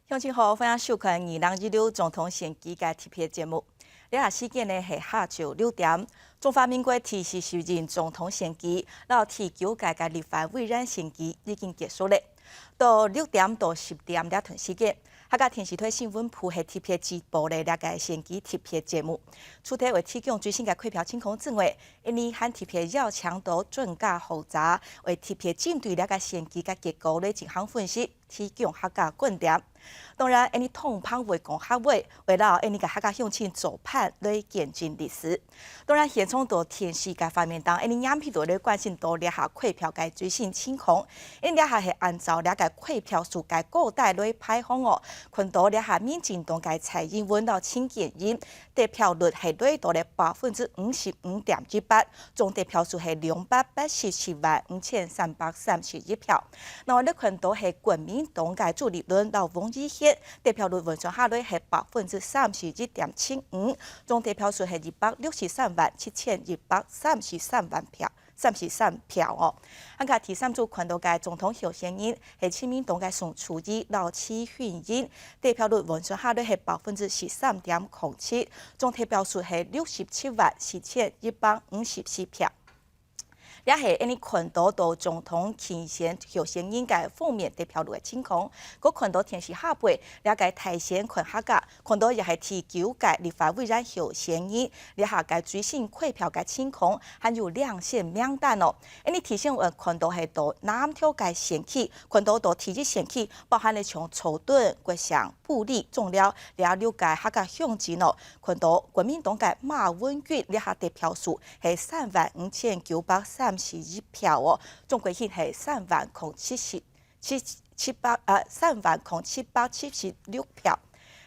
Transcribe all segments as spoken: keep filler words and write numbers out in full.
鄉親好，歡迎收看二零一六總統選舉个特別節目。這下時間呢係下晝六點，中華民國第四十任總統選舉，摎第九屆个立法委員選舉已經結束了。到六點到十點這段時間，客家電視台新聞部係特別直播了這個選舉特別節目。除忒會提供最新个開票情況之外，𠊎俚還特別邀請到專家學者，會特別針對這個選舉个結果來進行分析。 提供客家觀點。當然，𠊎俚通盤會講客話，會摎𠊎俚个客家鄉親做伴來見證歷史。當然，現場到電視个畫面頂，𠊎俚黏時都來關心到這下開票个最新情況。𠊎俚這下係按照這個開票數个高低來排行哦，看到這下民進黨个蔡英文摎陳建仁 得票率係來到了百分之五十五點一八，總得票數係兩百八十七萬五千三百三十一票。那麼，你看到係國民黨个朱立倫摎王怡嫻，得票率換算下來係百分之三十一點七五，總得票數係一百六十三萬七千一百三十三萬票。 三十三票哦。啊，該第三組看到个總統候選人係親民黨个宋楚瑜摎徐巧芯，得票率換算下來係百分之十三點空七，總得票數係六十七萬四千一百五十四票。這係𠊎俚看到到總統競選候選人个封面得票率个情況，過看到電視下背，這個大選看客家， 看到也係第九屆立法委員候選人這下个最新開票个情況，還有領先名單哦。𠊎俚頭先有看到係到南投个選區，看到到第一選區，包含了像草屯、國姓、埔里、中尞這六個客家鄉鎮哦，看到國民黨个馬文君這下得票數係三萬五千九百三十一票哦，總歸係三萬空七十 七，七百，呃，三萬空七百七十六票。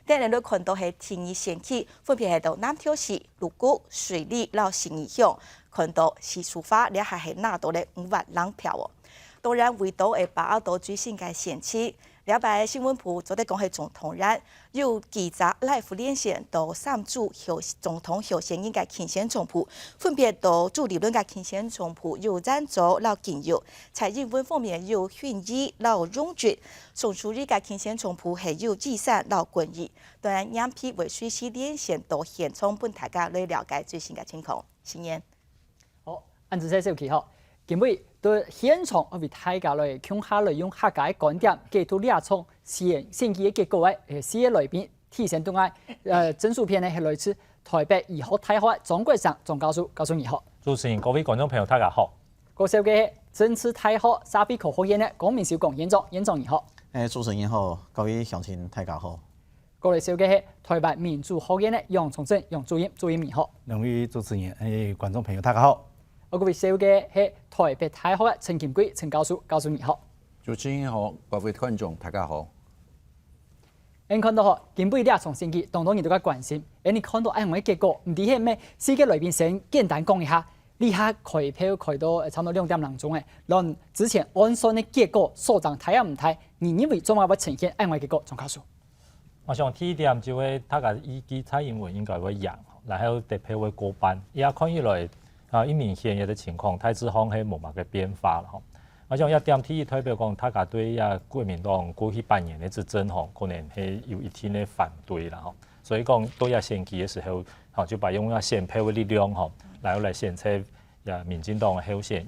等下來看到係第二選區，分別係到南投市、六股、水里摎信義鄉，看到徐淑華這下係拿到了五萬零票哦。當然，為著會把握到最新个選情，這擺新聞部做得講係總統戰， 由記者live連線到三組候，總統候選人个競選總部，分別到朱立倫个競選總部有顏造摎景佑，蔡英文方面有薰衣摎榮俊，宋楚瑜个競選總部係有義山摎君怡。當然，𠊎俚會隨時連線到現場分大家來了解最新个情況。新年。 好，恁仔細小琪吼。今晡日到現場，𠊎為大家來共下來用客家个觀點解讀這場選，選舉个結果个，呃，四個來賓。第一先到𠊎，呃，正手片呢係來自台北醫學大學个張國成張教授，教授你好。主持人、各位觀眾朋友，大家好。過來个係政治大學社會科學院个江明修江院長，院長你好。欸，主持人好，各位鄉親大家好。 過來个係台灣民主學院个楊崇正楊主任，主任你好。兩位主持人，欸，觀眾朋友，大家好。過來个係台北大學个陳金貴陳教授，教授你好。主持人好，各位觀眾，大家好。𠊎看到吼，今晡日這場選舉，當多人都較關心。欸，你看到恁樣个結果，毋知係毋係四個來賓先簡單講一下，這下開票開到，呃，差毋多兩點零鐘欸，摎之前按算个結果相差大也毋大，你認為做麼个會呈現恁樣个結果，張教授？ 𠊎想第一點就係大家預計蔡英文應該會贏，然後得票會過半。這下看起來，啊，已明顯个情況，大致上係無麼个變化了吼。𠊎想這點第一代表講，大家對這國民黨過去八年个執政吼，可能係有一定个反對啦吼。所以講，到這選舉个時候，吼，就把用這選票个力量吼，來，來選擇這民進黨个候選人。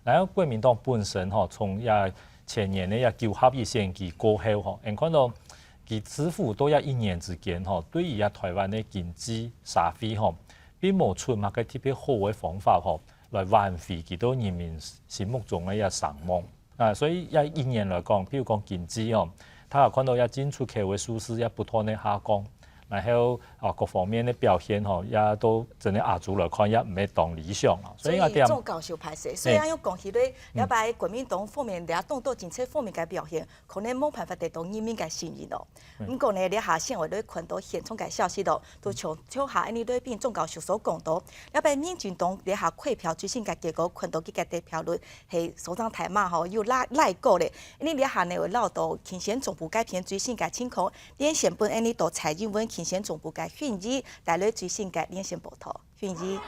然後國民黨本身吼，從這前年个這九合一選舉過後吼，𠊎看到佢似乎到這一年之間吼，對於這台灣个經濟、社會吼，並無出麼个特別好个方法吼，來挽回佢到人民心目中个這聲望。啊，所以這一年來講，譬如講經濟吼，大家看到這進出口个數字也不斷个下降， 然後，啊，各方面个表現吼，也都真个亞洲來看，也毋係當理想啊。所以𠊎點，張教授歹勢，雖然有講起來，這擺國民黨方面，這當多政策方面个表現，可能無辦法得到人民个信任哦。毋過呢，這下先會來看到現場个消息咯，都像頭下恁樣來賓張教授所講到，這擺民進黨這下開票最新个結果，看到佢个得票率係相差大嘛吼，又拉，拉高咧。恁樣這下呢，會摎到競選總部該片最新个情況， 連線分𠊎俚到蔡英文競選總部个薰衣帶來最新个連線報導。薰衣。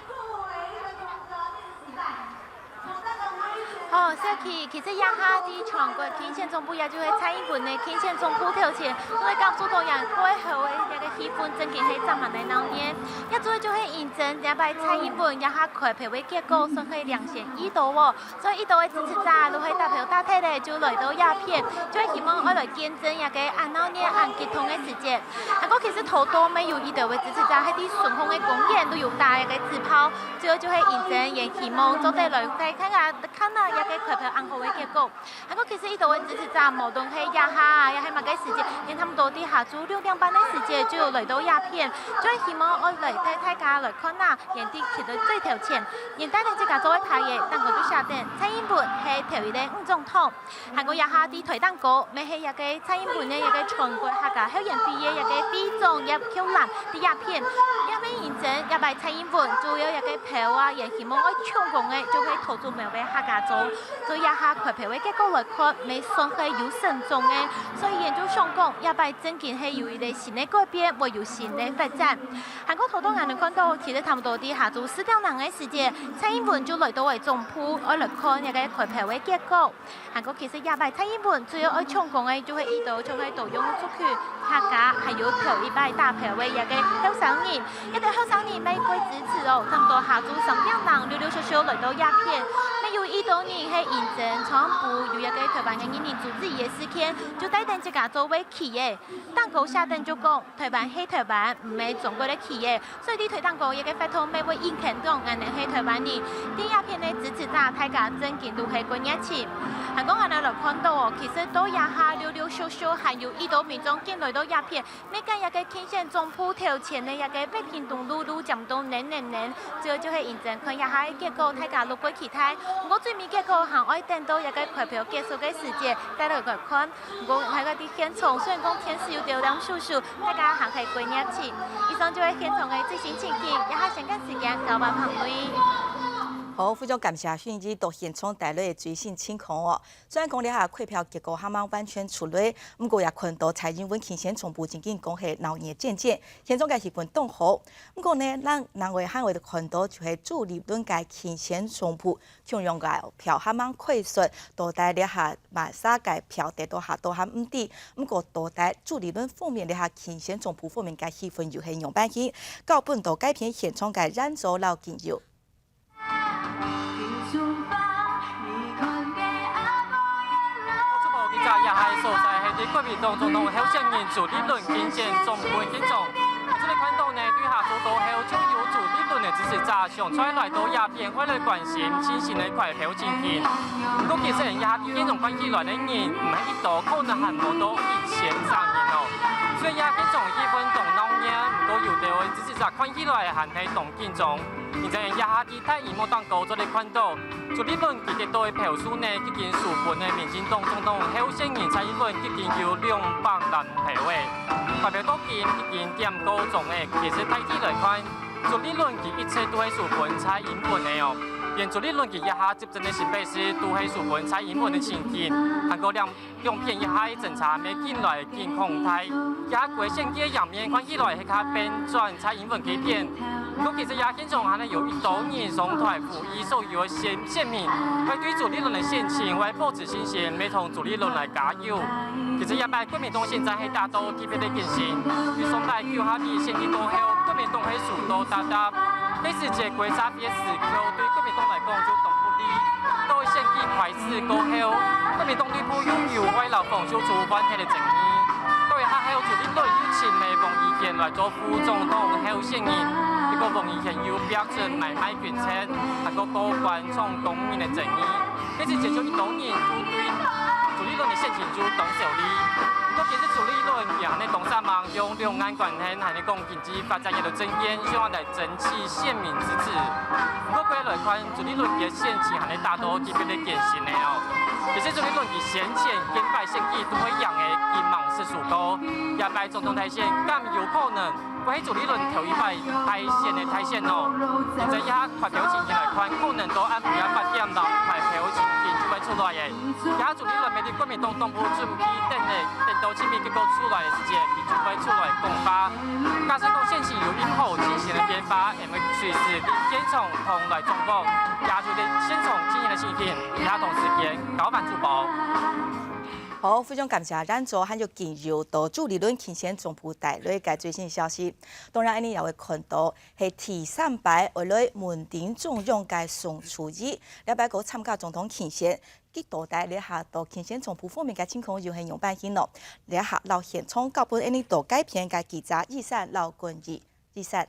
哦，小琪，其實這下在全國競選總部，也就係蔡英文个競選總部頭前，都會感受到這背後个這个氣氛，真經係充滿了鬧熱。也主要就係因為這擺蔡英文這下開票个結果算係領先已多哦，所以已多个支持者都係打票打忒咧，就來到這片，就係希望愛來見證這个恁鬧熱、恁激動个時節。 不過其實頭到尾有一兜个支持者，係在順風个公園都有打這个紙炮，主要就係因為佢希望做得來帶大家看下這个開票恁好个結果。不過其實一兜个支持者，無論係這下啊，也係麼个時節，佢差不多在下晝六點半个時節就有來到這片，就係希望愛來帶大家來看下，佢在徛在最頭前，佢帶等自家做个牌仔，頂高就寫等蔡英文係頭一个女總統。 還過這下在台頂高，乜係這个蔡英文个這个全國客家後援會个這个會長葉菊蘭在這片。這片認真，這擺蔡英文主要這个票啊，也希望愛搶攻个，就係桃竹苗个客家莊。對這下開票个結果來看，乜算係有成功个。所以佢就想講，這擺真經係有一个新个改變，會有新个發展。還過頭到𠊎兜看到，其實差不多在下晝四點零个時節，蔡英文就來到了總部，愛來看這个開票个結果。 還過其實這擺蔡英文主要愛搶攻个，就係一兜像係多樣族群、客家，還有頭一擺打票个這个後生人。這兜後生人乜蓋支持哦，差不多下晝三點零陸陸續續來到這片，乜有一兜人係因為全部有這个台灣个人民主自由个事件，就帶等自家做个旗仔，頂高寫等就講，台灣係台灣，毋係中國个旗仔。 所以在台頂高這个活動乜會引起到𠊎兜係台灣人，在這片个支持者，大家真經都係蓋熱情。還過𠊎兜來看到哦，其實到這下陸陸續續還有一兜民眾緊來到這片，乜將這个競選總部頭前个這个和平東路路佔到淰淰淰，主要就係因為看這下个結果，大家都蓋期待。毋過最尾結果還愛等到這个開票結束个時節，再來看。 毋過，𠊎个在現場，雖然講天時有點冷颼颼，大家還係蓋熱情。以上就係現場个最新情景，這下先將時間交還分朋友。好，非常感謝訊儀到現場帶來个最新情況哦。雖然講這下開票結果還吂完全出來，毋過也看到蔡英文競選總部正經講係鬧熱煎煎，現場个氣氛當好。毋過呢，咱另外還會看到就係朱立倫个競選總部 共樣个票還吂開出，到底這下麼儕个票得到較多還毋知。毋過到底朱立倫方面這下競選總部方面个氣氛又係仰般形？交分到該片現場个Renzo摎金友。 這下个所在係國民黨總統候選人朱立倫競選總部現場。這个看到呢，對下晝過後，就有朱立倫个支持者 上出來到這片，為了關心最新个開票情形。毋過其實這下在現場看起來个人毋係幾多，可能還無到一千儕人哦。雖然這下現場氣氛當鬧熱，毋過有兜个支持者看起來還係當緊張。因為這下在大螢幕頂高做得看到，朱立倫佢得到个票數呢，已經輸分个民進黨總統候選人蔡英文已經有兩百零票誒。開票到今已經點過鐘誒，其實大體來看， 朱立倫佢一直都係輸分蔡英文个哦。連朱立倫佢這下執政个新北市都係輸分蔡英文个情形，還過兩兩片這下个爭差乜緊來緊擴大。這下規選舉个贏面看起來係較偏轉蔡英文該片。毋過其實這現場還係有一兜人上台呼籲所有个選選民，愛對朱立倫个選情愛保持信心，愛同朱立倫來加油。其實這擺國民黨現在係打到 特別个競選，對上擺九合一選舉過後，國民黨係輸到大大。該時節，規隻个時刻對國民黨來講就當不利。到選舉開始過後，國民黨內部又有外勞防修處換忒个爭議。到一下後，朱立倫又請了王怡賢來做副總統候選人，結果王怡賢又逼出買賣軍車，還過高官搶工人个爭議。 該時節就一兜人就對朱立倫个選情就當受利。毋過其實朱立倫佢恁樣當煞猛，用兩岸關係還係講經濟發展這兜政見，想愛來爭取選民支持。毋過過來看，朱立倫个選情還係打到特別个艱辛个哦。其實朱立倫佢先前見擺選舉都會贏个，佢吂識輸過，這擺總統大選敢有可能 會係朱立倫頭一擺大選个大選哦。從這下開票情形來看，可能到暗晡夜八點鐘開票情形就會出來个。這組理論面對國民黨黨部準備等个，等到青民結果出來个時節，佢就會出來講話。假使講選情有任何情形个變化，𠊎會隨時佇現場同來掌握。這就係現場情形个情形，其他同時間交還主播。好，非常感謝咱做還有朋友到主理論競選總部帶來个最新消息。當然，恁呢也會看到係第三擺愛來問鼎中央个宋楚瑜，這擺過參加總統競選。 佢到底這下到競選總部方面个情況又係仰般形呢？這下摎現場交分恁呢到該片个記者醫生摎君怡。醫生。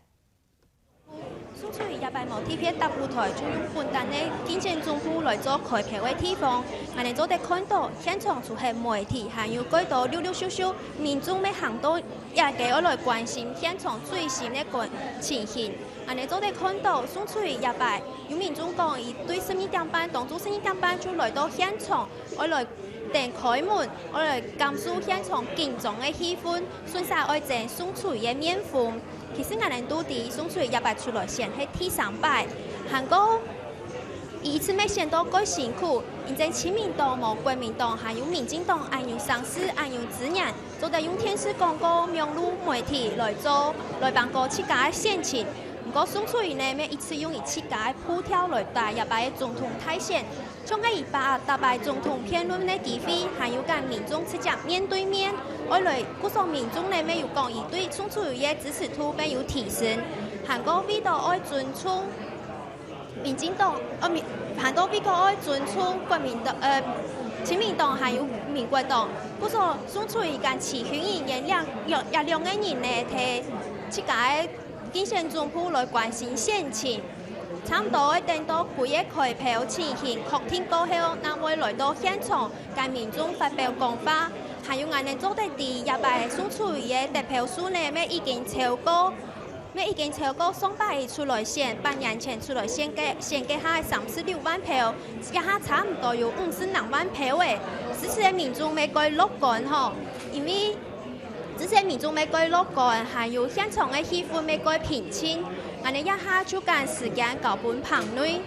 宋楚瑜這擺無特別搭舞台，就用本旦个競選總部來做開票个地方。𠊎等做得看到，現場除忒媒體，還有幾多陸陸續續民眾乜行到這个愛來關心現場最新个情形。𠊎等做得看到，宋楚瑜這擺 有民眾講，佢對十二點半，當晝十二點半就來到現場，愛來等開門，愛來感受現場緊張个氣氛，順續愛爭宋楚瑜个面風。其實𠊎等都知，宋楚瑜這擺出來選係第三擺，還過佢一直乜選到蓋辛苦，因爭親民黨無國民黨還有民進黨恁有聲勢、恁有資源，做得用電視廣告、網路媒體來做，來辦過自家个選情。 毋過宋楚瑜呢，乜一直用佢自家个步調來打這擺个總統大選。像該一百搭擺總統辯論个機會，還有佮民眾直接面對面，愛來故所民眾呢，乜有講佢對宋楚瑜个支持度乜有提升。還過為到愛尊重民進黨，呃，民，還過為到愛尊重國民黨，呃，親民黨還有民國黨，故所宋楚瑜佮徐巧芯兩，兩，這兩個人呢，在自家个 競選總部來關心選情。差毋多愛等到歸個開票情形確定過後，正會來到現場佮民眾發表講話。還有𠊎等做得知，這擺宋楚瑜个得票數呢，乜已經超過，乜已經超過上擺出來選，半年前出來選个，選个下三十六萬票，這下差毋多有五十零萬票誒。支持个民眾乜蓋樂觀吼，因為 支持民眾乜蓋樂觀，還有現場个氣氛乜蓋平靜。𠊎等這下就將時間交分棚內。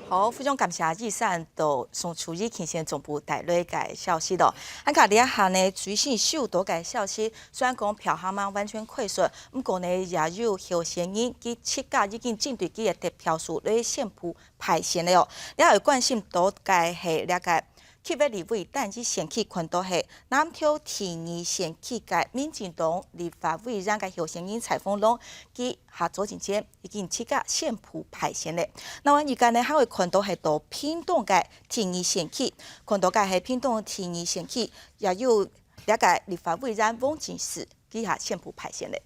好，非常感謝醫生到宋楚瑜競選總部帶來个消息咯。還過這下呢，最新收到个消息，雖然講票還吂完全確實，毋過呢，也有候選人佢自家已經針對佢个得票數來宣布 敗選了哦。了後關心到个係這个區域立委單一選區，看到係南投第二選區个民進黨立法委員个候選人蔡豐隆，佢下晝進前已經自家宣布敗選了。另外，而家呢，還會看到係到屏東个第二選區，看到个係屏東第二選區，也有這个立法委員黃金時，佢也宣布敗選了。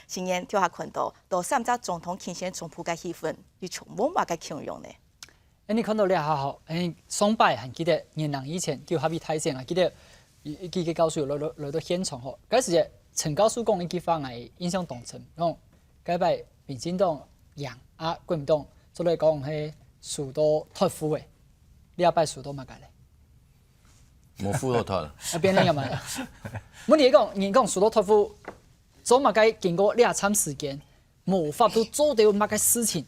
雖然頭下看到，到三隻總統競選總部个氣氛，又像無麼个共樣呢。 恁呢看到這下吼，恁呢上擺還記得，二零一七九合一大選啊，記得，佢，佢个教授來，來，來到現場吼。該時節，陳教授講一句話，𠊎印象當深，講，該擺民進黨贏啊，國民黨，做來講係輸到脫褲誒，這擺輸到麼个咧？無褲好脫了。啊，變了樣嘛。問題講，人講輸到脫褲，做麼个經過這站時間， 無法度做到麼个事情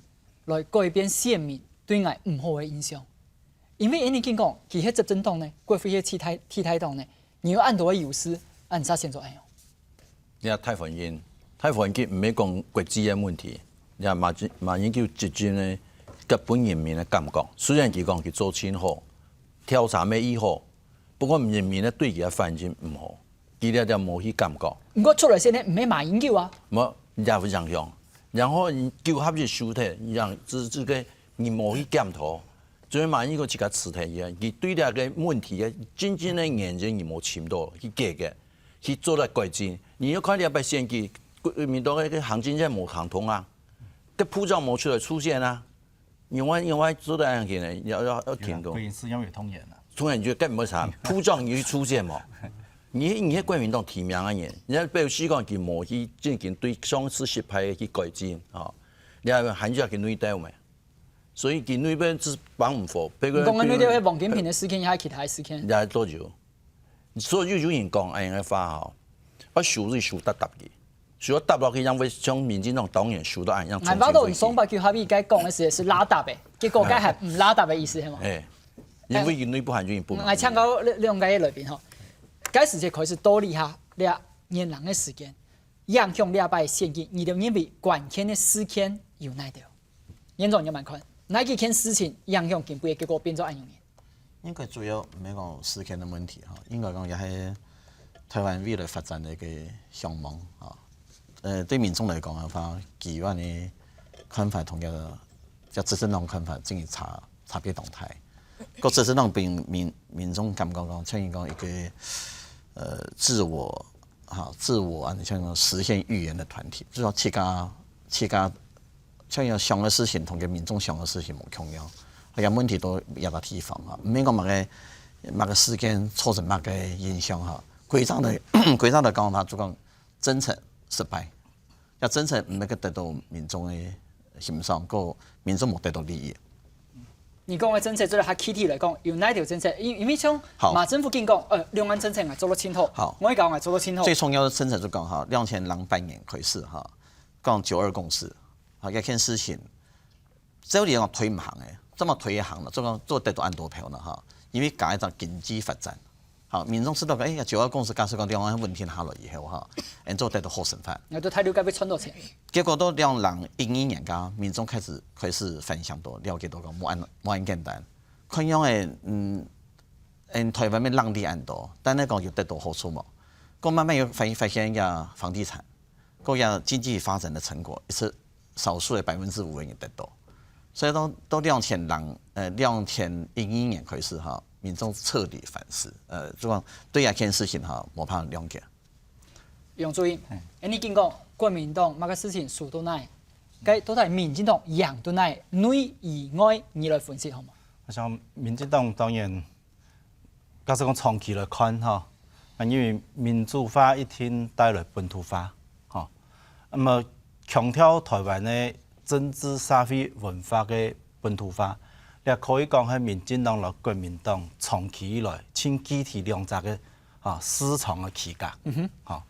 來改變選民對𠊎毋好个印象。因為恁呢緊講，佢係執政黨呢，國會係替代，替代黨呢，你有恁多个優勢，恁樣選做恁樣。你看大環境，大環境毋係講國際个問題，你看馬英，馬英九執政呢，佢分人民个感覺。雖然佢講佢做真好，調查乜已好，不過人民呢對佢个反應毋好。 佢這點無去感覺。毋過出來選个毋係馬英九啊。無，也有影響。然後九合一輸忒，讓這，這个你無去檢討，所以馬英九自家辭退佢，佢對這个問題个真正个原因你無尋到去解決，去做來改進。你要看這擺選舉，國民黨个行政院無行動啊，个部長無出來出現啊。 另外，另外做得恁樣呢，要，要，要停動。對，是因為通聯啊。通聯就更毋會慘，部長你去出現嘛。你，你係國民黨提名个人，人家表示講佢無去進行對上次失敗个去改進啊，你還，還要去內鬥咩？所以佢內部是幫毋好，別个，你講个內鬥係王金平个事件，抑係其他个事件？也做有，所以有人講恁樣个話吼，啊，輸是輸得答佢。所以答落去，因為像民進黨當然輸到恁樣，𠊎捌到你上擺去合議該講个時係拉搭个，結果該還毋拉搭个意思係無？哎，因為內部還有一部分。𠊎請教兩兩个來賓吼，該時節開始到這下，這年零个時間，影響這擺選舉，你兜認為關鍵个事件有哪兜？院長你仰般看？哪幾件事情影響今晡个結果變做恁樣呢？ 應該主要毋係講時間个問題哈，應該講也係台灣未來發展个一個向望哈。呃，對民眾來講个話，佢个看法同个，个執政黨看法真个差，差別當大。个執政黨民，民，民眾感覺講，像講一個，呃，自我，哈，自我啊，像講實現預言个團體，就係講自家，自家 像有想个事情同个民眾想个事情無共樣，啊，个問題都這個地方啊，毋免講麼个，麼个事件造成麼个影響哈。歸正个，歸正个講法就講政策失敗，這政策毋係个得到民眾个欣賞，个民眾無得到利益。你講个政策，做得較具體來講，有哪條政策？因，因為像馬政府緊講，呃，兩岸政策𠊎做得盡好，好，外交𠊎做得盡好。最重要个政策就講哈，兩千零八年開始哈，講九二共識， 啊，這件事情，照理講推毋行个，這麼推一行呢，做講做得到恁多票呢哈，因為加一張經濟發展，好，民眾知道講，哎呀，九二共識假使講兩岸問題下來以後哈，恁做得到好生活。那都大陸該會賺到錢。結果到兩零一二年間，民眾開始，開始反省到，了解到講無恁，無恁簡單，看樣个，嗯，嗯，台灣个人力恁多，但係講有得到好處無？過慢慢又發，發現个房地產， 个經濟發展个成果，一直少數个百分之五个人得到。所以到，到兩千零，呃，兩千一二年開始哈，民眾徹底反思，呃，就講對這件事情哈，無辦法諒解。楊主任，哎，你緊講，國民黨麼个事情輸到哪？該到底民進黨贏到哪？內與外，你來分析好無？𠊎想民進黨當然 假使講長期來看吼，啊，因為民主化一定帶來本土化，吼。那麼強調台灣个政治、社會、文化个本土化，這可以講係民進黨摎國民黨長期以來盡具體兩隻个，吼，思想个區隔，嗯哼。吼。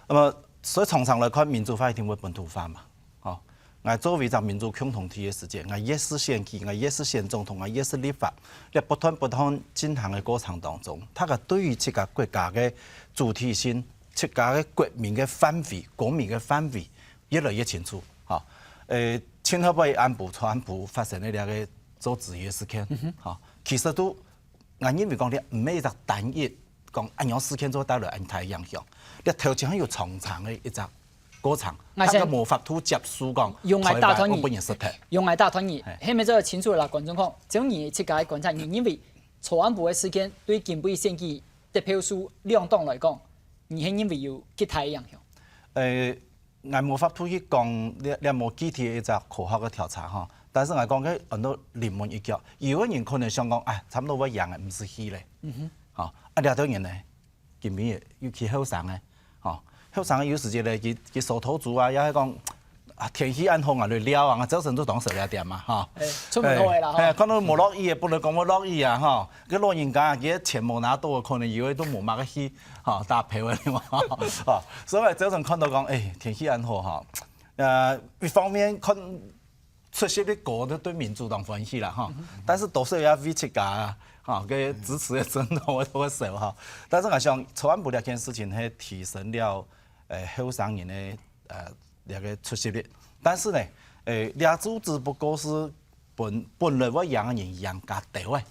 那麼所以長長來看，民主化一定會本土化嘛。 吼，𠊎作為一隻民主共同體个時節，𠊎越係選舉，𠊎越係選總統，𠊎越係立法，這不斷不斷進行个過程當中，大家對於自家國家个主體性、自家个國民个範圍、公民个範圍越來越清楚。吼，呃，盡後尾安部、蔡安部發生个這個做質疑个事件，吼，其實都 𠊎認為講這毋係一隻單一講恁樣事件做帶來恁大影響，這頭前有長長个一隻過程，𠊎先大家無法度接受講用來打斷你，台灣會分人失體。用來打斷你，嘿。係毋係做得清楚摎觀眾講，照你自家个觀察，你認為蔡安部个事件對今晡日選舉得票數兩黨來講，你係認為有幾大个影響？呃， 𠊎無法度去講這，這無具體个一隻科學个調查吼，但是𠊎講个很多臨門一腳，有个人可能想講，哎，差不多會贏个，毋使去咧。嗯哼。吼，啊，這兜人呢，今晡日尤其後生个，吼，後生个有時節咧，佢，佢手頭足啊，也係講，啊，天氣恁好啊，來尞啊，朝晨就當食這點嘛，吼。哎，出門口个啦，吼。哎，看到無落雨个，本來講會落雨啊，吼，个老人家佢个錢無拿到个，可能以後都無麼个去，吼，打票个嘛，吼。所以𠊎朝晨看到講，哎，天氣恁好，吼， 呃，一方面看出席率高，這對民主當歡喜啦，吼。嗯哼。但是多少也為自家，吼，个支持个陣容會，會少，吼。但是𠊎想，蔡安部這件事情係提升了，呃，後生人个，呃，這個出席率。但是呢，呃，這就只不過係本，本來會贏个人贏較多个。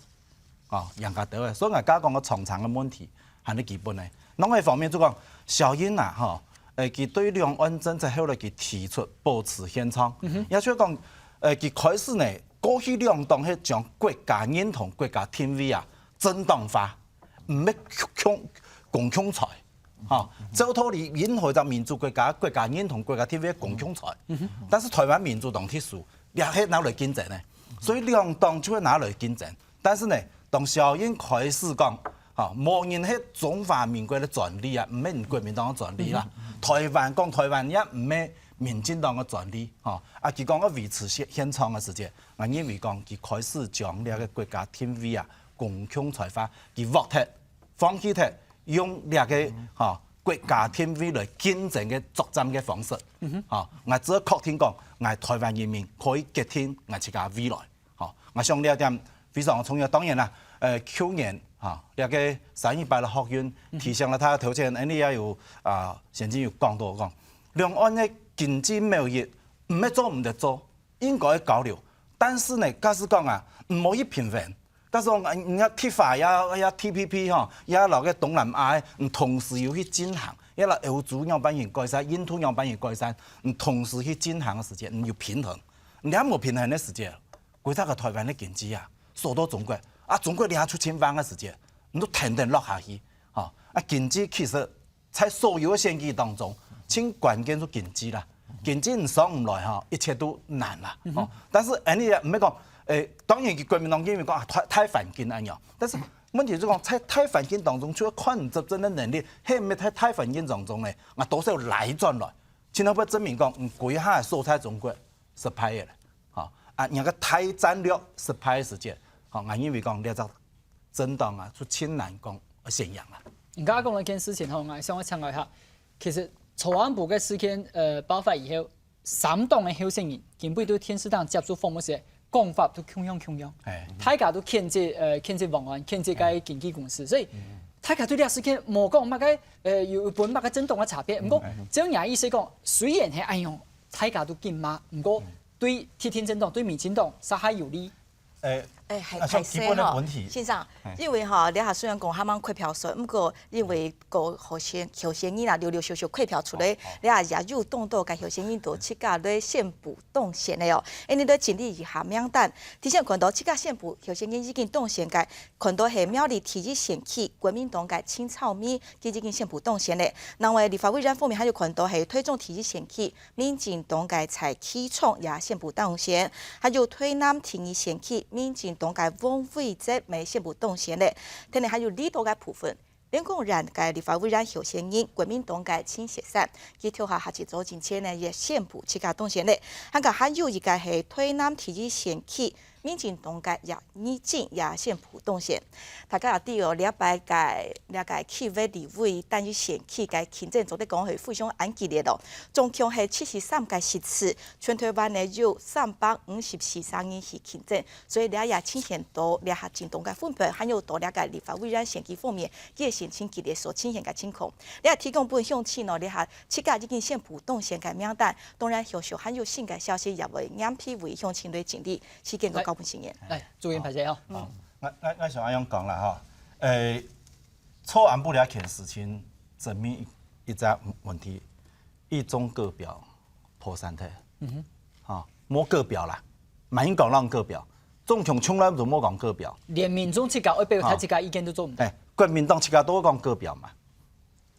哦，贏較多个。所以𠊎頭先講个長長个問題，還係基本个。另外一方面就講，小英啊，吼，呃，佢對兩岸政策後來佢提出保持現狀，嗯哼。也就講，呃，佢開始呢，過去兩黨係將國家認同、國家定位啊，政黨化，毋係共，共，共共財。 吼，照道理，任何一隻民主國家，國家認同、國家定位共共財。嗯哼。但是台灣民主當特殊，這係拿來競爭呢。所以兩黨就會拿來競爭。但是呢，當小英開始講，吼，無人係中華民國个專利啊，毋係國民黨个專利啦。嗯哼。台灣，講台灣也毋係民進黨个專利，吼。啊，佢講愛維持現，現狀个時節，𠊎認為講，佢開始將這個國家定位啊，共共財化，佢剝忒，放棄忒，用這個，吼，國家定位來競爭个作戰个方式。吼，𠊎只確定講，𠊎台灣人民可以決定𠊎自家未來。吼，𠊎想這一點非常重要。當然啦，呃，舊年，吼，這个三一八个學運提醒了大家，頭前恩俚也有，啊，先前有講到講，兩岸个經濟貿易毋係做毋得做，應該交流。但是呢，假使講啊，毋好去平衡，假使講，啊，你看TIFA也，也TPP吼，也摎个東南亞个，你同時有去進行，也摎歐洲仰般形改善，印度仰般形改善，你同時去進行个時節，你有平衡。你還無平衡个時節，歸隻个台灣个經濟啊，輸到中國，啊，中國這下出盡橫个時節，你都天天落下去，吼，啊，經濟其實 在所有个選舉當中，盡關鍵就經濟啦。經濟你上毋來吼，一切都難啦。吼，但是恁樣毋係講，誒，當然佢國民黨認為講啊，大，大環境恁樣，但是問題就講，在大環境當中，除了看你執政个能力，還毋係在大環境當中呢，啊，多少拉轉來，盡後會證明講，嗯，歸下所在中國失敗个啦。吼，啊，人家个大戰略失敗个時節，吼，𠊎認為講這隻政黨啊，就盡難講會選贏啊。你剛剛講了一件事情吼，𠊎想要強調一下，其實籌安部个事件，呃，爆發以後，三黨个候選人根本對電視台接受訪問時，講法都共樣共樣，哎，大家都譴責，呃，譴責黃安，譴責該經紀公司，所以大家對這事件無講麼个，呃，有分麼个政黨个差別。毋過，照你个意思講，雖然係恁樣，大家都緊罵，毋過對執政政黨、對民進黨，煞較有利。 誒，誒，還，啊，像基本个問題。先生，因為吼，這下雖然講還吂開票選，毋過因為个候選，候選人啊，陸陸續續開票出來，這下也有當多个候選人都自家來宣布當選个哦。恁樣來整理一下名單，頭先看到自家宣布候選人已經當選个，看到係苗栗第一選區國民黨个陳超明，佢已經宣布當選了。另外立法委員方面還有看到係台中第一選區 民進黨个蔡其昌也宣布當選，還有台南第二選區民進黨个黃偉哲也宣布當選了。跈等還有離島个部分，連江縣个立法委員候選人國民黨个陳錫珊，佢頭下下一早進前呢也宣布自家當選了。還過還有一个係台南第一選區 民進黨个葉宜津也宣布當選。大家也知哦，這擺个，這个區域立委單一選區个競爭做得講係非常恁激烈哦，總共係七十三个席次，全台灣呢有三百五十四儕人去競爭，所以這也呈現到這下政黨个分配，還有到這个立法委員選舉方面，也係盡激烈所呈現个情況。這也提供分鄉親哦，這下自家已經宣布當選个名單，當然後續還有新个消息也會嚴批為鄉親來整理。 時間个交分時間。來，主任，歹勢哦。哦，𠊎，𠊎，𠊎想恁樣講啦吼，誒，籌安部這件事情證明一，一隻問題，一中各表破產體。嗯哼。吼，無各表啦，毋應講讓各表，中共從來都無講各表。連民眾自家愛表達自家意見都做毋到。誒，國民黨自家都會講各表嘛。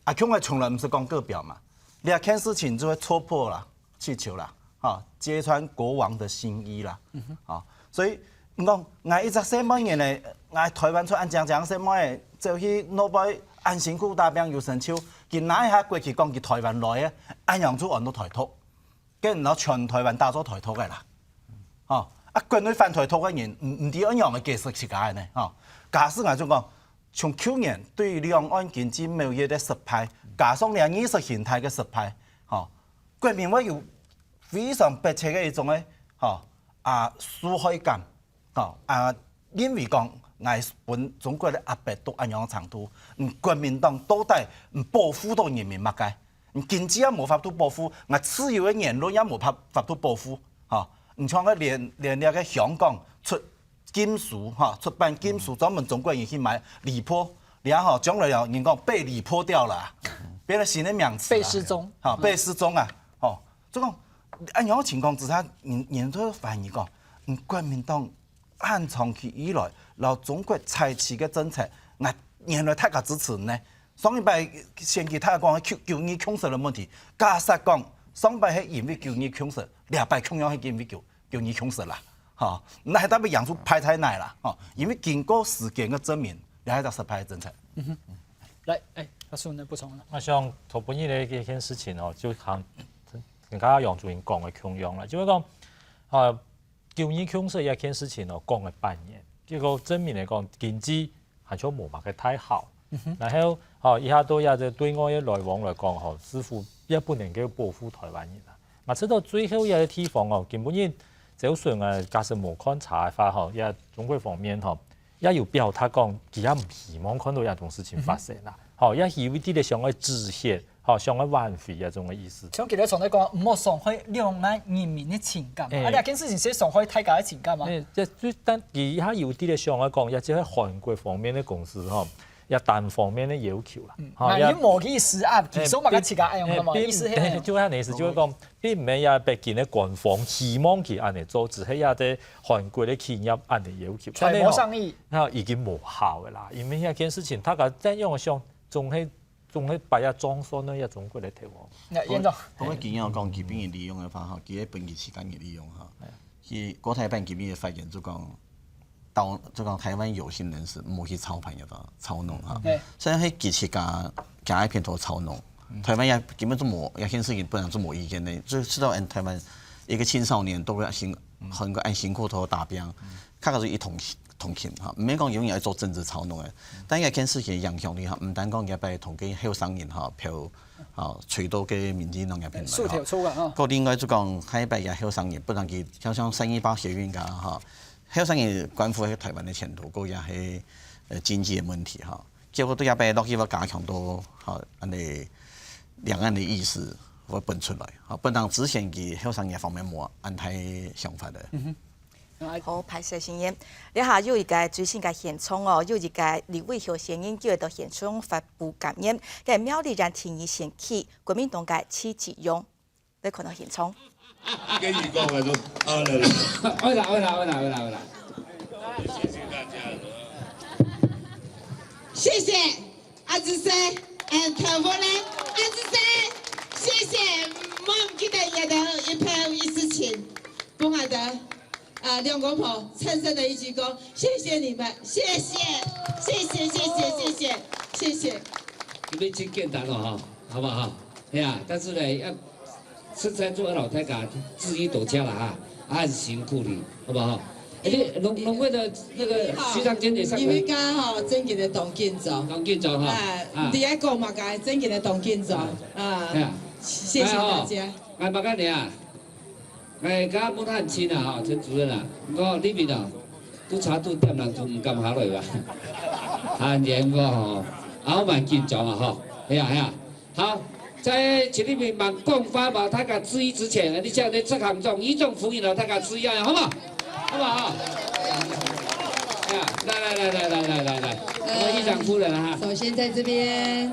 啊，共下從來毋係講各表嘛，這件事情就會戳破啦，氣球啦，吼，揭穿國王的新衣啦，吼，所以你講，𠊎一隻細妹人呢，𠊎台灣出恁靚靚細妹，走去外背恁辛苦打拚有成就，佢拿一下國旗講佢台灣來个，恁樣就安到台獨。 跟然後全台灣打做台獨个啦。吼，啊，國內反台獨个人，毋，毋知仰般个解釋自家个呢，吼。假使𠊎就講，從舊年對兩岸經濟貿易个失敗，加上這意識形態个失敗，吼，國民會有非常迫切个一種个，吼，啊，受害感。 吼，啊，認為講，𠊎分中國个壓迫到恁樣程度，嗯，國民黨到底嗯保護到人民麼个？嗯，經濟也無法度保護，𠊎自由个言論也無法，法度保護，吼。你像个連，連這个香港出禁書，吼，出版禁書，專門中國人去買，李波，然後將來有人講被李波掉了啊，變成新个名詞啊。被失蹤。吼，被失蹤啊，吼，就講，恁樣个情況之下，人，人就會懷疑講，嗯，國民黨 恁長期以來，摎中國採取个政策，𠊎原來大家支持呢。上一擺選舉大家講九，九二共識个問題，假設講上擺係因為九二共識，這擺共樣係因為九，九二共識啦，吼，該係特別贏出排在哪啦，吼，因為經過時間个證明，這係一隻失敗个政策。來，誒，教授，你補充啦。𠊎想頭先个一件事情哦，就像，像剛剛楊主任講个共樣啦，就係講，啊， 九二共識這件事情哦，講了半年，結果證明來講，經濟還像無麼个大好。然後，吼，這下對這个對外个來往來講，吼，似乎也不能夠保護台灣人啊。𠊎知道最後一个地方哦，根本人就算啊，假使無看差个話，吼，也中國方面吼，也有表達講，佢也毋希望看到這種事情發生啦。吼，也有一啲个想要止血，吼，想要挽回這種个意思。像佢兜常在講，毋好傷害兩岸人民个情感嘛。哎。啊，這件事情係傷害大家个情感嘛。哎，這最但佢也有一啲个想要講，也就係韓國方面个公司吼，也單方面个要求啦。嗯，吼，也那又無意思啊，其實嘛，哎，自家愛用个嘛，並，意思係，哎，就係恁樣意思，就係講，並毋係也北京个官方希望佢恁樣做，只係也在韓國个企業恁樣要求。揣無上意。但係吼，那已經無效个啦，因為這件事情，大家再用想，總係總係擺下裝蒜呢，也中國个頭哦。那院長，我个經驗講，佢分人利用个話，吼，佢會分佢自家人利用哈。哎。佢國台辦今日个發言就講，到，就講台灣有心人士，毋好去操盤也到操弄哈。對。所以係佢自家，加一片頭操弄。台灣也根本就無，這件事情本來就無意見个，就知道，嗯，台灣一个青少年都會辛，很个，很辛苦頭打拼，確實係一同同情哈，毋免講永遠愛做政治操弄个。但這件事情影響力哈，毋單講這擺同个後生人哈，票，啊，吹到个民進黨這片來哈。樹頭抽啊，哈。過另外就講，下一擺這後生人，不然佢像，像三一八學運个哈，後生人關乎係台灣个前途，過也係，呃，經濟个問題哈。結果對這擺落去會加強到，哈，恁樣兩岸个意識會分出來，哈，不然之前佢後生人方面無恁大想法个。嗯哼。 好，歹勢先生，這下有一个最新个現場哦，有一个立委候選人就會到現場發布感言，該苗栗縣第二選區，國民黨个徐啟榮，來看到現場。跟你講啊，都，啊，來，來。會啦，會啦，會啦，會啦，會啦。謝謝大家。謝謝阿志生，and 頭發呢，阿志生，謝謝，莫毋記得你个一票一事情，分𠊎兜 啊，兩公婆深深的一鞠躬，謝謝你們，謝謝，謝謝，謝謝，謝謝，謝謝。你們真簡單了哈，好不好？哎呀，但是呢，要實在做老太太，志一斗家了哈，啊，很辛苦你，好不好？哎，你農，農會的那個徐長堅也上來。因為剛剛哈，正經的當緊張。當緊張哈。哎，啊。你愛講麼个？正經的當緊張啊。哎呀。謝謝大家。哎，好。哎，麻煩你啊。 哎，剛剛問他很清了哈，陳主任啊，你講裡面啊，督察都點人就毋敢下來吧？很嚴格哈，啊，我蠻緊張啊哈，哎呀哎呀，好，在請裡面蠻共發吧，大家注意之前，你像在這行中，一種福音了，大家注意啊，好不好？好不好？哎呀，來來來来来来来来，我們議長夫人啊哈。首先在這邊，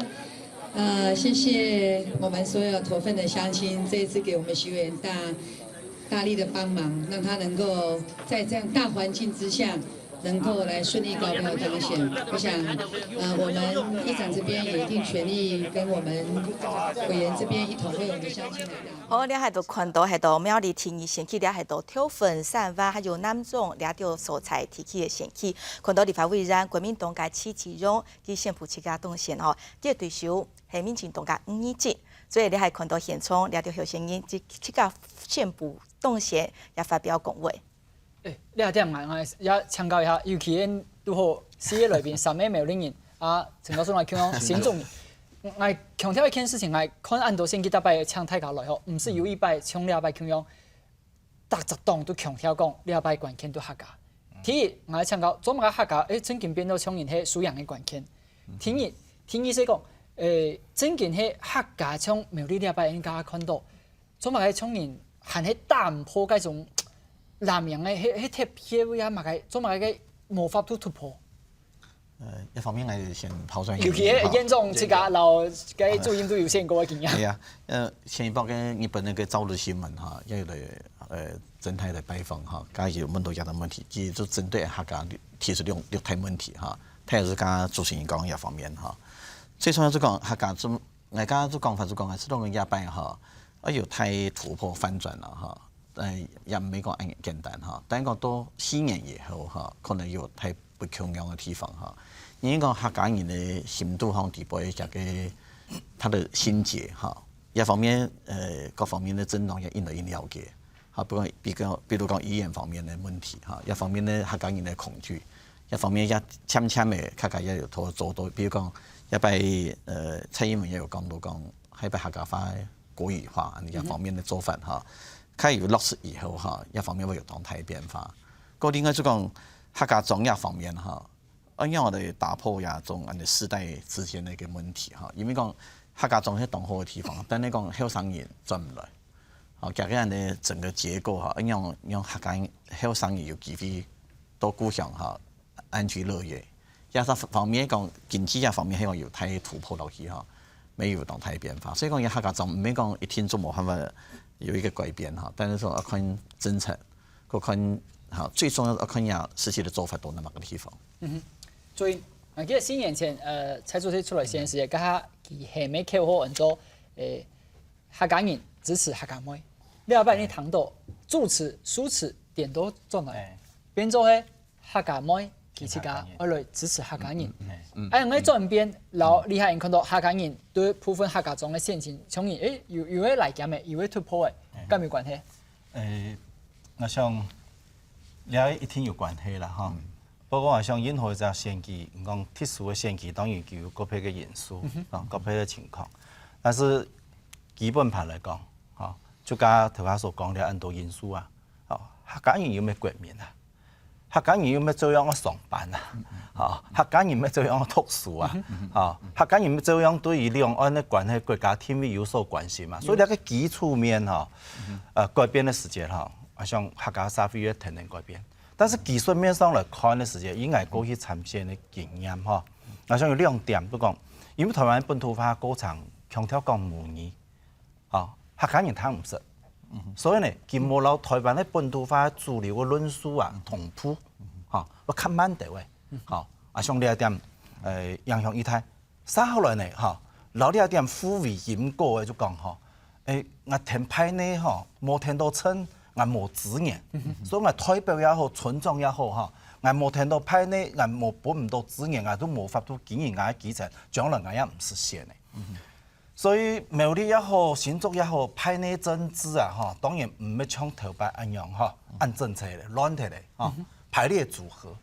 呃，謝謝我們所有投份的鄉親，這一次給我們徐委員大 大力的幫忙，讓他能夠在這樣大環境之下，能夠來順利高票當選。我想，呃，我們議長這邊也一定全力跟我們委員這邊一同為我們鄉親來打。好，這下都看到，係到苗栗第二選區，這下都頭份、三灣，還有南庄，這兜所在地區个選區，看到立法委員國民黨个徐啟榮，佢宣布自家當選吼，佢个對手係民進黨个吳怡靜。 所以你還看到現場，這兜候選人即，即刻宣布當選，也發表講話。誒，這點𠊎，𠊎也請教一下，尤其𠊎拄好四個來賓，三個苗栗人，啊，陳教授來講，新竹人。𠊎強調一件事情，𠊎看恁多選舉大擺請大家來吼，毋係有一擺像這擺共樣， 逐隻黨都強調講，這擺關鍵都客家。第一，𠊎請教，做麼个客家，誒，正經變到像人係輸贏个關鍵。第二，第二係講，誒，正經係客家像苗栗這擺應該看到，做麼个像人還係打毋破該種藍營个，係，係特別呀麼个，做麼个个無法度突破？ 呃，一方面𠊎先拋磚引玉哈。尤其係院長自家摎該主任都有選過个經驗。係啊，呃，前一擺个日本个朝日新聞哈，也有來，呃，曾太來拜訪哈，佢有問到這个問題，佢就針對客家提出六，六大問題哈，佢也係佮主持人講這方面哈。最重要就講客家就，𠊎剛剛就講法就講，係講這擺哈，啊有大突破翻轉了哈，呃，也毋係講恁簡單哈，但係講到四年以後哈，可能有大 不共樣个地方哈。因為講客家人个心肚項底背一个，他的心結哈，一方面，呃，各方面个政黨也應該應了解。哈，不管比較，比如講語言方面个問題哈，一方面呢，客家人个恐懼，這方面也漸漸个，大家也有做做到，比如講，這擺呃蔡英文也有講到講，這擺客家話、國語化這方面个做法哈，較有落實以後哈，這方面會有當大个變化。過另外就講客家庄這方面哈，恁樣來打破這種恁樣世代之間个一個問題哈，因為講客家庄係當好个地方，但係講後生人轉毋來。 哦，佢个恁樣个整個結構哈，讓讓客家後生人有機會到故鄉哈安居樂業。也係方面講，經濟啊方面，希望有大突破落去哈，乜有當大變化。所以講，這客家庄毋係講一定就無辦法有一個改變哈，但係說要看政策，要看哈，最重要要看這實際个做法到哪個地方。所以，啊，記得四年前，呃，蔡主席出來宣誓，該下佢係無口號安到，誒，客家人支持客家妹。你後擺你聽到住持、書持顛倒轉來，變做係客家妹佢自家愛來支持客家人。哎，恁樣个轉變，然後厲害人看到客家人對部分客家庄个選情，從而誒有有个來減个，有个突破个，敢有關係？誒，我想，這一定有關係啦哈。不過我想任何一隻選舉，你講特殊个選舉，當然佢有個別个因素，啊，個別个情況。但是基本盤來講，哈，就剛剛頭下所講个恁多因素啊，哦，客家人有無國民啊？客家人有無照樣个上班啊？哦，客家人有無照樣个讀書啊？哦，客家人有無照樣對於兩岸个關係、國家定位有所關心嘛？所以這個基礎面哈，呃，改變个時節哈，我想客家社會會天天改變。但是技術面上來看个時節，以𠊎過去參選个經驗哈，我想有兩點，不講，因為台灣本土化過程強調講母語， 吼，客家人聽毋識。所以呢，佢無摎台灣个本土化主流个論述啊同步，吼，會較慢兜仔，吼，啊，像這一點，呃，影響異大。續下來呢，吼，摎這一點互為因果个就講吼，誒，𠊎跈派系吼，無跈到稱，𠊎無資源，所以𠊎代表也好，村長也好，吼，𠊎無跈到派系，𠊎無分毋到資源，𠊎都無法度經營𠊎个基層，將來𠊎也毋實現个。 所以苗栗也好，新竹也好，派系政治啊，吼，當然毋係像頭擺恁樣吼，恁整齊咧，亂忒咧，吼，排列組合。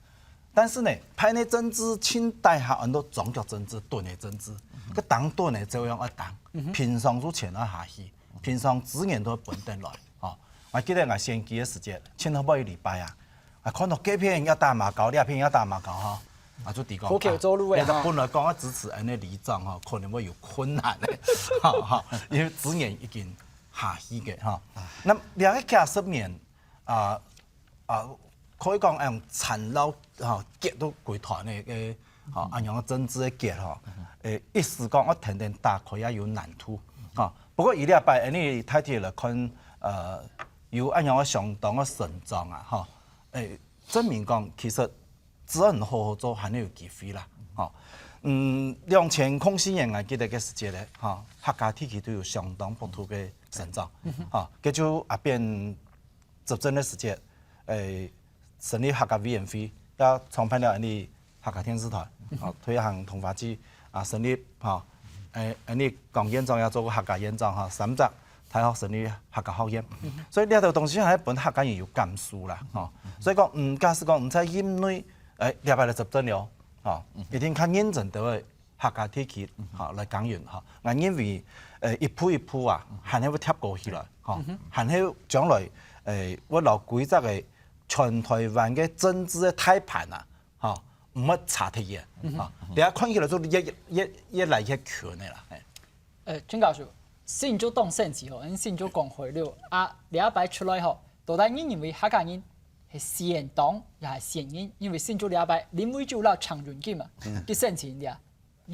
但是呢，派系政治盡底下安到樁腳政治、墩仔政治，該當墩仔照樣愛當，平常就錢愛下去，平常資源都愛分等來，吼。𠊎記得𠊎選舉个時節，前頭尾一禮拜啊， 啊，看到該片也打馬交，這片也打馬交吼，啊，就知講，好口做路欸啊，你本來講要支持恁呢里長吼，可能會有困難个，吼吼，因為資源已經下去个吼。那這個幾十年啊啊，可以講用纏繞吼結到歸團个个吼，恁樣个政治个結吼，誒，一時講要天天打開也有難度吼。不過以這擺恁呢大體來看，呃，有恁樣个相當个成長啊吼。 誒，證明講其實只要你好好做，還係有機會啦，吼。嗯，兩千空四年𠊎記得个時節咧，吼，客家地區都有相當不錯个成長，吼，該就阿扁執政个時節，誒，成立客家委員會，也創辦了恁呢 客家電視台，吼，推行同化制啊，成立吼，誒，恁呢講縣長也做過客家縣長吼，三隻大學成立客家學院，所以這兜東西還分客家人有感受啦，吼。所以講，嗯，假使講毋在任內，誒，這擺來執政了，吼，一定較認真對客家地區，吼，來耕耘，吼。𠊎認為，誒，一步一步啊，還係會貼過去來，吼，還係將來，誒，會摎規則个全台灣个政治个大盤啊， 吼，毋會差忒遠，吼，這下看起來就越越越來越近个啦，嘿。呃，陳教授，新竹當神奇吼，恁新竹講開了啊，這擺出來吼，到底你認為客家人係先當也係先贏？因為新竹這擺林為洲摎蔡英文嘛，佢神奇个，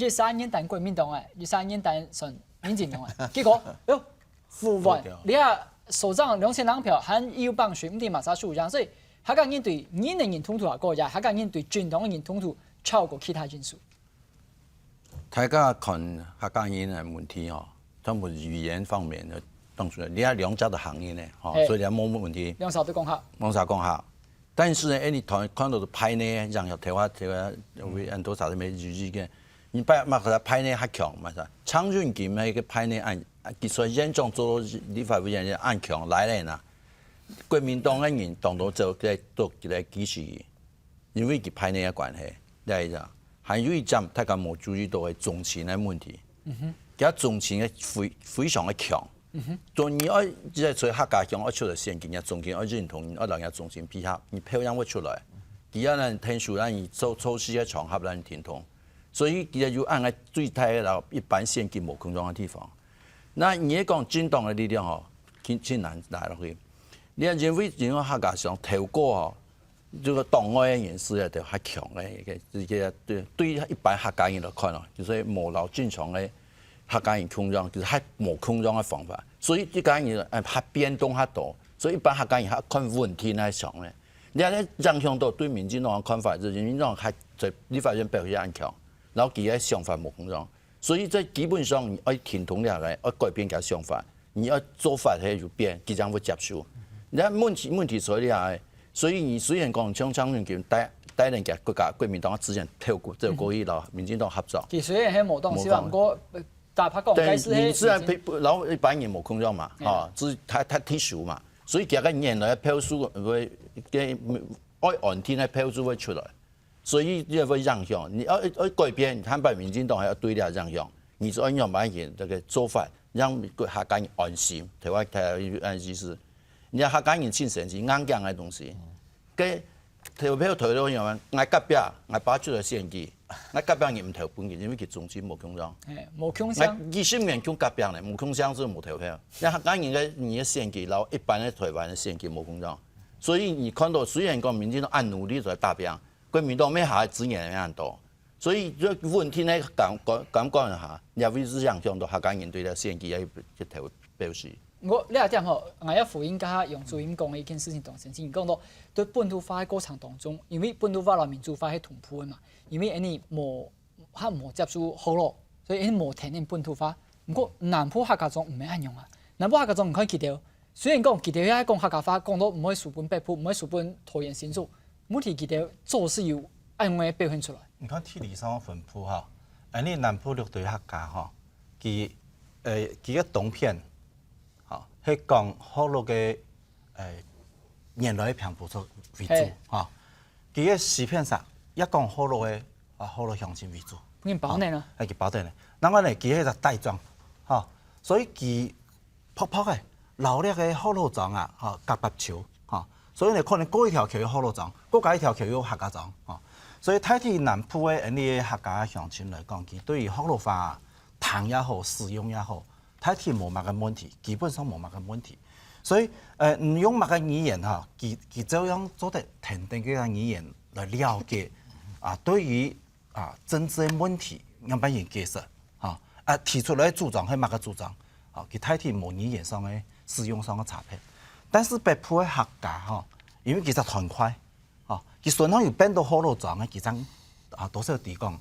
一三年當國民黨个，一三年當選民進黨个，結果，哎喲， 無望。你啊，首長兩千零票，還有幫選毋知麼儕輸贏，所以客家人對人个認同度啊，過呀，客家人對政黨个認同度超過其他因素。大家看客家人个問題吼，全部語言方面个，當初你看兩隻都客人呢，吼，嘿所以你無問題。兩儕都講客，講啥講下。但是呢，哎，你看看到个派呢，像有台灣台灣有很多啥都沒語言个，你派嘛和派呢較強嘛是吧？蔡英文佢个派呢按，佢雖然做到立法委員按強來了呢，國民黨个人當多走在做起來支持佢。因為佢排名个關係，這一隻。還有一點大家無注意到个中青个問題。佢中青个非非常个強。所以你愛在在客家鄉愛出來選舉，人家中青愛認同，你愛讓人家中青配合，你票樣會出來。佢要咱聽書，讓你做做事个場合，讓你聽懂。所以佢有恁个最大个一般選舉無共樣个地方。那你講政黨个力量吼，真真難拿落去。你看因為因為客家想透過吼，這個黨外个人士啊，就較強个一個一個對對一般客家人來看哦，就係無老正常个客家人共樣，就是較無共樣个方法。所以這個人哎，較變動較多，所以一般客家人較看穩定个想呢。你看影響到對民進黨个看法，就是民進黨還在立法院表現很強，然後佢个想法無共樣。所以這基本上你愛聽懂了个，愛改變佢个想法，你愛做法係有變，佢正會接受。你看問題問題出來个，所以你雖然講像張永金帶帶領佢國家國民黨个資源透過走過去，然後民進黨合作。其實也係無當希望，毋過，呃，大家講，但該是你自然配，然後一般人無共樣嘛，哈，只是他他特殊嘛，所以佢个原來个票數會个愛安定个票數會出來。 所以這會影響，你愛愛改變，坦白民進黨還要對這影響，你就愛用慢一點這個做法，讓客家人安心，台灣台灣安心是，你看客家人真神奇，硬頸个東西，該投票投了以後，𠊎隔壁，𠊎爸出來選舉，𠊎隔壁人毋投分佢，因為佢中青無共樣。哎，無共樣。𠊎二十年共隔壁呢，無共樣就無投票。那客家人个你个選舉，然後一般个台灣个選舉無共樣。所以你看到雖然講民進黨恁努力在打拼， 國民黨乜還資源也很多，所以這問題呢，感感感覺哈，也會影響到客家人對這選舉个一個表示。毋過這點吼，𠊎愛回應剛剛楊主任講个一件事情當中，你講到對本土化个過程當中，因為本土化摎民主化係同步个嘛，因為恁呢無 較無接觸學老，所以因為無聽見本土化。毋過南部客家庄毋係恁樣啊，南部客家庄你看佢兜，雖然講佢兜也講客家話，講到毋會輸分北部，毋會輸分桃園新竹，問題佢兜做事有恁樣个表現出來。你看地理上个分布哈，恁呢南部六堆客家哈，佢呃佢个東片，哈，係講學老个呃原來个平埔族為主哈，佢个西片上也講學老个 啊，學老鄉親為主。你包呢？啊，係佢包得呢。另外呢，佢係隻大庄，吼，所以佢薄薄个，摎這个學老庄啊，吼，隔壁就，吼，所以呢，可能過一條橋有學老庄，過加一條橋有客家庄，吼。所以大體南部个恁呢个客家鄉親來講，佢對於學老話聽也好，使用也好， 大體無麼个問題，基本上無麼个問題。所以，呃，你用麼个語言哈，佢佢照樣做得跈等這个語言來了解啊，對於啊政治个問題，仰般形解釋哈，啊提出來个主張係麼个主張，啊，佢大體無語言上个使用上个差別。但是北部个客家哈，因為佢實在團塊， 吼，佢雖然有變到學老庄个，佢正啊多少知講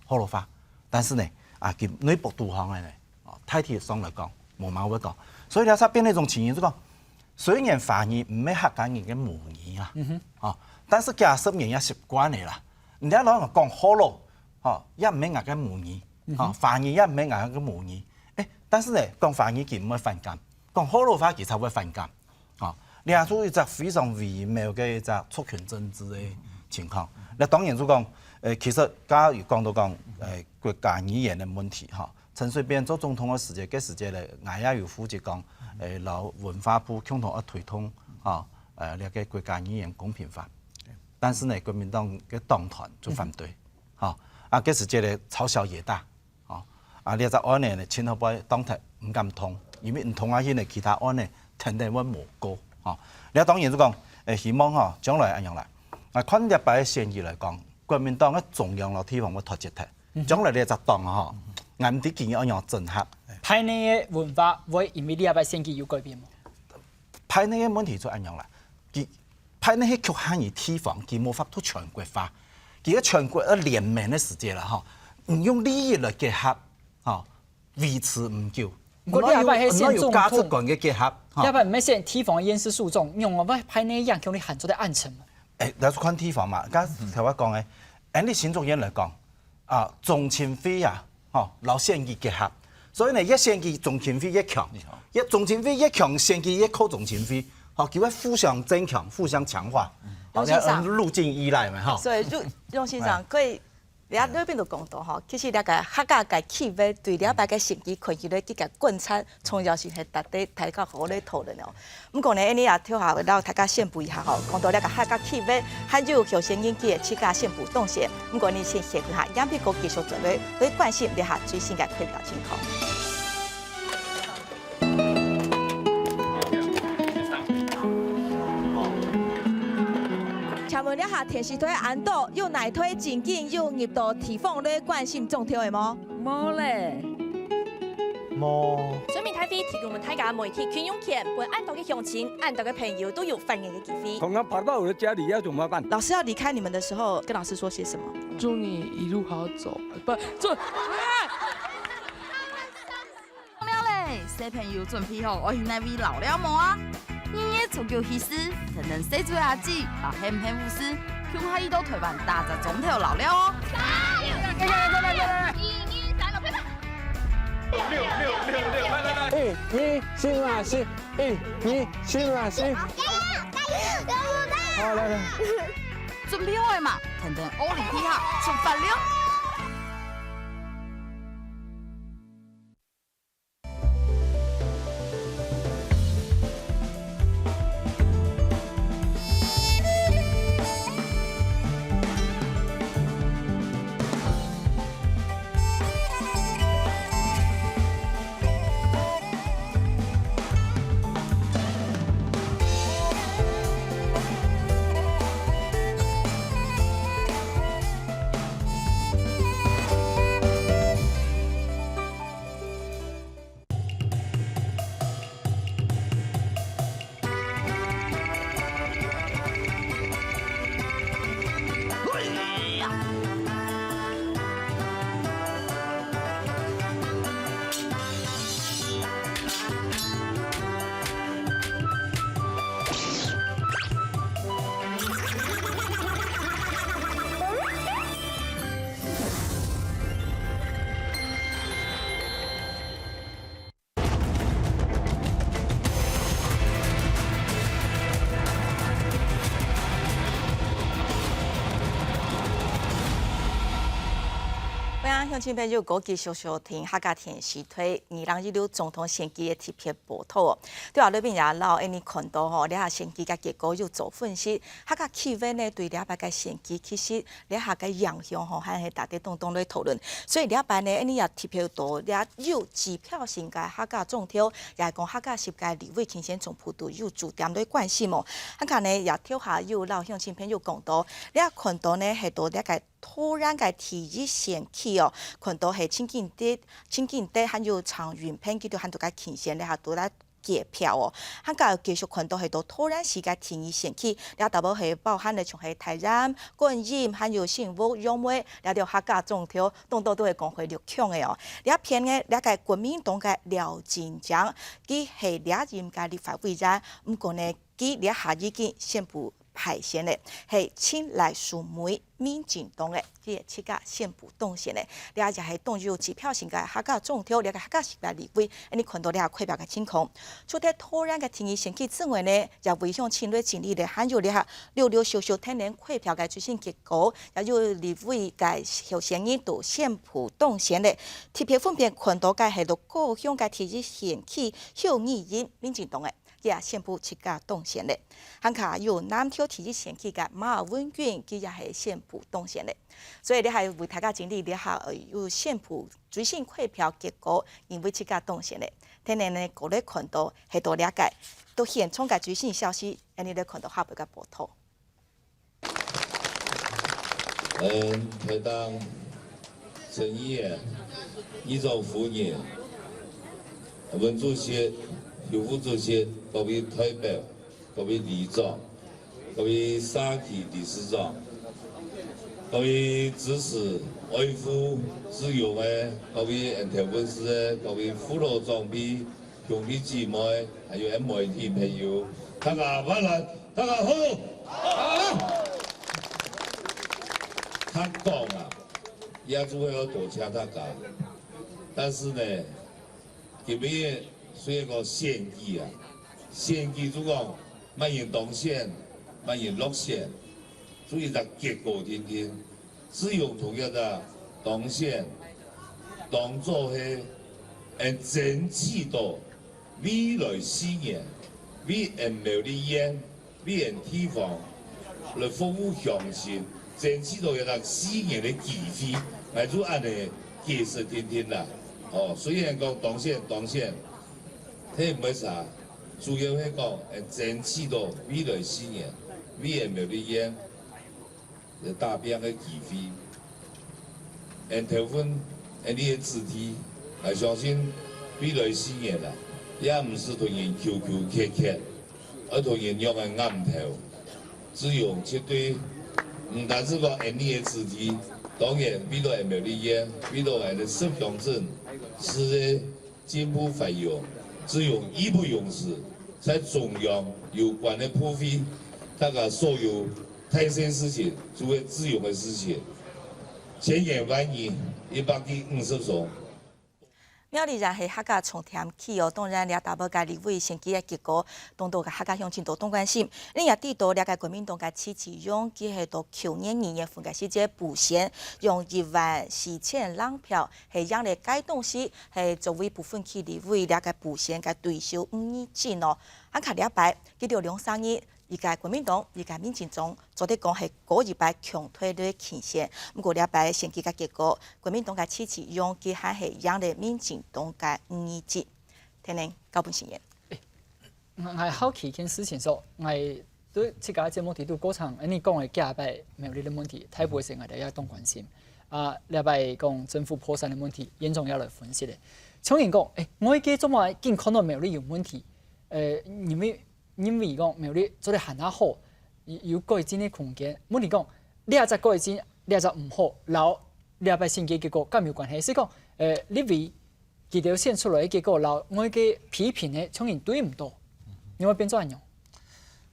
學老話，但是呢，啊佢內部肚項个呢，哦，大體上來講，無麼會講。所以這才變成一種情形，就講，雖然華語毋係客家人个母語啊，吼，但是幾十年也習慣了啦。人家老講學老，吼，也毋係𠊎个母語，吼，華語也毋係𠊎个母語。誒，但是呢，講華語佢毋會反感，講學老話佢才會反感。 哦，這就一隻非常微妙个一隻族群政治个情況。那當然就講，呃，其實剛剛有講到講，呃，國家語言个問題，哈。陳水扁做總統个時節，該時節咧，𠊎也有負責講，呃，摎文化部共同愛推動，哈，呃，這个國家語言公平法。但是呢，國民黨个黨團就反對，哈。啊，該時節咧，朝小野大， 哦，啊，這隻案呢，盡後背當然毋敢動，因為毋動啊，該其他案呢，跈等會無過，哦。這當然就講，誒，希望吼，將來恁樣啦。啊，看這擺个選舉來講，國民黨个中央摎地方會脫節忒。將來這隻黨吼，𠊎毋知佢愛仰般整合。排內个文化會因為這擺選舉有改變無？ 排內个問題就恁樣啦。佢排內係局限於地方，佢無法度全國化。佢个全國个聯盟个時節啦，吼，你用利益來結合，吼，維持毋久。毋過這擺係選總統，你愛有價值觀个結合，吼。這擺毋係選地方个縣市首長，用我們排內影響力還做得恁深嘛？誒，這就看地方嘛。剛頭先講个，恁樣新竹縣來講， 啊，中青會啊，吼，摎選舉結合。所以呢，越選舉中青會越強，越中青會越強，選舉越靠中青會，吼，佢會互相增強、互相強化。哦，陸先生。陸靜依賴嘛，吼。所以陸，陸先生，哎。可以，你看，哎。這邊就講到吼，其實這个客家个氣味對這擺个選舉看起來，佢个觀察重要性係值得大家好好來討論哦。毋過呢，恁呢啊，頭下摎大家宣布一下吼，講到這个客家氣味，還有候選人佢个自家宣布當選。毋過呢，先歇一下，楊碧哥繼續轉來，來關心這下最新个開票情況。 請問這下電視台恁多，有哪台正經有入到地方來關心總統个無？無咧。無。選民大會提供分大家媒體群眾權，分恁多个鄉親、恁多个朋友都有發言个機會。剛剛跑到我的家裡，要怎麼辦？老師要離開你們的時候，跟老師說些什麼？祝你一路好走，不，祝，啊！ 了咧，小朋友準備好愛去哪位尞了無啊？二月初九起始，跈等細妹阿姊，摎喊喊舞獅，共下去到台灣打隻庄頭尞了哦！加油！加油！加油！一二三，來，快快！六六六六，來來來！一二新馬戲，一二新馬戲。加油！加油！加油！好，來來。準備好了嘛？跈等奧林匹克出發了！ 歡迎鄉親朋友，繼續收聽客家電視台二零一六總統選舉个特別報導哦。對啊，這邊也摎恁呢看到吼，這下選舉个結果有做分析，客家氣氛呢對這擺个選舉其實 這下个影響吼，還係值得當當來討論。所以這擺呢，恁呢也特別到這有指標性个客家莊頭，也係講客家十个立委競選總部都有駐點來關心哦。還看呢，也頭下有摎鄉親朋友講到，這看到呢係到這个桃園个第一選區哦，看到係陳建德、陳建德還有陳雲扁佢兜還在該競選，這下都來 計票哦。還過繼續看到係到桃園市个第二選區，這大部係包含了像係大安、觀音，還有新屋、楊梅，這兜客家莊頭，當多都係光輝六強个哦。這片个這个國民黨个廖振江，佢係這任个立法委員，毋過呢，佢這下已經宣布 敗選个，係陳賴淑梅，民進黨个，佢个自家宣布當選个。這也係當有指標性个客家莊頭，這个客家十个立委，恁呢看到這下開票个情況。除忒桃園个第二選區之外呢，也會向前來整理个，還有這下陸陸續續跈等開票个最新結果，也有立委个候選人都宣布當選个。特別分別看到个係到高雄个第一選區，邱議員，民進黨个， 佢也宣布自家當選了。還過有南投第一選區个馬文君，佢也係宣布當選了。所以這下為大家整理這下，呃，有宣布最新開票結果，因為自家當選了。天然呢，過來看到係到這个，到現場个最新消息，恁呢來看到下背个報導。 嗯，台長、陳議員、議長夫人、文主席、邱副主席、各位代表、各位里長、各位社區理事長、各位支持、愛護自由个各位𠊎等台灣市个各位父老長輩、 兄弟姊妹，還有𠊎媒體朋友，大家晚安，大家好。好。客講啊，也就係愛多謝大家。但是呢，今日雖然講選舉啊，選舉就講麼人當選，麼人落選，所以佢結果定定，志勇同佢个當選，當做係，誒，爭取到未來四年，為𫣆苗栗縣，為𫣆地方來服務鄉親，爭取到一個四年个機會，𠊎就恁樣解釋定定啦。哦，雖然講當選，當選， 係毋會差，主要係講，誒，爭取到未來四年，為𫣆苗栗縣个打拚个機會。𫣆頭份，𫣆俚个子弟，𠊎相信未來四年啊，也毋使同人求求乞乞，愛同人仰般頷頭。志勇絕對毋單止講𫣆俚个子弟，當然為了𫣆苗栗縣，為了𫣆个十鄉鎮，是个 進步繁榮，志勇義不容辭，在中央有關个部會，大家所有大細事情，就係志勇个事情。千言萬語，一百句五十鐘。苗栗也係客家重點區哦，當然這搭个立委選舉个結果，當多个客家鄉親都當關心。你也知道，這個國民黨个徐啟勇，佢係到舊年二月份个時節補選，用一萬四千零票， 係贏了該當時係作為不分區立委這個補選个對手吳怡靜哦。還看這擺，佢兜兩儕人，一個國民黨，一個民進黨，做得講係過一擺強推个傾向。毋過這擺選舉个結果，國民黨个徐啟勇佢還係贏了民進黨个吳怡靜。天天交分新聞。 𠊎，𠊎好奇一件事情，說，𠊎對自家節目裡肚過程，恁樣講个幾下擺苗栗个問題，大部分時間𠊎兜也當關心。啊，這擺講政府破產个問題，院長也來分析个。像人講，誒，外界做麼緊看到苗栗有問題？呃，因為，因為講苗栗做得還較好，有，有改進个空間。問題講，這隻改進，這隻毋好，摎這擺選舉結果敢有關係？係講，呃，立委 佢兜選出來个結果，摎外界批評个像人對毋到，仰會變做恁樣？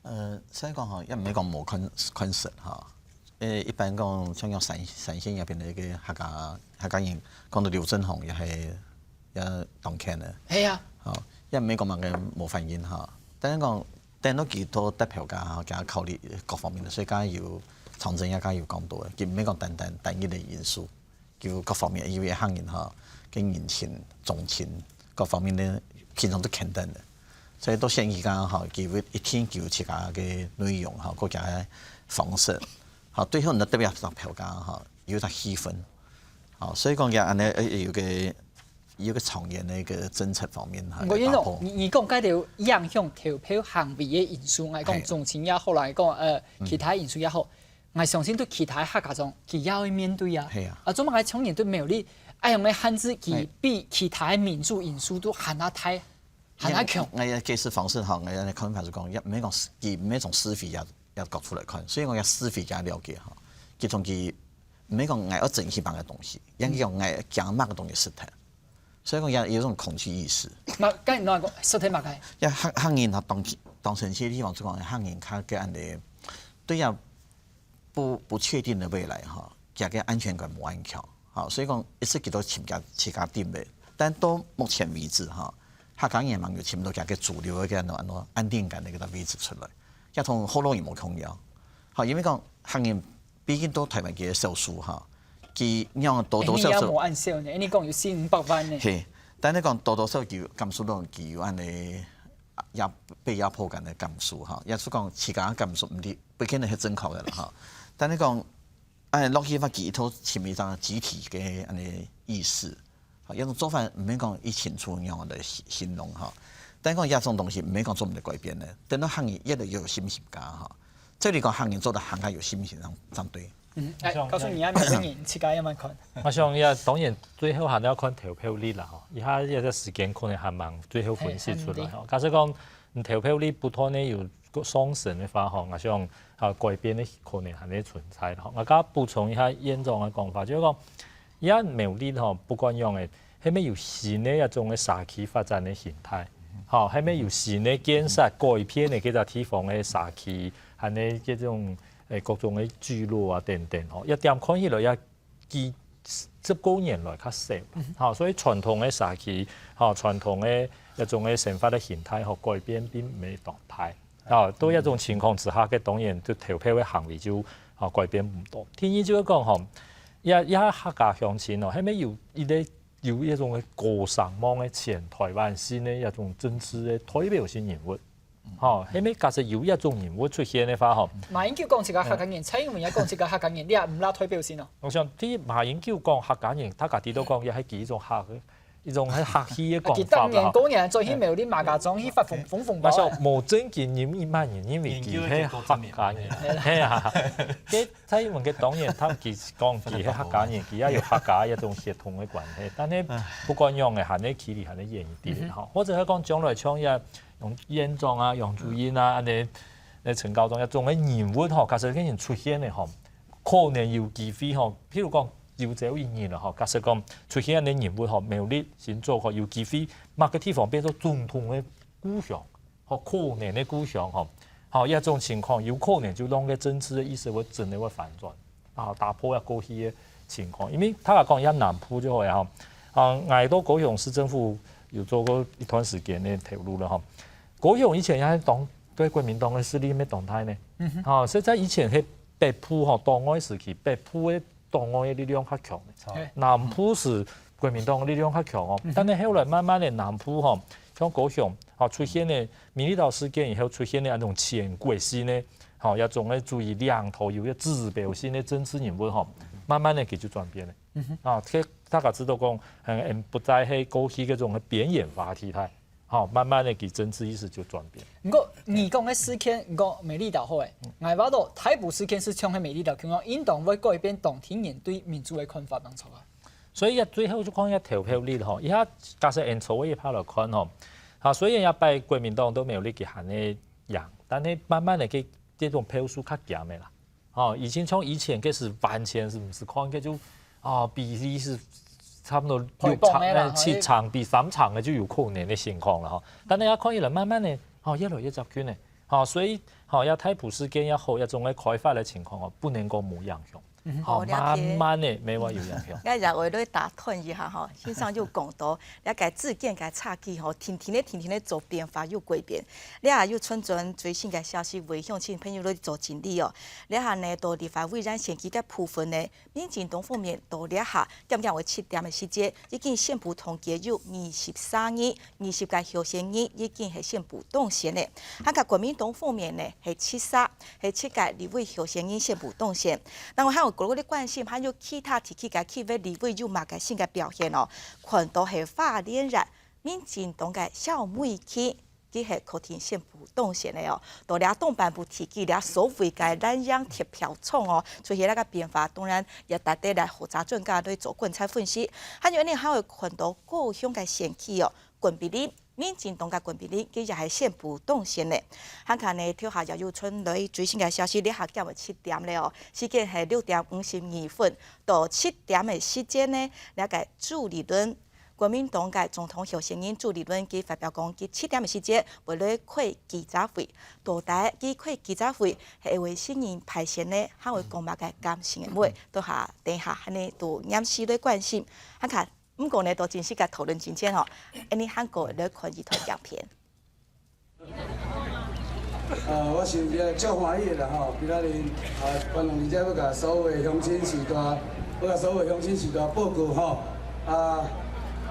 呃，所以講吼，也毋係講無看，看實吼。誒，一般講，像講三，三線這片个一個客家，客家人，講到劉政鴻也係，也當譴个。係啊。吼，也毋係講麼个無反應吼。但是講，等到佢到投票間吼，佢考慮各方面个，所以佢有，長征也佢有講到个，佢毋係講單單單一个因素。 佢各方面，因為客人吼，个人情、宗親，各方面呢，平常都肯定个。所以到選舉間吼，佢會一定有自家个內容吼，各家个方式。吼，對後呢，特別係投票間吼，有一個氣氛。吼，所以講佢恁樣，呃，有個，有個長遠个一個政策方面吼，毋過，院長，你，你講該兜影響投票行為个因素，𠊎講宗親也好啦，講，呃，其他因素也好， 𠊎相信對其他客家庄，佢也會面對啊。係啊。啊，做麼个像人對苗栗，恁樣个限制，佢比其他民主因素都還較大，還較強。𠊎个解釋方式吼，𠊎个看法係講，也毋係講，佢毋係從是非个，个角度來看，所以講个是非个了解吼，佢從佢毋係講𠊎愛爭取麼个東西，也係講𠊎驚麼个東西失敗。所以講也有一種恐懼意識。嘛，該你講，失敗麼个？也客，客人吼，當，當前期地方就講，客人較个恁樣，對呀， 不，不確定个未來吼，佢个安全感無恁強。吼，所以講一直佢都尋佢自家定位。但到目前為止吼，客家人嘛有尋到佢个主流个安安安定感个一個位置出來，也同學老人無共樣。吼，因為講客人畢竟到台灣个少數吼，佢仰多多少少，你也無恁少呢，你講有四五百萬呢。係，但係講多多少少感受到佢有恁樣壓，被壓迫感个感受吼，也係講自家感受毋知，不見得係正確个啦吼。但係講 哎，落去話佢一套尋一種集體个恁樣意識，吼，這種做法毋免講一清楚仰般來形，形容吼。但講這種東西毋免講做毋得改變个，等到客人越來越有信心个吼，這裡講客人做得還較有信心正，正對。嗯，哎，告訴你啊，每個人自家也蠻看。𠊎想也當然最後還要看投票率啦吼，這下這個時間可能還吂最後分析出來吼。哎，哎，對。假使講，嗯，投票率不斷个有 上升个話吼，𠊎想，啊，改變个可能還係存在吼。𠊎再補充一下院長个講法，就係講，這苗栗吼，不管仰仔，係毋係有新个一種个社區發展个形態，吼，係毋係有新个建設改變个這隻地方个社區，還有這種，誒，各種个聚落啊等等吼，這點看起來也 幾十過年來較少。吼，所以傳統个社區，吼，傳統个一種个生活个形態，吼，改變並毋係當大。吼，在這種情況之下，該當然就投票个行為就啊，改變毋到。第二就係講吼，這，這客家鄉親哦，係毋係有一個，有一種个高聲望个全台灣性个一種政治个代表性人物。吼，係毋係假設有一種人物出現个話吼，馬英九講自家客家人，蔡英文也講自家客家人，你也毋拉代表性哦。我想，第一，馬英九講客家人，大家知道講，也係佢一種客，一種係客氣个講法啦。佢當年過年轉去苗栗馬家莊去發紅，紅紅包啊。我想，無正經人，一般人認為佢係客家人。係啊，該蔡英文个當然，佢講佢係客家人，佢也有客家一種血統个關係，但係不管樣个，還係距離還係遠一點吼。或者係講將來像一楊院長啊、楊主任啊，恁呢，那陳高中這種个人物吼，假設个人出現个吼，可能有機會吼，譬如講有朝一日了吼，假設講出現个人物吼，苗栗新竹吼，有機會麼个地方變做總統个故鄉，吼，可能个故鄉吼，吼，這種情況有可能就讓該政治个意識會真个會反轉，啊，打破這過去个情況。因為大家講一下南部就好呀吼，啊，𠊎到高雄市政府有做過一段時間个頭路了吼。高雄以前也係當，對國民黨个勢力也當大呢。吼，所以在以前係北部吼，黨外時期，北部个黨外个力量較強个。南部係國民黨个力量較強哦。但係後來慢慢个南部吼，像高雄吼出現个美麗島事件以後出現个那種全國性个吼，這種个主義領導有一個指標性个政治人物吼，慢慢个佢就轉變了。啊，這大家知道講，嗯，不再係過去該種个邊緣化體態。 吼，慢慢个佢政治意識就轉變。毋過你講个事件，你講美麗島好誒，𠊎話到大埔事件係像係美麗島共樣，應當會改變當地人對民主个看法，當錯啊。所以啊，最後就講一下投票率吼，一下假設按照這一派來看吼，啊，雖然這擺國民黨都無力去喊个贏，但係慢慢个佢這種票數較減个啦。 吼，以前像以前个係完全係毋係看个就，啊，比例係差不多六成，七成比三成个就有可能个情況了吼。但係這下看起來慢慢个，吼，越來越接近了。吼，所以，吼，這大埔事件也好，這種个開發个情況哦，不能講無影響。吼，慢慢个，慢慢有影響。𠊎也會來打斷一下吼，先生有講到，這个事件个差距吼，定定个、定定个做變化有改變。這下有傳轉最新个消息，為鄉親朋友來做整理哦。 這下呢，到立法委員選舉个部分呢，民進黨方面到這下，點點會七點个時節，已經宣布當選有二十三人，二十个候選人已經係宣布當選了。還過國民黨方面呢，係七十，係七个立委候選人宣布當選。另外還有各位个關心，還有其他地區个區域立委有麼个新个表現哦？看到係花蓮縣民進黨个蕭美琴， 佢係確定宣布當選个哦。到這東半部地區，這所謂个藍營投票廠哦，出現該个變化，當然也值得來學者專家來做觀察分析。還有呢，還會看到高雄个選區哦，郭美玲，民進黨个郭美玲，佢也係宣布當選个。還過呢，頭下也有傳來最新个消息，這下今日七點了哦，時間係六點五十二分，到七點个時間呢，這个朱立倫 國民黨个總統候選人朱立倫佢發表講，佢七點个時節會來開記者會。到底佢開記者會係為啥人派遣呢？還會講麼个感性个話？等下，等下，恁呢都黏時來關心。還過，毋過呢，到正式个討論之前吼，恁呢還過來看一段影片。 呃，我想也足歡喜的啦吼，今仔日啊，歡迎佇遮欲甲所有的鄉親序大，欲甲所有的鄉親序大報告吼。啊，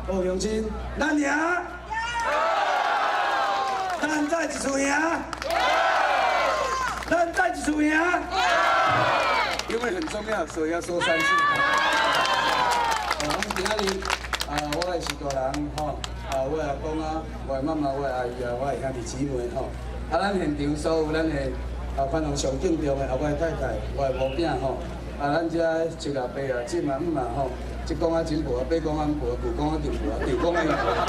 各位鄉親，咱贏！咱再一次贏！咱再一次贏！因為很重要，所以要說三次。呃，我們今仔日啊，我的序大人吼，啊，我的阿公啊， 我的媽媽、我的阿姨啊、我的兄弟姊妹吼，啊，咱現場所有咱的啊，歡迎上敬重的啊，我的太太、我的某囝吼，啊，咱遮叔啊、伯啊、嬸啊、姆啊吼，叔公啊、嬸婆啊、伯公啊、姆婆啊、舅公啊、丈婆啊、丈公啊、姨婆啊，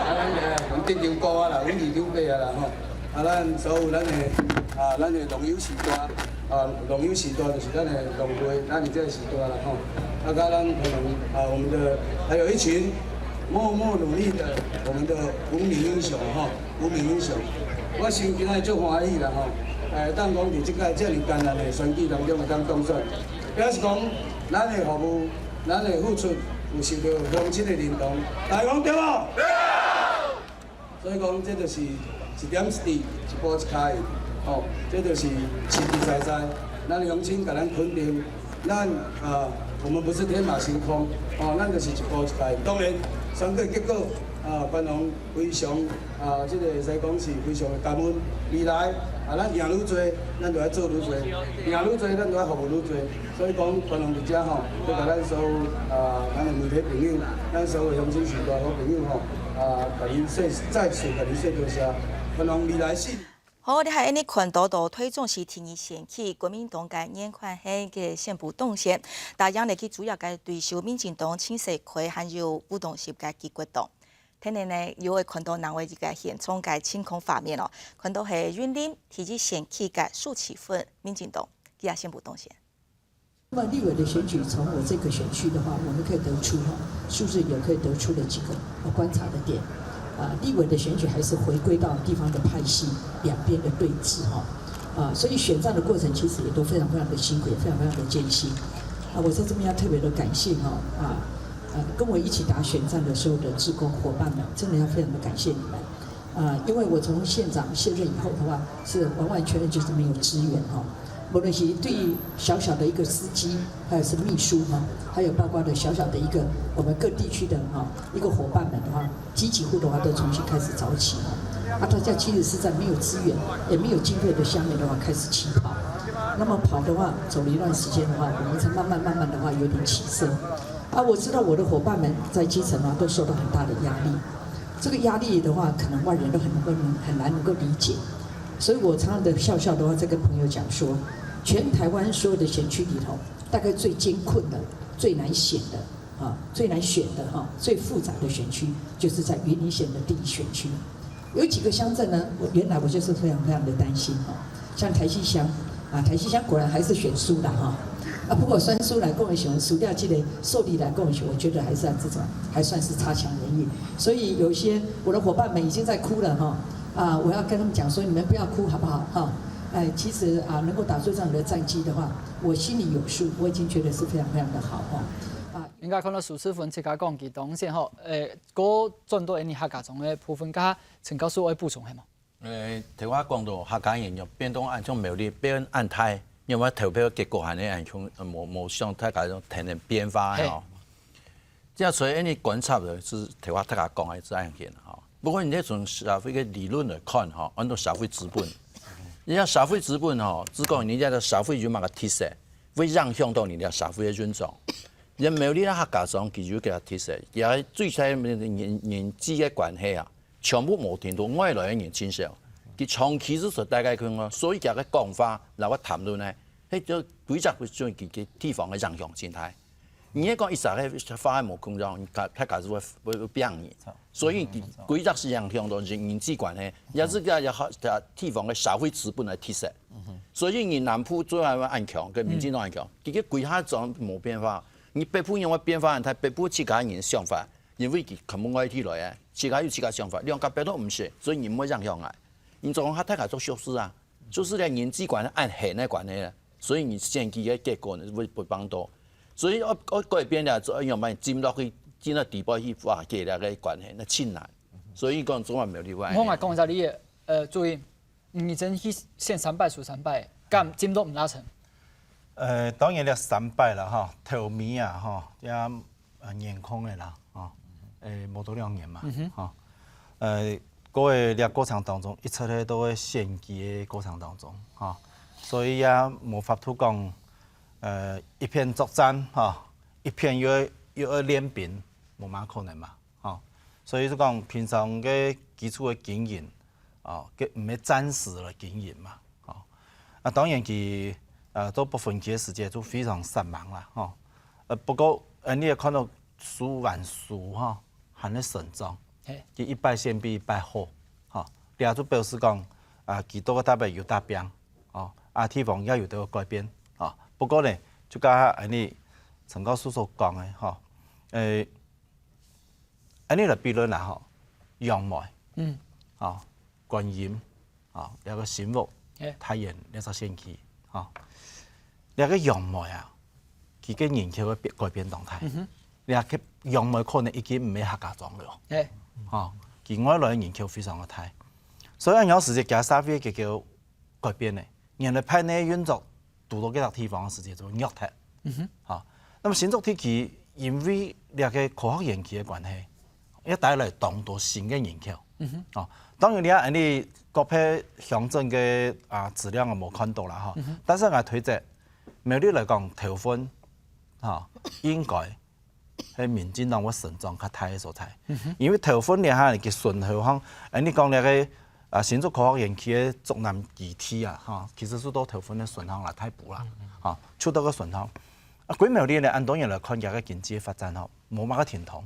啊，咱遮阮鎮長姑啊啦，阮二長伯啊啦吼，啊，咱所有咱的啊，咱的農友序大，啊，農友序大就是咱的農會，咱的這个序大啦吼，啊，甲咱可能啊，我們的還有一群默默努力的我們的無名英雄吼。 無名英雄。我心今仔足歡喜啦吼，會當講佇這屆遮爾艱難的選舉當中會當當選，表示講咱的服務、咱的付出有受到鄉親的認同，大家講對無？對。所以講，這就是一點一滴，一步一跤印，吼，這就是實實在在，咱鄉親共咱肯定，咱，啊，我們不是天馬行空，哦，咱就是一步一步。當然，選舉結果，啊，觀眾非常，啊，這个會使講是非常的感恩。未來，啊，咱贏愈濟，咱就愛做愈濟；贏愈濟，咱就愛服務愈濟。所以講，觀眾佇遮吼，欲共咱所有，啊，咱的媒體朋友，咱所有鄉親序大好朋友吼，啊，共恁說，再次共恁說多謝。觀眾未來是 好，你還恁呢看到，到台中市第二選區，國民黨个顏寬恆个宣布當選，打贏了佢主要个對手民進黨、新社會還有無黨籍个基國黨。天然呢，又會看到另外一个縣長个情況畫面哦，看到係雲林第一選區个蘇敧奮，民進黨，佢也宣布當選。 那麼立委的選舉，從我這個選區的話，我們可以得出哈，是不是也可以得出了幾個呃觀察的點？啊，立委的選舉還是回歸到地方的派系兩邊的對峙哈，啊，所以選戰的過程其實也都非常非常的辛苦，也非常非常的艱辛。啊，我在這邊要特別的感謝哈，啊，呃，跟我一起打選戰的所有的志工夥伴們，真的要非常的感謝你們。啊，因為我從縣長卸任以後的話，是完完全全就是沒有資源哈。 無論是對小小的一個司機，還有是秘書哈，還有包括的小小的一個我們各地區的哈一個夥伴們的話，幾幾乎的話都重新開始找起哈。啊，大家其實是在沒有資源、也沒有經費的下面的話開始起跑。那麼跑的話，走了一段時間的話，我們才慢慢慢慢的話有點起色。啊，我知道我的夥伴們在基層啊都受到很大的壓力，這個壓力的話，可能外人都很能夠很難能夠理解。 所以我常常的笑笑的話，在跟朋友講說，全台灣所有的選區裡頭，大概最艱困的、最難選的啊，最難選的哈，最複雜的選區，就是在雲林縣的第一選區。有幾個鄉鎮呢，我原來我就是非常非常的擔心哈，像台西鄉啊，台西鄉果然還是選輸了哈。啊，不過選輸來講一下，輸掉這個受理來講一下，我覺得還是這種還算是差強人意。所以有一些我的夥伴們已經在哭了哈。 啊，我要跟他們講說，你們不要哭好不好？哈，哎，其實啊，能夠打出這樣的戰績的話，我心裡有數，我已經覺得是非常非常的好哈。啊，應該看到蘇敧奮自家講，佢當時吼，誒，過轉到𠊎客家庄个部分，該陳教授愛補充係無？誒，頭下講到客家人有變動恁像苗栗變恁大，因為投票結果還係恁像，呃，無，無像大家種天天變化个吼。嘿。 這所以你觀察的是頭下大家講个這樣件吼。不過你這從社會个理論來看吼，安到社會資本，你像社會資本吼，只講你這个社會有麼个特色，會影響到你這社會个運作。因為你客家庄佢有个特色，也最在人，人際个關係啊，全部無聽到外來个人真少，佢長期是在大概看啊，所以佢个講話，然後談論呢，迄就規則會對佢个地方个影響真大。 你係講一隻个花無共樣，你大，大家係會，會，會變你。所以規則係影響到人，人際關係，也係个也好，地方个社會資本个特色。所以你南部做下恁強，跟民進黨恁強，其實規下種無變化。你北部因為變化很大，北部自家人想法，因為佢全部外地來个，自家有自家想法，兩家北都毋係，所以你毋會影響啊。你總下大家做小事啊，就是个人際關係，恁好个關係啊。 所以你選舉个結果呢，會，會幫到。所以愛，愛改變了，就愛用慢進落去，進到底部去化解了个關係，那盡難。所以講，中華沒有例外。我來講一下你个，呃，主任，你真去選三擺輸三擺，敢進到毋拉成？呃，當然了，三擺了哈，頭尾啊哈，也，呃，年空个啦，哈，誒，無到兩年嘛，哈。 呃，過个這過程當中，一直咧都會選舉个過程當中，吼，所以也無法度講，呃，一片作戰，吼，一片又愛，又愛練兵，無麼可能嘛，吼。所以就講平常个基礎个經營，哦，个毋係暫時个經營嘛，吼。啊，當然佢，呃，到不分區个時節就非常散漫啦，吼。呃，不過，呃，你也看到輸還輸，吼， 還係成長，嘿。佢一擺選比一擺好，吼，這就表示講，啊，佢兜个代表有打拚，哦，啊，地方也有兜改變，哦。不過呢，就甲恁呢，陳教授所講个，吼，誒，恁呢來比論啦，吼，楊梅，嗯。哦，觀音， 吼，這个新屋，嘿。大園這隻選區，吼，這个楊梅啊，佢个人口个變，改變當大。嗯哼。這个楊梅可能已經毋係客家莊了，嘿。吼，佢外來个人口非常个大。所以恁樣時節，佢社會个个改變呢，原來派系運作堵到該个地方个時節就會弱忒。嗯哼。吼，那麼新竹地區因為這个科學園區个關係，也帶來當多新个人口。嗯哼。哦，當然你看，恁呢各片鄉鎮个啊資料我無看到啦哈。嗯哼。但是𠊎推測，苗栗來講，頭份，哈，應該 係民進黨會成長較大个所在。嗯哼。因為頭份這下佢順後項，哎，你講這个啊新竹科學園區个竹南基地啊，哈，其實係到頭份个順項啦，大埔啦，嗯嗯。哈，就到个順項。啊，歸苗栗呢，恁多人來看佢个經濟發展吼，無麼个停動。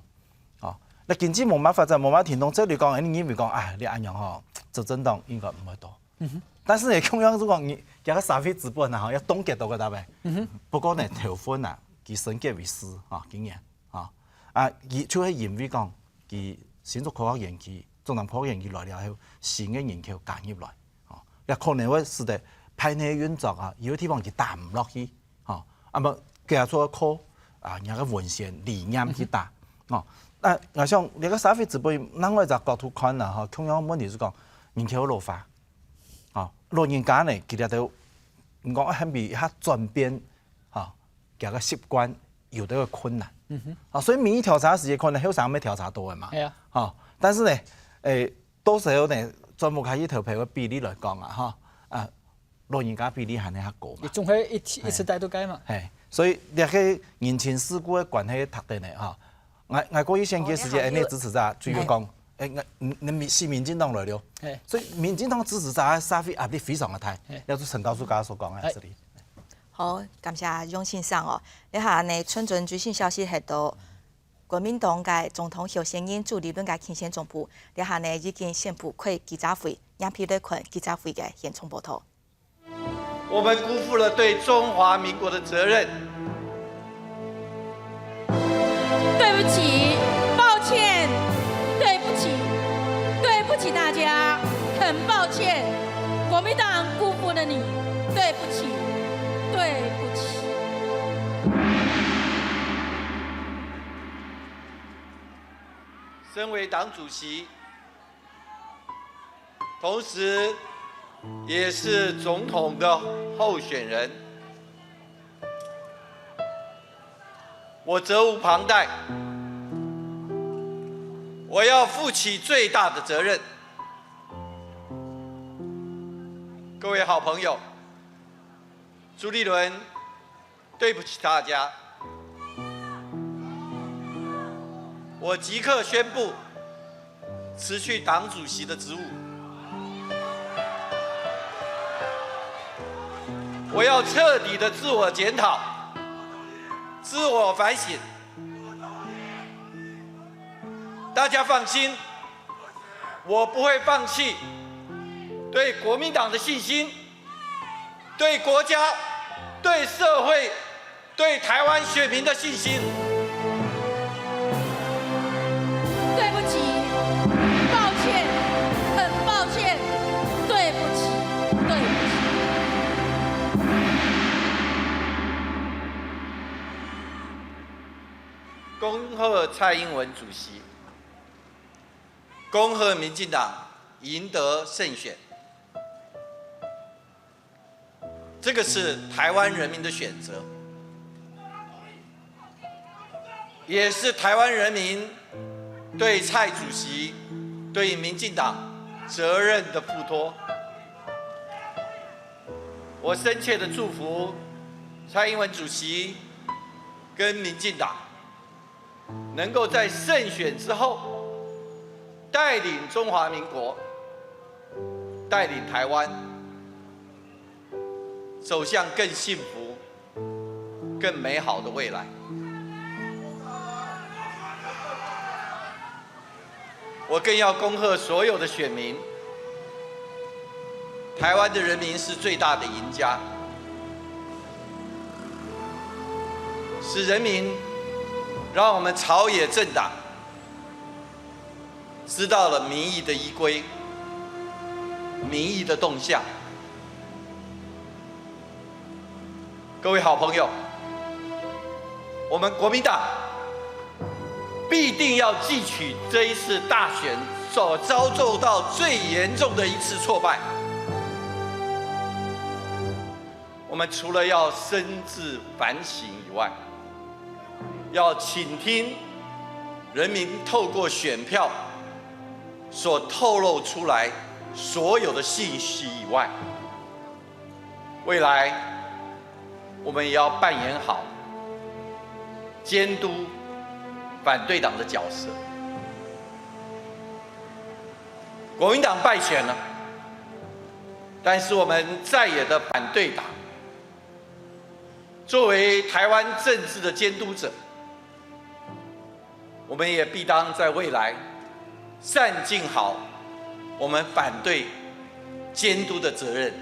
哦，該經濟無麼个發展，無麼个停動，這裡講，哎，你認為講，哎，你恁樣吼，執政黨應該毋會倒。 嗯哼。但是呢，共樣如果你這个社會資本啊，吼，要凍結到个大概。嗯哼。不過呢，頭份啊，佢升格為四，吼，今年，吼，啊，佢就係因為講，佢新竹科學園區、竹南科學園區來了後，新个人口加入來，吼，也可能會使得派系運作啊，有个地方佢打毋落去，吼，啊，毋，佢就靠啊，人家个文宣理念去打，吼。那𠊎想，這个社會資本，另外一隻角度看啊，吼，共樣問題係講，人口老化， 吼，老人家呢，佢兜毋講還比較轉變，吼，佢个習慣有兜个困難。嗯哼。啊，所以民意調查時節可能後生還無調查到个嘛。係啊。吼，但是呢，誒，到時候呢，全部開始投票个比例來講啊，吼，啊，老人家比例還係較高嘛。你總係一，一世代都該嘛。嘿，所以這个人情世故个關係特點呢，吼， 𠊎，𠊎過去選舉時節，哦，恁呢支持者就有講，誒，𠊎，你，你民，是民進黨來了。嘿。所以民進黨支持者个社會壓力非常个大，嘿。也就陳教授剛剛所講个，嘿。這裡。好，感謝楊先生哦。這下呢，春春最新消息係到國民黨个總統候選人朱立倫个競選總部，這下呢已經宣布開記者會，讓𠊎等來看記者會个現場報導。 我們辜負了對中華民國的責任。對不起，抱歉，對不起，對不起大家，很抱歉，國民黨辜負了你，對不起，對不起。身為黨主席， 同時也是總統的候選人，我責無旁貸，我要負起最大的責任。各位好朋友，朱立倫 對不起大家，我即刻宣布辭去黨主席的職務。我要徹底的自我檢討、自我反省。大家放心，我不會放棄對國民黨的信心， 對國家、對社會、對台灣選民的信心。對不起，抱歉，很抱歉，對不起，對不起。恭賀蔡英文主席，恭賀民進黨贏得勝選。 這個是台灣人民的選擇，也是台灣人民對蔡主席、對民進黨責任的付託。我深切地祝福蔡英文主席跟民進黨 能夠在勝選之後，帶領中華民國，帶領台灣走向更幸福、更美好的未來。我更要恭賀所有的選民，台灣的人民是最大的贏家，是人民讓我們朝野政黨 知道了民意的依歸、民意的動向。各位好朋友，我們國民黨必定要汲取這一次大選所遭受到最嚴重的一次挫敗。我们除了要深自反省以外，要倾听人民透过选票所透露出来所有的信息以外，未来我们也要扮演好监督反对党的角色。国民党败选了，但是我们在野的反对党，作为台湾政治的监督者，我们也必当在未来善尽好我们反对监督的责任。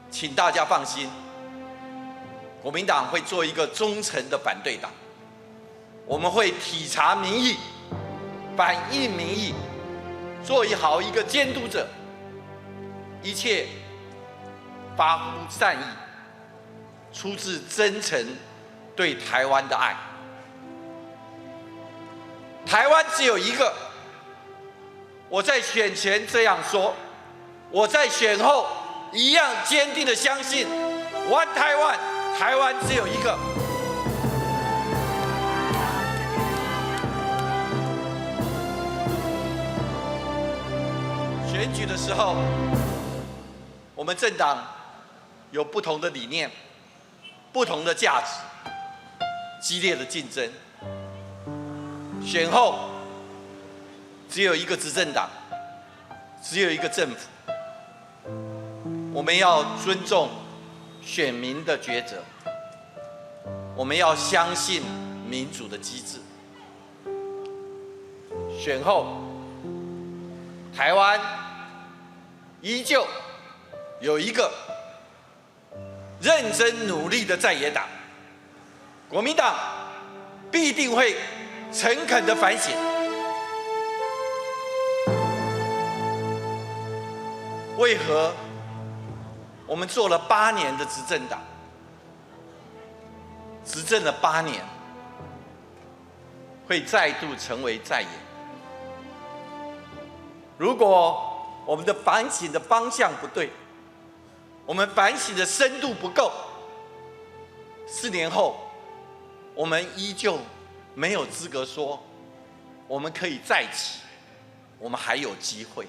请大家放心，国民党会做一个忠诚的反对党，我们会体察民意，反映民意，做好一个监督者，一切发乎善意，出自真诚对台湾的爱。台湾只有一个，我在选前这样说，我在选后一样坚定的相信，One Taiwan，台湾只有一个。选举的时候，我们政党有不同的理念、不同的价值，激烈的竞争。选后，只有一个执政党，只有一个政府。我们要尊重选民的抉择，我们要相信民主的机制。选后，台湾依旧有一个认真努力的在野党，国民党必定会诚恳的反省，为何我们做了八年的执政党，执政了八年，会再度成为在野？如果我们的反省的方向不对，我们反省的深度不够，四年后，我们依旧没有资格说我们可以再起，我们还有机会。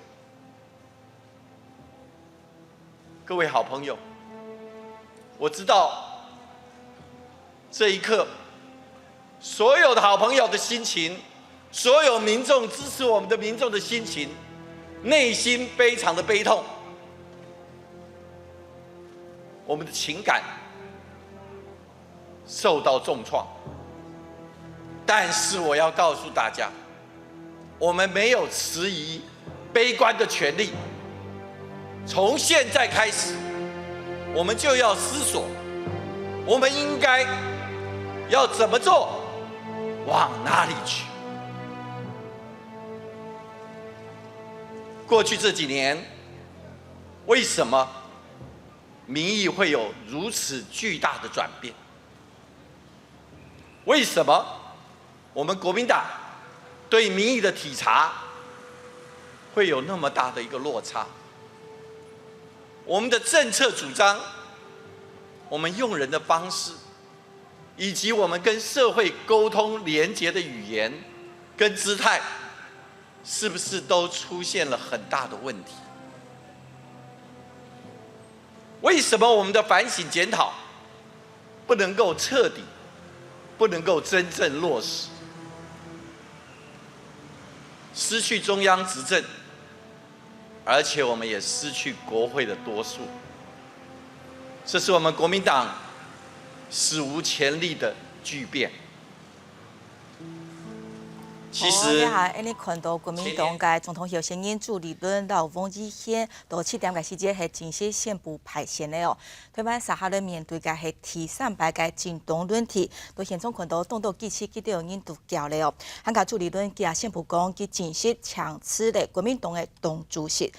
各位好朋友，我知道这一刻，所有的好朋友的心情，所有民众支持我们的民众的心情，内心非常的悲痛。我们的情感受到重创。但是我要告诉大家，我们没有迟疑、悲观的权利。从现在开始，我们就要思索，我们应该要怎么做，往哪里去。过去这几年，为什么民意会有如此巨大的转变？为什么我们国民党对民意的体察会有那么大的一个落差？我们的政策主张，我们用人的方式，以及我们跟社会沟通连结的语言跟姿态，是不是都出现了很大的问题？为什么我们的反省检讨不能够彻底，不能够真正落实？失去中央执政，而且我们也失去国会的多数，这是我们国民党史无前例的巨变。其实，哦，你好，恁呢看到国民黨个總統候選人朱立倫摎王益善到七點个時節係正式宣布敗選了哦。台灣接下來面對个係第三擺个政黨輪替，到現場看到當多記者佢兜人都噭了哦。還過朱立倫佢也宣布講，佢正式請辭了國民黨个黨主席。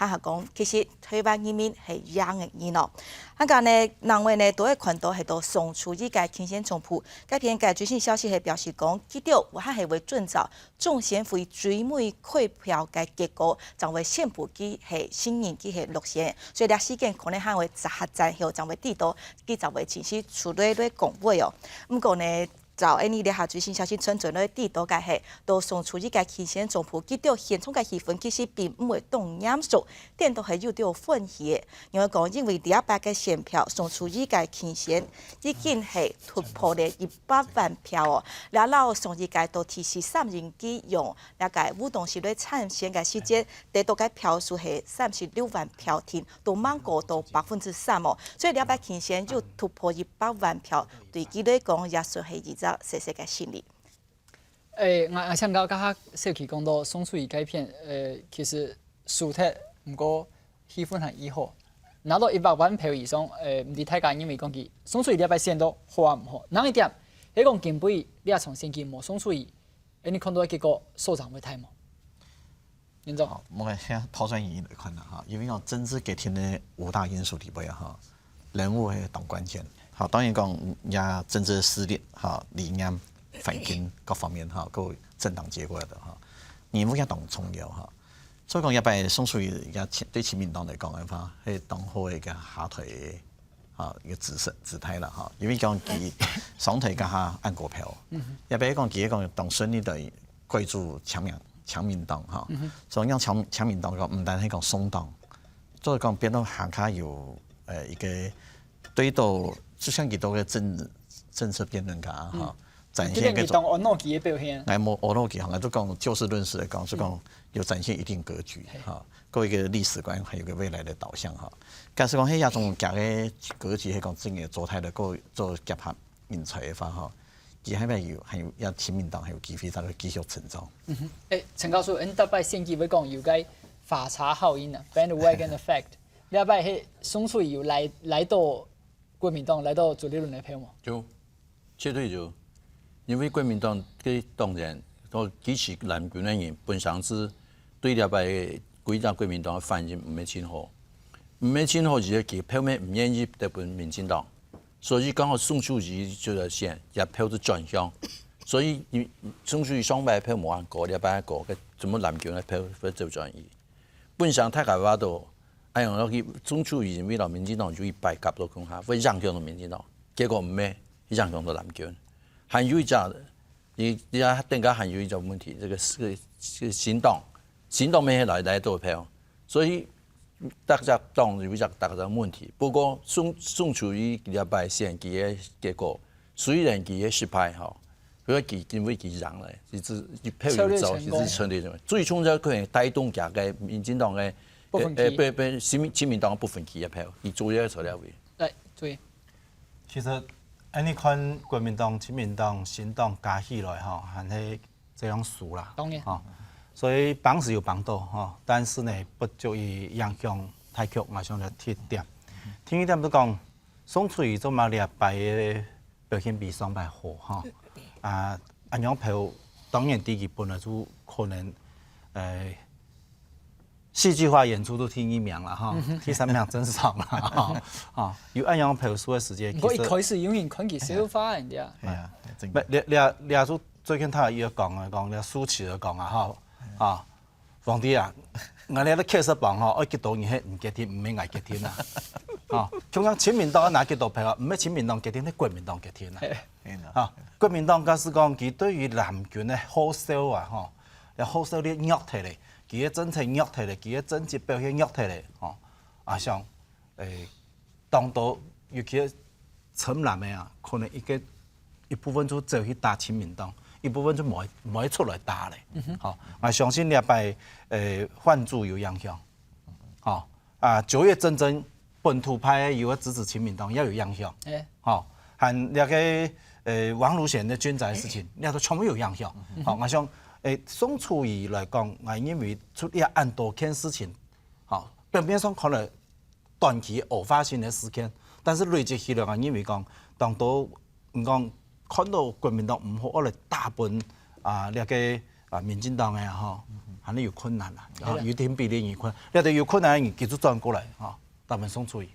啊，還講其實台灣人民係贏个人哦。啊，該呢，另外呢，都會看到係到宋楚瑜个競選總部，該篇个最新消息係表示講，佢兜還係會遵照中選會最尾開票个結果，正會宣布佢係勝選，佢係落選。所以這時間可能還會十下站後，正會知道佢正會正式出來來講話哦。毋過呢， 照恁呢這下最新消息傳出來，知道个係，到宋楚瑜个競選總部，佢兜現場个氣氛其實並毋會當嚴肅，顛倒係有兜歡喜个。因為講，因為這擺个選票，宋楚瑜个競選已經係突破了一百萬票哦，這摎上一屆到第十三任佢用這个無黨籍來參選个時節，得到个票數係三十六萬票定，都吂過到百分之三哦。所以這擺競選又突破一百萬票， 對佢來講也算係一隻細細个勝利。誒，𠊎，𠊎想到剛剛小琪講到宋楚瑜該篇，誒，其實輸忒，毋過氣氛還異好。拿到一百萬票以上，誒，毋知大家認為講佢宋楚瑜這擺選到好啊毋好？另一點，係講今晡日這場選舉無宋楚瑜，誒，你看到个結果所長會大無？ 院長。好，𠊎先拋磚引玉來看啦哈，因為講政治決定个五大因素裡背啊哈，人物係當關鍵。好，當然講也政治勢力哈、理念、環境各方面哈，各政黨結構的哈，人物也當重要哈。所以講，這擺宋楚瑜也對親民黨來講个話，係當好个一個下台个 啊，一個姿勢、姿態啦哈。因為講佢上台該下恁高票，也別講佢講當順利个改組親民、親民黨哈。所以講親、親民黨講，毋單係講送黨，所以講變到還較有，呃，一個對到，就像佢兜个政、政策辯論家哈，展現一個，佢當阿腦佢个表現。𠊎無阿腦佢哈，𠊎就講就事論事來講，就講有展現一定格局哈，過一個歷史觀，還有個未來的導向哈。 假使講係這種佢个格局係講真个做大了，過做結合人才个話吼，佢還會有、還有這親民黨還有機會再繼續成長。誒，陳教授，恁逐擺選舉會講有個反差效應啊，bandwagon effect。這擺係宋楚瑜有來、來到國民黨，來到朱立倫个票無？有。 絕對有，因為國民黨个黨員，到支持藍軍个人，本身係對這擺歸隻國民黨个反應毋係盡好，毋係盡好，而且佢票乜毋願意得分民進黨，所以剛好宋楚瑜就來選，這票就轉向，所以宋楚瑜上擺票無恁高，這擺高，該全部藍軍个票會走轉去。 本身大家話到，哎呀，落去宋楚瑜因為摎民進黨有一擺合作共下，會影響到民進黨，結果毋係，影響到藍軍。還有一隻，你、你啊，等下還有一隻問題，這個、這個、這個新黨，新黨乜來、來投票，所以大家黨有一隻大家問題。不過宋、宋楚瑜這擺選舉个結果，雖然佢个失敗吼， 因為佢、因為佢贏了，佢只、佢票有走，策略成功。佢只策略成功。最重要可能帶動佢个民進黨个，不分歧。呃，不、不，親民、親民黨不分歧个票，佢主要在這位。來，注意。其實，恁呢看國民黨、親民黨、新黨加起來吼，還係這樣輸啦。當然。吼，所以幫是有幫到吼，但是呢，不足以影響大局，𠊎想這第一點。第二點就講，宋楚瑜做麼个這擺个 表現比上擺好吼。啊，恁樣票當然第一本來就可能，呃，戲劇化演出都第二名啦吼，第三名正常啦吼。啊，有恁樣票數个時節，毋過一開始有人看佢笑話，人家。係啊，真个。這、這、這就最近佢有講啊，講這舒淇有講啊吼，啊， 皇帝啊，𠊎這個確實講吼，愛幾多人係毋決定，毋係𠊎決定啊。吼，共樣親民黨拿幾多票啊，毋係親民黨決定，係國民黨決定啊。係啦。吼，國民黨假使講佢對於藍軍个好笑啊，吼，也好笑力弱忒咧，佢个政策弱忒咧，佢个政績表現弱忒咧，吼，啊，像，誒， 當多，尤其係深藍个啊，可能一個、一部分就走去打親民黨，一部分就無、無出來打咧。吼，𠊎相信這擺，呃，換柱有影響。吼，啊，九月政爭本土派有个支持親民黨也有影響。誒。吼，還這個，呃，王如玄个軍宅个事情，這都全部有影響。吼，𠊎想，誒，宋楚瑜來講，𠊎認為出這恁多件事情，吼，表面上看來 短期偶發性个事件，但是累積起來，𠊎認為講，當多，你講看到國民黨毋好，愛來打分啊，這個啊，民進黨个啊，吼，還係有困難啊，係啊。有一定比例有困難，這兜有困難个人佢就轉過來，吼，專門送出去。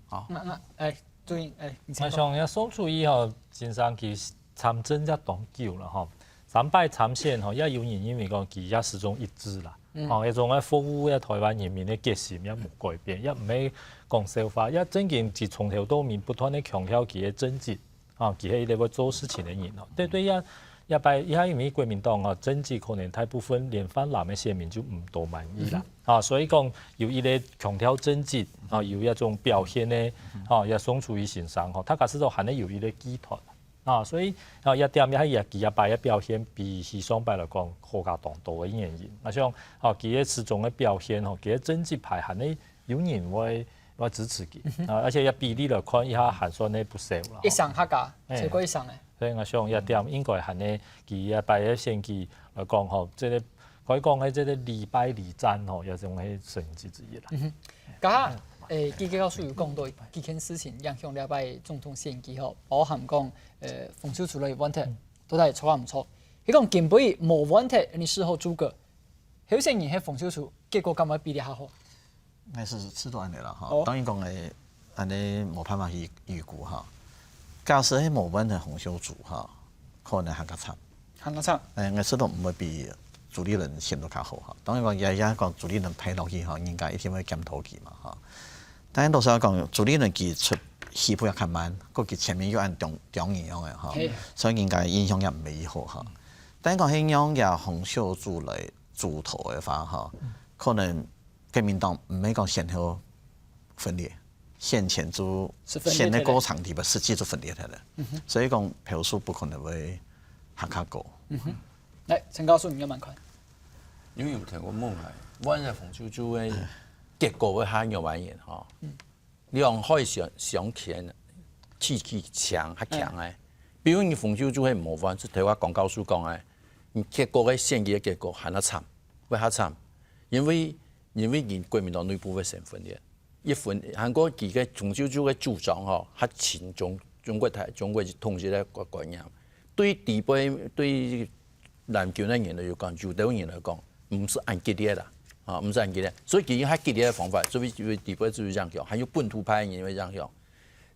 好。那，那，哎，注意，哎，你先講。𠊎想這宋楚瑜吼，先生佢參政也當久了吼，三擺參選吼，也有人認為講佢也始終一致啦。嗯。吼，這種个服務這臺灣人民个決心也無改變，也毋係講笑話，也正經佢從頭到尾不斷个強調佢个政績，吼，佢係一個會做事情个人吼。對，對，也，也擺，也因為國民黨吼，政績可能大部分連泛藍个選民就毋多滿意啦。嗯。啊，所以講有一個強調政績，啊，有一種表現呢，啊，也宋楚瑜先生吼，大家始終還係有一個寄託。啊，所以，啊，這點也係佢這擺个表現比起上擺來講，好加當多个原因。啊，像，啊，佢个始終个表現吼，佢个政績牌還係有人會，會支持佢。啊，而且這比例來看，一下還算係不少啦。一成客家，哎。超過一成个。所以𠊎想這點應該還係佢這擺个選舉來講吼，這個可以講係這個禮拜禮讚吼，也係一種个成績之一啦。嗯哼。剛剛，誒，基基教授有講到幾件事情影響這擺總統選舉吼，包含講，呃，洪秀柱个問題，嗯。到底著毋著？佢講今晡日無問題，你事後諸葛，候選人係洪秀柱，結果敢會比這較好？ 應該係試著恁樣啦，吼。哦。當然講誒，恁樣無辦法去預估哈。假使係無問題，洪秀柱哈，可能還較慘。還較慘。誒，𠊎試著毋會比朱立倫選到較好哈。當然講，也，也講朱立倫排落去哈，人家一定會檢討佢嘛哈。但係老實講，朱立倫佢出起步也較慢，過佢前面又恁中，中意樣个哈，嘿。所以人家印象也毋會好哈。但係講係用這洪秀柱來主導个話哈，嗯。可能 國民黨毋係講先後分裂，選前就，係分裂忒了。選个過程裡背實際就分裂忒了。嗯哼。所以講票數不可能會還較高。嗯哼。來，陳教授，你仰般看？因為有聽過問題，萬一洪秀柱个結果會較仰般吼。嗯。兩害相，相牽，氣氣強較強个。嗯。比如你洪秀柱係模範，就頭下江教授講个，你結果个選舉个結果還較慘，會較慘，因為 因為佢國民黨內部會先分裂。一分，還過佢个洪秀柱个主張吼，較親中，中國大，中國統一个觀，觀念。對底背，對南京个人來講，有兜人來講，毋係恁激烈啦，啊，毋係恁激烈。所以佢用較激烈个方法，所以，所以底背就會影響，還有本土派个人會影響。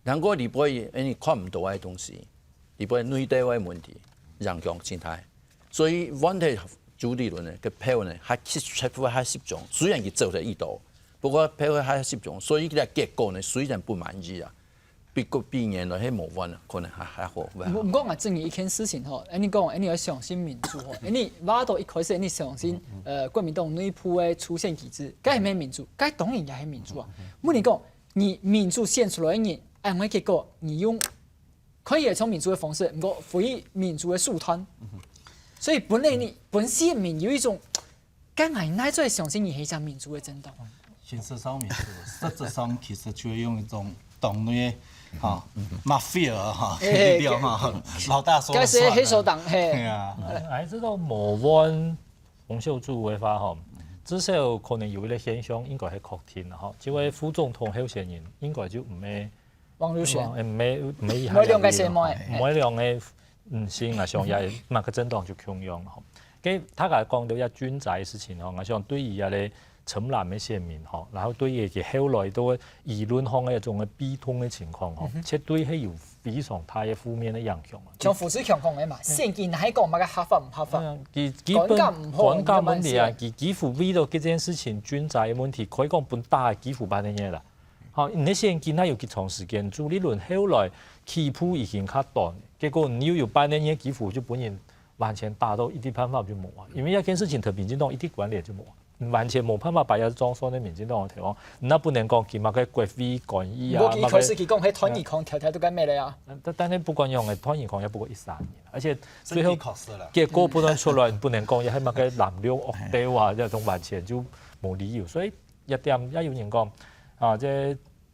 還過底背，因為看毋到个東西，底背內底个問題，影響真大。 所以問題朱立倫呢，个票呢，還係，還係集中。雖然佢走得已多，不過票還係集中，所以佢个結果呢，雖然不滿意啊，比過，比原來係無換啊，可能還，還好，會好。毋，毋過𠊎質疑一件事情吼，恁樣講，恁樣愛相信民主吼，恁樣話到一開始，恁樣相信，呃，國民黨內部个初選機制，該係毋係民主？該當然也係民主啊。問題講，你民主選出來个人，恁樣个結果，你用 可以係用民主个方式，毋過非民主个手段。所以本來你，本選民有一種，該𠊎哪做相信你係一隻民主个政黨？形式上民主，實質上其實就係用一種黨內个，哈，mafia，哈，哎，力量，哈，老大說了算。該係黑手黨，嘿。對啊。還知道無換洪秀柱个話，吼，至少可能有一個現象，應該係確定啦，吼，這位副總統候選人應該就毋係 王育泉。誒，毋係，毋係，毋係兩個細妹。毋係兩個，嗯，係，𠊎想也，麼个政黨就共樣吼。該大家講到這俊哲个事情吼，𠊎想對於這個深藍个選民吼，然後對於佢後來都輿論上个一種个被動个情況吼，絕對係有非常大个負面个影響啊。像胡志強講个嘛，選舉哪係講麼个合法毋合法，嗯，佢，佢本，觀感毋好，觀感問題啊，佢幾乎為了這件事情，俊哲个問題，可以講分打幾乎半年啦。 吼，你个選舉哪有幾長時間？朱立倫後來起步已經較短，結果你又有半年个機會就分人完全打到一點辦法就無啊。因為這件事情同民進黨一點關聯就無啊，完全無辦法把這張算在民進黨个頭上。那不能講佢麼个國會官員啊，毋過佢一開始佢講，該段宜康條條都該滅了啊。但，但係不管用个，段宜康也不過一三年，而且最後結果不斷出來，不能講也係麼个藍綠惡鬥啊，這種完全就無理由。所以 一點也有人講，啊，這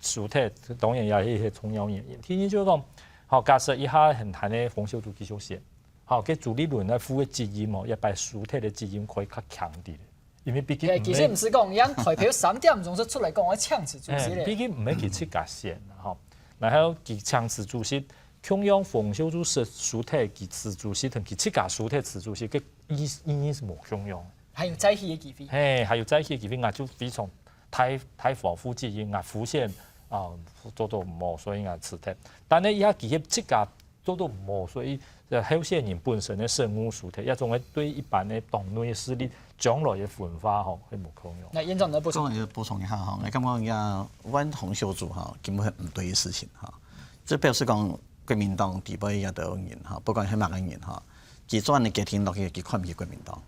輸忒，當然也係一個重要原因。第二就係講，吼，假設一下很難个洪秀柱繼續選，吼，該朱立倫个負个責任吼，一擺輸忒个責任可以較強啲，因為畢竟毋係，其實毋係講，像開票三點鐘就出來講愛請辭主席咧。畢竟毋係佢自家選，吼，然後佢請辭主席，共樣洪秀柱輸，輸忒佢辭主席，同佢自家輸忒辭主席，个意，意義係無共樣。還有再起个機會。嘿，還有再起个機會，𠊎就非常大，大歡呼之餘，𠊎發現啊，做到無，所以𠊎辭忒。但呢，這下佢自家做到無，所以呃，候選人本身个聲譽輸忒，這種个對一般个黨內个勢力將來个分化吼，會無共樣。那院長你來補充。講个補充一下吼，𠊎感覺這萬同小組吼，根本係毋對个事情吼。這表示講國民黨底背這兜人吼，不管係麼个人吼，佢做恁个決定落去，佢看毋起國民黨，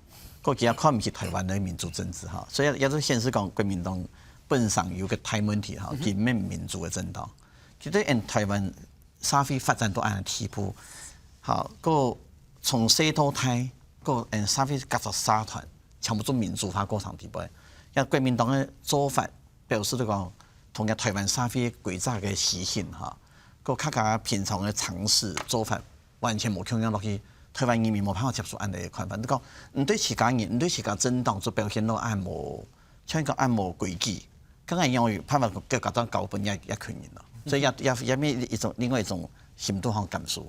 過佢也看毋起台灣个民主政治吼，所以也就顯示講國民黨本身有个大問題吼，佢毋係民主个政黨，佢對𫣆台灣 社會發展到恁樣个地步，好，過從細到大，過嗯社會各个社團，全部做民主化過程底背，這國民黨个做法表示就講，同這台灣社會規則个實行哈，過客家平常个常識做法完全無共樣落去，台灣人民無辦法接受恁樣个看法。你講，你對自家人，你對自家政黨做表現到恁無 像講恁無規矩，剛剛一樣有辦法叫家長教分這這群人咯，所以也也也係一種另外一種心度和感受。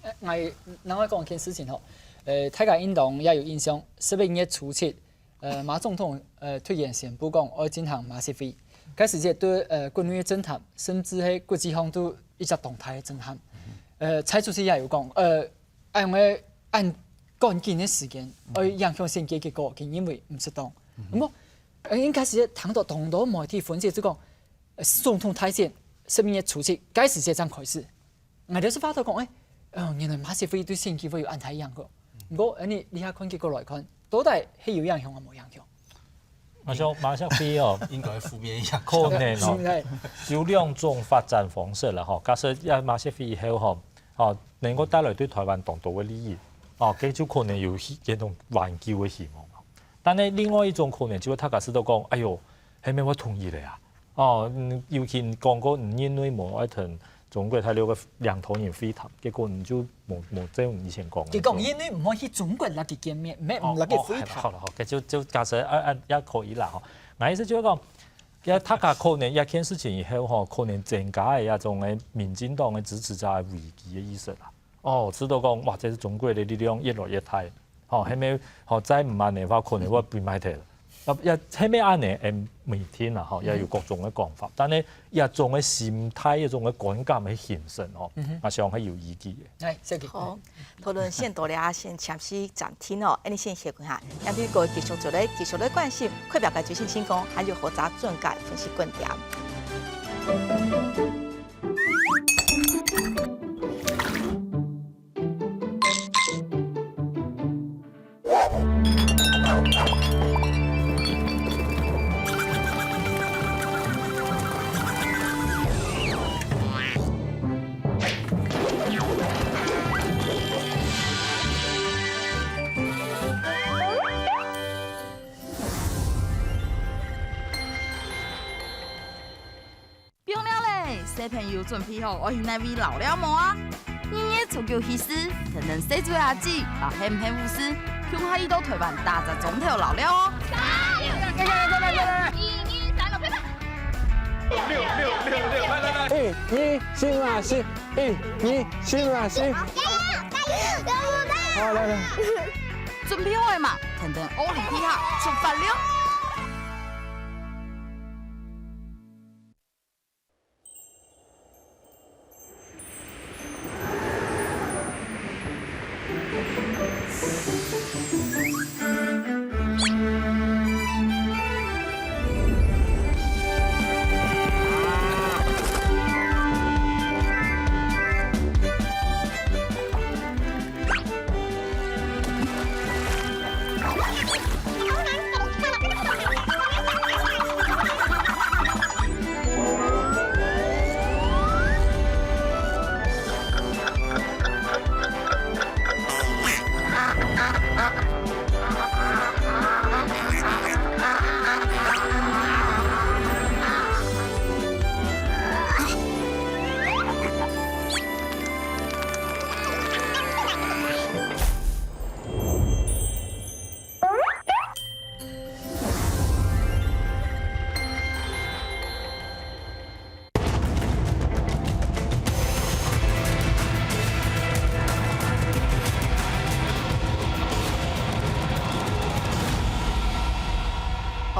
呃，𠊎另外講一件事情吼，呃，大家應當也有印象，十一月初七，呃，馬總統呃突然宣布講愛進行馬習會，該時節對呃國內个政壇，甚至係國際上都一隻當大个震撼。呃，蔡主席也有講，呃，恁樣个恁趕緊个時間，愛影響選舉結果，佢認為毋適當。毋過 呃，應該係聽到當多媒體分析就講，呃，總統大選十一月初七，該時節正開始。𠊎兜係話到講，欸，呃，原來馬習會對選舉會有恁大影響。毋過，恁樣你下看結果來看，到底係有影響還無影響？馬上馬上飛哦，應該負面影響。可能哦，係。有兩種發展方式啦吼。假設這馬習會以後吼，吼，能夠帶來對台灣當多个利益，哦，該就可能有希這種挽救个希望。但係另外一種可能就係大家試著講，哎喲， 係毋係會同意了啊？哦，嗯，尤其講過，你認為無愛同中國大陸个領導人會談，結果你就無無照你以前講个做。佢講因為毋會去中國摎佢見面，毋係毋摎佢會談。哦，哦，好了好了，好，該就就假設啊啊也可以啦吼。𠊎意思就係講，也大家可能這件事情以後吼，可能增加个這種个民進黨个支持者个危機个意識啦。 哦，知道講，哇，這係中國个力量越來越大，吼，係無，吼，再毋恁樣个話，可能會被埋忒了。啊，也係無恁樣，誒，每天啊，吼，也有各種个講法，但係這種个心態，這種个觀感个形成，吼，嗯哼。𠊎想係有意義个。來，謝謝。好，討論先到這，先暫時暫停哦，恁樣先歇睏下，下回過繼續做咧，繼續來關心，快表个最新情況，還有學者專家分析觀點。 放尞咧，小朋友準備好愛去哪位遶尞無啊？二月初九起始，跈等細妹阿姊，摎賢賢護士，共下去到台灣打隻庄頭遶尞哦！加油！加油！加油！一二三，來，拍拍！六六六六，來來來！一二三啊四，一二三啊四。加油！加油！加油！好，來來。準備好了嘛？跈等奧林匹克出發了！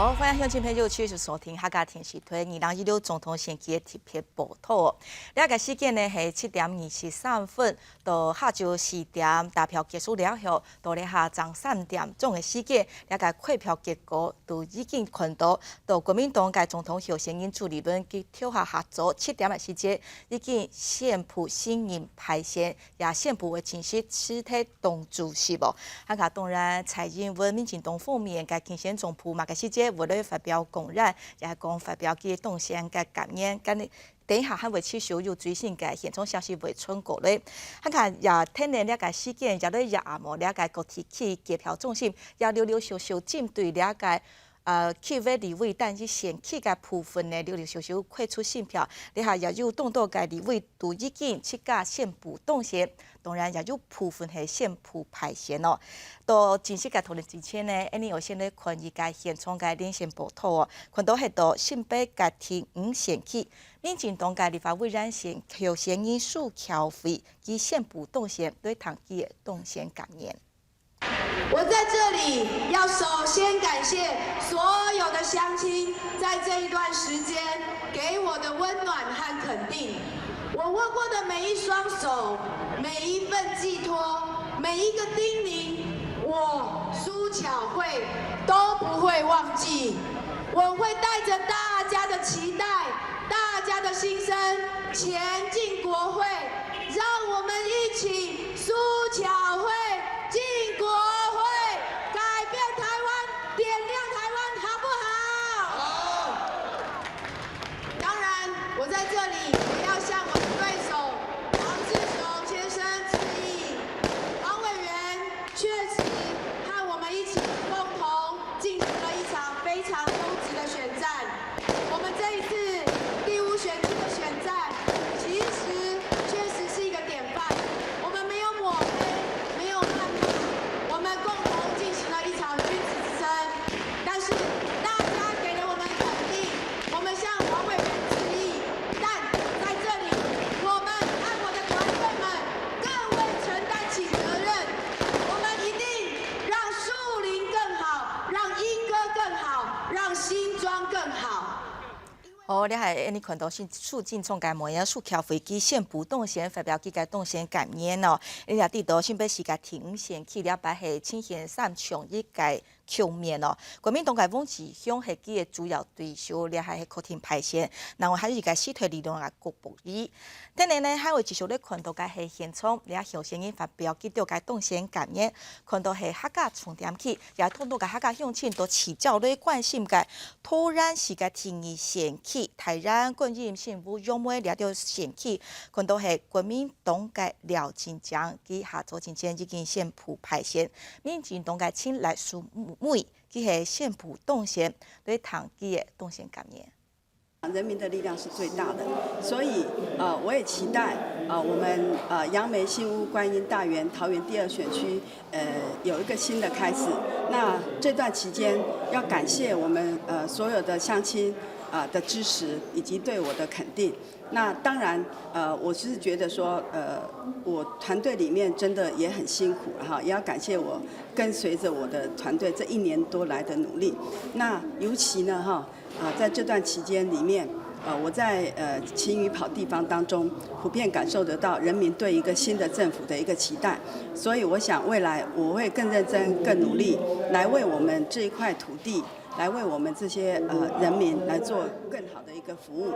好，歡迎鄉親朋友繼續收聽客家電視台二零一六總統選舉个特別報導哦。這个時間呢係七點二十三分，到下晝四點，投票結束了後，到這下正三點鐘个時間，這个開票結果都已經看到，到國民黨个總統候選人朱立倫佢投下下晝七點个時間，已經宣布新任敗選， 也宣布會正式辭退黨主席哦。還過當然，蔡英文民進黨方面个競選總部嘛，个時節會來發表公演，也係講發表佢當選个感言。等一下還會持續有最新个現場消息會傳過來。還過也聽等這个時間，也來也無這个各地區計票中心，也陸陸續續針對這个 呃，區域立委單一選區个部分呢，陸陸續續開出新票，這下也有當多个立委都已經自家宣布當選，當然也有部分係宣布敗選哦。到正式个討論之前呢，𫣆俚愛先來看一个現場个連線報導哦，看到係到新北个第五選區，民進黨个立法委員選候選人蘇巧慧，佢宣布當選，來聽佢个當選感言。 我在这里要首先感谢所有的乡亲，在这一段时间给我的温暖和肯定。我握过的每一双手，每一份寄托，每一个叮咛，我苏巧慧都不会忘记。我会带着大家的期待，大家的心声，前进国会，让我们一起苏巧慧 进国会，改变台湾，点亮台湾，好不好？好。当然，我在这里也要向我的对手黄志雄先生致意。黄委员确实和我们一起共同进行了一场非常优质的选战。 我们这一次第五选区的选战，其实确实是一个典范。我们没有抹黑，没有谩骂，我们共同进行了一场君子之争。但是大家给了我们肯定，我们向黄委员致意。但在这里，我们和我的团队们更会承担起责任。我们一定让树林更好，让莺歌更好，让新庄更好。 好，這下𫣆俚看到新蘇進場个模樣，蘇巧慧佢宣布當選，發表佢个當選感言哦。𫣆俚也知道新北市个第五選區這擺係呈現三搶一个局面哦。國民黨个黃志雄係佢个主要對手，這下係確定敗選。另外還有一个時代力量个郭寶儀。 等等呢，還會繼續來看到个係現場，這候選人發表佢兜个當選感言，看到係客家重點區，也當多个客家鄉親都聚焦來關心个桃園市个第二選區，大安、觀音、新屋、楊梅這兜選區，看到係國民黨个廖清江，佢下晝進前已經宣布敗選，民進黨个陳賴淑梅，佢係宣布當選，來聽佢个當選感言。 人民的力量是最大的，所以呃，我也期待呃，我们呃杨梅、新屋、观音、大园、桃园第二选区呃有一个新的开始。那这段期间要感谢我们呃所有的乡亲啊、呃的支持以及对我的肯定。那当然呃，我是觉得说呃，我团队里面真的也很辛苦了哈，也要感谢我跟随着我的团队这一年多来的努力。那尤其呢哈。 啊，在这段期间里面，呃，我在呃勤于跑地方当中，普遍感受得到人民对一个新的政府的一个期待，所以我想未来我会更认真、更努力，来为我们这一块土地，来为我们这些呃人民来做更好的一个服务。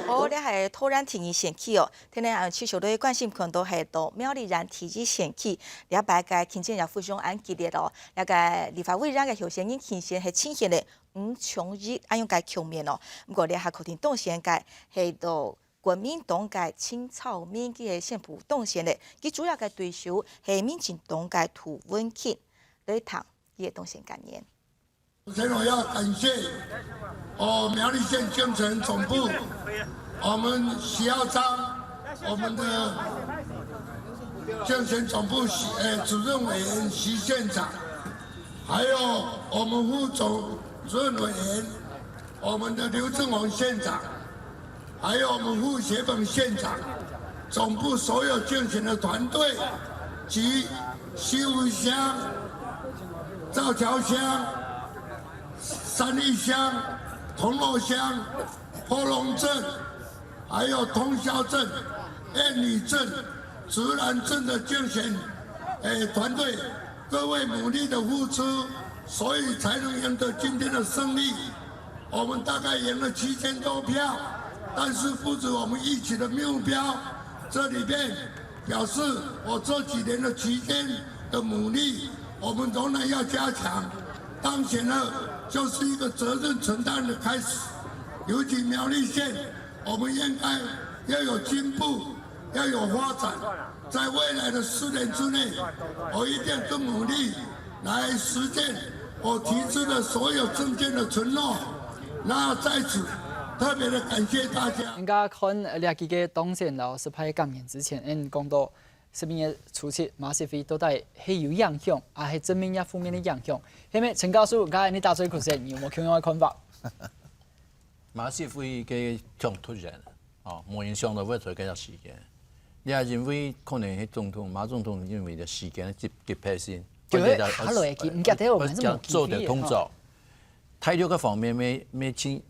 好，這係桃園第二選區哦。聽聽啊，持續對關心看到係到苗栗縣第一選區，這擺个競爭也非常恁激烈哦。這个立法委員个候選人競選係呈現了 五搶一恁樣个局面哦。毋過這下確定當選个係到國民黨个陳超明，佢係宣布當選了。佢主要个對手係民進黨个涂文慶，來聽佢个當選感言。首先我要感谢哦苗栗县政选总部，我们徐耀昌，我们的政选总部徐呃主任委员徐县长，还有我们副总主任委员，我们的刘正宏县长，还有我们副协本县长，总部所有竞选的团队及西湖乡、造桥乡、三义乡、铜锣乡、波龙镇，还有通霄镇、燕里镇、竹南镇的竞选，诶，团队，各位努力的付出，所以才能赢得今天的胜利。我们大概赢了七千多票，但是不止我们预期的目标。这里面表示我这几年的期间的努力，我们仍然要加强。当前呢，就是一个责任承担的开始。尤其苗栗县，我们应该要有进步，要有发展。在未来的四年之内，我一定更努力来实践我提出的所有政见的承诺。那在此特别的感谢大家。人家看呃這幾个當選摎失敗个感言之前，嗯，講到十二月初七馬習會到底係有影響，還係正面也負面个影響？下面陳教授，剛才你打嘴口時，你有無共樣个看法？馬習會个衝突人，哦，無人想到會在這个時間。你也認為可能係總統，馬總統認為个時間急急迫性，就係下來佢毋記得我們是無機會做得動作。大陸个方面沒沒去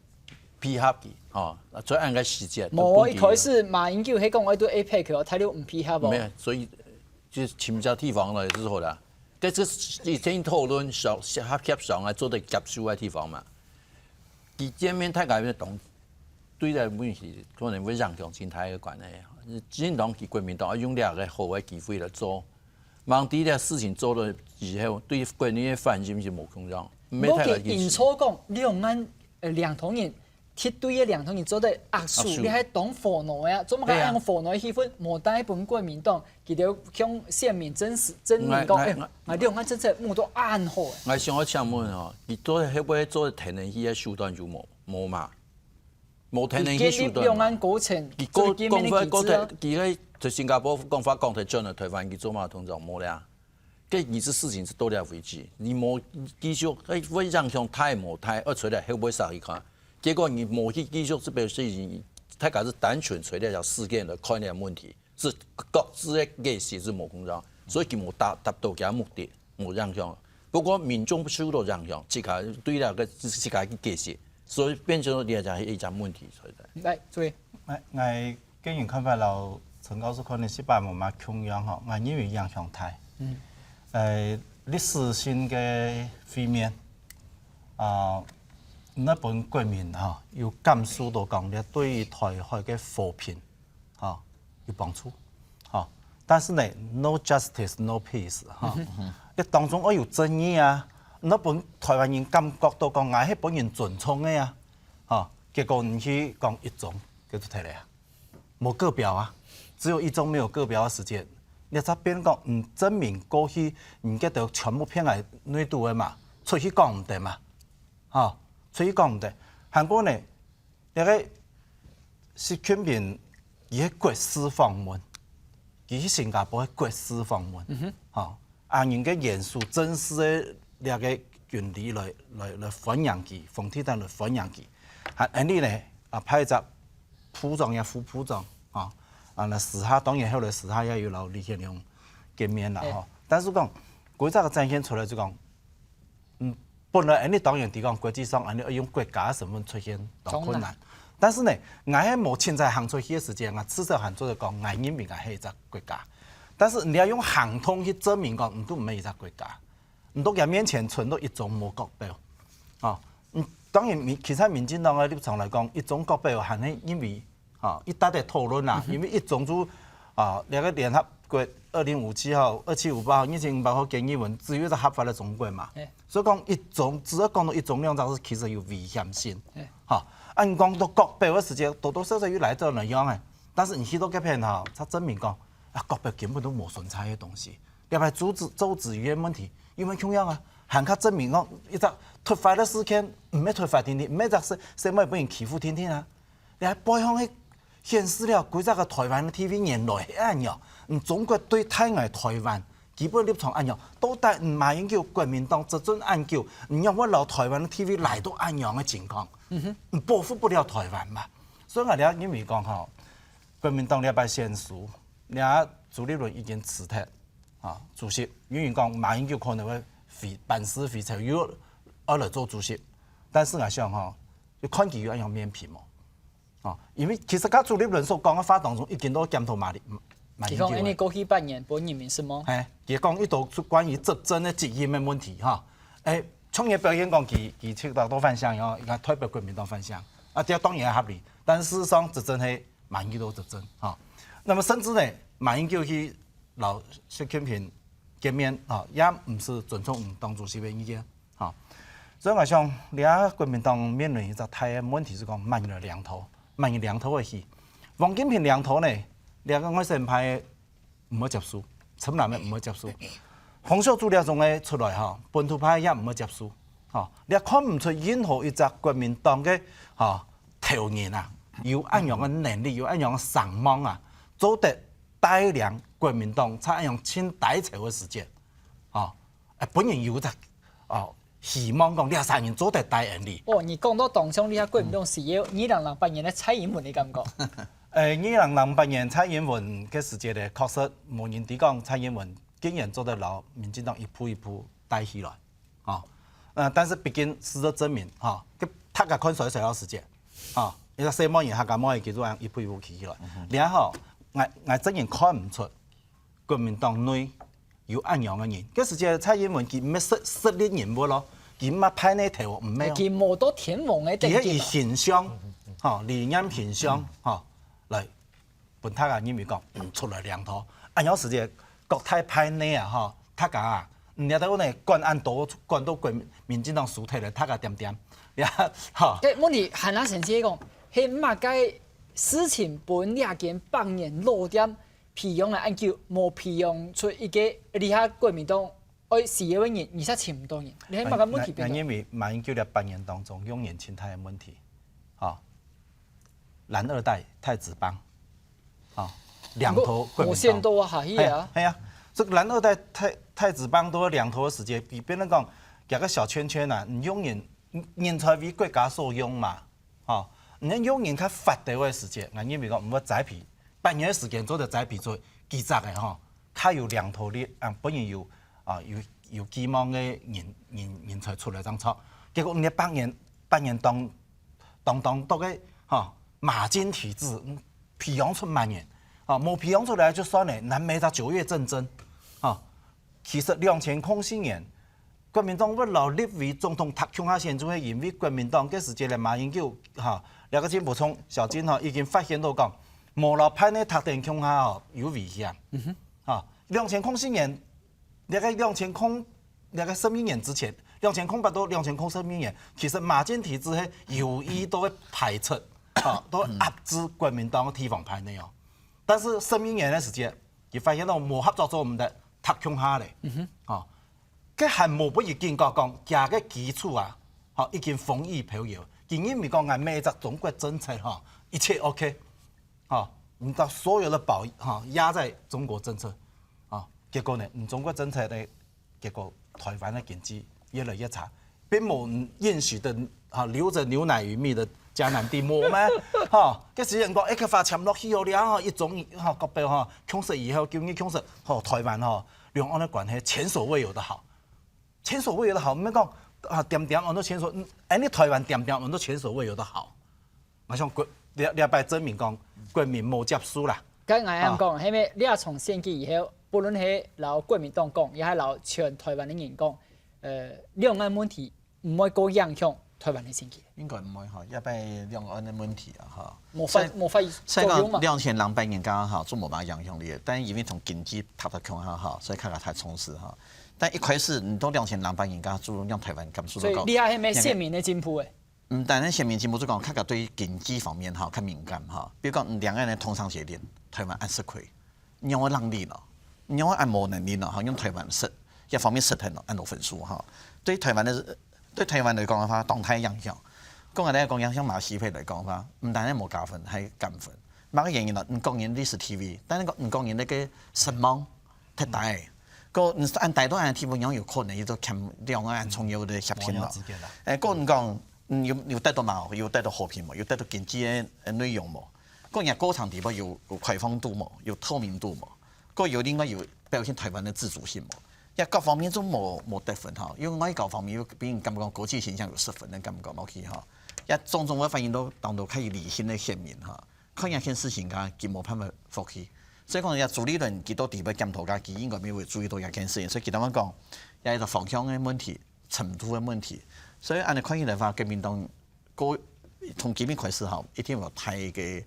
配合佢，哦，所以恁个時節。無，一開始馬英九係講愛對APEC哦，大陸毋配合哦。沒有，所以就尋隻地方來之後啦。這是以前討論上合協商啊，做得接受个地方嘛。佢見面大家會當對待問題，可能會影響真大个關係。執政黨佮國民黨用這个好个機會來做，望這个事情做了以後，對國內个反應是無共樣，毋係大家無去認錯講兩岸呃兩黨人，敵對个兩黨人做得握手，握手你還當火腦呀？做麼个對啊用火腦个氣氛，無帶分國民黨，佢兜向選民證實證明講，我哎，啊兩岸政策目都恁好誒。我想要請問哦，你做會不會做得天然氣个手段就無無嘛？無天然氣手段嘛。佢建立兩岸高層，佢講做建立講法講得，機制啊。佢个在新加坡講法講得轉來台灣，佢做嘛通常無了。這一次事情是到了為止，你無繼續，哎，會影響大無大，而且來後尾上去看，結果你無去繼續這邊事情，大家是單純揣了條事件來看這个問題，是各自个解釋是無共樣，所以佢無達達到佢个目的，無影響。不過民眾受到影響，自家對那個自家去解釋，所以變成了這樣一種問題存在。來，注意，𠊎𠊎个人看法摎陳教授可能係無麼共樣吼，𠊎認為影響大。呃，歷史性个會面，啊，那分國民吼有感受到講，這對於台海个和平，吼有幫助，吼。但是呢，no justice, no peace，吼。這當中愛有正義啊，那分台灣人感覺到講，𠊎係分人尊重个啊，吼。結果你去講一中，結果忒了啊。 無個表啊，只有一中沒有個表个時間，你才變講，嗯，證明過去你這兜全部騙來內肚个嘛，出去講毋得嘛，吼，出去講毋得。還過呢，那個習近平佢係國事訪問，佢去新加坡係國事訪問，吼，啊人个元首正式个那個巡禮來來來歡迎佢，紅地毯來歡迎佢，還恁呢呢，啊派隻 部長也副部長啊，啊那私下當然後來私下也有摎李顯龍見面啦吼。但是講，歸隻个展現出來就講，嗯，本來恁呢當然提講國際上恁呢愛用國家个身份出現當困難，但是呢，𠊎係無清彩行出去个時間，𠊎至少還做得講，𠊎認為𠊎係一隻國家。但是你愛用行動去證明講，你都毋係一隻國家。 毋到佢面前伸到一中無國標。吼，嗯，當然民其實民進黨个立場來講，一中國標還係因為吼一大堆討論啦，因為一中就啊，這個聯合國二零五七號、二七五八號、二七五八號決議文，只有一個合法个中國嘛。所以講一中，只要講到一中兩隻字，其實有危險性。吼，恁講到國標个時節，多多少少又來到那樣誒。但是你去到該片吼，佢證明講，啊，國標根本都無存在个東西。 這擺組織組織語言問題，因為共樣啊，還較證明講，一隻突發个事件，毋係突發定定，毋係一隻細細妹分人欺負定定啊。這背後係顯示了歸隻个台灣个地位原來係恁樣，嗯，中國對待𠊎台灣基本立場恁樣，到底毋馬英九國民黨執政恁久，毋仰會摎台灣个地位來到恁樣个情況，嗯哼，保護不了台灣嘛。所以𠊎這認為講吼，國民黨這擺選輸，這朱立倫已經辭退。 啊，主席，有人講馬英九可能會回班師回朝，又愛來做主席。但是𠊎想吼，就看佢有恁樣面皮無。哦，因為其實佢朱立倫所講个話當中，已經都檢討馬英，馬英九个。佢講，恁呢過去八年，分人民失望。係，佢講一到關於執政个責任个問題哈。誒，創業表演講佢，佢七大都反省哦，佢看代表國民黨反省，啊，這當然合理。但事實上，執政係馬英九執政哈。那麼甚至呢，馬英九去摎習近平見面啊，也毋係尊重黨主席个意見哈。所以𠊎想，這國民黨面臨一隻大个問題係講，麼人領導，麼人領導會去。王金平領導呢，這个外省派个毋會接受，深藍个毋會接受。洪秀柱這種个出來哈，本土派也毋會接受。哈，你也看毋出任何一隻國民黨个哈頭人啊，有恁樣个能力，有恁樣个聲望啊，做得帶領國民黨在恁樣盡低潮个時節，哈，誒，分人有隻哦希望講這儕人做得帶領你。哦，你講到當像你國民黨需要二零零八年个蔡英文个感覺。誒，二零零八年蔡英文个時節呢，確實無人知講蔡英文竟然做得摎民進黨一步一步帶起來，哦，呃，但是畢竟事實證明，哈，大家看衰衰个時節，哈，一個細妹人客家妹佢就恁一步一步起起來，然後𠊎𠊎真正看毋出國民黨內有恁樣个人，該時節蔡英文佢毋係實實力人物咯，佢毋係派內頭，毋係哦。佢無到天王个等佢係以級嘛。形象，吼，理念形象，吼，來分大家認為講，嗯，出來領導。啊，有時節國大派內啊，吼，大家啊，嗯，你都呢管恁多，管到國民進黨輸忒了，大家點點，呀，吼。該問題，韓大先生講，係麼个事情分這間百年老店培養了恁久，無培養出一個厲害國民黨愛需要个人，而且請毋到人，你係麼个問題變到？我認為馬英九這八年當中，用人心態个問題，吼，藍二代太子幫，吼，領導國民黨。無限多啊，下去啊。係啊，這個藍二代太太子幫都領導个時節，比別人講，這個小圈圈啊，你用人人才為國家所用嘛，吼，你用人較發達个時節，𠊎認為講毋會栽培，八年个時間做得栽培出幾隻个吼，較有領導力，啊，本人有啊有有寄望个人人人才出來正著。結果你八年八年當當當多个吼馬金體制，嗯，培養出麼人，吼，無培養出來就算了，難免在九月政爭，吼。其實兩千空四年，國民黨會摎立委、總統搭共下選，就係因為國民黨該時節个馬英九，吼，這個先補充，小金吼已經發現到講，無摎派內搭等共下吼有危險，吼，兩千空四年，這個兩千空這個十二年之前，兩千空八到兩千空十二年，其實馬金體制係有意都會排斥，吼，都壓制國民黨个地方派內哦。但是十二年个時間，佢發現到無合作做毋得，搭共下咧，吼，該還無分佢警告講，佢个基礎啊，吼，已經風雨飄搖。佢認為講，𠊎買一隻中國政策吼，一切OK，吼，你知道所有的寶吼壓在中國政策，吼，結果呢，你中國政策呢，結果台灣个經濟越來越差，並無允許的哈留著牛奶與蜜的迦南地無咩？哈，該時人講，一個發簽落去哦，了吼，一中吼國標吼，共識以後九二共識，吼台灣吼兩岸的關係前所未有的好，前所未有的好，毋係講啊點點安到前所，嗯，哎，你台灣點點安到前所未有的好。 𠊎想國這這擺證明講國民無接受啦。該𠊎恁講，係因為這場選舉以後，不論係摎國民黨講，也係摎全台灣个人講，呃，兩岸問題毋會過影響台灣个選舉。應該毋會吼，這擺兩岸个問題啊吼。無法無法所以作用嘛講。兩千零八年間吼，做無麼影響力，但因為同經濟搭到共下吼，所以較較太重視吼。但一開始你到兩千零八年間，做讓台灣感受到講，所以你還係選民个進步誒。 嗯，當然選民進步就講，較較對經濟方面吼較敏感吼。比如講，兩岸个通商協定，台灣恁食虧，仰會讓利咯，仰會恁無能力咯，吼，用台灣食這方面食很咯，恁多分數吼。對台灣的對台灣來講个話，當大影響。講个來講，影響馬習會來講个話，毋單係無加分，還減分。麼个原因呢？你講人歷史地位，但係講你講人那個聲望忒低。個你係恁低到恁地步，仰有可能佢都欠兩岸重要的協定咯。之間啦。誒，個你講 嗯，有有得到嘛？有得到和平無？有得到經濟个呃內容無？講人家過程底背有有開放度無？有透明度無？个有另外有表現台灣个自主性無？也各方面都無無得分吼，因為外交方面又俾人感覺講國際形象有失分的感覺落去吼，也種種會反映到當多較理性的選民吼，看這件事情佢佢無辦法服氣。所以講，也朱立倫佢到底要檢討佢，佢應該也會注意到這件事情。所以佢等講，也一個方向的問題、程度的問題。所以恁樣看起來話，國民黨過從今日開始吼，一定有大个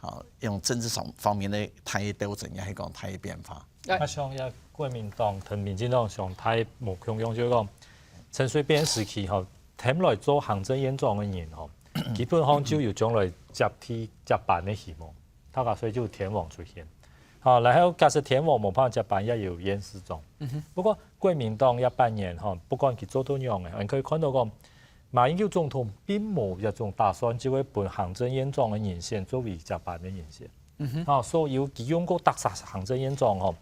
吼，用政治上方面的大个鬥爭，也係講大个變化。啊，像這國民黨同民進黨上大無共樣，就係講陳水扁時期吼，跈來做行政院長个人吼，基本上就有將來接替接班个希望，大家所以就有天王出現。好，然後假使天王無辦法接班，也有縣市長。不過國民黨這八年吼，不管佢做到仰仔，你可以看到講，馬英九總統並無這種打算，就會分行政院長个人選作為接班个人選。 吼，所以佢用過逐儕行政院長吼，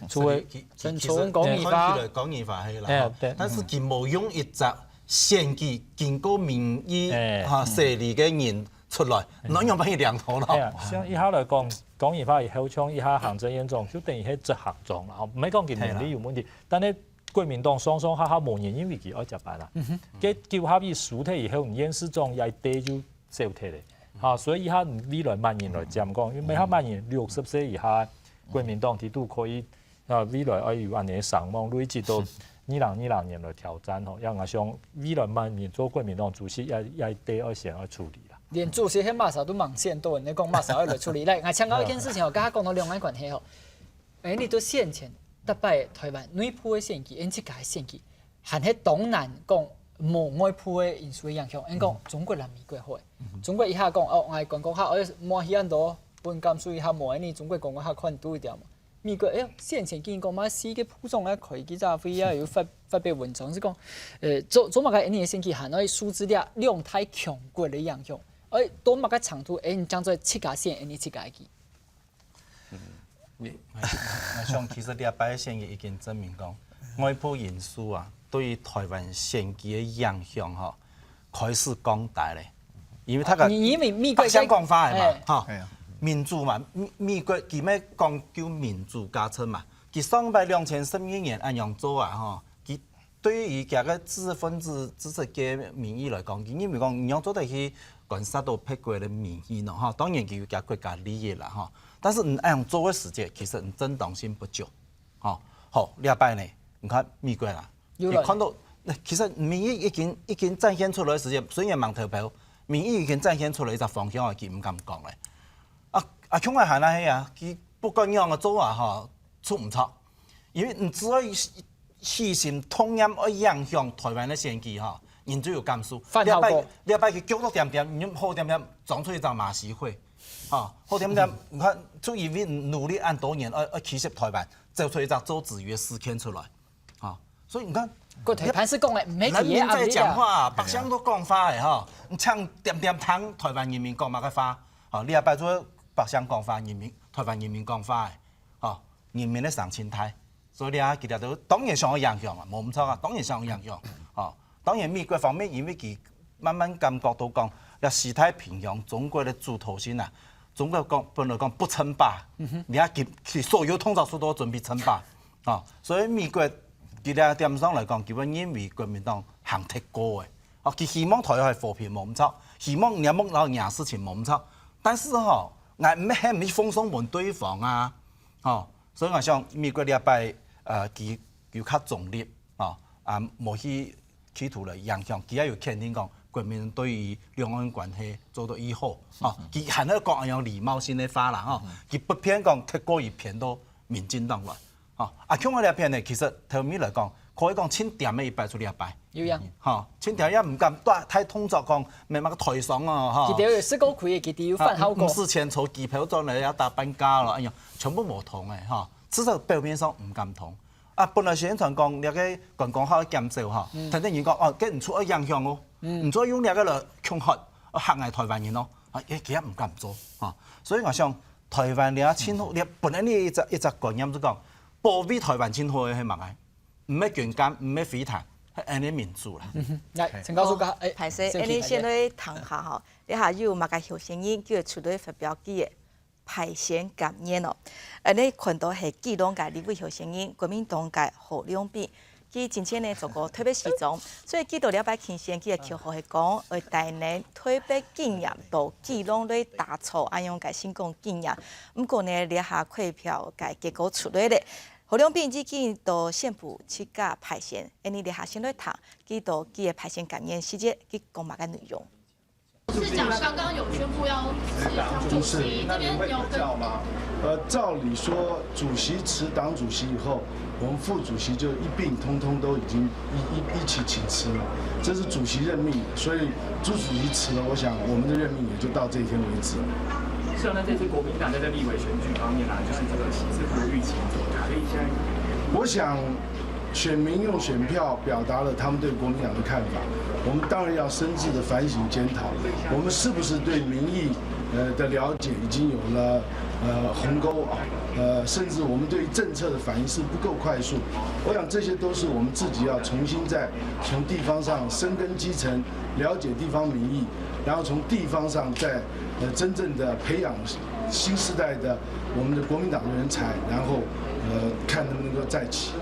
除了陳沖、江宜樺，看起來江宜樺係啦，哎對，但是佢無用一隻選舉經過民意哈洗禮个人出來，哪樣把佢領頭了？哎呀，像以下來講，江宜樺以後像以下行政院長，就等於係執行長啦，吼，毋係講佢能力有問題，但係國民黨上上下下無人認為佢愛接班啦。該九合一輸忒以後，縣市長這一代就 少忒咧。哈，所以以下未來麼人來接管，因為以下麼人六十歲以下，國民黨佢都可以啊，未來愛有恁樣个聲望，累積到二零二零年來挑戰吼。也𠊎想未來麼人做國民黨主席，也也得愛先愛處理啦。連主席係麼儕都吂選到，你講麼儕愛來處理？來，𠊎請教一件事情哦，剛剛講到兩岸關係吼，哎，你都選前，逐擺台灣內部个選舉，因自家个選舉， 還係當難講無外部个因素个影響。應講中國摎美國好，中國一下講哦，𠊎觀光客愛莫去恁多，分感受一下無呢，中國觀光客看多一點嘛。美國哎，先前見講嘛，四个部長來開記者會啊，有發發表文章，係講，呃，做做麼个呢？選舉還愛受制這兩大強國个影響，哎，到麼个程度，哎，你將做自家選，哎，你自家去。 𠊎想其實這擺選舉已經證明講，外部因素啊，對於台灣選舉个影響吼，開始降低咧。因為大家你因為美國百姓講法个嘛，哎哈哎呀，民主嘛，美美國佢乜講究民主價值嘛，佢上擺兩千十二年恁樣做啊，吼，佢對於佢个知識分子、知識界民意來講，佢認為講你要做得去干涉到別國个民意喏，吼，當然佢有佢國家利益啦，吼。 但是你恁樣做个時節，其實你正當性不足。吼，好，這擺呢，你看美國啦，又來你看到，其實民意已經已經展現出來个時節，雖然吂投票，民意已經展現出來一隻方向啊，佢毋敢講咧。啊啊，像𠊎還係啊，佢不管仰仔做啊，吼，出毋著，因為你只要起心動念愛影響台灣个選舉吼，人就有感受。反效果這擺這擺佢腳到恬恬，你好恬恬裝出一隻馬習會，吼，好恬恬，你看，就因為努力恁多年，愛愛欺騙台灣，走出一隻做子瑜个事件出來，吼，所以你看，國台辦係講个，毋係佢个壓力人民在講話啊。啊，百姓都講話个吼，你請恬恬聽台灣人民講麼个話，吼，你也拜託百姓講話，人民台灣人民講話个，吼，人民个聲音大。 所以啊，佢兜都當然想要影響啊，無毋著啊，當然想要影響。吼，當然美國方面，因為佢慢慢感覺到講，這西太平洋中國个主導性啊，中國講本來講不稱霸，你看佢佢所有動作速度準備稱霸，吼，所以美國佢這點上來講，佢會認為國民黨行忒過个，吼，佢希望台海和平無毋著，希望你莫摎人事情無毋著，但是吼，𠊎毋係毋去奉送分對方啊，吼。 所以𠊎想美國這擺呃佢有較中立吼，啊無去企圖來影響，佢也有肯定講國民對於兩岸關係做到已好吼，佢還係講恁樣禮貌性个話啦吼，佢不偏講忒過於偏到民進黨來吼。啊像𠊎這片呢，其實頭尾來講，可以講盡恬个一擺就這擺。 有影。吼，盡恬也毋敢大大動作講，乜麼个台商哦，吼。佢兜有試過開个，佢兜有反效果啊毋。使錢坐機票轉來也打半價咯，哎呀，全部無通个吼，至少表面上毋敢通。啊本來宣傳講這个觀光客減少吼，聽聽人講哦，該毋著愛影響哦，毋著用這个來恐嚇，嚇𠊎台灣人哦，啊佢佢也毋敢做吼。所以𠊎想台灣這盡好，這本來呢一隻一隻觀念就講，保衛台灣盡好个係麼个？ 毋係軍艦，毋係飛彈，係𠊎俚民主啦。來，陳教授講，哎，歹勢，小𠊎俚先來。來談下吼，這下有麼个候選人就會出來發表佢个敗選感言哦。恁呢看到係基隆个立委候選人，國民黨个侯良比，佢之前呢著過特別西裝，所以佢到這擺競選，佢个口號係講，愛帶領台北經驗到基隆來打造恁樣个成功經驗。毋過呢，這下開票个結果出來咧，侯良比已經到宣布自家敗選，恁呢這下先來聽，佢到佢个敗選感言時節，佢講麼个內容。 市長剛剛有宣布要辭黨主席，不是，那你们有跟，这边有跟，叫吗？呃，照理说，主席辞党主席以后，我们副主席就一并通通都已经一，一，一起请辞了，这是主席任命的，所以朱主席辞了，我想我们的任命也就到这一天为止了。是啊，那这次国民党在这立委选举方面啊，就是这个席次不如预期，怎么看？可以现在，我想 选民用选票表达了他们对国民党的看法，我们当然要深自的反省检讨，我们是不是对民意，呃，的了解已经有了，呃，鸿沟啊，呃，甚至我们对于政策的反应是不够快速。我想这些都是我们自己要重新再从地方上深耕基层，了解地方民意，然后从地方上再，呃，真正的培养新时代的我们的国民党的人才，然后，呃，看能不能够再起。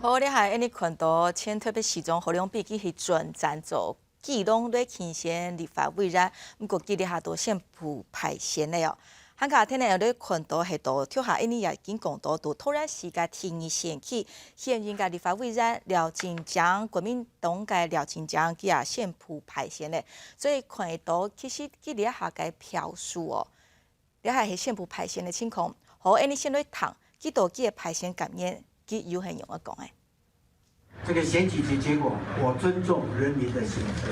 好，這下恁呢看到前台北市長侯良比佢係轉戰做基隆來競選立法委員，毋過佢這下都宣布敗選了哦。還較天呢，來看到係到頭下恁呢也已經講到，到桃園市个第二選區，現任个立法委員廖清江，國民黨个廖清江，佢也宣布敗選了。所以看得到，其實佢這下个票數哦，這下係宣布敗選个情況。好，恁呢先來聽，佢到佢个敗選感言，佢又係仰般講个。 这个选举结果，我尊重人民的选择。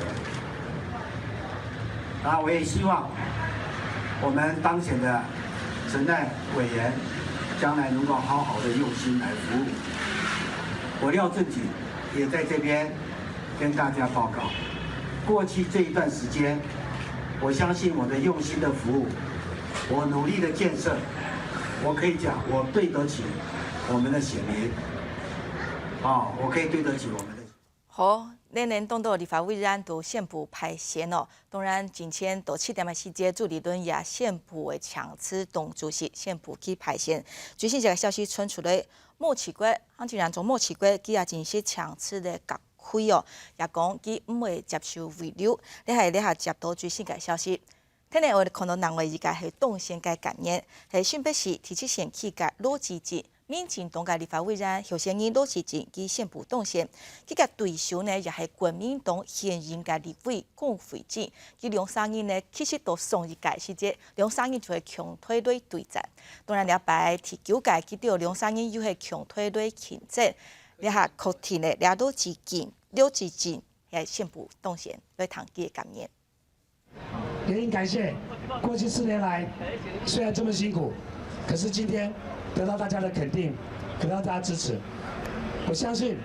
啊，我也希望我们当选的陈代委员将来能够好好的用心来服务。我廖正井也在这边跟大家报告，过去这一段时间，我相信我的用心的服务，我努力的建设，我可以讲，我对得起我们的选民。 哦，我可以对得起我们的。好，恁呢當多立法委員都宣布敗選哦。當然，之前到七點个時節，朱立倫也宣布會請辭黨主席，宣布佢敗選。最新一个消息傳出來，莫奇國，行政院長莫奇國，佢也正式請辭了閣揆哦，也講佢毋會接受慰留。這係這下接到最新个消息。 天呢，𠊎看到另外一个係當選个感言，係新北市第七選區个羅志正，民進黨个立法委員候選人羅志正，佢宣布當選。佢个對手呢，也係國民黨現任个立委江惠貞。佢兩儕人呢，其實到上一屆時節，兩儕人就係共同來對戰。當然，這擺第九屆，佢兜兩儕人又係共同來競爭。這下確定呢，這羅志正，羅志正係宣布當選，來聽佢个感言。 也很感谢过去四年来，虽然这么辛苦，可是今天得到大家的肯定，得到大家支持，我相信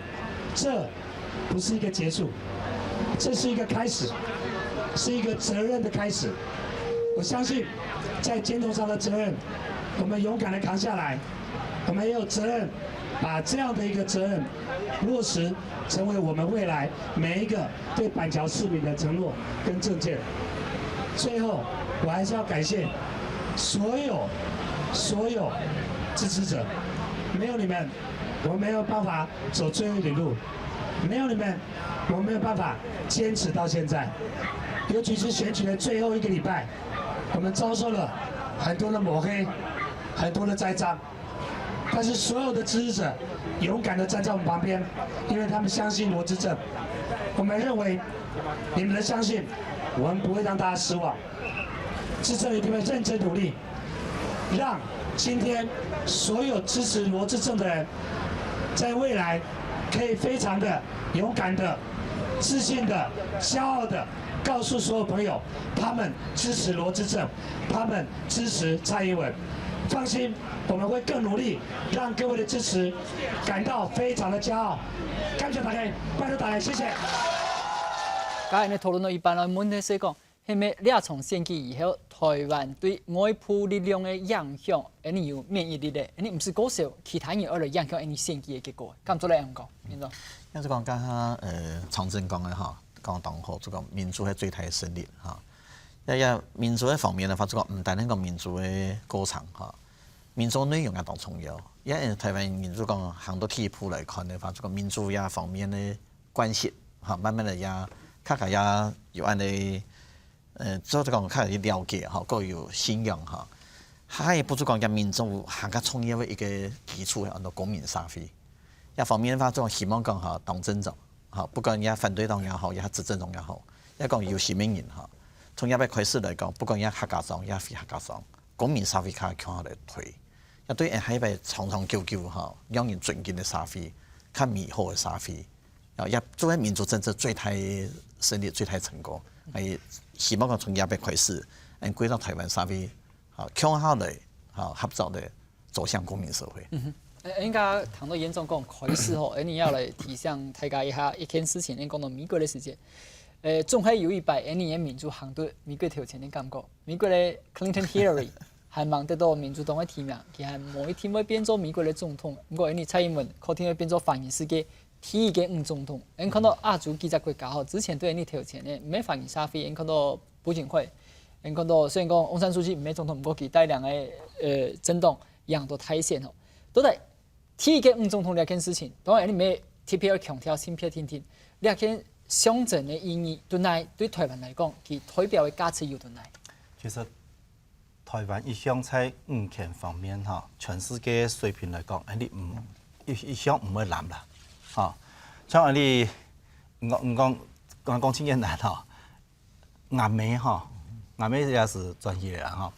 这不是一个结束，这是一个开始，是一个责任的开始。我相信在肩头上的责任，我们勇敢的扛下来，我们也有责任把这样的一个责任落实，成为我们未来每一个对板桥市民的承诺跟政见。最后，我还是要感谢所有所有支持者，没有你们，我们没有办法走最后一里路，没有你们，我们没有办法坚持到现在。尤其是选举的最后一个礼拜，我们遭受了很多的抹黑，很多的栽赃。 但是所有的支持者勇敢的站在我们旁边，因为他们相信罗志正。我们认为你们的相信，我们不会让大家失望。志正一定会认真努力，让今天所有支持罗志正的人，在未来可以非常的勇敢的、自信的、骄傲的告诉所有朋友，他们支持罗志正，他们支持蔡英文。放心， 我们会更努力，让各位的支持感到非常的骄傲。感谢大家，拜托大家，谢谢。頭先討論到一半，問題係講，係毋係這場選舉以後，台灣對外部力量个影響，恁樣有免疫力咧？恁樣毋使過少，其他人愛來影響恁樣選舉个結果，敢做得恁樣講？恁樣。應該係講，剛剛呃，長征講个哈，講當好，這個民主係最大的勝利哈。這這民主个方面个話，就講毋單單講民主个過程哈，民主內容也當重要。也因為台灣民主講行到第一步來看个話，就講民主這方面个關係哈，慢慢个也大家也有恁呢，呃，做得講較有了解哈，各有信仰哈。還有不就講這民主還較重要个一個基礎，安到公民社會。這方面个話，就希望講哈，當政黨哈，不管也反對黨也好，也執政黨也好，也講有心个人哈，從這擺開始來講，不管也客家庄也非客家庄，公民社會較共下來推，也對下一擺長長久久哈，讓人尊敬个社會，較美好个社會，啊，也做个民主政策最大勝利、最大成功。也希望講從這擺開始，嗯，歸到台灣社會，哈，共下來，哈，合作个走向公民社會。嗯哼。誒，應該談到院長講開始吼，誒，你要來提醒大家一下一件事情，你講到美國个時間，誒，總係有一擺，誒，你个民主行到美國頭前个感覺。美國个Clinton Hillary還吂得到民主黨个提名，佢還無一定會變做美國个總統。毋過，誒，你蔡英文確定會變做華人世界第一个女總統。誒，看到亞洲幾隻國家吼，之前對你頭前个，毋係華人社會，誒，看到朴槿惠，誒，看到雖然講翁山書記毋係總統，毋過佢帶領个，呃，政黨 贏到大選吼。到底第一个女總統這件事情，當然你乜特別愛強調性別平等，這件象徵个意義，對哪，對台灣來講，佢代表个價值有到哪？其實台灣一向在女權方面吼，全世界水平來講，恁呢毋，一，一向毋會濫啦，吼。像恁呢，毋講，毋講，講，講真簡單吼， 𠊎姆吼，𠊎姆也係轉去个啦吼。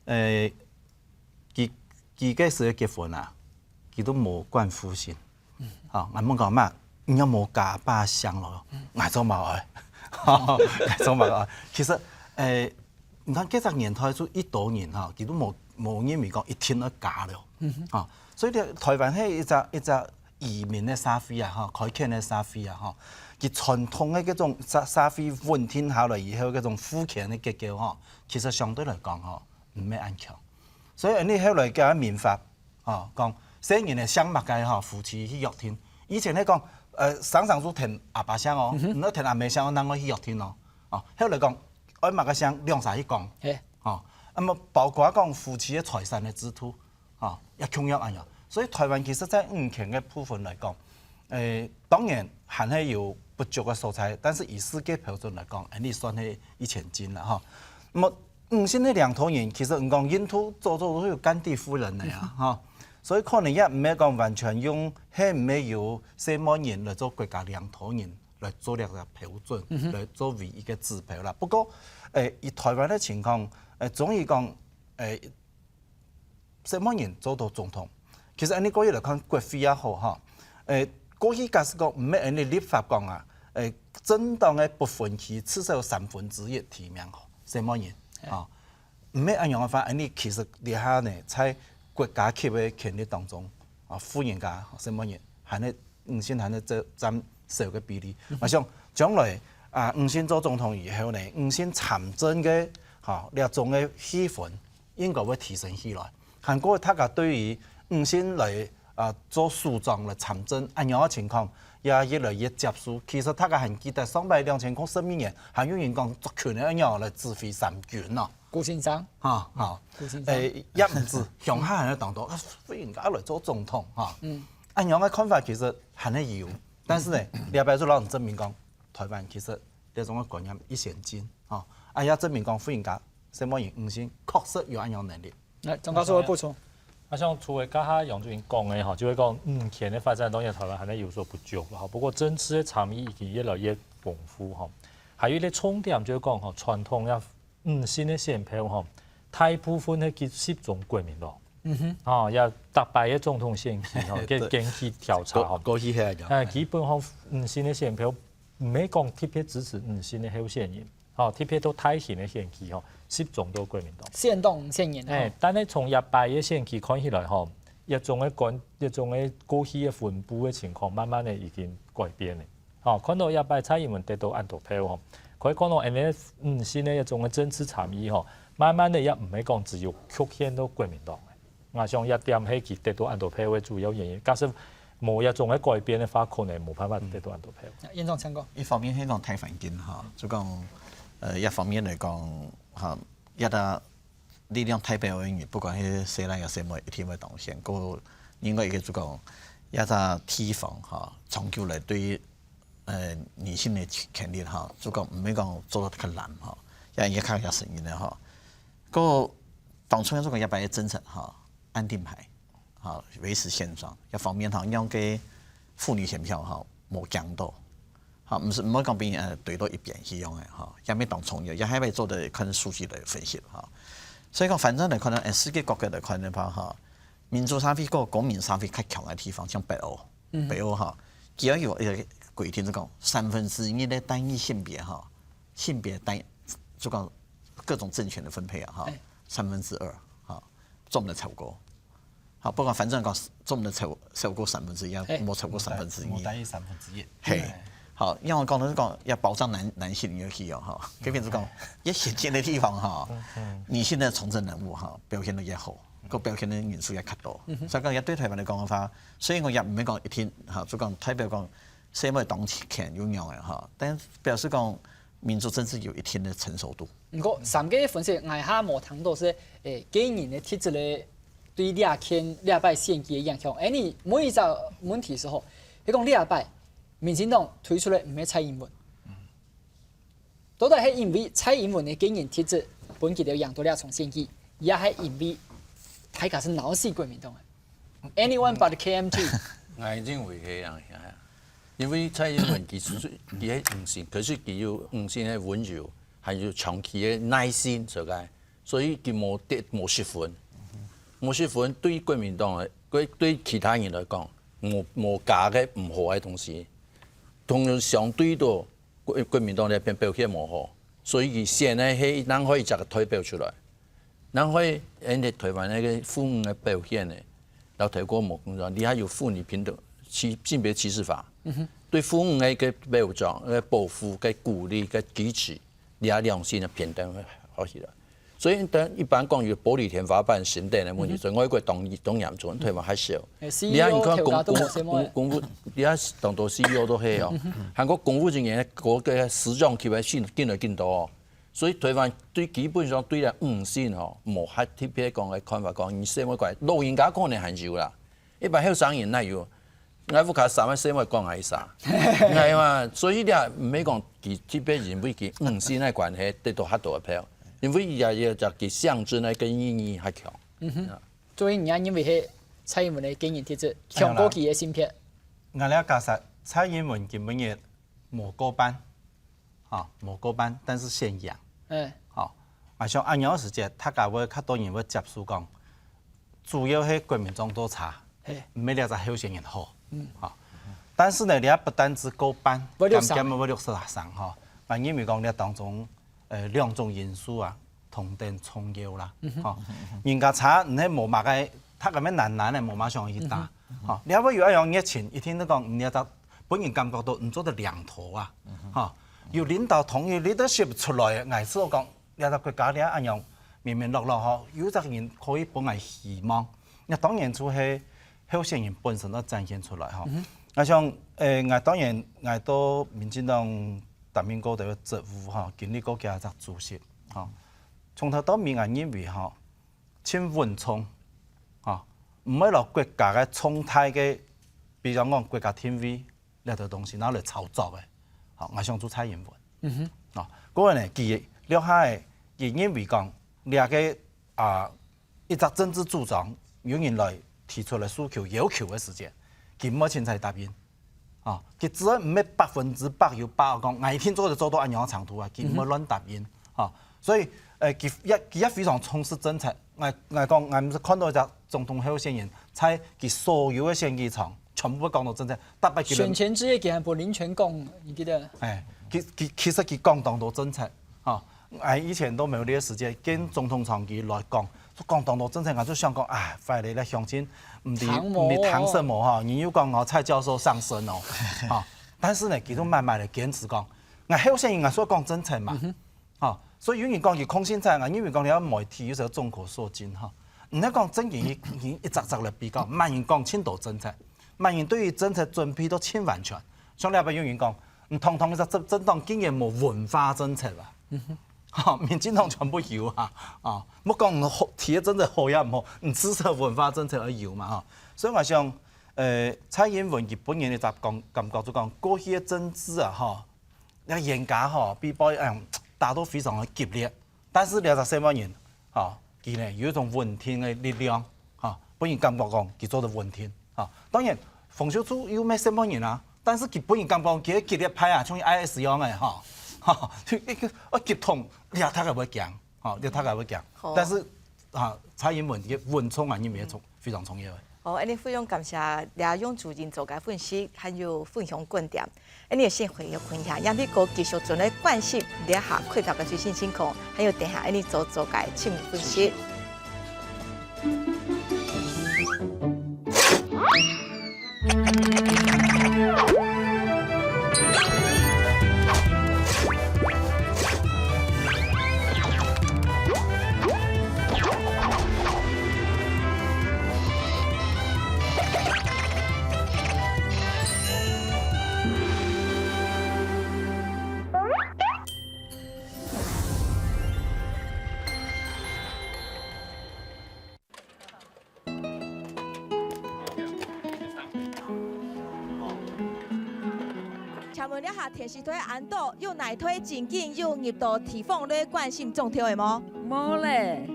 誒，佢，佢該時結婚啊，佢都無管父親。吼，𠊎問講：「媽，你有無加把聲咯？」「𠊎做麼个愛？」「𠊎做麼个愛？」其實，誒，你看，該隻年代就一多人吼，佢都無，無認為講一定愛加了。吼，所以呢，台灣係一隻，一隻 移民个社會啊，吼，開墾个社會啊，吼，佢傳統个該種社，社會穩定下來以後，該種父權个結構吼，其實相對來講吼，毋係恁強。所以你後來个民法，吼，講細人仔姓麼个吼，夫妻去約定。以前係講，呃，生生就跈阿爸姓哦，毋好跈阿姆姓哦，另外去約定哦。哦，後來講，愛麼个姓，兩儕去講。吼，那麼包括講夫妻个財產个制度， 吼，也共樣恁樣。所以台灣其實在女權个部分來講，誒，當然還係有不足个所在，但是以世界標準來講，恁呢算係一千進啦，吼。那麼女性个領頭人，其實你講印度早早都有甘地夫人个啊，吼。所以可能也毋係講完全用，係毋係由細妹人來做國家領頭人，來做這個標準，來做唯一个指標啦。不過，誒，以台灣个情況，誒，總係講，誒， 細妹人做到總統。其實恁呢過去來看，國會也好吼，誒，過去假使講毋係恁呢立法講啊，誒，政黨个不分區至少有三分之一提名吼，細妹人，吼，毋係恁樣个話，恁呢其實這下呢，在國家級个權力當中，啊，婦人家、細妹人還係女性還係佔，佔少个比例。𠊎想將來啊，女性做總統以後呢，女性參政个，吼，這種个氣氛 應該會提升起來。還過大家對於女性來，啊，做首長來參政恁樣个情況，也越來越接受。其實大家還記得上擺兩千空十二年，還有人講族群个恁樣來指揮三軍喏。顧先生。哈，哈。顧先生。誒，也毋止，鄉下還有當多，啊，婦人家來做總統，哈。嗯。恁樣个看法其實還係有，但是呢，這擺就讓人證明講，台灣其實這種个觀念已先進，吼。啊，也證明講婦人家 細妹人女性確實有恁樣能力。來，張教授个補充。啊，像除了剛剛楊主任講个吼，就係講女權个發展，當然台灣還係有所不足啦，吼。不過政治个參與已經越來越豐富，吼。還有一個重點就係講，吼，傳統个女性个選票，吼，大部分係集中國民黨。嗯哼。吼，也逐擺个總統選舉，吼，个，對，根據調查，吼，過，過去係恁樣。誒，基本上女性个選票，毋係講特別支持女性个候選人， 吼，特別到大型个選區吼，集中到國民黨。選黨選人啊。誒，但係從這擺个選區看起來吼，這種个觀，這種个過去个分布个情況，慢慢个已經改變了。吼，看到這擺蔡英文得到恁多票吼，可以看到N F女性个這種个政治參與吼，慢慢个也毋係講只有局限到國民黨个。 𠊎想這點係佢得到恁多票个主要原因。假使無這種个改變个話，可能無辦法得到恁多票。院長請講。一方面係講大環境吼，就講，呃，一方面來講，哈，一个力量代表个人，不管係細倈也細妹，一定會當選。過另外一个就講，一个地方哈，長久來對，呃，女性个權利哈，就講毋係講做到較爛哈，也也較有聲音个哈。過當重要就講一擺个政策哈，安定牌，哈，維持現狀。一方面哈，讓个婦女選票哈，無驚到。 哈，毋係，毋好講分人，呃，推到一邊去樣个，哈，也無當重要，也還愛做得看數據來分析，哈。所以講，反正來看呢，呃，世界各國來看个話，哈，民主社會个公民社會較強个地方，像北歐，北歐哈，佢有一个規定，就講三分之一个單一性別哈，性別單，就講各種政權的分配啊，哈，哎。三分之二，哈，做毋得超過。 好，不管反正講，做毋得超，超過三分之一，嘿。無超過三分之一。無大於三分之一。嘿，好，因為我講个係講要保障男，男性个利益哦，哈，特別係講，一些選舉个地方哈，女性个從政人物哈，表現得也好，个表現个人數也較多。所以講，也對台灣來講个話，所以我也毋係講一定哈，就講代表講，細妹當權有用个哈，但表示講民主政治有一定个成熟度。 毋過，三个分析，𠊎還無聽到係，誒，個人个特質咧，對這件，這擺選舉个影響。誒，你問一隻問題時候，你講這擺民進黨推出來毋係蔡英文，到底係因為蔡英文个個人特質，分佢兜贏到這場選舉，也係因為大家係惱死國民黨个？Anyone but K M T。 𠊎認為係恁樣，因為蔡英文佢係，佢係女性，可是佢有女性个溫柔，還有長期个耐心，所以，所以佢無跌，無失分。無失分對國民黨个，對，對其他人來講，無，無加个毋好个東西，同樣相對到國，國民黨這片表現無好，所以佢選个係人可以一个代表出來。 然後，恁呢台灣該个婦女个表現呢，摎頭過無共樣，你還有婦女平等、歧，性別歧視法，對婦女个保障、个保護、个鼓勵、个支持，你還良性个平等好起來。所以，等一般講有玻璃天花板、新等个問題，所以外國當，當嚴重，台灣還少。誒，你看，你看，CEO頭家都無細妹。公，公，公務，你看當多CEO都係哦，韓國公務人員个，个市長級个升，升來升多哦。 所以台灣對基本上對這女性吼，無較特別講个看法，講你細妹乖，老人家可能還有啦，一般後生人哪有？𠊎屋下三个細妹管𠊎一儕，係嘛？所以這毋係講佢特別因為佢女性个關係得到較多个票，因為也，也，也佢象徵个个意義較強。嗯哼。啊。所以你也認為係蔡英文个個人特質，強過佢个性別？𠊎了解實，蔡英文今晡日無過半。 吼，無過半，但是先贏。嗯。吼，𠊎想恁樣个時節，大家會較多人會接受講，主要係國民黨做差，嘿。毋係這隻候選人好。嗯。吼，但是呢，你也不單止過半，會六成。減減會六十三吼。𠊎認為講，這當中，呃，兩種因素啊，同等重要啦。嗯哼。吼，人家差，毋係無麼个，大家乜懶懶个，無麼想去打。嗯哼。吼，你也會有恁樣熱情，一定都講，你這隻 分人感覺到你做得領頭啊，吼，有領導同意leadership出來，𠊎試過講，這隻國家這恁樣明明落落吼，有隻人可以分𠊎希望，該當然就係候選人本身愛展現出來吼。𠊎想，誒，𠊎當然，𠊎到民進黨擔任過个職務吼，經歷過幾下隻主席吼，從頭到尾𠊎認為吼，盡穩重，吼，毋會摎國家个重大个，比如講國家定位， 這兜東西拿來炒作个，吼，𠊎想就蔡英文。嗯哼。吼，過來呢，佢這下个，佢認為講，這个，啊，一隻政治主張，有人來提出來訴求、要求个時節，佢毋會凊彩答應。吼，佢只要毋係百分之百有把握講，𠊎一定做得做到恁樣个程度啊，佢毋會亂答應。吼，所以，呃，佢也，佢也非常重視政策。𠊎，𠊎講，𠊎毋係看到一隻總統候選人，在佢所有个選舉場， 全部會講到政策，特別佢選前之夜佢還分林全講，你記得？誒，其，其，其實佢講當多政策，吼，誒，以前都沒有這個時間，跟總統長期來講，講當多政策，𠊎就想講，啊，壞了，這鄉親，毋知，聽無哦。毋知聽什麼哈，你又講我蔡教授上身哦，吼，但是呢，佢都慢慢的堅持講，𠊎候選人，𠊎所講政策嘛，嗯哼。 吼，所以有人講佢空心菜，𠊎認為講了媒體有時候眾口鑠髻吼。毋係講正經，你，你一隻隻來比較，麼人講盡多政策，麼人對於政策準備到盡完全。像這擺有人講，你堂堂一隻政，政黨竟然無文化政策啊，吼，民進黨全部有啊，啊，莫講好，體育政策好也毋好，你知識文化政策也有嘛，吼。所以𠊎想，呃，蔡英文佢本人个感，感覺就講，過去个政治啊，吼，該冤家吼，比較，嗯，打到非常个激烈，但是這隻細妹人，吼，佢呢有一種穩定个力量，吼，分人感覺講佢做得穩定，吼。當然，洪秀柱又毋係細妹人啊，但是佢分人感覺佢个激烈派啊，像I S樣个，吼，吼，就一個，哦，激動，這大家會驚，吼，這大家會驚。好。但是，啊，蔡英文个穩重啊，認為重，非常重要个。好，恁樣非常感謝這楊主任做个分析，還有分享觀點。恁樣先回去看一下，楊大哥繼續轉來關心這下開票个最新情況，還有等下恁樣做，做个全面分析。請問這下電視台恁多，有哪台正經有入到地方來關心總統个無？無咧。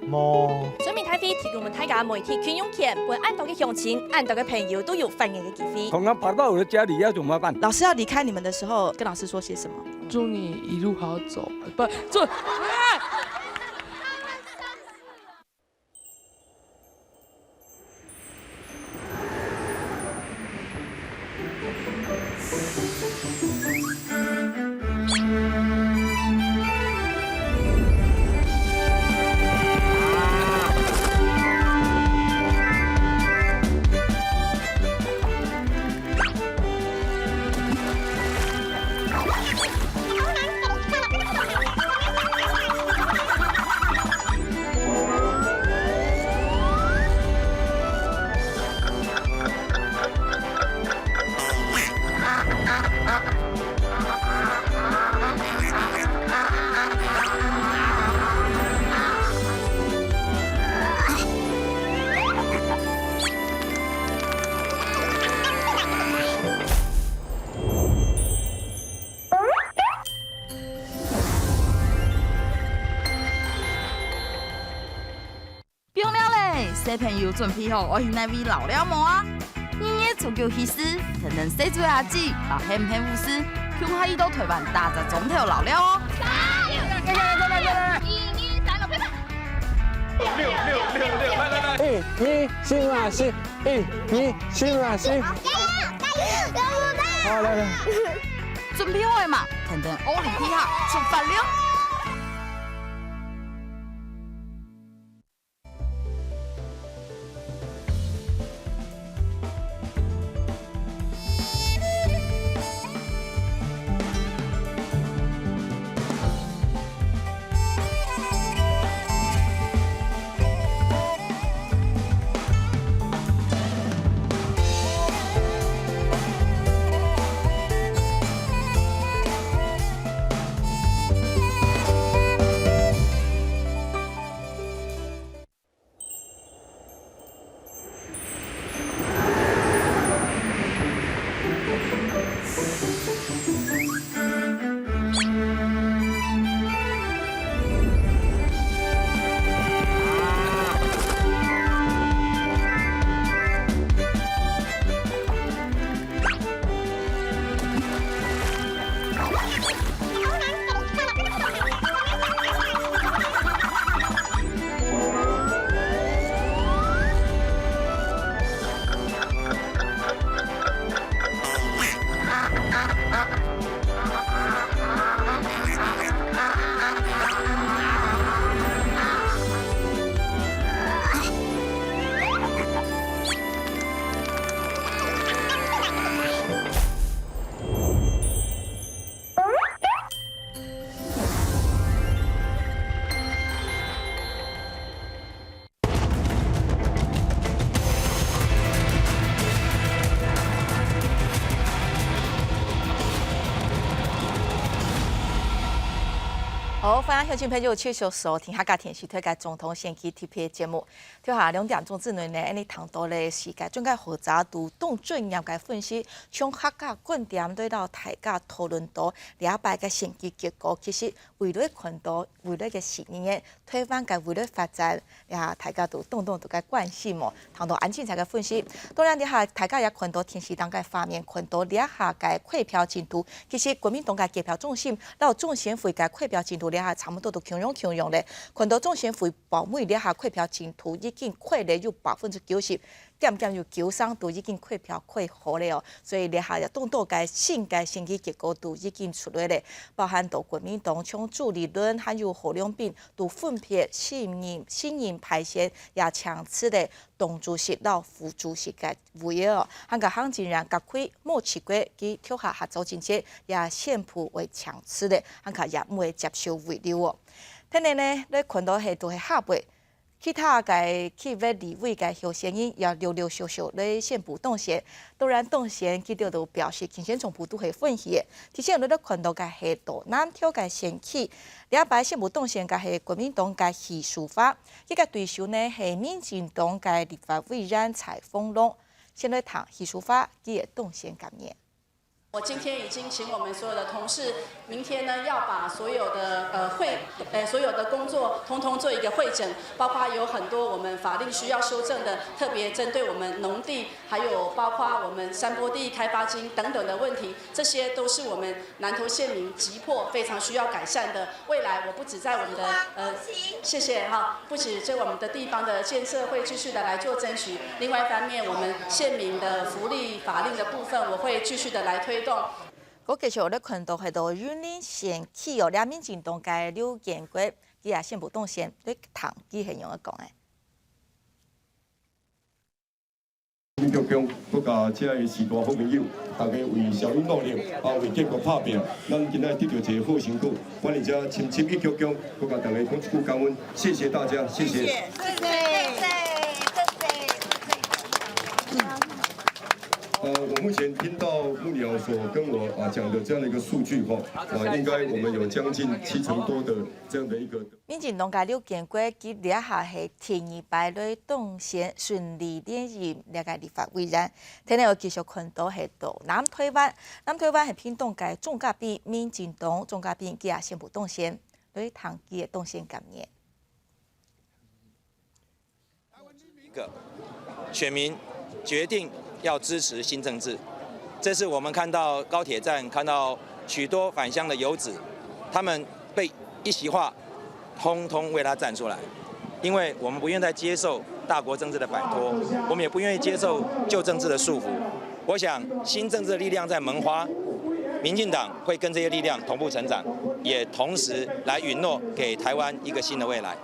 無。全民大會提供分大家媒體共用權，分恁多个鄉親、恁多个朋友都有發言个機會。剛剛爬到我的家裡，要怎麼辦？老師要離開你們的時候，跟老師說些什麼？祝你一路好走，不，祝，啊！ 放尞咧，小朋友準備好愛去哪位尞尞無啊？二月初九起始，跈等細妹阿姊，還有喊喊護士，共下去到臺灣打隻莊頭尞尞哦！一二三，來，來，來！一二三，來，來！一二三，來，來！一二三，來，來！加油，加油，加油！好，來，來。準備好了嗎？跈等奧林匹克出發了！好，歡迎鄉親朋友繼續收聽客家電視台个總統選舉特別節目。頭下兩點鐘之內呢，𫣆俚聽到个係个政治學者對黨政治个分析，從客家觀點來摎大家討論到這擺个選舉結果，其實未來看到未來个十年，台灣个未來發展，也大家都當當都个關心哦。 聽到恁精彩个分析。當然，這下大家也看到電視頂个畫面，看到這下个開票進度，其實國民黨个計票中心摎中選會个開票進度，這下差不多都共樣共樣咧。看到中選會報名這下開票進度已經開咧有百分之九十，點點有九成都已經開票開好咧哦。所以這下也當多个新个選舉結果都已經出來咧，包含到國民黨像朱立倫還有侯亮平都分別新任新任敗選也請辭咧 黨主席摎副主席个位哦，還過行政院閣揆莫奇國佢頭下合作政策也宣布會請辭咧，還過也毋會接受慰留哦。天然呢，來看到係都係下背，其他个區域立委个候選人也陸陸續續來宣布當選。當然當選，佢兜都表示競選總部都係歡喜个。頭先來看到个係到南投个選區，這擺宣布當選个係國民黨个徐淑華， 佢个對手呢係民進黨个立法委員蔡豐隆。先來聽徐淑華佢个當選感言。我今天已經請我們所有的同事，明天呢要把所有的呃會呃所有的工作通通做一個彙整，包括有很多我們法令需要修正的，特別針對我們農地，還有包括我們山坡地開發金等等的問題，這些都是我們 南投縣民急迫非常需要改善的。未來我不止在我們的呃，謝謝哈，不止在我們的地方的建設會繼續的來做爭取，另外一方面，我們縣民的福利法令的部分，我會繼續的來推動。過繼續來看到係到雲林縣去哦，這民進黨个劉建國，佢也宣布當選，你聽佢係仰仔講个。 民族中，國家遮个序大好朋友，大家為社會努力，啊，為建國拍拚，咱今仔得到一个好成果。阮佇遮深深一鞠躬，國家大家講一句感恩，謝謝大家，謝謝。謝謝，謝謝，謝謝。呃，我目前聽到幕僚所跟我啊講的這樣的一個數據哈，啊，應該我們有將近七成多的這樣的一個 民進黨个劉建國，佢這下係第二擺來當選順利連任這个立法委員。天然會繼續看到係到南台灣，南台灣係屏東个鍾甲斌，民進黨鍾甲斌佢也宣布當選，來聽佢个當選感言。 一個，選民決定要支持新政治。這是我們看到高鐵站，看到許多返鄉的游子，他們被一席話通通為他站出來，因為我們不願再接受大國政治的擺脫，我們也不願意接受舊政治的束縛。我想，新政治的力量在萌芽，民進黨會跟這些力量同步成長，也同時來允諾給台灣一個新的未來。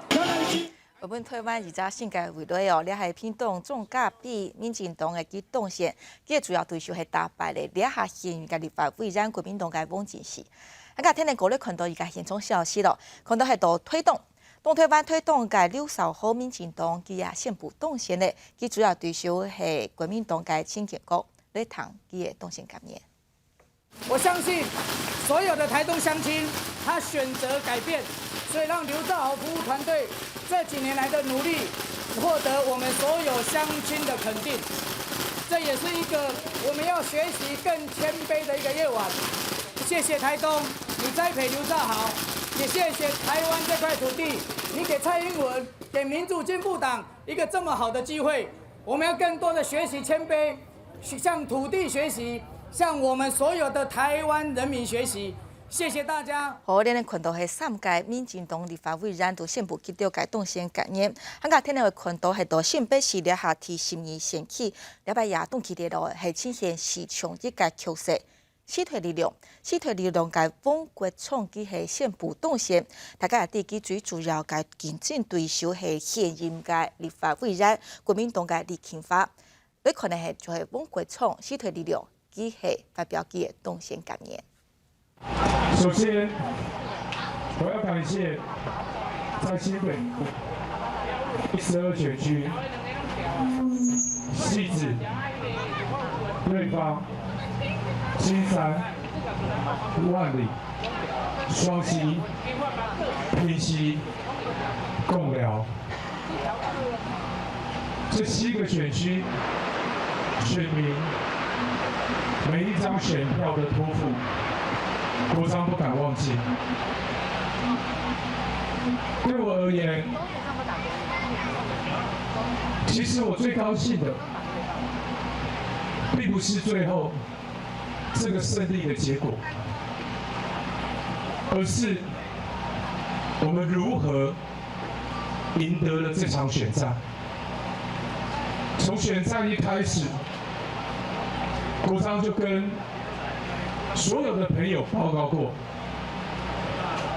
為本台灣一隻新个未來哦，這係屏東鍾甲斌，民進黨个佢當選，佢个主要對手係打敗了這下現任个立法委員國民黨个黃金喜。啊，該天呢，過來看到一個現場消息咯，看到係到推動，東台灣推動个劉劭濠，民進黨佢也宣布當選了，佢主要對手係國民黨个陳建國，來聽佢个當選感言。 我相信所有的台東鄉親，他選擇改變，所以讓劉劭濠服務團隊這幾年來的努力，獲得我們所有鄉親的肯定。這也是一個我們要學習更謙卑的一個夜晚。謝謝台東，你栽培劉劭濠，也謝謝台灣這塊土地，你給蔡英文、給民主進步黨一個這麼好的機會。我們要更多的學習謙卑， 向土地學習，向我們所有的台灣人民學習。謝謝大家。好，恁樣看到係三屆民進黨立法委員都宣布佢兜个當選感言，還過天天會看到係到新北市這下第十二選區，這擺也當激烈咯，係呈現四搶一个局勢。時代力量，時代力量个黃國昌佢係宣布當選，大家也知佢最主要个競爭對手係現任个立法委員，國民黨个李勤華。 來看个係就係黃國昌時代力量，佢係發表佢个當選感言。首先，我要感謝在新北第十二選區汐止、瑞芳、金山、萬里、雙溪、平溪、貢寮，這七個選區選民每一張選票的託付，國昌不敢忘記。對我而言，其實我最高興的，並不是最後這個勝利的結果，而是我們如何贏得了這場選戰。從選戰一開始，國昌就跟所有的朋友報告過，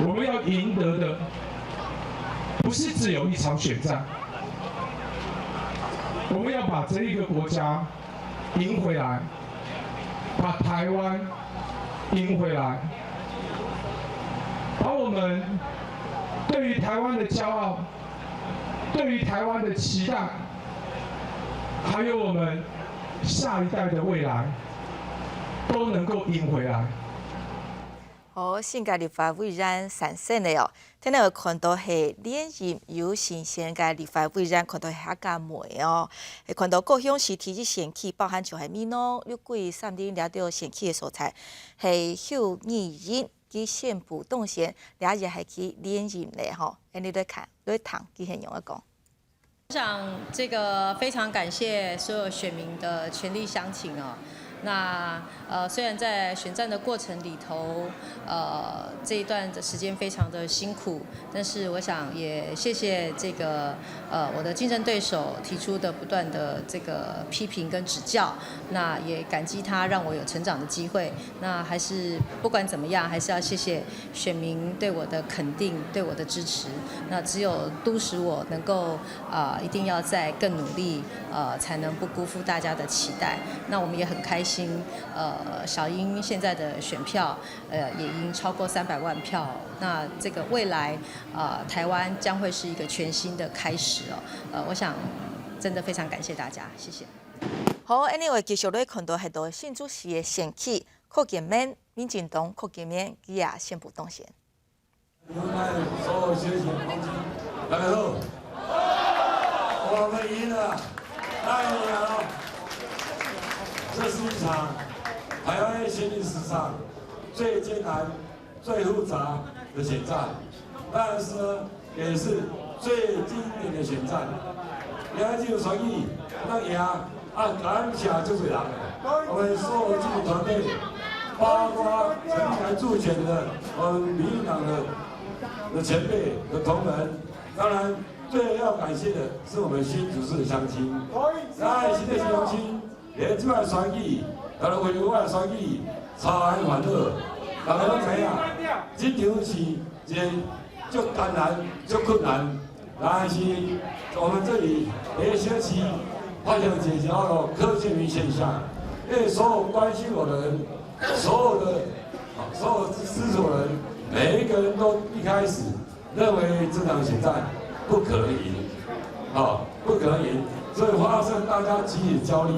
我們要贏得的不是只有一場選戰，我們要把這一個國家贏回來，把台灣贏回來，把我們對於台灣的驕傲、對於台灣的期待，還有我們下一代的未來，都能夠贏回來。 好，新个立法委員產生了哦。頭先有看到係連任有新鮮个立法委員，看到係客家妹哦。係看到高雄市第一選區，包含就係美濃、六龜、三苓這兜選區个所在，係邱義仁佢宣布當選，這也係佢連任了吼。恁樣來看，來聽佢係仰般講。 我想這個非常感謝所有選民的全力相挺哦。那呃，雖然在選戰的過程裡頭，呃，這一段的時間非常的辛苦，但是我想也謝謝這個呃我的競爭對手提出的不斷的這個批評跟指教，那也感激他讓我有成長的機會。那還是不管怎麼樣，還是要謝謝選民對我的肯定，對我的支持。那只有督使我能夠 呃，一定要再更努力，呃，才能不辜負大家的期待。那我們也很開心，呃，小英現在的選票，呃，也已經超過三百萬票。那這個未來，呃，台灣將會是一個全新的開始哦。呃，我想真的非常感謝大家，謝謝。好，anyway，繼續來看到係到新竹市个選區，柯建銘，民進黨柯建銘，佢也宣布當選。 你们所有选举的同志，大家好，我们赢了，太好了！这是一场台湾选举史上最艰难、最复杂的选战，但是呢，也是最经典的选战。你还记得传艺那个啊，感谢就是人，我们所有这个团队，包括曾经来助选的我们民进党的的前辈的同仁，当然最要感谢的是我们新竹市的乡亲，在新竹市乡亲，连这摆选举，然后为了外选举，超安欢乐，大家都知影，这场是一个足艰难、足困难。 但是我们这里每个星期发生一个叫做柯建铭现象，因为所有关心我的人，所有的所有支持我的人，每一个人都一开始认为这场选战不可能赢，好，不可能赢，所以发生大家集体焦虑。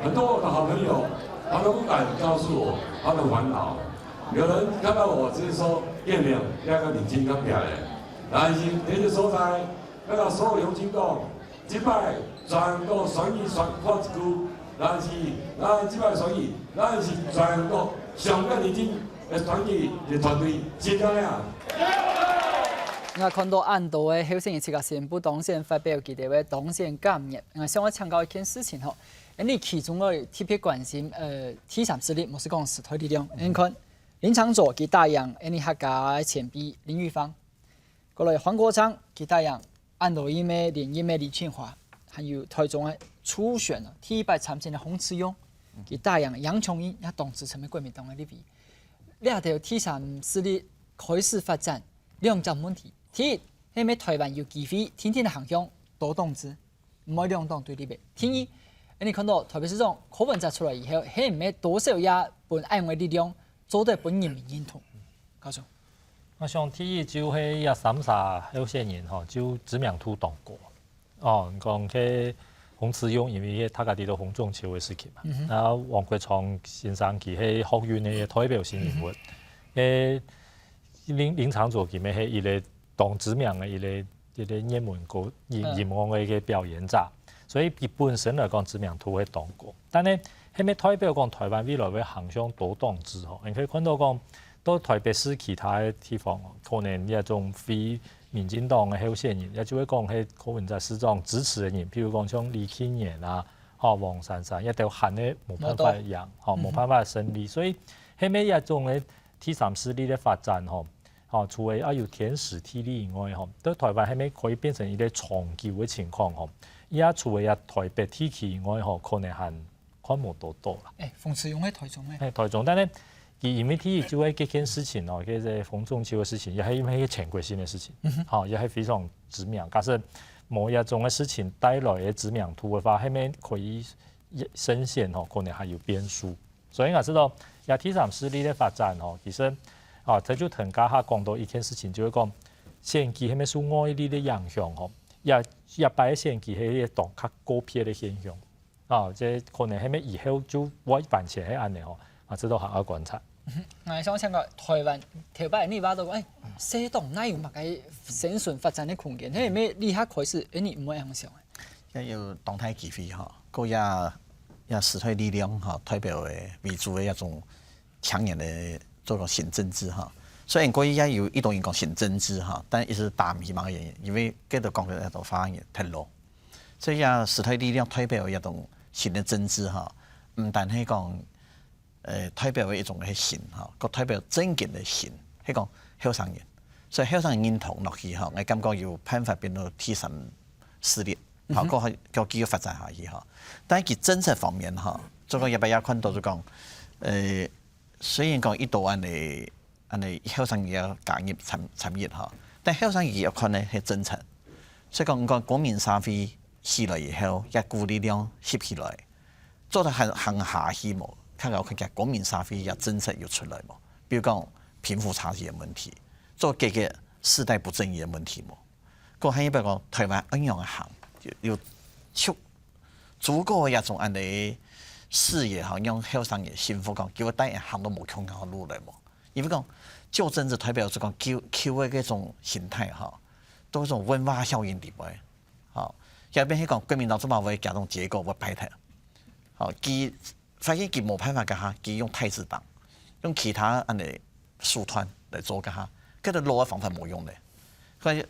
很多我的好朋友，他都不敢告诉我他的烦恼。有人看到我直接说：“建铭，你要跟你金刚表演。”但是这个所在， 那个所有乡亲讲，这摆全国选举选看一句，但是咱这摆选举，咱是全国上个认真的选举的团队，真个呀！𠊎看到恁多个候選人自家宣布當選，發表佢兜个當選感言。𠊎想要請教一件事情吼，你其中个特別關心，呃，第三勢力，毋係講時代力量。你看，林昶佐佢打贏𠊎客家个前輩林玉芳，過來黃國昌佢打贏 恁多屆个連任个李慶華，還有台中个初選啊，第一擺參選个洪慈庸，佢打贏楊瓊英，也當時成為國民黨个立委。這兜第三勢力開始發展，兩隻問題：第一，係毋係台灣有機會定定个行向多黨制，毋愛兩黨對立个；第二，你看到台北市長柯文哲出來以後，係毋係多少也分恁樣个力量做得分人民認同？教授。 𠊎想第一就係這三儕候選人吼，就知名度當高。哦，你講該洪慈庸，因為該大家知道洪仲丘个事情嘛，啊黃國昌先生佢係學運个代表性人物，該林林昶佐佢乜係一個當知名个一個一個熱門歌音音樂个一個表演者，所以佢本身來講知名度會當高。但係係乜代表講台灣未來會行向多黨制吼？你可以看到講，到台北市其他个地方，可能這種非民進黨个候選人，也就會講係柯文哲市長支持个人，譬如講像李慶園啊，吼黃珊珊，也都喊个無辦法贏，吼無辦法勝利。所以係乜這種个第三勢力个發展吼，吼除了愛有天時地利以外吼，對台灣係乜可以變成一個長久个情況吼，也除了這台北地區以外吼，可能還看無多多啦。哎，洪慈庸个台中个，係台中，但係佢因為第一就係這件事情哦，這個洪仲丘个事情，也係因為一個全國性个事情，吼，也係非常知名。假使無這種个事情帶來个知名度个話，係乜可以勝選吼，可能還有變數。所以𠊎知道，這第三勢力个發展吼，其實啊，佢就同頭下講到一件事情，就係講選舉係乜受外力个影響吼，這這擺个選舉係一個當較個別个現象。 啊，這可能係乜以後就會完全係恁樣吼，啊，這都還愛觀察。𠊎想請教台灣頭擺你話到講，哎，細黨哪有麼个生存發展个空間？係乜這下開始，哎，你毋會恁樣想？也有當大機會吼，過也也時代力量吼，代表个為主个一種青年个做个新政治吼。雖然過也有一種人講新政治吼，但一直打迷茫个原因，因為這个講个一種發言太老。 所以啊，時代力量代表一種新个政治吼，毋單係講，呃，代表一種个新吼，佢代表正經个新，係講後生人。所以後生人認同落去吼，𠊎感覺有辦法變到第三勢力，吼，佢佢繼續發展下去吼。但係佢政策方面吼，做个也也看到就講，呃，雖然講一度恁个 恁呢後生人也加入參參與吼。但後生人也看呢係政策，所以講講公民社會起來以後，一股力量翕起來，做得行行下去無？看到看見公民社會也政策有出來無？比如講貧富差距个問題，做解決世代不正義个問題無？講還有比如講台灣恁樣行，有有足足夠个一種恁呢視野吼，讓後生人信服講，叫佢帶人行到無共樣个路來無？ 因為講舊政治代表就講舊舊个該種形態吼，都係種溫室效應底背，吼，下邊係講國民黨做麼會加種結構會敗退，吼，佢發現佢無辦法个哈，佢用太子黨，用其他恁呢手段來做个哈，這个老个方法無用个。所以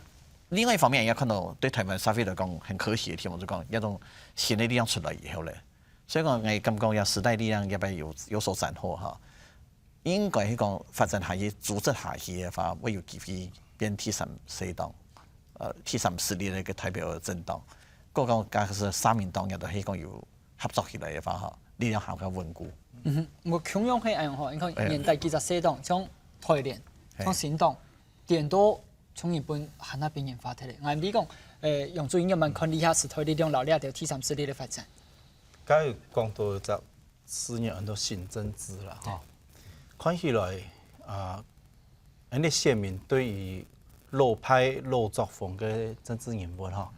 另外一方面也看到對台灣社會來講很可惜个地方，就講一種新个力量出來以後咧，所以講𠊎感覺這時代力量也會有有所斬獲哈。 應該係講發展下去、組織下去个話，會有機會變第三勢黨，呃，第三勢力个一個代表个政黨。過講假使社民黨也都係講有合作起來个話，吼，力量還較穩固。嗯哼，毋過共樣係恁樣吼，你看現代幾隻細黨，像台聯、像新黨，顛倒從原本還較邊緣化忒咧。𠊎毋知講，誒，楊主任仰般看這下時代力量摎這兜第三勢力个發展？剛有講到一隻 字眼安到新政治啦，吼。看起來啊，恁呢選民對於老派老作風个政治人物吼，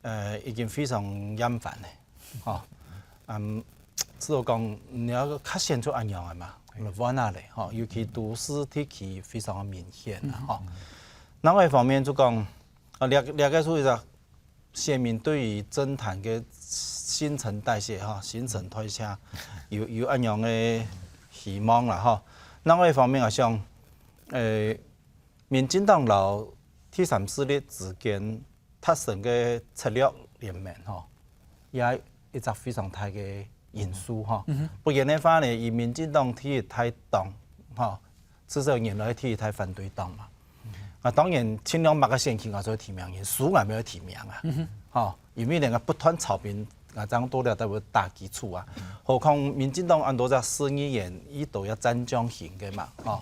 呃，已經非常厭煩咧，吼。嗯，只好講你愛較選出恁樣个嘛，無法咧，吼。尤其都市地區非常个明顯啦，吼。另外一方面就講，啊，這這个屬於一隻 選民對於政壇个新陳代謝吼，新陳代謝有有恁樣个希望啦吼。另外一方面，𠊎想，誒，民進黨摎第三勢力之間達成个策略聯盟吼，也一隻非常大个因素吼。不然个話呢，以民進黨第一大黨吼， 至少原來第一大反對黨嘛。啊，當然，盡量麼个選區𠊎做提名人，輸𠊎乜愛提名啊。吼，因為人家不斷操兵，𠊎正到了都會打基礎啊。何況民進黨恁多隻市議員，佢都愛戰將型个嘛，吼。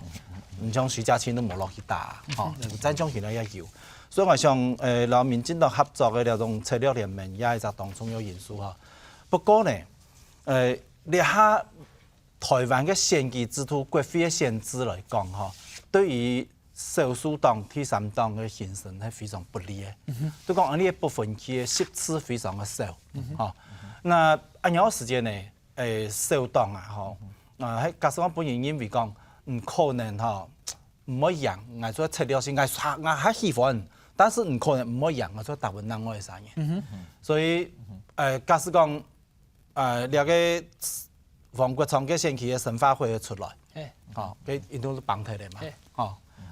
毋像徐嘉慶都無落去打，吼，戰將型个也有。所以𠊎想，呃，摎民進黨合作个這種策略聯盟，也係一隻當重要因素吼。不過呢，呃，這下 台灣个選舉制度、國會个選制來講吼，對於少數黨、第三黨个形成係非常不利个。就講恁呢个不分區个席次非常个少，吼。那恁樣个時間呢，誒，小黨啊，吼，啊，假使講本人認為講，嗯，可能吼，毋會贏，𠊎做策略性，𠊎還，𠊎還喜歡，但是毋可能毋會贏，𠊎做答案另外一儕人。所以，呃，假使講，呃，這个黃國昌个選區个深化會出來，吼，該印度係崩忒个嘛，吼，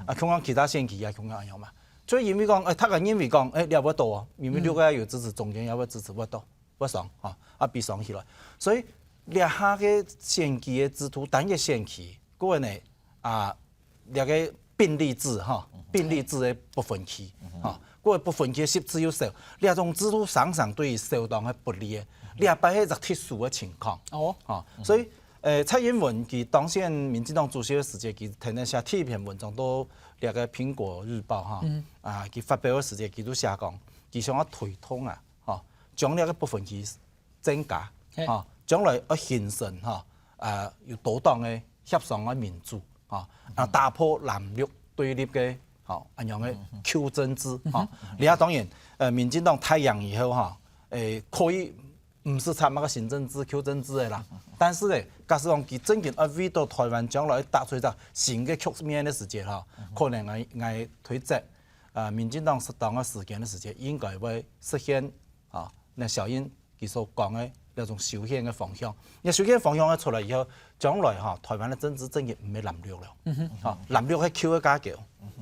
啊，像講其他選區也像樣樣嘛。就因為講，誒，大家認為講，誒，這會到哦，因為六个有支持，中間也會支持會到。 會上，吼，啊，比上起來。所以這下个選舉个制度，單一選區，過呢，啊，這个並立制，吼，並立制个不分區，吼，過不分區个席次又少，這種制度常常對於小黨係不利个。這擺係一隻特殊个情況，哦，吼，所以，呃，蔡英文佢當選民進黨主席个時節，佢曾經寫第一篇文章到這个蘋果日報，吼，啊，佢發表个時節，佢都寫講，佢想要推動啊，吼，將這个不分區 增加，吼，將來愛形成，吼，呃，有多黨个協商个民主，吼，啊，打破藍綠對立个，吼，恁樣个舊政治，吼。這下當然，呃，民進黨大贏以後，吼，誒，可以毋使插麼个新政治、舊政治个啦。但是呢，假使講佢真正愛為到台灣將來打出一隻新个局面个時節，吼，可能𠊎，𠊎推測，呃，民進黨適當个時間个時節，應該會實現，吼， 那小英佢所講个那種修憲个方向，那修憲方向个出來以後，將來吼，台灣个政治正經毋係藍綠了，吼，藍綠係舊个架構，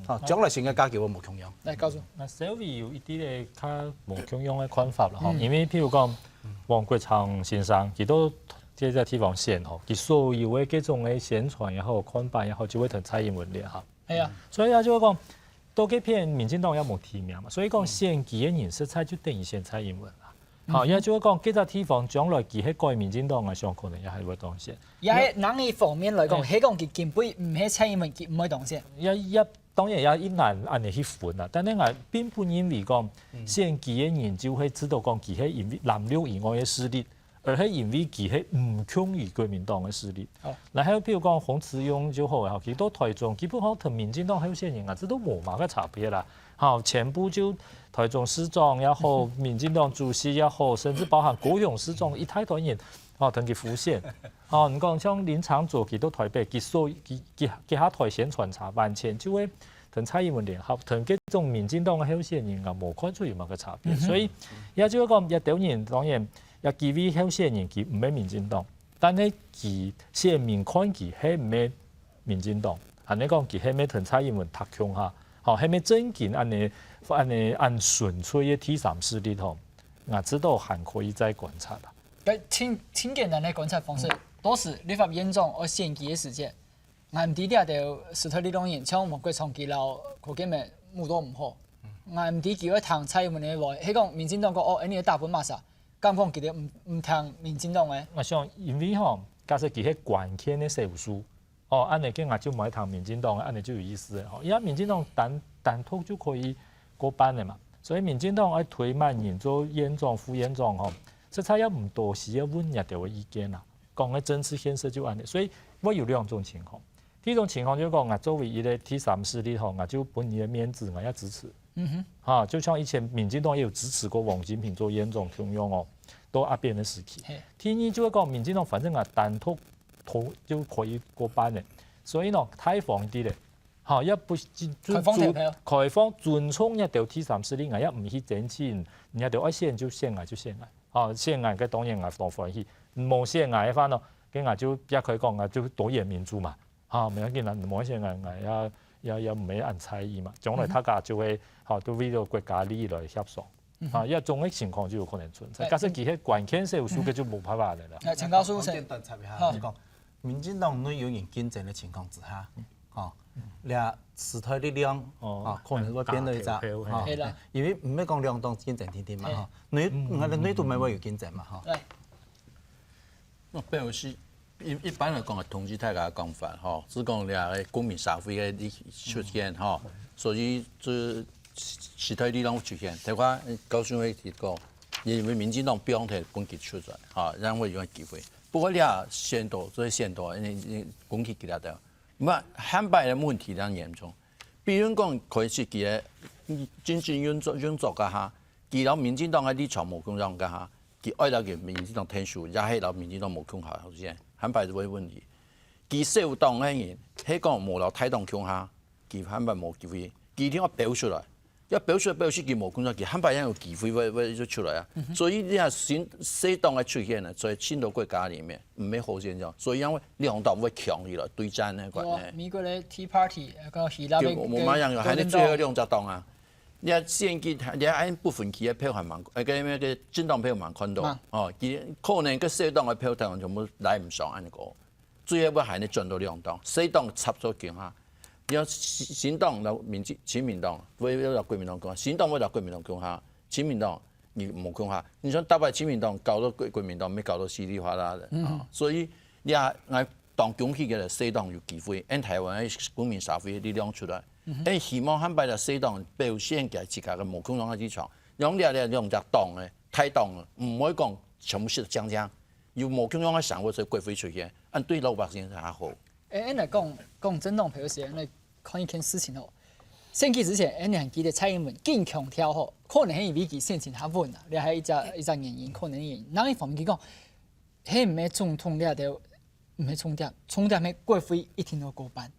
吼，將來新个架構會無共樣。來，教授。該稍微有一息仔較無共樣个看法啦，吼，因為譬如講，黃國昌先生，佢都在這地方選吼，佢所有个各種个宣傳也好，看板也好，就會同蔡英文聯合。係啊，所以啊，就會講，到該片民進黨也無提名嘛，所以講選舉个人實在就等於選蔡英文啦。好，也就會講，該隻地方將來佢係改民進黨个，想可能也還會當選。也係另一方面來講，係講佢根本毋係蔡英文，佢毋會當選。也，也，當然也一難恁樣去分啦，但係𠊎並不認為講，選舉个人就會知道講佢係因為藍綠以外个勢力， 而係因為佢係毋共意國民黨个勢力。然後譬如講洪慈庸就好吼，佢到台中，基本上同民進黨候選人啊，這都無麼个差別啦。吼，全部就台中市長也好，民進黨主席也好，甚至包含高雄市長一大堆人，吼，同佢輔選。吼，你講像林昶佐佢到台北，佢所，佢，佢，佢下台宣傳車，完全就會同蔡英文聯合，同這種民進黨个候選人啊，無看出有麼个差別。所以，也就係講，這兜人當然 也幾位候選人佢毋係民進黨，但係佢選民看佢係毋係民進黨，恁樣講佢係毋係同蔡英文搭共下，吼，係毋係正經恁樣，恁樣恁純粹个第三勢力吼，𠊎知道還可以再觀察啦。該盡，盡簡單个觀察方式，到時立法院長愛選舉个時節， 𠊎毋知這兜時代力量人，像黃國昌佢摎柯建銘舞到毋好。𠊎毋知佢會聽蔡英文个話，係講民進黨講，哦，恁樣打分麼儕，敢講佢兜毋，毋聽民進黨个？𠊎想，因為吼，假使佢係關鍵个少數，哦，恁樣个𠊎就毋愛聽民進黨个，恁樣就有意思个，吼。因為民進黨單，單獨就可以過半个嘛，所以民進黨愛推麼人做院長、副院長吼，實在也毋多時愛問這兜个意見啦。 講个政治現實就恁樣，所以會有兩種情況。第一種情況就係講，𠊎作為一個第三勢力吼，𠊎就分你个面子，𠊎也支持。嗯哼。哈，就像以前民進黨也有支持過王金平做院長共樣哦，到阿扁个時期。第二就係講，民進黨反正𠊎單獨投就可以過半个，所以呢，大方一息咧，哈，也毋尊，開放投票。開放尊重這兜第三勢力，𠊎也毋去爭取，人家就愛選就選，𠊎就選𠊎。 吼，選𠊎个當然𠊎當歡喜，無選𠊎个話呢，該𠊎就撇開講，𠊎就多元民主嘛。吼，無要緊啦，無選𠊎，𠊎也，也，也毋會恁在意嘛。將來大家就會，吼，都為了國家利益來協商。啊，這種个情況就有可能存在。假使佢係關鍵少數个就無辦法了啦。來，陳教授先。簡單插一下，就講，民進黨內有人競爭个情況之下， 吼，這時代力量，哦，吼，可能會變到一隻，吼，因為毋係講兩黨競爭定定嘛，吼，內，𠊎兜內肚乜會有競爭嘛，吼。對。那表示一，一般來講，同意大家个講法，吼，係講這个公民社會个利益出現，吼，所以這時代力量出現。頭下教授也提過，因為民進黨放忒分佢出來，吼，然後有機會。不過這選到，這選到，因為，因為攻擊佢兜。 毋，下擺个問題當嚴重。比如講，開始佢个，嗯，政治運作，運作該下，佢摎民進黨个立場無共樣該下，佢愛摎佢民進黨𢯭手，也係摎民進黨無共下，好像下擺就會問題。佢小黨个人，係講無摎大黨共下，佢還擺無機會，佢一定愛表出來。愛表出來，表示佢無工作，佢還擺樣有機會會會就出來啊。所以你看新細黨个出現呢，在新的國家裡面，毋係好現象。所以因為兩黨會強起來，對戰个關係。美國个Tea Party，个希臘个，就我們講，還係最後兩隻黨啊。你看選舉，你看不分區个票還蠻，呃，个那個政黨票蠻看到，哦，佢可能个細黨个票台灣全部來毋上恁个。 最後尾還係轉到兩黨，細黨插到共下。你看新新黨摎民進、親民黨，會會摎國民黨共下，新黨會摎國民黨共下，親民黨你無共下。你像大擺親民黨搞到國國民黨，沒搞到稀里嘩啦个啊。所以你啊，𠊎當恭喜个細黨有機會，因台灣个公民社會力量出來，因希望還擺个細黨表現佢自家个無共樣个立場，讓這這兩隻黨个大黨个，毋會講全部係將將。 有無共樣个想法，所以國會出現，恁對老百姓係較好。誒，恁來講講政黨票个時，恁來看一件事情吼。選舉之前，恁還記得蔡英文緊強調吼，可能係因為佢選情較穩啊，這係一隻一隻原因，可能原因。另一方面佢講，係毋係總統這兜毋係重點，重點係國會一定愛過半。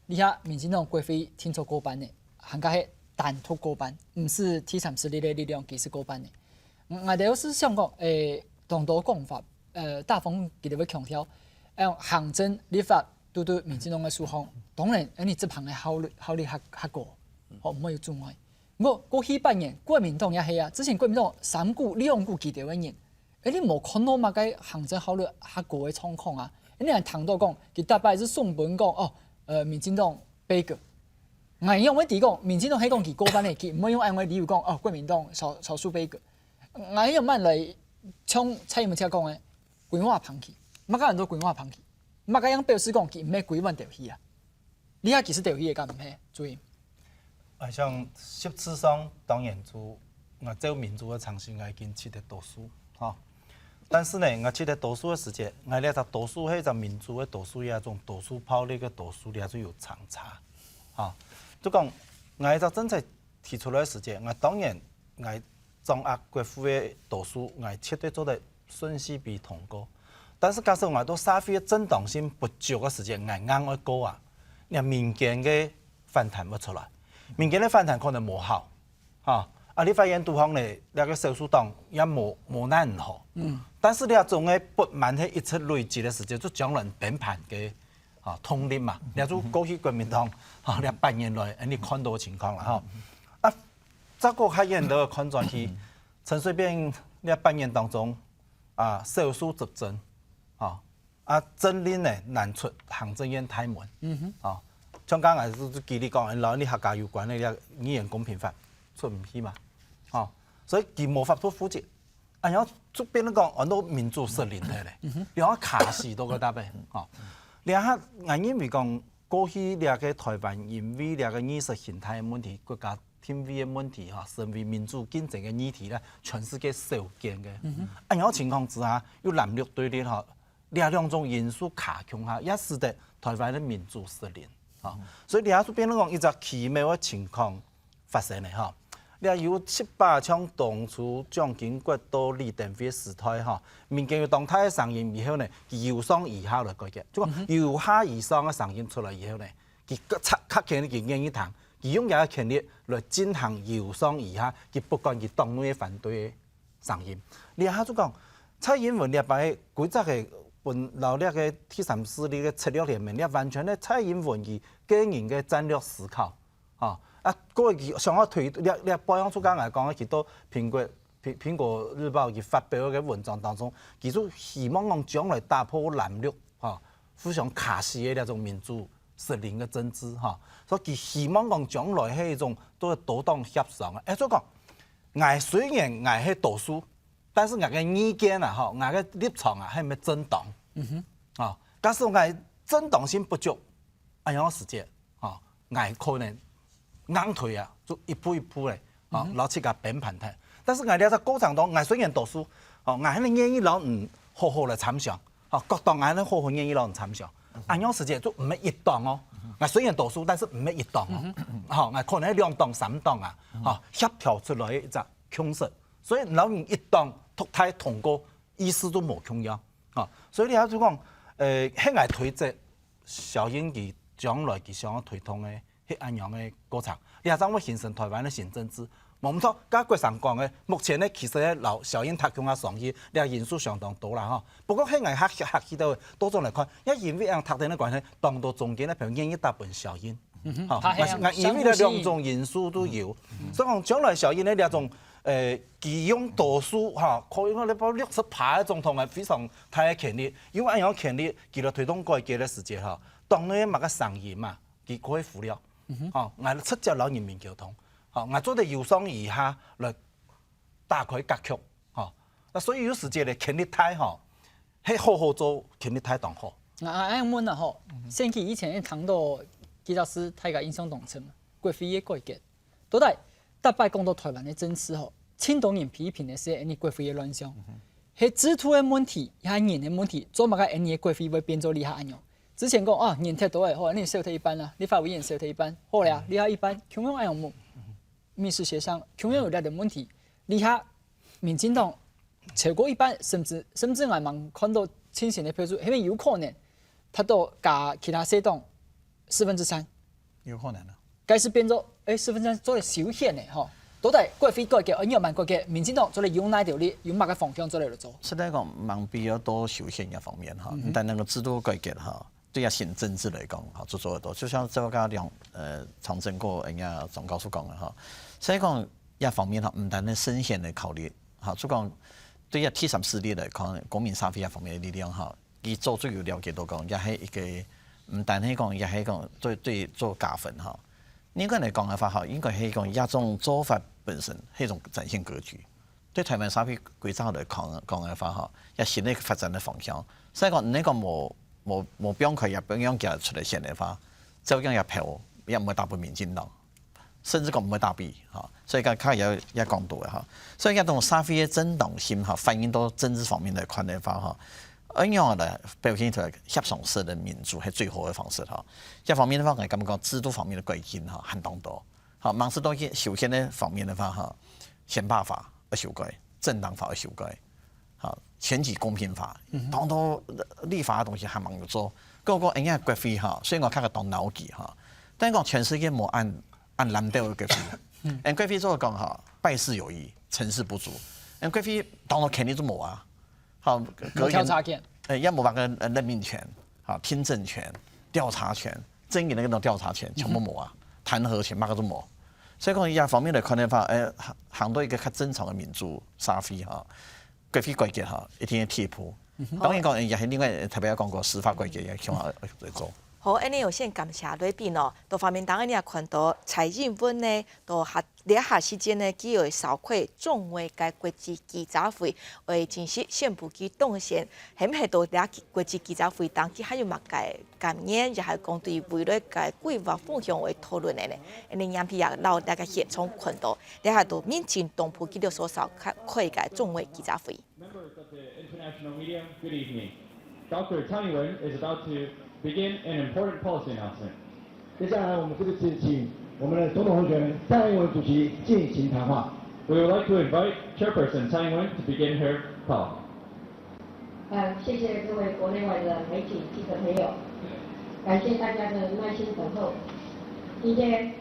這下民進黨國會定著過半呢，還過係單獨過半，毋使第三勢力个力量佢係過半呢。𠊎兜係想講，誒，當多講法，呃，大部分佢兜會強調，呃，行政、立法都在民進黨个手項，當然，恁樣執行个效率效率較較高，吼，毋會有阻礙。毋過過去八年，國民黨也係啊，之前國民黨三股兩股佢兜个人， 誒，你無看到麼个行政效率較高个狀況啊？你還聽到講，佢逐擺係送分講，哦，呃，民進黨背鍋。𠊎仰會知講，民進黨係講佢過半个，佢毋會用恁樣个理由講，哦，國民黨少少數背鍋。𠊎仰般來像蔡英文姐講个，規碗捧去，麼个安到規碗捧去，麼个樣表示講佢毋係歸碗掉去啊？ 你還其實就係个，敢毋係？注意。啊，像實質上當然就，啊，照民主个程序，𠊎已經取得多數，吼。但是呢，𠊎取得多數个時節，𠊎這隻多數係一隻民主个多數，也一種多數暴力个多數，這就有相差，吼。就講，𠊎一隻政策提出來个時節，𠊎當然，𠊎掌握國會个多數，𠊎絕對做得順序被通過。但是假使𠊎到社會个正當性不足个時節，𠊎硬愛過啊，連民間个反彈會出來，民間个反彈可能無效，哈，啊，立法院肚項呢，這个少數黨也無無恁好，嗯，但是這種个不滿係一直累積个時節，就將來崩盤个，啊，動力嘛，這就過去國民黨，哈，這八年來，恁樣看到个情況啦，哈，啊，再過較遠个看轉去，陳水扁這八年當中， 啊，少數執政，吼，啊，政令呢難出行政院大門，吼，像剛才就就舉例講，摎你客家有關个這語言公平法出毋去嘛，吼，所以佢無法度負責，啊，然後就變成講，安到民主失靈忒咧，然後卡死到个搭背，吼，這下𠊎認為講，過去這个台灣因為這个意識形態个問題，國家 定位个問題，吼，身為民主競爭个議題咧，全世界少見个。恁樣情況之下，又藍綠對立，吼，這兩種因素卡共下，也使得台灣个民主失靈，吼。所以這下就變成講一隻奇妙个情況發生咧，吼。這有七八像當初蔣經國到李登輝時代，吼，民間有當大个聲音以後呢，佢由上而下來改革，就講由下而上个聲音出來以後呢， 佢較較權力，佢願意聽，佢用佢个權力來進行由上而下，佢不管佢黨內个反對个聲音。這下就講，蔡英文這擺个規則个本摎這个第三勢力个策略聯盟，這完全係蔡英文佢個人个戰略思考，吼。啊，過去佢想要推這這背後就剛才講个，佢到蘋果蘋蘋果日報佢發表个文章當中，佢就希望講將來打破藍綠，吼，互相卡死个這種民主 失靈个政治，吼。所以佢希望講將來係一種都係多黨協商个。誒，所以講，𠊎雖然𠊎係多數，但是𠊎个意見啊，吼，𠊎个立場啊，係毋係正當？吼，假使𠊎正當性不足，恁樣个時節，吼，𠊎可能硬推啊，就一步一步咧，吼，摎自家崩盤忒。但是𠊎這隻過程當中，𠊎雖然多數，吼，𠊎還係願意摎你好好來參詳， 吼，各黨恁樣好好願意摎你參詳。恁樣時節就毋係一黨哦，𠊎雖然多數，但是毋係一黨哦，吼，𠊎可能係兩黨、三黨啊，吼，協調出來一隻共識。所以摎你一黨獨大通過，意思都無共樣，吼。所以你還就講，呃，係𠊎推薦小英佢將來佢想要推動个係恁樣个過程，這正會形成台灣个新政治。無毋著，頭先國成講个，目前呢，其實呢，摎小英搭共下上去，這因素相當多啦吼。不過，係𠊎較較記得个，倒轉來看，也因為恁樣搭等个關係，當多中間个朋友願意搭分小英。吼，𠊎𠊎因為這兩種因素都有，所以講將來小英呢，這種，呃，佢用多數，吼，可以講六十趴个總統个非常大个權力，因為恁樣權力，佢來推動改革个時節，吼，黨內个麼个聲音嘛，佢可以忽略。吼，𠊎直接摎人民溝通，吼，𠊎做得由上而下來打開格局，吼。啊所以有時節咧，權力大吼，係好好做，權力大當好。啊，恁樣問啊吼，選舉以前聽著幾隻字，大家印象當深，國會个改革。到底逐擺講到台灣个政治吼，盡多人批評个係𠊎國會个亂象，係制度个問題，也係人个問題，做麼个𠊎國會會變做這下恁樣？之前講啊，人忒多了，好，𠊎少忒一半啦，立法委員少忒一半，好了，這下一半，共樣恁樣無，民事協商，共樣有這个問題。這下民進黨超過一半，甚至甚至𠊎吂看著清醒个票數，係無有可能達到加其他小黨四分之三？有可能啊。該係變做，誒，四分之三做得修憲个吼。到底國會改革，呃，仰般改革，民進黨做得用哪條路，用麼个方向做得來做？實在講，吂必要到修憲這方面吼，嗯哼。但能夠制度改革吼，對啊，新政治來講，吼，就做得到。就像這个兩，呃，長征過，人家總教授講个吼，所以講這方面吼，毋單單勝選來考慮，吼，就講對啊，第三勢力來看，公民社會這方面个力量吼，佢早就有了解到講，也係一个，毋單係講，也係講對對做加分吼。應該來講个話吼，應該係講這種做法本身係一種展現格局。對台灣社會規則來講講个話吼，這新个發展个方向，所以講，你講無無無放開，也毋讓佢出來選个話，照樣也票也毋會打分民進黨。 甚至講毋會打比，吼。所以講，較也也講到个吼。所以講，當社會个正當性吼，反映到政治方面來看个話吼，恁樣來表現出來協商式个民主係最好个方式吼。這方面个話，𠊎感覺講制度方面个改進吼，還當多。吼，吂係到修憲个方面个話吼，憲法法愛修改，政黨法愛修改， 吼，選舉公平法，當多立法个東西還吂有做。个个恁樣國會吼，雖然講較个當鬧劇吼，但講全世界無恁恁爛掉个國會。嗯，國會做講吼，敗事有餘，成事不足。嗯，國會當多權力都無啊。好，無調查權，誒，也無辦法个任命權，好，聽證權、調查權， 正經个該種調查權全部無啊，彈劾權麼个都無。所以講，這方面來看个話，誒，行行到一个較正常个民主社會吼，國會改革吼，一定要第一步。當然講，也係另外特別要講過司法改革也希望來做。好，恁樣有先感謝來賓哦，到畫面頂恁樣看到蔡英文呢，到下這下時間呢，佢會召開眾位个國際記者會，會正式宣布佢當選，係毋係到這國際記者會當中，佢還有麼个 感言，也係講對未來个規劃方向會討論个呢。恁樣，𠊎也摎大家現場看到，這下到民進黨部佢兜所召開个眾位記者會。Members of the international media, good evening. Doctor Tsai Ing-wen is about to begin an important policy announcement. 接下来，我们这个请我们的总统候选人蔡英文主席进行谈话。We would like to invite Chairperson Tsai Ing-wen to begin her talk. 呃，谢谢各位国内外的媒体记者朋友，感谢大家的耐心等候。今天，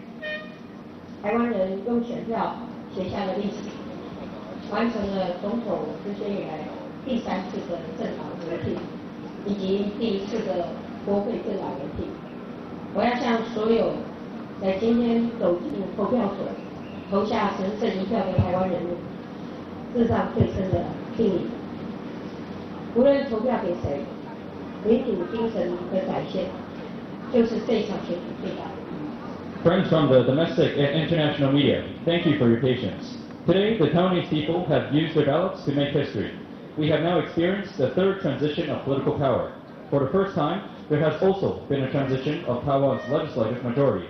台湾人用选票写下了历史，完成了总统直选以来第三次的政党轮替，以及第一次的国会政党轮替。我要向所有在今天走进投票所，投下神圣一票的台湾人民，致上最深的敬意。无论投票给谁，民主精神的展现，就是这场选举最大的意义。Friends from the domestic and international media, thank you for your patience. Today, the Taiwanese people have used their ballots to make history. We have now experienced the third transition of political power. For the first time, there has also been a transition of Taiwan's legislative majority.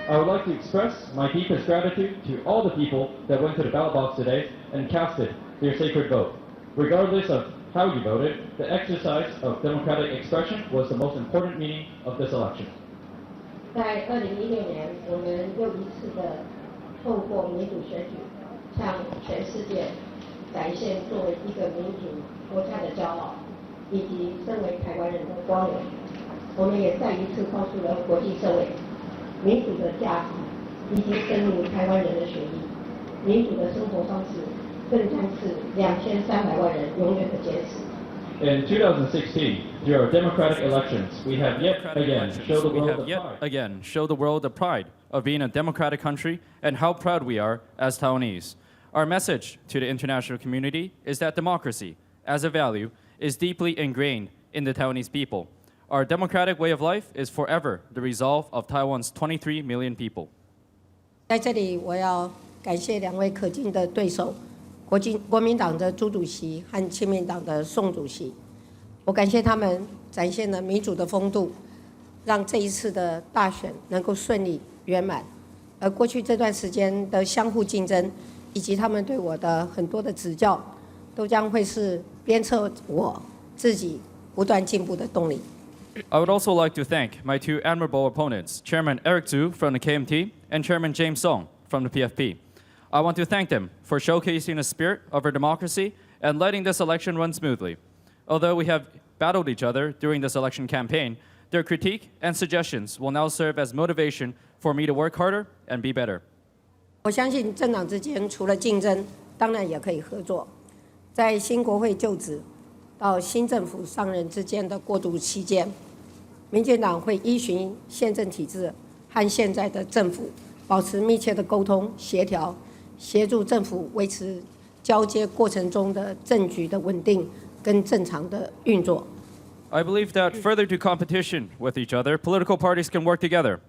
I would like to express my deepest gratitude to all the people that went to the ballot box today and casted their sacred vote. Regardless of how you voted, the exercise of democratic expression was the most important meaning of this election. 在二零一六年，我们又一次的透过民主选举，向全世界展现作为一个民主国家的骄傲，以及身为台湾人的光荣。我们也再一次告诉了国际社会，民主的价值已经深入台湾人的血液，民主的生活方式更将是两千三百万人永远的坚持。 In two thousand sixteen, through our democratic elections, we have yet again show the world the pride. Again show the world the pride of being a democratic country and how proud we are as Taiwanese. Our message to the international community is that democracy, as a value, is deeply ingrained in the Taiwanese people. Our democratic way of life is forever the resolve of Taiwan's twenty-three million people. 在这里，我要感谢两位可敬的对手，国进国民党的朱主席和亲民党的宋主席。我感谢他们展现了民主的风度，让这一次的大选能够顺利圆满。而过去这段时间的相互竞争，以及他们对我的很多的指教，都将会是鞭策我自己不断进步的动力。 I would also like to thank my two admirable opponents, Chairman Eric Chu from the K M T and Chairman James Song from the P F P. I want to thank them for showcasing the spirit of our democracy and letting this election run smoothly. Although we have battled each other during this election campaign, their critique and suggestions will now serve as motivation for me to work harder and be better. 我相信政党之间除了竞争，当然也可以合作。在新国会就职到新政府上任之间的过渡期间，民进党会依循宪政体制和现在的政府保持密切的沟通协调，协助政府维持交接过程中的政局的稳定跟正常的运作。 I believe that further to competition with each other, political parties can work together.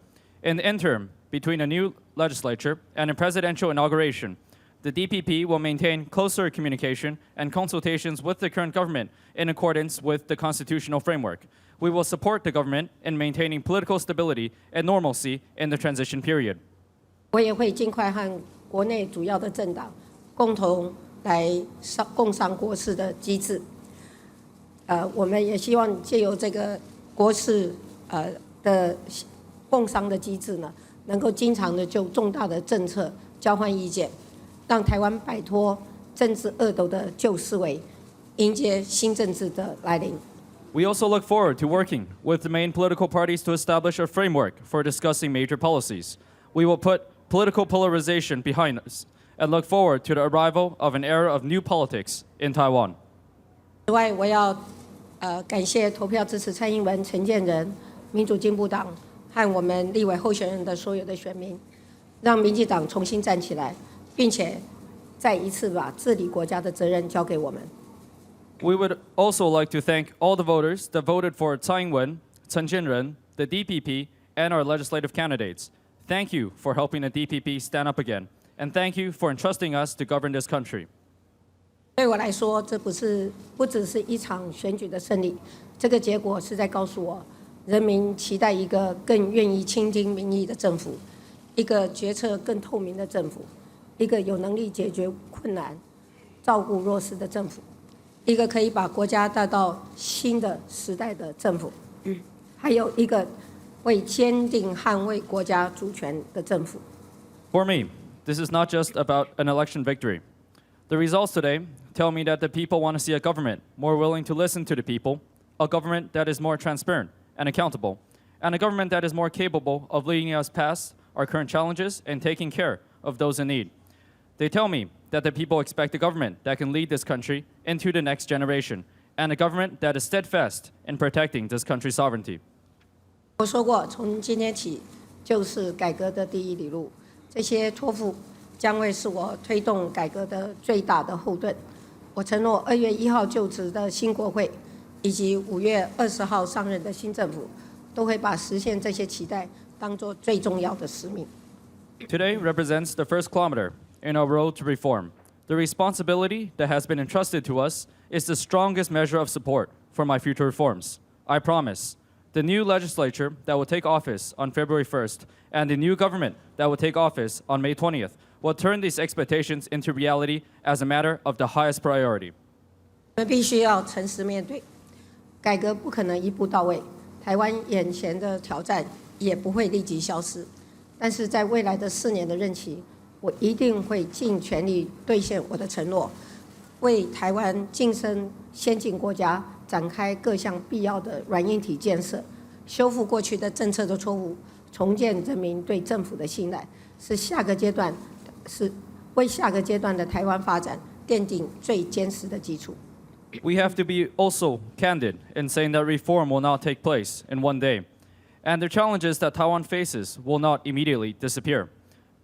In the interim, between a new legislature and a presidential inauguration, the D P P will maintain closer communication and consultations with the current government in accordance with the constitutional framework. We will support the government in maintaining political stability and normalcy in the transition period. 我也会尽快和国内主要的政党共同来商共商国事的机制。呃，我们也希望借由这个国事呃的共商的机制呢，能够经常的就重大的政策交换意见，让台湾摆脱政治恶斗的旧思维，迎接新政治的来临。 We also look forward to working with the main political parties to establish a framework for discussing major policies. We will put political polarization behind us and look forward to the arrival of an era of new politics in Taiwan. 此外，我要呃感谢投票支持蔡英文、陈建仁、民主进步党和我们立委候选人的所有的选民，让民进党重新站起来，并且再一次把治理国家的责任交给我们。 We would also like to thank all the voters that voted for Tsai Ing-wen, Chen Chien-ren, the D P P, and our legislative candidates. Thank you for helping the D P P stand up again, and thank you for entrusting us to govern this country. 对我来说，这不是不只是一场选举的胜利，这个结果是在告诉我，人民期待一个更愿意倾听民意的政府，一个决策更透明的政府，一个有能力解决困难、照顾弱势的政府，一个可以把国家带到新的时代的政府，还有一个会坚定捍卫国家主权的政府。 For me, this is not just about an election victory. The results today tell me that the people want to see a government more willing to listen to the people, a government that is more transparent and accountable, and a government that is more capable of leading us past our current challenges and taking care of those in need. They tell me that the people expect a government that can lead this country into the next generation, and a government that is steadfast in protecting this country's sovereignty. 我说过，从今天起就是改革的第一里路。这些托付将会是我推动改革的最大的后盾。我承诺，二月一号就职的新国会，以及五月二十号上任的新政府，都会把实现这些期待当作最重要的使命。 Today represents the first kilometer in our road to reform. The responsibility that has been entrusted to us is the strongest measure of support for my future reforms. I promise the new legislature that will take office on February first and the new government that will take office on May twentieth will turn these expectations into reality as a matter of the highest priority. 我们必须要诚实面对，改革不可能一步到位，台湾眼前的挑战也不会立即消失。但是在未来的四年的任期，我一定会尽全力兑现我的承诺，为台湾晋升先进国家展开各项必要的软硬体建设，修复过去的政策的错误，重建人民对政府的信赖，是下个阶段，是为下个阶段的台湾发展奠定最坚实的基础。 We have to be also candid in saying that reform will not take place in one day, and the challenges that Taiwan faces will not immediately disappear.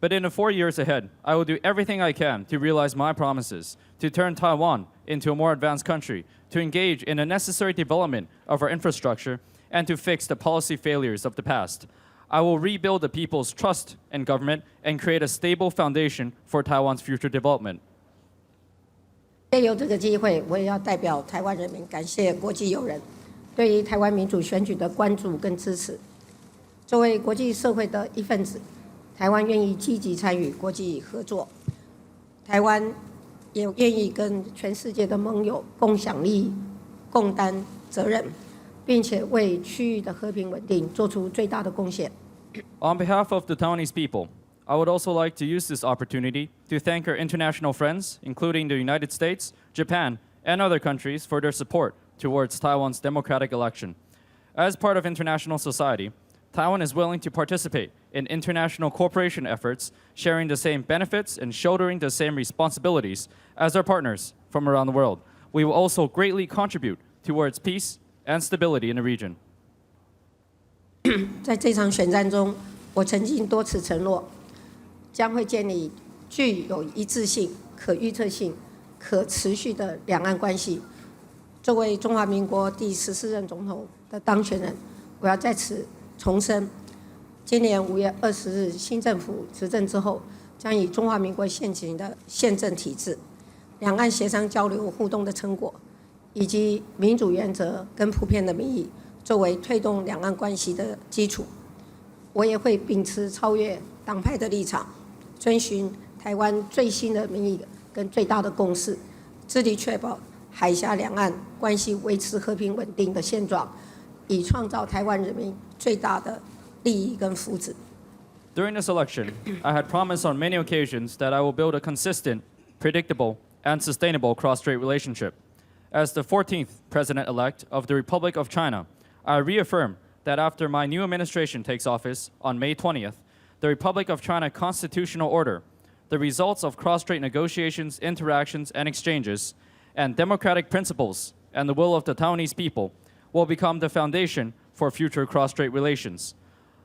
But in the four years ahead, I will do everything I can to realize my promises to turn Taiwan into a more advanced country, to engage in the necessary development of our infrastructure, and to fix the policy failures of the past. I will rebuild the people's trust in government and create a stable foundation for Taiwan's future development. 借由这个机会，我也要代表台湾人民感谢国际友人对于台湾民主选举的关注跟支持。作为国际社会的一份子，台湾愿意积极参与国际合作。台湾也愿意跟全世界的盟友共享利益、共担责任，并且为区域的和平稳定做出最大的贡献。 On behalf of the Taiwanese people, I would also like to use this opportunity to thank our international friends, including the United States, Japan, and other countries, for their support towards Taiwan's democratic election. As part of international society, Taiwan is willing to participate in international cooperation efforts, sharing the same benefits and shouldering the same responsibilities as our partners from around the world. We will also greatly contribute towards peace and stability in the region. 在这场选战中，我曾经多次承诺，将会建立具有一致性、可预测性、可持续的两岸关系。作为中华民国第十四任总统的当选人，我要在此重申，今年五月二十日新政府执政之后，将以中华民国现行的宪政体制、两岸协商交流互动的成果，以及民主原则跟普遍的民意作为推动两岸关系的基础。我也会秉持超越党派的立场，遵循台湾最新的民意跟最大的共识，致力确保海峡两岸关系维持和平稳定的现状，以创造台湾人民最大的利益跟福祉。 During this election, I had promised on many occasions that I will build a consistent, predictable, and sustainable cross-strait relationship. As the fourteenth President-elect of the Republic of China, I reaffirm that after my new administration takes office on May twentieth, the Republic of China Constitutional Order, the results of cross-strait negotiations, interactions, and exchanges, and democratic principles and the will of the Taiwanese people will become the foundation for future cross-strait relations.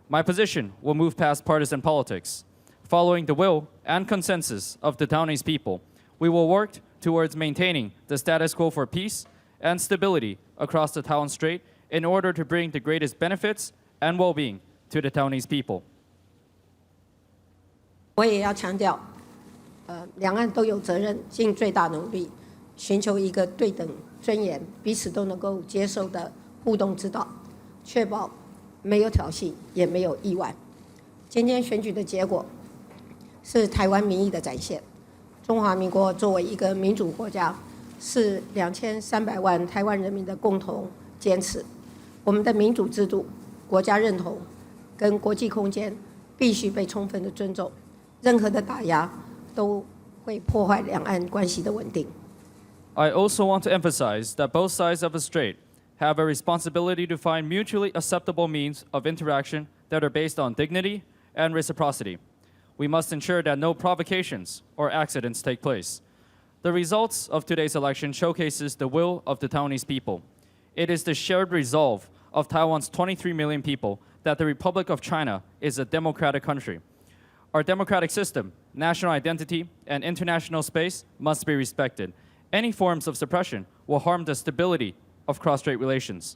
My position will move past partisan politics. Following the will and consensus of the Taiwanese people, we will work towards maintaining the status quo for peace and stability across the Taiwan Strait in order to bring the greatest benefits and well-being to the Taiwanese people. 我也要强调，呃，两岸都有责任尽最大努力，寻求一个对等、尊严、彼此都能够接受的互动之道，确保没有挑衅，也没有意外。今天选举的结果是台湾民意的展现。中华民国作为一个民主国家，是两千三百万台湾人民的共同坚持。我们的民主制度、国家认同跟国际空间必须被充分的尊重，任何的打压都会破坏两岸关系的稳定。 I also want to emphasize that both sides of a strait have a responsibility to find mutually acceptable means of interaction that are based on dignity and reciprocity. We must ensure that no provocations or accidents take place. The results of today's election showcases the will of the Taiwanese people. It is the shared resolve of Taiwan's twenty-three million people that the Republic of China is a democratic country. Our democratic system, national identity, and international space must be respected. Any forms of suppression will harm the stability of cross-strait relations.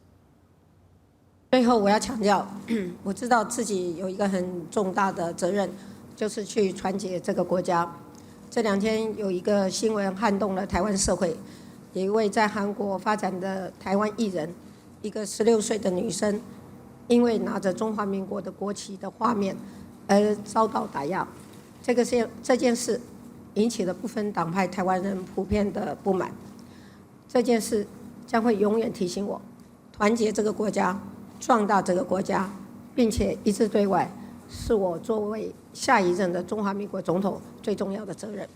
最后，我要强调，我知道自己有一个很重大的责任，就是去团结这个国家。这两天有一个新闻撼动了台湾社会，有一位在韩国发展的台湾艺人，一个十六岁的女生，因为拿着中华民国的国旗的画面而遭到打压。这个是这件事引起了不分党派台湾人普遍的不满。这件事将会永远提醒我，团结这个国家，壮大这个国家，并且一致对外，是我作为下一任的中华民国总统最重要的责任。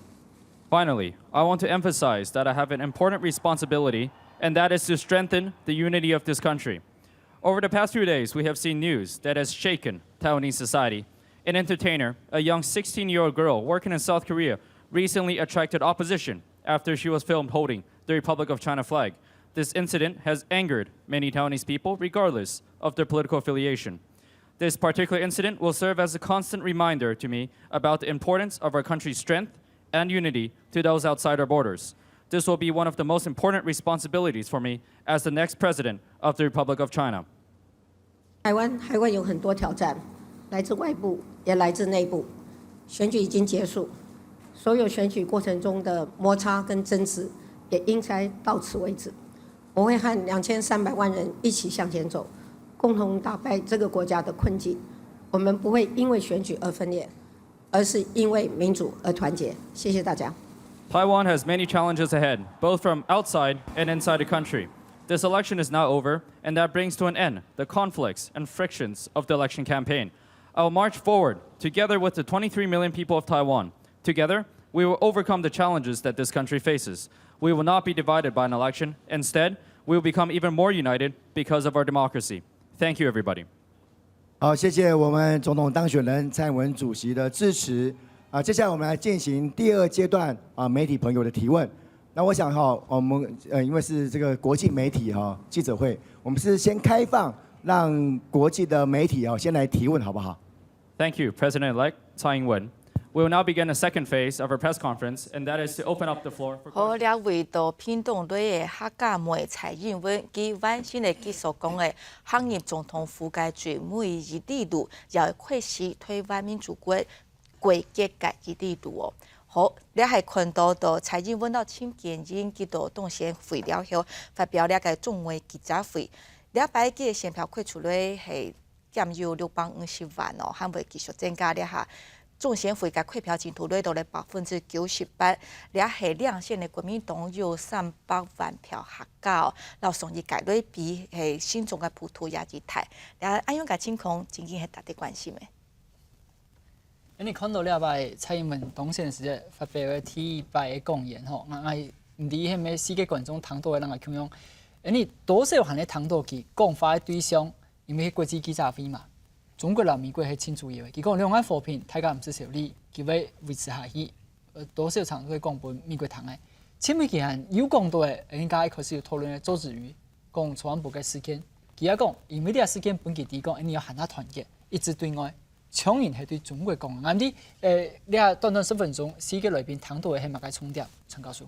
Finally, I want to emphasize that I have an important responsibility, and that is to strengthen the unity of this country. Over the past few days, we have seen news that has shaken Taiwanese society. An entertainer, a young sixteen-year-old girl working in South Korea, recently attracted opposition after she was filmed holding the Republic of China flag. This incident has angered many Taiwanese people, regardless of their political affiliation. This particular incident will serve as a constant reminder to me about the importance of our country's strength and unity to those outside our borders. This will be one of the most important responsibilities for me as the next president of the Republic of China. 台湾还会有很多挑战，来自外部，也来自内部。选举已经结束，所有选举过程中的摩擦跟争执也应该到此为止。我会和两千三百万人一起向前走，共同打败这个国家的困境。我们不会因为选举而分裂，而是因为民主而团结。谢谢大家。 Taiwan has many challenges ahead, both from outside and inside the country. This election is now over, and that brings to an end the conflicts and frictions of the election campaign. I will march forward together with the twenty-three million people of Taiwan. Together, we will overcome the challenges that this country faces. We will not be divided by an election. Instead, we will become even more united because of our democracy. Thank you, everybody. 好，谢谢我们总统当选人蔡英文主席的致辞。啊，接下来我们来进行第二阶段啊媒体朋友的提问。那我想哈，我们呃因为是这个国际媒体哈记者会，我们是先开放让国际的媒体哈先来提问，好不好？ Thank you, President-elect Tsai Ing-wen. We will now begin the second phase of our press conference, and that is to open up the floor for 好， questions. 這位到屏東來个客家妹蔡英文，佢完成了佢所講个行入總統府个最尾一里路，也會開始台灣民主國國家个一里路哦。好，這係看到到蔡英文摎陳建仁佢到中選會了後，發表這个中外記者會。這擺个選票開出來係 減有六百五十萬哦，還會繼續增加這下。中選會个開票進度來到了百分之九十八，這係領先个國民黨有三百萬票較高，摎上一屆來比係新中个幅度也係大。這恁樣个情況，正經係值得關心个。誒，你看到這擺蔡英文當選時節發表个第一擺个講演吼，𠊎𠊎毋知係毋係世界觀眾聽到个人个共樣。誒，你多少還係聽到佢講話个對象 因為係國際記者會嘛，中國摎美國係盡主要个。佢講兩岸和平，大家毋使愁慮，佢會維持下去。呃，多少場都會講分美國聽个。前面佢還有講到个，人家一開始有討論个周子瑜，講川普个事件，佢也講，因為這个事件分佢知講，一定要還較團結，一致對外。像人係對中國講，恁樣，誒，這短短十分鐘，四個來賓聽到个係麼个重點？陳教授。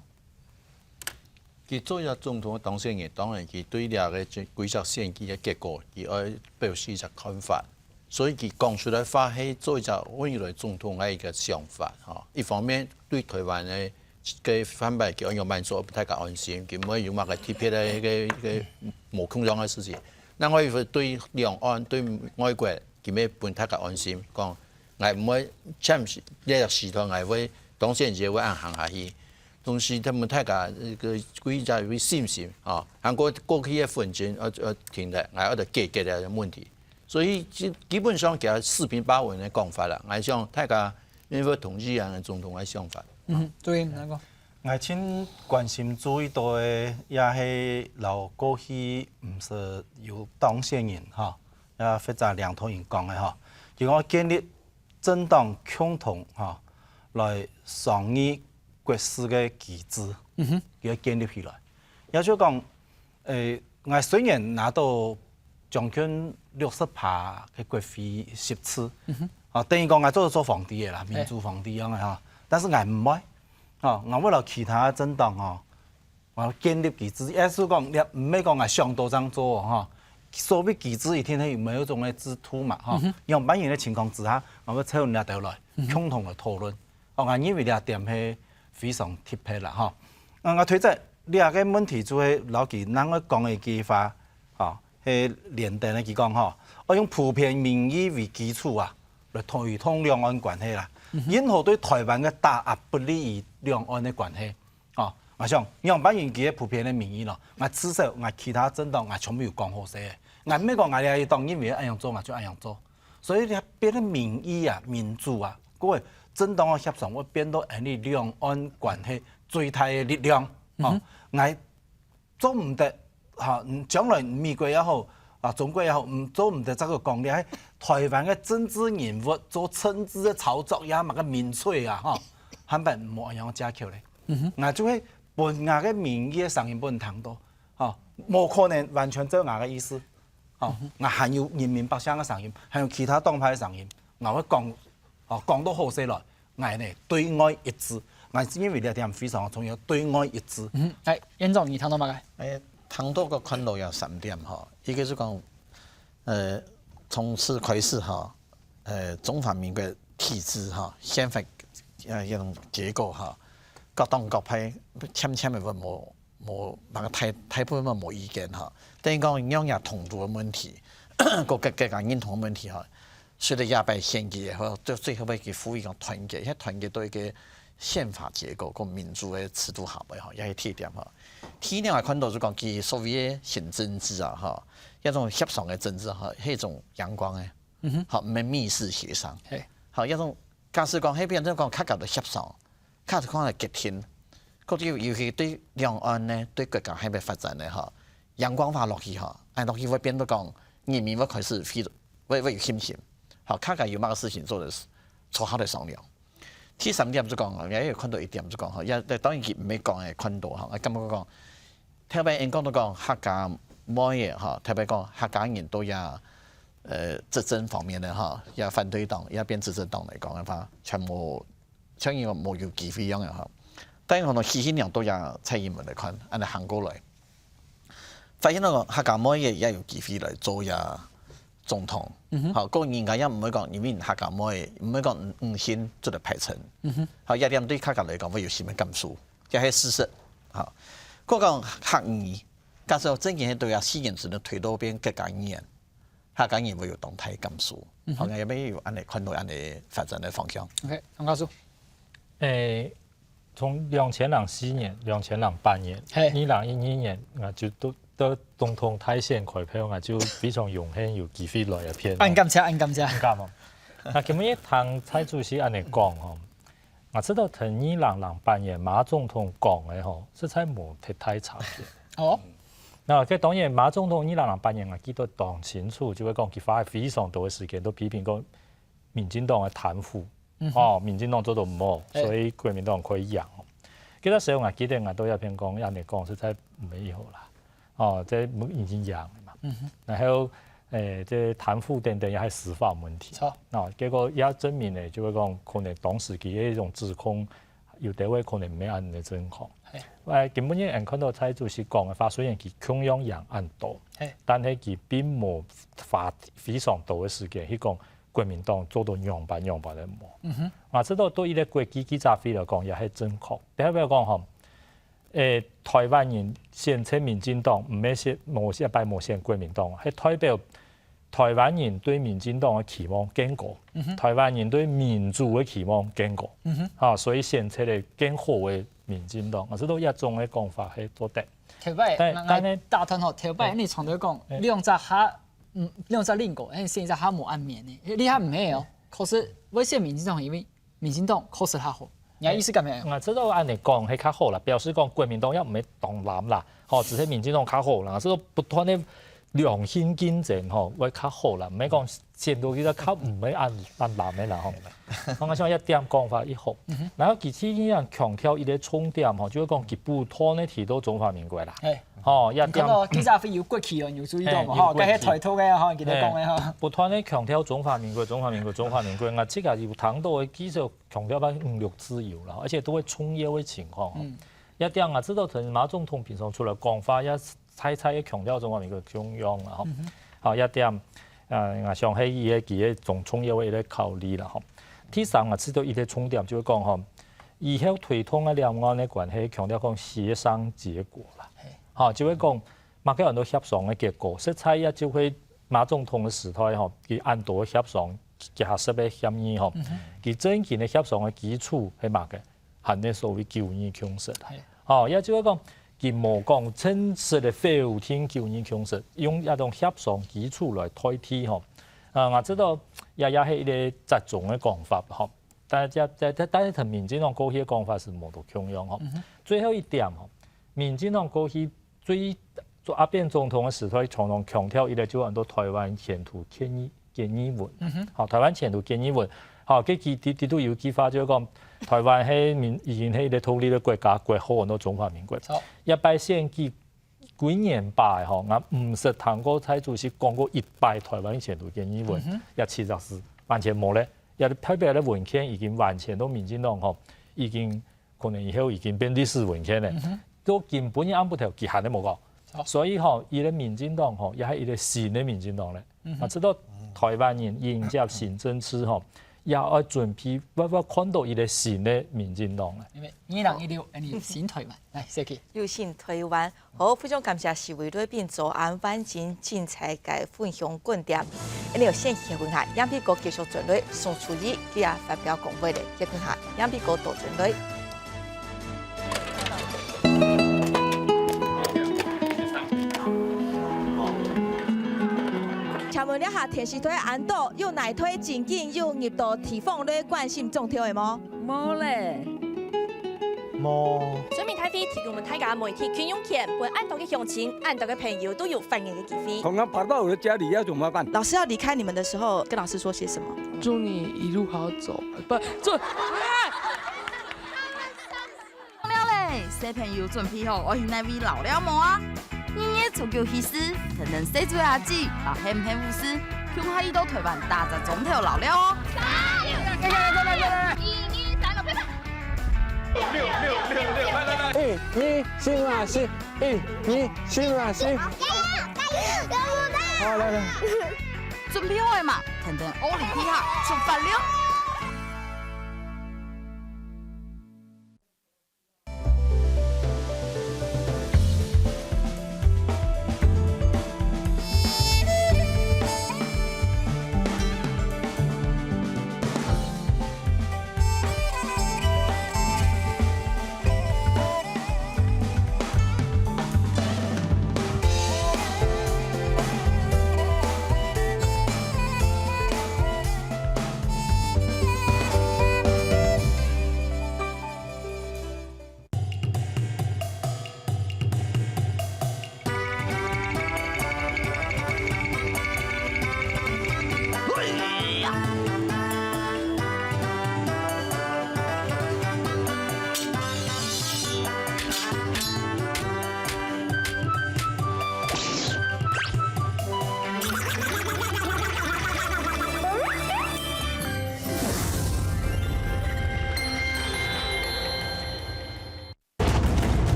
佢做一隻總統个當選人，當然佢對這个這幾隻選舉个結果，佢愛表示一隻看法。所以佢講出來話係做一隻未來總統个一個想法吼。一方面對台灣个个反敗佢愛仰般做，大家安心，佢毋會有麼个特別个个个無共樣个事情。另外一方面對兩岸對外國，佢乜分大家安心，講𠊎毋會暫時這個時段，𠊎會當選時會恁行下去。 同時，他們大家个國家有信心啊，還過過去个紛爭，呃呃，停了，還有解決了問題。所以基基本上，佢四平八穩个講法啦，𠊎想大家應該會同意啊，總統个想法。嗯，對，哪個？ 𠊎盡關心注意到个，也係摎過去毋識有當選人吼，也或者領導人講个吼，就講建立政黨共同吼，來商議國事个機制，佢愛建立起來。也就講，誒，𠊎雖然拿到將近六十趴个國會席次，啊，等於講𠊎做做皇帝个啦，民主皇帝樣个吼，但是𠊎毋會，吼，𠊎會摎其他政黨吼，𠊎建立機制，意思講，你毋係講𠊎想到正做吼，所謂機制一定係有某一種个制度嘛，吼，樣般形个情況之下，𠊎會湊你兜來，共同來討論。 哦，𠊎認為這點係非常特別啦，吼。啊，𠊎推測這個問題就係摎佢另外講一句話，吼，係連登个佢講吼，愛用普遍民意為基礎啊，來推動兩岸關係啦。任何對台灣个打壓不利於兩岸个關係。哦，𠊎想，樣般形佢个普遍个民意咯，𠊎至少𠊎其他政黨𠊎全部有講好勢个。𠊎毋係講𠊎這一黨認為愛恁樣做，𠊎就恁樣做。 所以這變个民意啊、民主啊，各位政黨个協商會變到恁樣兩岸關係最大个力量。吼，𠊎做毋得，吼，將來美國也好，啊，中國也好，毋做毋得再去講，你係台灣个政治人物做政治个操作，也麼个民粹啊，吼，還本無恁樣借口咧。嗯哼，𠊎就係分𠊎个民意个聲音分人聽到，吼，無可能完全照𠊎个意思，吼，𠊎還有人民百姓个聲音，還有其他黨派个聲音，𠊎會講，吼，講到好勢來，𠊎呢對外一致，𠊎認為這點非常重要，對外一致。嗯，哎，院長，你聽到麼个？哎，聽到个看到有三點吼，一个就講，呃，從此開始吼，呃，中华民国体制吼，宪法，呃，一種結構吼，各黨各派漸漸个會無，無，那个大，大部分會無意見吼。等於講，讓也統獨个問題，个，个，个認同个問題吼，隨著這擺選舉也好，最，最後尾佢呼籲講團結，因為團結到一个憲法結構，个民主个制度下背吼，也係第一點吼。第二點，𠊎看到就講，佢所謂个新政治啊，吼，一種協商个政治吼，係一種陽光个。 嗯哼，好，毋係密室協商。嘿，好，一種假使講，該變成講較搞得協商，較搞得決定，个尤其對兩岸呢，對國家還會發展呢，吼，陽光化落去吼，哎，落去會變到講，人民會開始會，會，會有信心，好，較搞有麼个事情做得，坐下來商量。第三點就講，也有看到一點就講，吼，也，當然佢毋係講个看到，吼，𠊎感覺講， 特別𠊎講到講客家妹仔吼，特別講客家人到這，呃，執政方面个吼，這反對黨，這變執政黨來講个話，全部像人無有機會樣个吼。但係可能喜慶娘到這蔡英文來看，恁樣行過來，發現到講客家妹仔也有機會來做這總統。嗯哼，好，个人家也毋會講，因為客家妹仔，毋會講女性做得排斥。嗯哼，好，這點對客家來講會有什麼感受？ 這係事實。好，个講客語，假使真正係對啊，四年之內推到變國家語言，客家人會有當大感受。嗯哼，好，𠊎也有恁樣看到恁樣發展个方向。OK，唐教授。誒，從兩千零四年、兩千零八年、嘿，二零一二年，𠊎就都，都總統大選開票，𠊎就非常榮幸有機會來這片。恁感謝，恁感謝。毋敢哦。那今日聽蔡主席恁樣講吼， 𠊎知道同二零零八年馬總統講个吼，實在無忒大差別。哦，那該當然馬總統二零零八年𠊎記得當清楚，就係講佢花非常多个時間都批評講民進黨个貪腐，嗯哼，哦，民進黨做到毋好，嘿，所以國民黨可以贏。該个時候𠊎記得𠊎都有一篇講，恁樣講實在毋係好啦。 哦，這已經贏了嘛。嗯哼，然後，誒，這貪腐等等也還司法問題。著，哦，結果也證明了，就係講可能當時佢个一種指控，有兜位可能毋係恁樣正確。嘿，誒，今晡日𠊎看到蔡主席講个話，雖然佢共樣贏恁多，嘿，但係佢並無花非常多个時間去講國民黨做到仰般仰般个無。嗯哼，啊，這都對一個國際記者會來講也係正確。第二個講吼， 誒，台灣人選擇民進黨，毋係選，無，一擺無選國民黨，係代表台灣人對民進黨个期望更高，嗯哼，台灣人對民主个期望更高，嗯哼，啊，所以選擇了更好个民進黨。啊，這都一種个講法係做得。頭擺，但，𠊎，𠊎，但呢，打斷吼，頭擺，嗯，你常常講，誒，兩隻下，嗯，兩隻蘋果，誒，選一隻下無恁綿呢，你還毋係哦。可是，𠊎選民進黨，因為 民進黨確實較好。你个意思敢係？𠊎知道恁樣講係較好啦，表示講國民黨也毋係當爛啦，吼，只係民進黨較好啦，所以不斷个良性競爭吼，會較好啦，毋係講選到去較毋係恁，恁爛个啦吼。𠊎想一點講法一好，嗯哼，然後其次呢，強調一個重點吼，就係講佢不斷个提到中華民國啦。嘿，吼，一點，你看到記者會有國旗哦，你有注意到無？嘿，吼，有國旗。該係台獨个吼，佢兜講个吼。嘿，不斷个強調中華民國，中華民國，中華民國，𠊎自家有聽到个記者 強調到五六次有啦，而且都會重要个情況吼。嗯。這點啊，知道同馬總統平常出來講話，也再再个強調中華民國中央啦吼。嗯哼。好，這點，呃，𠊎想係佢个，佢个當重要个一個考慮啦吼。第三啊，知道一個重點就係講吼，以後推動个兩岸个關係，強調講協商結果啦。嘿。吼，就係講，麼个安到協商个結果，實在也就係馬總統个時代吼，佢恁多个協商 結合式个協議吼，嗯哼，佢真正个協商个基礎係麼个？還係所謂九二共識。嘿。吼，也就係講，佢無講正式个否定九二共識，用一種協商基礎來代替吼。啊，𠊎知道，也，也係一個折中个講法吼。但係這，這，這，但係同民進黨過去个講法係無到共樣吼。嗯哼。最後一點吼，民進黨過去 最做阿扁總統个時代，常常強調一個就安到台灣前途建議建議文。嗯哼。好，台灣前途建議文。好，佢佢佢佢都有句話就係講，台灣係民已經係一個獨立个國家，國號安到中華民國。好。一擺選舉幾年擺吼，𠊎毋識聽過蔡主席講過一擺台灣前途建議文，嗯哼。也其實係完全無咧。也代表个文獻已經完全都民進黨吼，已經可能以後已經變歷史文獻咧。嗯哼。到今晡日暗晡頭，佢還係無講。好。所以吼，一個民進黨吼，也係一個新个民進黨咧。嗯哼。啊，知道台灣人迎接新政治吼，也愛準備，要要看到一個新个民進黨咧。因為二零一六，你新台灣，來，謝謝。有新台灣，好，非常感謝四位來賓做恁完整精彩个分享觀點。恁樣先歇睏下，楊培哥繼續轉來，宋楚瑜佢也發表講話咧，歇睏下，楊培哥倒轉來。請問這下電視台恁多，有哪台真經有入到地方來關心種田个無？無咧。 無。全民大會提供分大家媒體共用權，分恁多个鄉親、恁多个朋友都有發言个機會。同樣跑到我的家裡要怎麼辦？老師要離開你們的時候，跟老師說些什麼？祝你一路好走，不，祝，了咧，小朋友準備好，愛去哪位遶尞無啊？ 二月初九起始，跈等細妹阿姊，也喊喊護士，共下去到台灣打隻庄頭遶尞哦！加油！加油！加油！一二三，拜拜！六六六六，來來來！一二三啊四，一二三啊四！加油！加油！加油！好，來來。準備好了嘛？跈等奧林匹克出發了！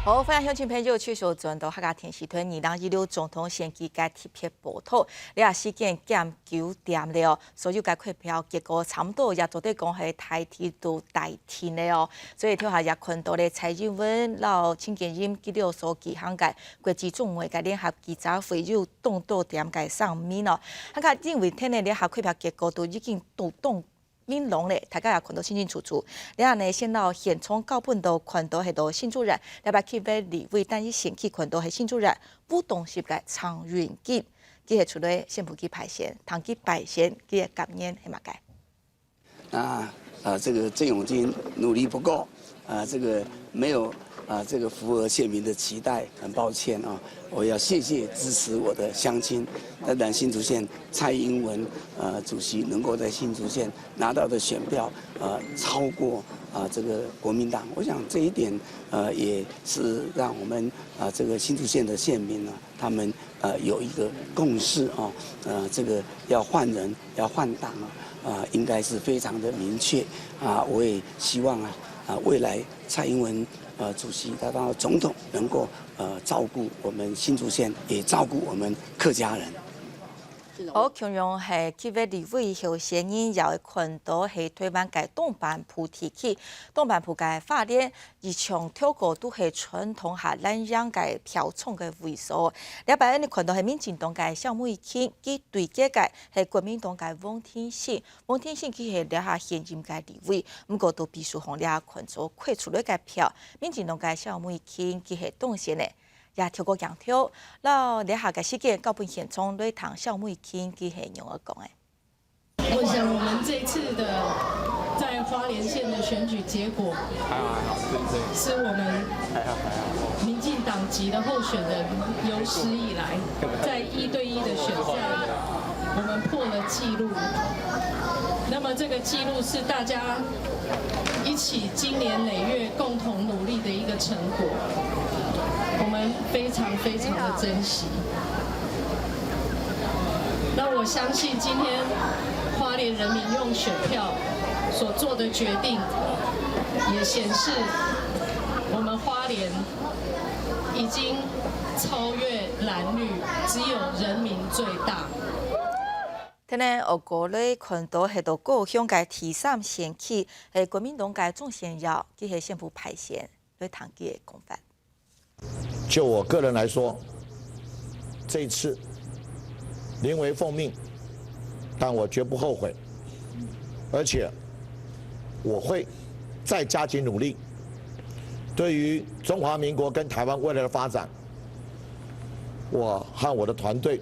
好，歡迎鄉親朋友繼續轉到客家電視台二零一六總統選舉个特別報導。這下時間減九點了哦，所有个開票結果差毋多也做得講係大體都大定了哦。所以頭下也看到咧，蔡英文摎陳建仁佢兩儕舉行个國際中外个聯合記者會有當多點个聲明哦。大家認為聽咧這下開票結果都已經都當 明朗咧，大家也看到清清楚楚。這下呢，先摎現場交分到看到係到新主人，這擺區域立委單一選區看到係新主人，無當時个張永金，佢係出來選舉區敗選，聽佢敗選，佢个感言係麼个？那呃，這個鄭永金努力不夠，啊，這個沒有啊，這個符合縣民的期待，很抱歉啊，我要謝謝支持我的鄉親。當然，新竹縣蔡英文呃主席能夠在新竹縣拿到的選票呃超過啊這個國民黨，我想這一點呃也是讓我們啊這個新竹縣的縣民呢，他們呃有一個共識啊，呃這個要換人要換黨啊，啊應該是非常的明確啊，我也希望啊啊未來 蔡英文呃主席他當總統能夠呃照顧我們新竹縣，也照顧我們客家人。好，共樣係區域立委候選人，也會看到係台灣个東半部地區，東半部个花蓮，一向頭過都係傳統下南洋个標準个位所。這擺你看到係民進黨个蕭美琴，佢對決个係國民黨个黃定新。 黃定新佢係這下現任个立委，毋過都比書項這下看做開出來个票，民進黨个蕭美琴佢係當選个，也跳過鏡頭，摎這下个時間交分現場來聽蕭美琴佢係仰仔講个。我想我们这一次的在花莲县的选举结果，还好还好，对对，是我们还好还好。民进党籍的候选人有史以来在一对一的选战，我们破了纪录。那么这个纪录是大家一起经年累月共同努力的一个成果，我们非常非常的珍惜。那我相信今天花莲人民用选票所做的决定，也显示我们花莲已经超越蓝绿，只有人民最大。 聽呢，我過來看到係到高雄个第三選區，係國民黨个鍾先耀，佢係先赴敗選，來聽佢个講法。就我个人来说，这一次临危奉命，但我绝不后悔，而且我会再加紧努力。对于中华民国跟台湾未来的发展，我和我的团队，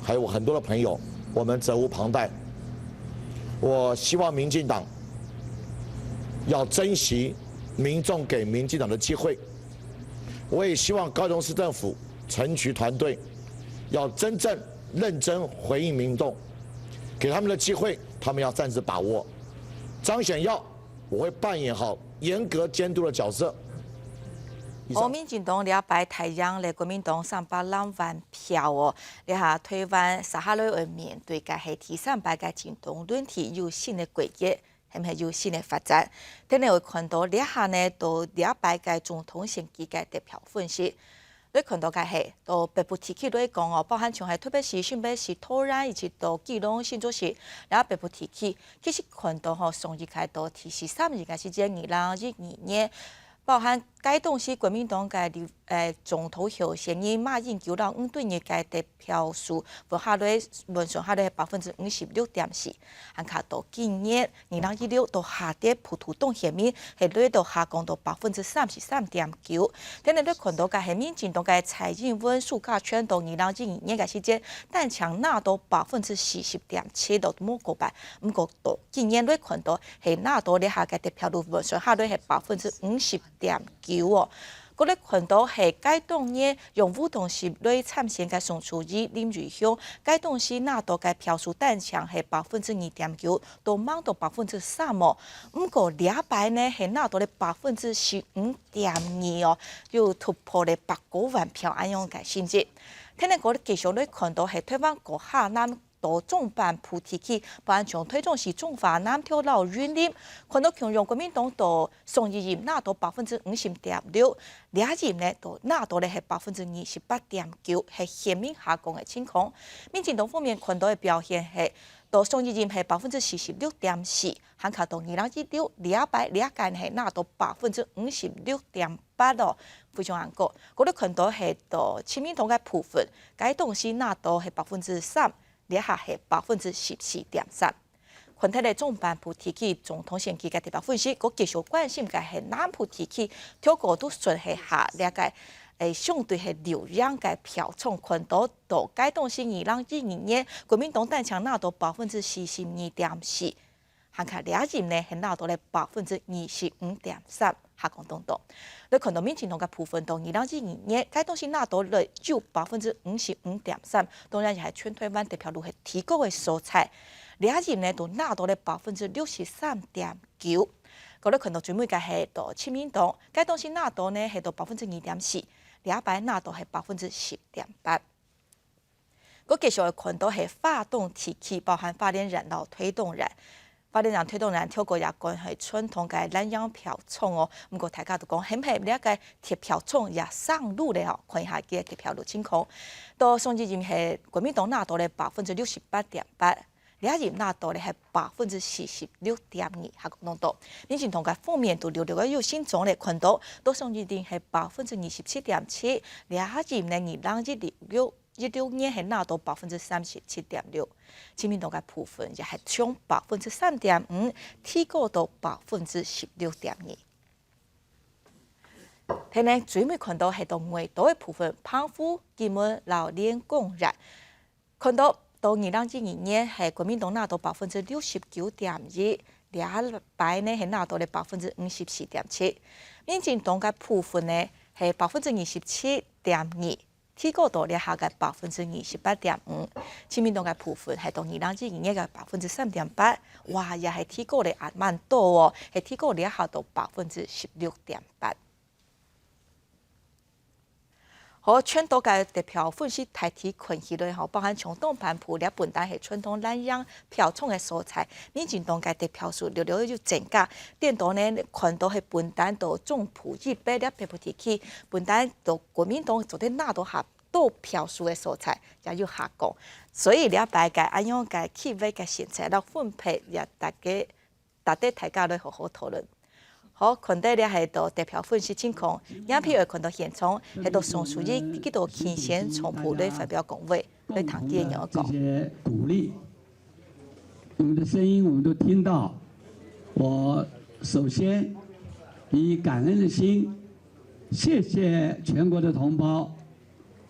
还有我很多的朋友，我们责无旁贷。我希望民进党要珍惜民众给民进党的机会，我也希望高雄市政府陈菊团队要真正认真回应民众，给他们的机会，他们要善加把握。张显耀，我会扮演好严格监督的角色。哦，民进党這擺大贏了國民黨三百零萬票哦，這下台灣接下來會面對个係第三擺个政黨輪替，有新个規則，係毋係有新个發展？等下會看到這下呢，到這擺个總統選舉个得票分析。 來看到个係，到北部地區來講哦，包含像係台北市、新北市、桃園，以及到基隆、新竹市，這北部地區，其實看到吼，上一屆到第十三屆个時間，二零二二年，包含該當時國民黨个立，誒，總統候選人馬英九摎吳敦義个得票數，分下來，換算下來係百分之五十六點四，還較到今年 二零一六到下跌，普渡黨選民係來到下降到百分之三十三點九。等下來看到个係民進黨个蔡英文暑假選到二零二二年个時節，單淨拿到百分之四十點七，都無過半。毋過到今年來看到係拿到這下个得票率換算下來係百分之五十點九哦。過來看到係該當年用無黨籍來參選个宋楚瑜、林義雄，該當時拿到个票數單淨係百分之二點九， 都吂到百分之三哦。毋過這擺呢係拿到了百分之十五點二哦，又突破了百過萬票恁樣个成績。天天哥繼續來看到係台灣各下南到中半部地區，包含像台中市、彰化、南投摎雲林，看到共樣國民黨到上一任拿到百分之五十點六，這任呢到拿到了係百分之二十八點九，係顯明下降个情況。民進黨方面看到个表現係 到上一任係百分之四十六點四，還較到二零一六這擺這屆係拿到百分之五十六點八哦，非常恁高。過來看到係到親民黨个部分，該當時拿到係百分之三，這下係百分之十四點三。看忒了中半部地區總統選舉个得票分析，過繼續關心个係南部地區，頭過都算係下這个，誒，相對係綠營个票倉，看到到該當時二零二二年，國民黨單淨拿到百分之四十二點四，還較這任呢係拿到了百分之二十五點三，下降當多。來看到民進黨个部分，到二零二二年，該當時拿到了有百分之五十五點三，當然也係全台灣得票率係最高个所在。這任呢都拿到了百分之六十三點九。過來看到最尾个係到親民黨，該當時拿到呢係到百分之二點四，這擺拿到係百分之十點八。 過繼續會看到係花東地區，包含花蓮縣摎台東縣。花蓮縣、台東縣頭過也講係傳統个藍營票倉哦，毋過大家都講，係毋係這个得票倉也升路了吼？看一下佢个得票率情況。到上一任係國民黨拿到了百分之六十八點八，這任拿到了係百分之四十六點二，下降當多。民進黨个方面都略略个有成長了，看到到上一任係百分之二十七點七，這任呢二零一六 一六年係拿到百分之三十七點六，親民黨个部分也係從百分之三點五提高到百分之十六點二。天呢最尾看到係到外島个部分，澎湖、金門摎連江縣，看到到二零二二年係國民黨拿到百分之六十九點一，這擺呢係拿到了百分之五十四點七。民進黨个部分呢係百分之二十七點二，提高到這下个百分之二十八點五。親民黨个部分係到二零二二年个百分之三點八，哇，也係提高了還蠻多哦，係提高這下到百分之十六點八。 好，全黨个得票分析大體看起來吼，包含像黨團部這分擔係傳統藍營票重个所在，民進黨个得票數略略有增加。顛倒呢，看到係分擔到中部以北這北部地區，分擔到國民黨做得拿到較多票數个所在，也有下降。所以這擺个恁樣个區域个選擇摎分配，也大家 值得大家來好好討論。好，看到這係到得票分析情況，影片會看到現場，係到宋楚瑜佢到競選總部來發表講話，來聽佢仰講。這些鼓勵，你們的聲音我們都聽到。我首先以感恩的心，謝謝全國的同胞，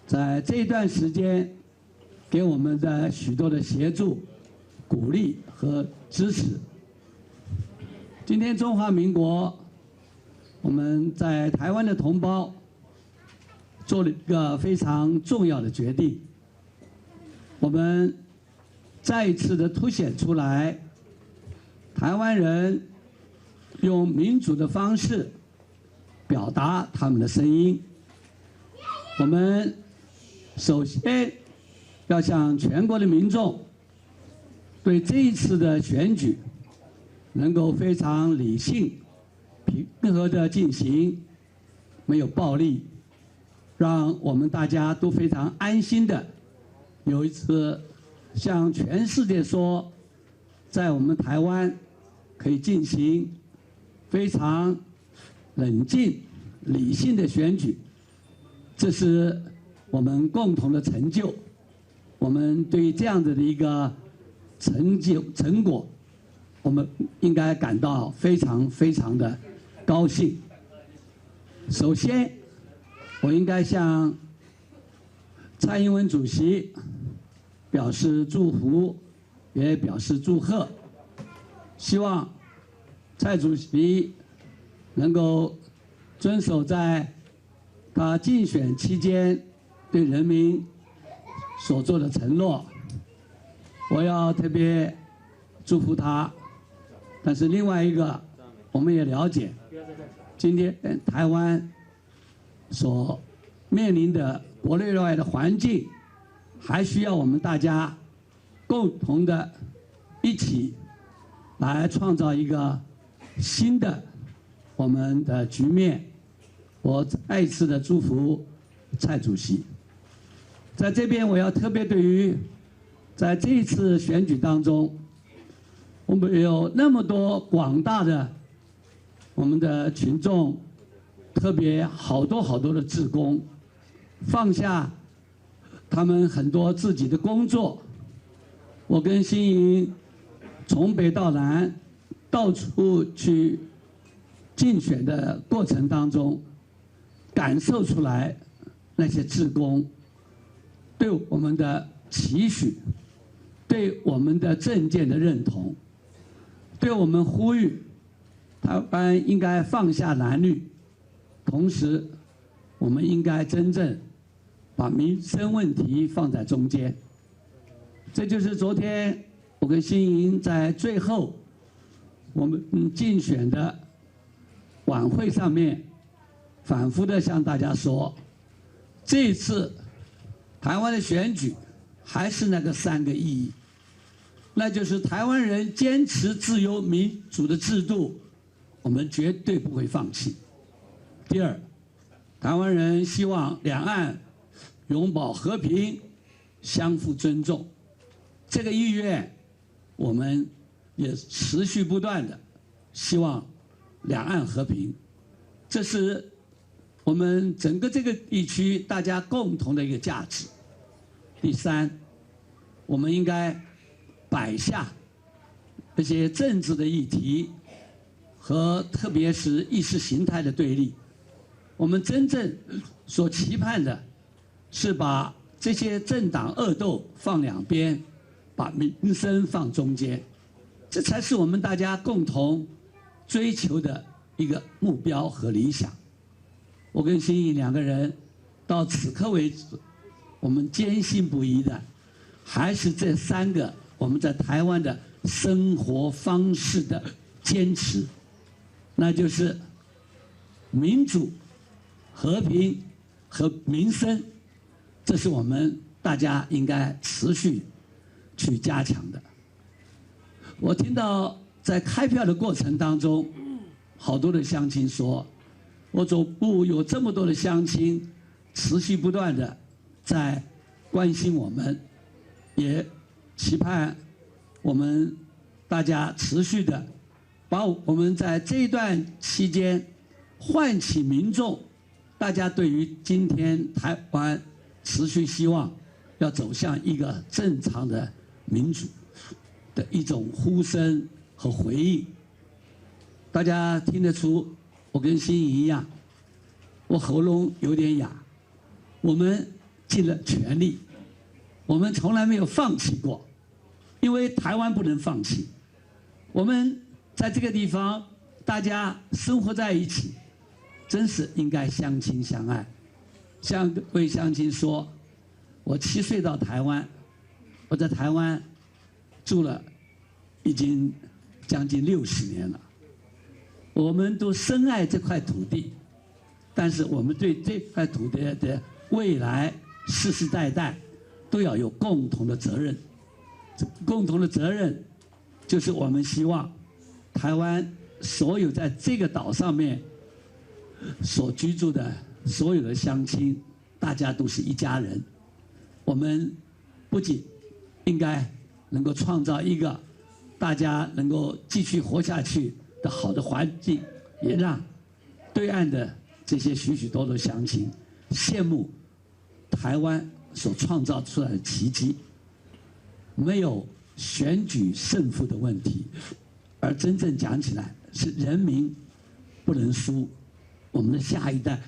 在這一段時間 給我們的許多的協助、鼓勵和支持。今天中華民國，我們在台灣的同胞做了一個非常重要的決定。我們再一次的凸顯出來，台灣人用民主的方式 表達他們的聲音。我們首先要向全國的民眾對這一次的選舉能夠非常理性、平和的進行，沒有暴力，讓我們大家都非常安心的有一次向全世界說，在我們台灣可以進行非常冷靜、理性的選舉，這是我們共同的成就。我們對於這樣子的一個成就、成果，我們應該感到非常非常的高興。首先，我應該向蔡英文主席表示祝福，也表示祝贺。希望蔡主席能夠遵守在他競選期間對人民所做的承諾。我要特別祝福他。但是另外一個，我們也了解，今天台灣所面臨的國內外的環境，還需要我們大家共同的一起來創造一個新的我們的局面。我再一次的祝福蔡主席。在這邊，我要特別對於在這一次選舉當中，我們有那麼多廣大的我們的群眾，特別好多好多的志工，放下他們很多自己的工作，我跟心怡從北到南到處去競選的過程當中，感受出來那些志工對我們的期許，對我們的政見的認同，對我們呼籲台灣應該放下藍綠，同時我們應該真正把民生問題放在中間。這就是昨天我跟心怡在最後我們競選的晚會上面反覆的向大家說，這一次台灣的選舉還是那個三個意義，那就是台灣人堅持自由民主的制度，我們絕對不會放棄。第二，台灣人希望兩岸永保和平，相互尊重。這個意願，我們也持續不斷的希望兩岸和平。這是我們整個這個地區大家共同的一個價值。第三，我們應該擺下這些政治的議題和特別是意識形態的對立。我們真正所期盼的是把這些政黨惡鬥放兩邊，把民生放中间，这才是我们大家共同追求的一个目标和理想。我跟新义两个人到此刻为止，我们坚信不疑的，还是这三个我们在台湾的生活方式的坚持，那就是民主、和平和民生，这是我们大家应该持续去加强的。我听到在开票的过程当中，好多的乡亲说，我总部有这么多的乡亲持续不断的在关心我们，也期盼我们大家持续的把我们在这一段期间唤起民众，大家对于今天台湾持续希望要走向一个正常的民主的一种呼声和回应。大家听得出，我跟新义一样，我喉咙有点哑。我们尽了全力，我们从来没有放弃过，因为台湾不能放弃。我们在这个地方，大家生活在一起，真是应该相亲相爱。像各位乡亲说，我七岁到台湾，我在台湾住了已经将近六十年了。我们都深爱这块土地，但是我们对这块土地的未来世世代代都要有共同的责任。这共同的责任就是我们希望台湾所有在这个岛上面所居住的所有的乡亲，大家都是一家人。我们不仅应该能够创造一个大家能够继续活下去的好的环境，也让对岸的这些许许多多乡亲羡慕台湾所创造出来的奇迹。没有选举胜负的问题，而真正讲起来是人民不能输，我们的下一代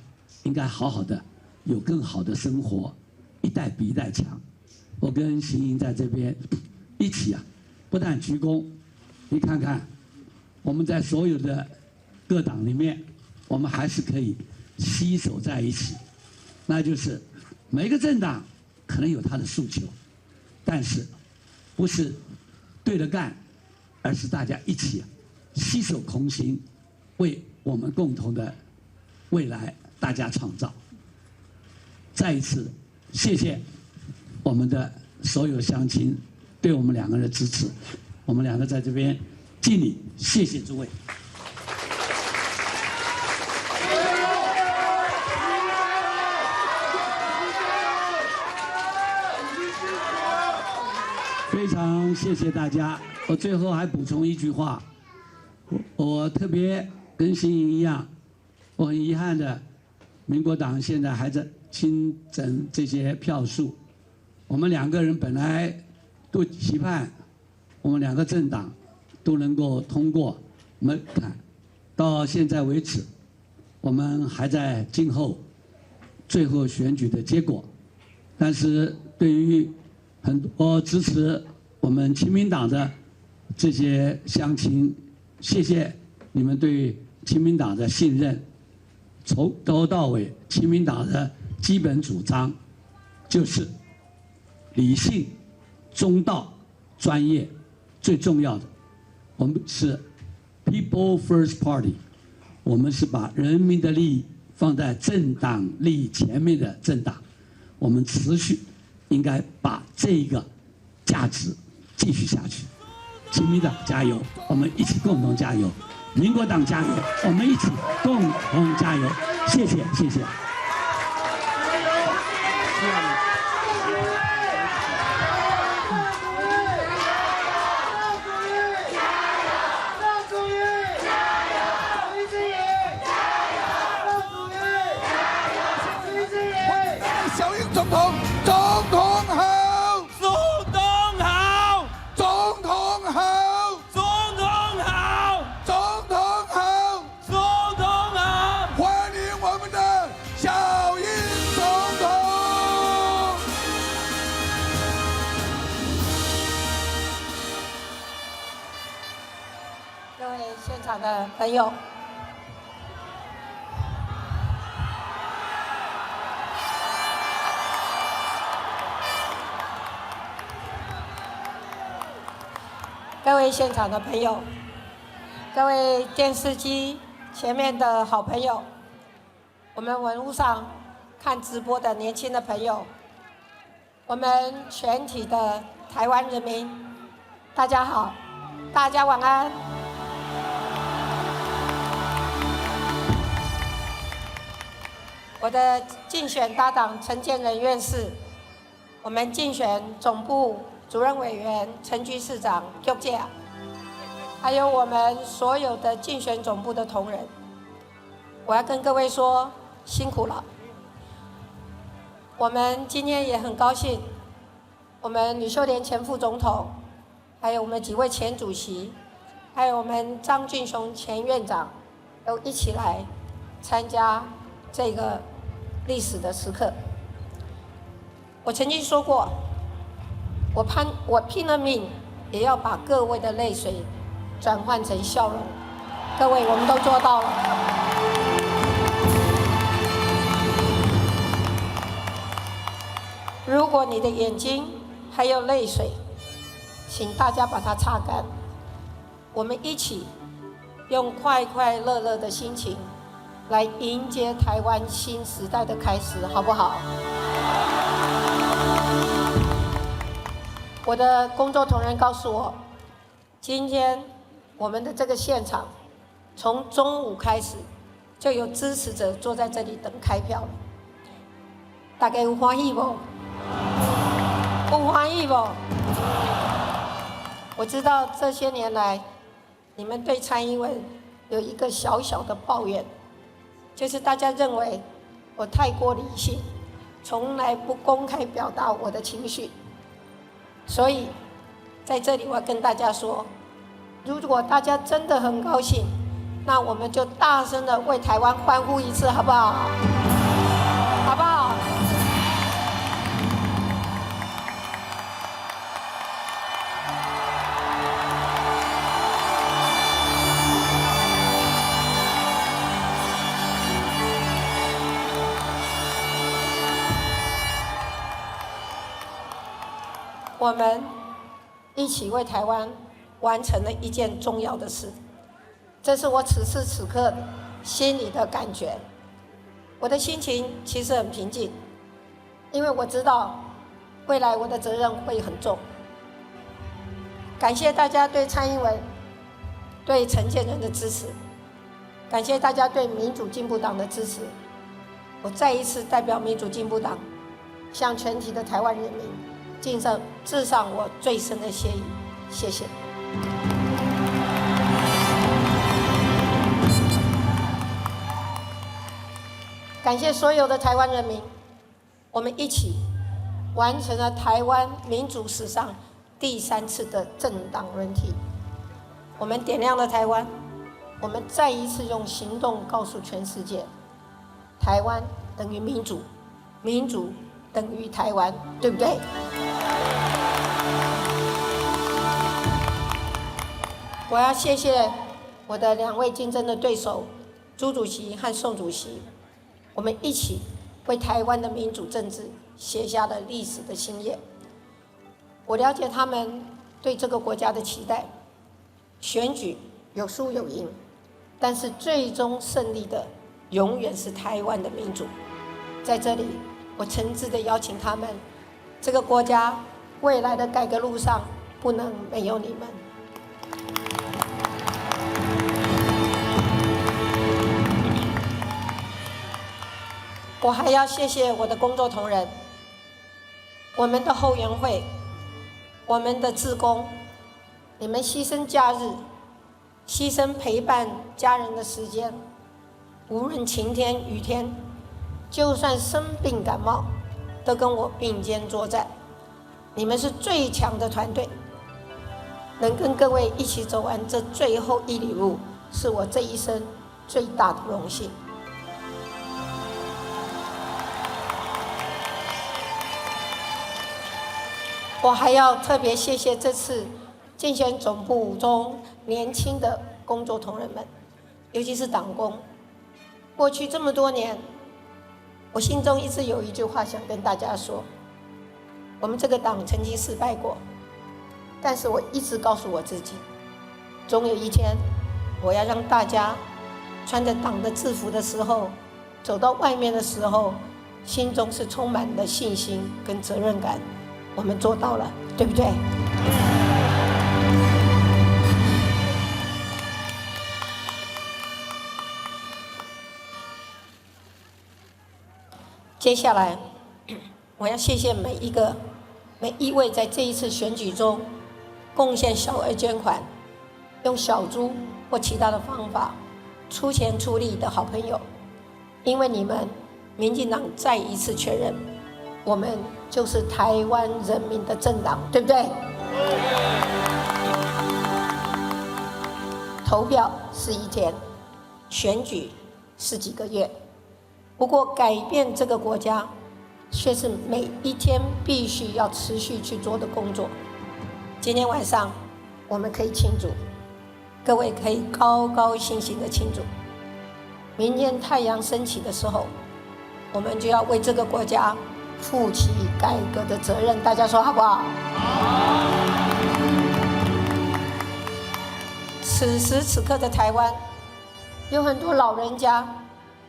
应该好好的有更好的生活，一代比一代强。我跟新义在这边一起啊，不但鞠躬，你看看，我们在所有的各党里面，我们还是可以携手在一起，那就是每个政党可能有他的诉求，但是不是对着干，而是大家一起啊，携手同心，为我们共同的未来大家创造。再一次谢谢我们的所有乡亲对我们两个人的支持，我们两个在这边敬礼，谢谢诸位。非常谢谢大家。我最后还补充一句话，我我特别跟新义一样，我很遗憾的，民国党现在还在清整这些票数。我们两个人本来都期盼我们两个政党都能够通过门槛，到现在为止，我们还在静候最后选举的结果。但是对于很多支持我们亲民党的这些乡亲，谢谢你们对亲民党的信任。从头到尾，亲民党的基本主张就是理性、中道、专业最重要的。我们是 People First Party，我们是把人民的利益放在政党利益前面的政党。我们持续应该把这一个价值继续下去。亲民党加油，我们一起共同加油。民国党加油，我们一起共同加油。谢谢，谢谢。欢迎小英总统，总统好！总统好！总统好！总统好！总统好！总统好！欢迎我们的小英总统！场的朋友，各位现场的朋友，各位电视机前面的好朋友，我们网络上看直播的年轻的朋友，我们全体的台湾人民，大家好，大家晚安。我的竞选搭档陈建仁院士，我们竞选总部主任委员陈菊市长，还有我们所有的竞选总部的同仁，我要跟各位说，辛苦了。我们今天也很高兴，我们吕秀莲前副总统，还有我们几位前主席，还有我们张俊雄前院长，都一起来参加这个历史的时刻。我曾经说过，我拼，我拼了命也要把各位的泪水转换成笑容。各位，我们都做到了。如果你的眼睛还有泪水，请大家把它擦干。我们一起用快快乐乐的心情来迎接台湾新时代的开始，好不好？我的工作同仁告诉我，今天我们的这个现场，从中午开始就有支持者坐在这里等开票了。大家有欢喜无？有欢喜无？我知道这些年来，你们对蔡英文有一个小小的抱怨，就是大家认为我太过理性，从来不公开表达我的情绪。所以在这里我要跟大家说，如果大家真的很高兴，那我们就大声的为台湾欢呼一次，好不好？好不好？我们一起为台湾完成了一件重要的事，这是我此时此刻心里的感觉。我的心情其实很平静，因为我知道未来我的责任会很重。感谢大家对蔡英文、对陈建仁的支持，感谢大家对民主进步党的支持。我再一次代表民主进步党，向全体的台湾人民敬上，致上我最深的谢意。谢谢。感谢所有的台湾人民，我们一起完成了台湾民主史上第三次的政党轮替。我们点亮了台湾，我们再一次用行动告诉全世界，台湾等于民主，民主等于台湾，对不对？我要谢谢我的两位竞争的对手，朱主席和宋主席，我们一起为台湾的民主政治写下了历史的新页。我了解他们对这个国家的期待，选举有输有赢，但是最终胜利的永远是台湾的民主。在这里，我诚挚的邀请他们，这个国家未来的改革路上不能没有你们。我还要谢谢我的工作同仁，我们的后援会，我们的志工，你们牺牲假日，牺牲陪伴家人的时间，无论晴天雨天，就算生病感冒，都跟我并肩作战。你们是最强的团队，能跟各位一起走完这最后一里路，是我这一生最大的荣幸。我还要特别谢谢这次竞选总部中年轻的工作同仁们，尤其是党工，过去这么多年，我心中一直有一句话想跟大家说：我们这个党曾经失败过，但是我一直告诉我自己，总有一天，我要让大家穿着党的制服的时候，走到外面的时候，心中是充满了信心跟责任感。我们做到了，对不对？接下来，我要谢谢每一个、每一位在这一次选举中贡献小额捐款、用小猪或其他的方法出钱出力的好朋友，因为你们，民进党再一次确认，我们就是台湾人民的政党，对不对？投票是一天，选举是几个月，不过改变这个国家，却是每一天必须要持续去做的工作。今天晚上我们可以庆祝，各位可以高高兴兴的庆祝。明天太阳升起的时候，我们就要为这个国家负起改革的责任。大家说好不好？此时此刻的台湾，有很多老人家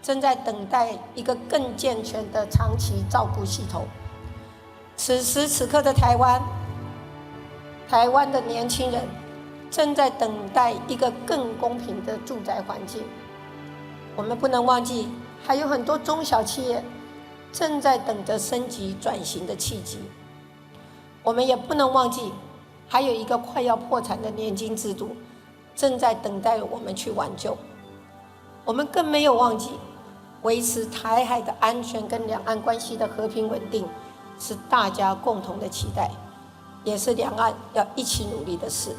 正在等待一个更健全的长期照顾系统。此时此刻的台湾，台湾的年轻人正在等待一个更公平的住宅环境。我们不能忘记，还有很多中小企业正在等着升级转型的契机。我们也不能忘记，还有一个快要破产的年金制度，正在等待我们去挽救。我们更没有忘记，维持台海的安全跟两岸关系的和平稳定，是大家共同的期待，也是两岸要一起努力的事。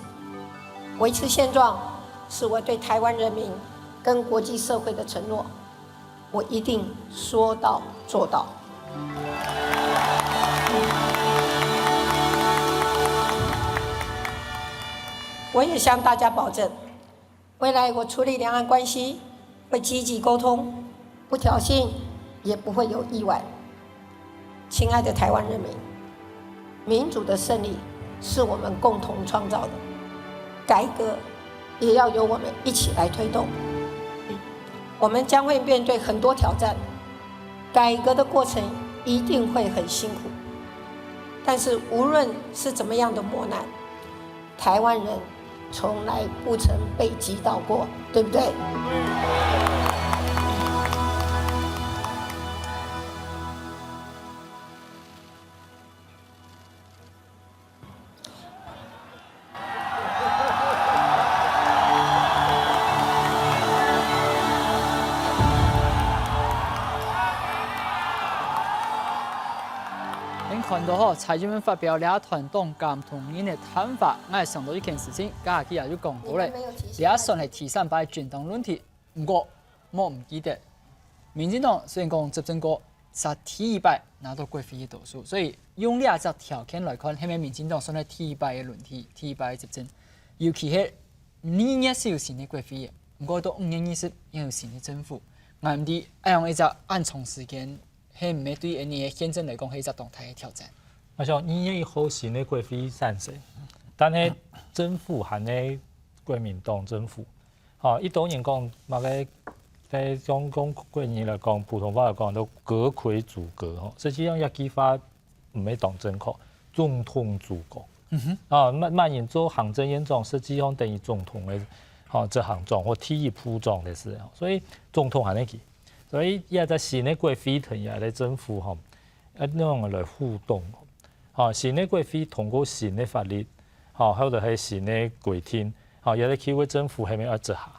维持现状，是我对台湾人民跟国际社会的承诺。我一定说到做到。我也向大家保证，未来我处理两岸关系会积极沟通，不挑衅，也不会有意外。亲爱的台湾人民，民主的胜利是我们共同创造的，改革也要由我们一起来推动。我们将会面对很多挑战，改革的过程一定会很辛苦，但是无论是怎么样的磨难，台湾人从来不曾被击倒过，对不对？恁看到吼，蔡英文發表這段當感動人个談話，𠊎想到一件事情，頭下佢也有講到咧，這算係第三擺政黨輪替，毋過莫毋記得，民進黨雖然講執政過， 係第二擺拿到國會个多數。所以用這隻條件來看，係毋係民進黨算係第二擺个輪替，第二擺个執政，尤其係二月係有新个國會个，毋過到五月二十又有新个政府。𠊎毋知恁樣一隻恁長時間，係毋係對𠊎俚个憲政來講係一隻當大个挑戰？𠊎想二月一號新个國會產生，但係政府還係國民黨政府。 吼，一般人講麼个，在講，講國語來講，普通話來講，就閣揆組閣吼。實際上，這句話毋係當正確，總統組閣。嗯哼。啊，麼，麼人做行政院長，實際上等於總統个，吼，執行長或第一部長个事。所以總統還係佢。所以，這隻新个國會同這个政府吼，愛仰般來互動？吼，新个國會通過新个法律，吼，或者係新个規定，吼，這个區域政府係毋係愛執行？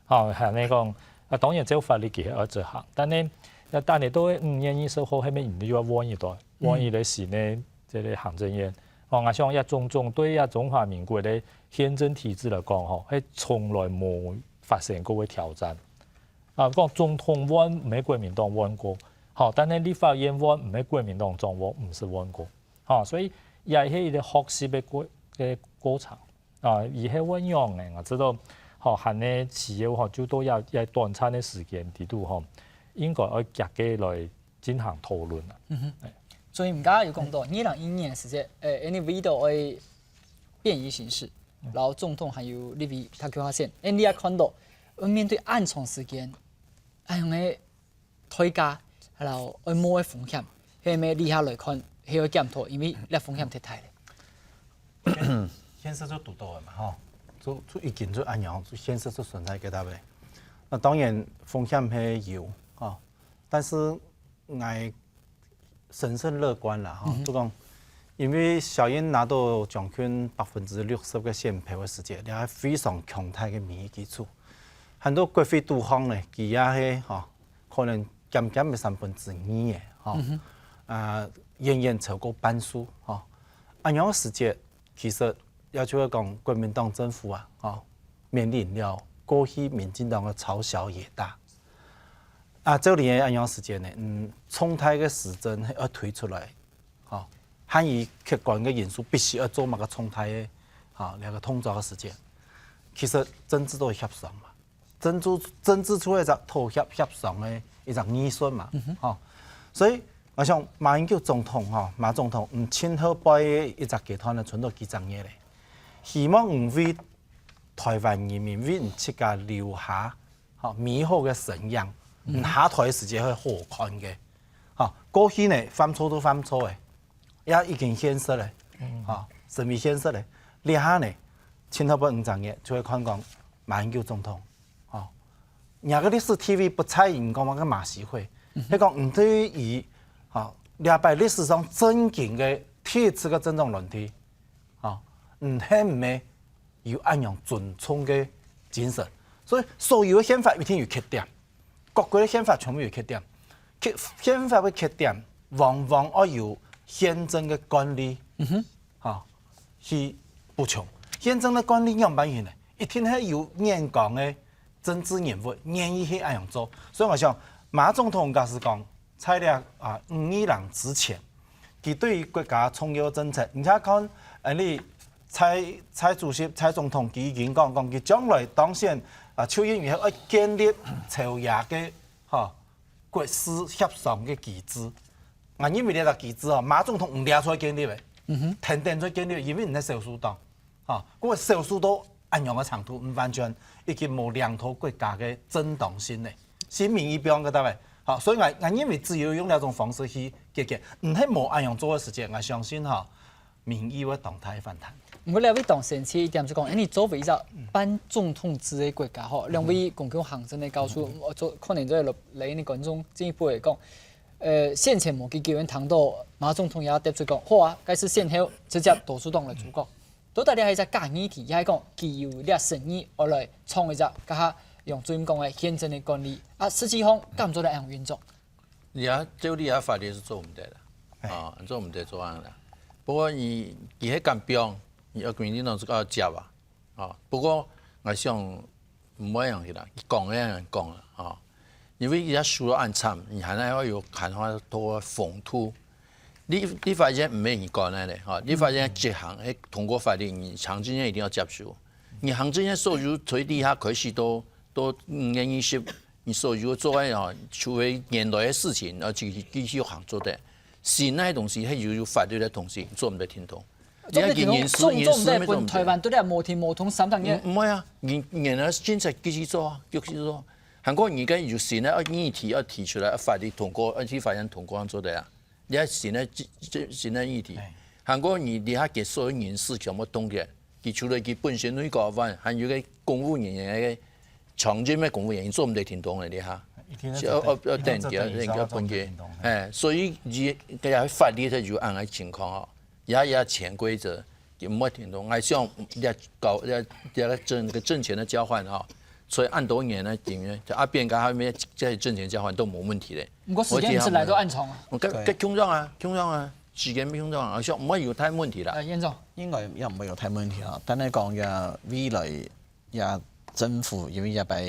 吼，還係講，啊，當然照法律佢係愛執行，但係，啊，等下到五月二十號，係毋係你又愛換一代，換一个新个這个行政院？吼，𠊎想這種種對這中華民國个憲政體制來講，吼，係從來無發生過个挑戰。啊，講總統換毋係國民黨換過，吼，但係立法院換毋係國民黨掌握，毋係換過。吼，所以這係一个學習个過，个過程。 啊，以後會仰仔，𠊎知道，吼，還呢需要吼，就到這這短暫个時間裡肚吼，應該愛遽个來進行討論啊。所以毋過有講到二零一二年个時節，誒，因為為到愛便宜行事，然後總統還有立委他叫他選，誒，你也看到，呃，面對恁長時間，哎呀，个代價，然後愛冒个風險，係毋係這下來看，係愛檢討，因為這風險忒大了。現實就堵到了嘛，吼，就就已經就恁樣，就現實就存在个搭位。那當然風險係有，吼，但是𠊎審慎樂觀啦，吼，就講，因為小英拿到將近百分之六十个選票个時節，這係非常強大个民意基礎。很多國會肚項呢，佢也係吼，可能減減个三分之二个，吼，啊，遠遠超過半數，吼。恁樣个時節，其實也就係講國民黨政府啊，吼，面臨了過去民進黨个朝小野大。啊，照理个恁樣時間呢，嗯，重大个施政係愛推出來，吼，還以客觀个因素必須愛做麼个重大个，吼，這个動作个時間，其實政治都會協商嘛，政治政治出一隻妥協協商个一隻藝術嘛，吼，所以我想馬英九總統吼，馬總統，嗯，盡後背个一隻階段呢，存到幾隻月咧，希望毋為台灣人民為你自家留下 吼，美好个身影，嗯，下台个時節會好看个。吼，過去呢，犯錯都犯錯个，也已經現實了，吼，成為現實了。這下呢，盡後背五隻月就會看講馬英九總統，吼，若个歷史地位不在於你講麼个馬習會，係講毋對於，吼，這擺歷史上正經个第一次个政黨輪替，吼，毋係毋係 有恁樣尊重个精神。所以所有个憲法一定有缺點，各國个憲法全部有缺點。缺憲法个缺點，往往愛有憲政个慣例，嗯哼，哈，去補充。憲政个慣例仰般形呢？一定係有眼光个政治人物願意去恁樣做。所以我想，馬總統假使講，在這啊五二零之前， 佢對於國家重要政策，而且看，呃，你蔡蔡主席、蔡總統佢已經講講，佢將來當選啊，就任以後愛建立朝野个吼國事協商个機制。啊，因為這個機制哦，馬總統毋列出來建立个，嗯哼，天天在建立，因為你係少數黨，吼，不過少數都恁樣个程度，毋完全已經無領導國家个正當性呢，是民意表揚个單位。好，所以我我認為只有用這種方式去解決，毋係無恁樣做个時間，我相信吼，民意會當大反彈。毋過這位當先生一點就講，哎，你作為一隻半總統制个國家吼，兩位公共行政个教授，我做可能在來你觀眾進一步來講，呃，先前無幾久，聽到馬總統也得出講，好啊，該係選後直接多數黨來組閣。到底這係一隻假議題，也係講佢有這誠意，愛來創一隻，這下用最近講个憲政个慣例，啊，實際上敢做得恁樣運作？ 你啊，照理啊，法律是做毋得啦，啊，做毋得做恁啦。不過你佢係敢放，你國民黨自家愛接啊，啊。不過𠊎想毋會恁樣去啦，佢講个恁樣講啦，啊。因為佢也輸到恁慘，你還愛有看法多風度。立立法院毋係你管个咧，哈，立法院執行，係通過法律，你行政院一定要接受。你行政院所有對這下開始都都五月二十， 你所有做个哦，除非原來个事情，而且繼續行做得。新个東西，係有有法律个東西，做毋得停動。做毋得停動，重重在分台灣都在無停無動三十年。毋會啊，你原來政策繼續做啊，繼續做。韓國你該有新个議題要提出來，法律通過，要去法院通過做得啊。你要新个新个議題，韓國你這下个所有人事全部凍結，佢除了佢本身內閣外，還有个公務人員个 常任个公務員做毋得停動个，你哈，一定係要要要等佢，等佢分佢，哎，所以佢个法律佢有恁个情況哦，也也潛規則，佢毋會停動。𠊎想也搞也也政个政權个交換哈，所以恁多年呢，今年就阿扁跟他們這些政權交換都無問題嘞。毋過時間毋係來到恁長啊。我跟跟共樣啊，共樣啊，時間共樣啊，想毋會有大問題啦。啊，院長，應該也毋會有大問題啊。但係講也未來 也政府因為也擺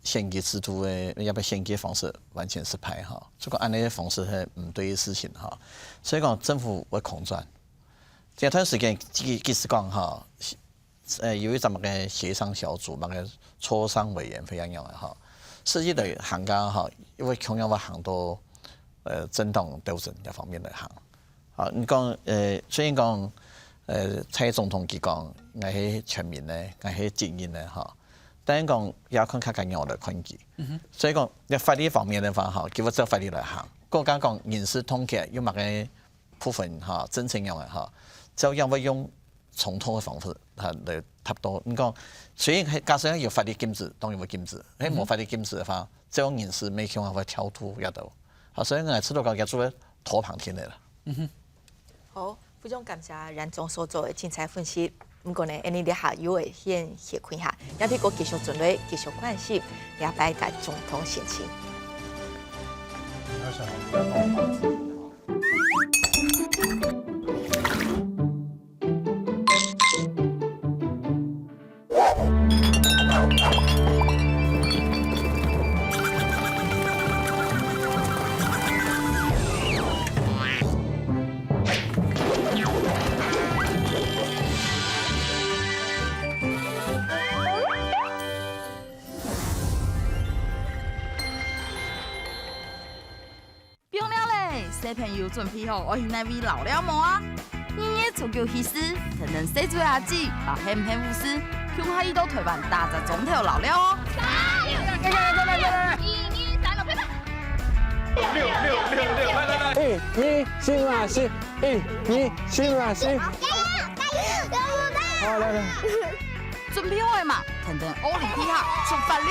選舉制度个，也擺選舉方式完全失敗哈，這個恁樣个方式係毋對个事情哈，所以講政府會空轉。這段時間，即即使講哈，呃，有一隻麼个協商小組，麼个磋商委員會恁樣个吼，實際來行个吼，因為共樣會行到，呃，政黨鬥爭這方面來行。好，你講，呃，雖然講，呃，蔡總統佢講，𠊎係全民个，𠊎係精英个吼，但係講也看客家人來看佢。所以講，在法律方面个話吼，佢會照法律來行。國家講人事凍結，有麼个部分吼，政策樣个吼，照樣會用 重頭个方式哈來達到。你講，雖然係假使有法律禁止，當然會禁止；係無法律禁止个話，這種人事每天會跳脱也都。啊，所以𠊎知道講，也做得拖旁天个啦。好，非常感謝阮總所做个精彩分析。毋過呢，恁呢這下又會先歇睏下，也別過繼續轉來，繼續關心這擺个總統選情。放尞咧，小朋友準備好愛去哪位遶尞無啊？二月初九起始，跈等細妹阿姊，摎喊喊舞獅，共下去到臺灣打隻庄頭遶尞哦！加油！加油！加油！一二三，來，拜拜！六六六六，來來來！一二三啊四，一二三啊四。加油！加油！加油！好，來來。準備好了嗎？跈等奧林匹克出發了！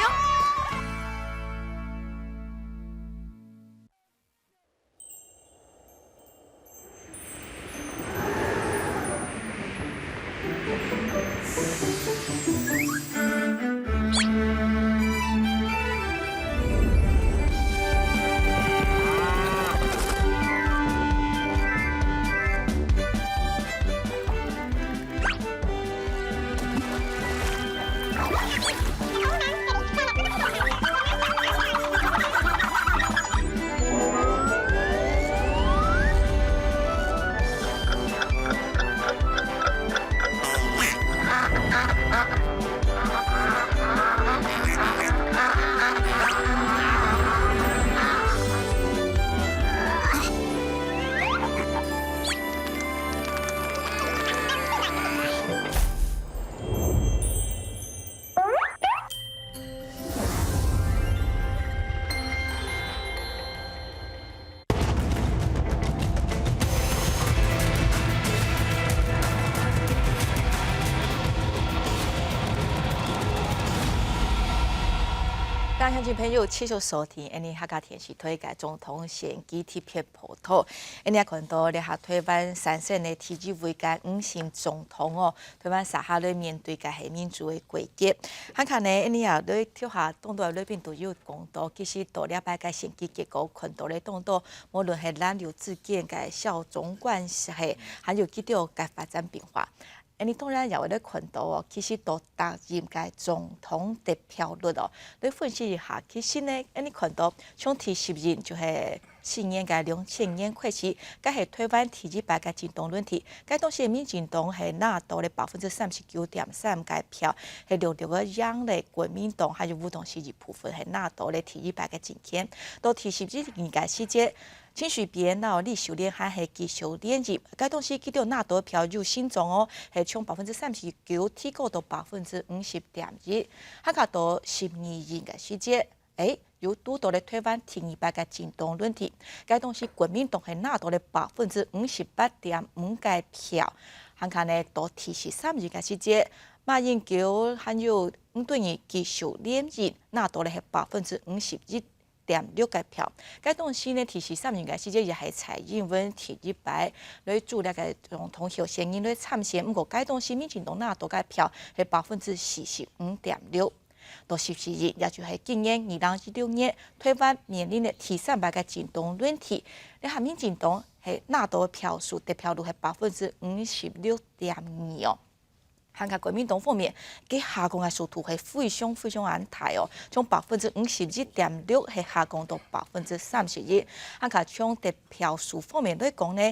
各位鄉親朋友，繼續收聽𫣆俚客家電視台个總統選舉特別報導。𫣆俚看到這下臺灣產生个第一位个女性總統哦， 臺灣這下來面對个係民主个改革。還看呢，𫣆俚也來頭下當多來賓都有講到，其實到這擺个選舉結果看到了當多，無論係藍綠之間个小種關係，還有幾多个發展變化。𫣆俚當然也會來看到哦，其實到擔任个總統得票率哦，來分析一下。其實呢，𫣆俚看到從第十任就係 四年个兩千年開始，該係臺灣第一擺个政黨輪替。該當時民進黨係拿到了百分之三十九點三个票，係略略个贏了國民黨還有無黨籍一部分，係拿到了第一擺个政權。到第十一年个時節，陳水扁摎李秀蓮還係繼續連任，該當時佢兜拿到票有成長哦，係從百分之三十九提高到百分之五十點一。還較到十二任个時節， 欸，又堵到了臺灣第二擺个政黨輪替，該當時國民黨係拿到了百分之五十八點五个票，還看呢到第十三任个時節，馬英九還有吳敦義繼續連任，拿到了係百分之五十一點六个票。該當時呢，第十三任个時節也係蔡英文第一擺來做這个總統候選人來參選，毋過該當時民進黨拿到个票係百分之四十五點六。 到十四任，也就係今年二零一六年，臺灣面臨个第三擺个政黨輪替。這下民進黨係拿到票數得票率係百分之五十六點二哦。還看國民黨方面，佢下降个速度係非常非常恁大哦，從百分之五十一點六係下降到百分之三十一。還看從得票數方面來講呢，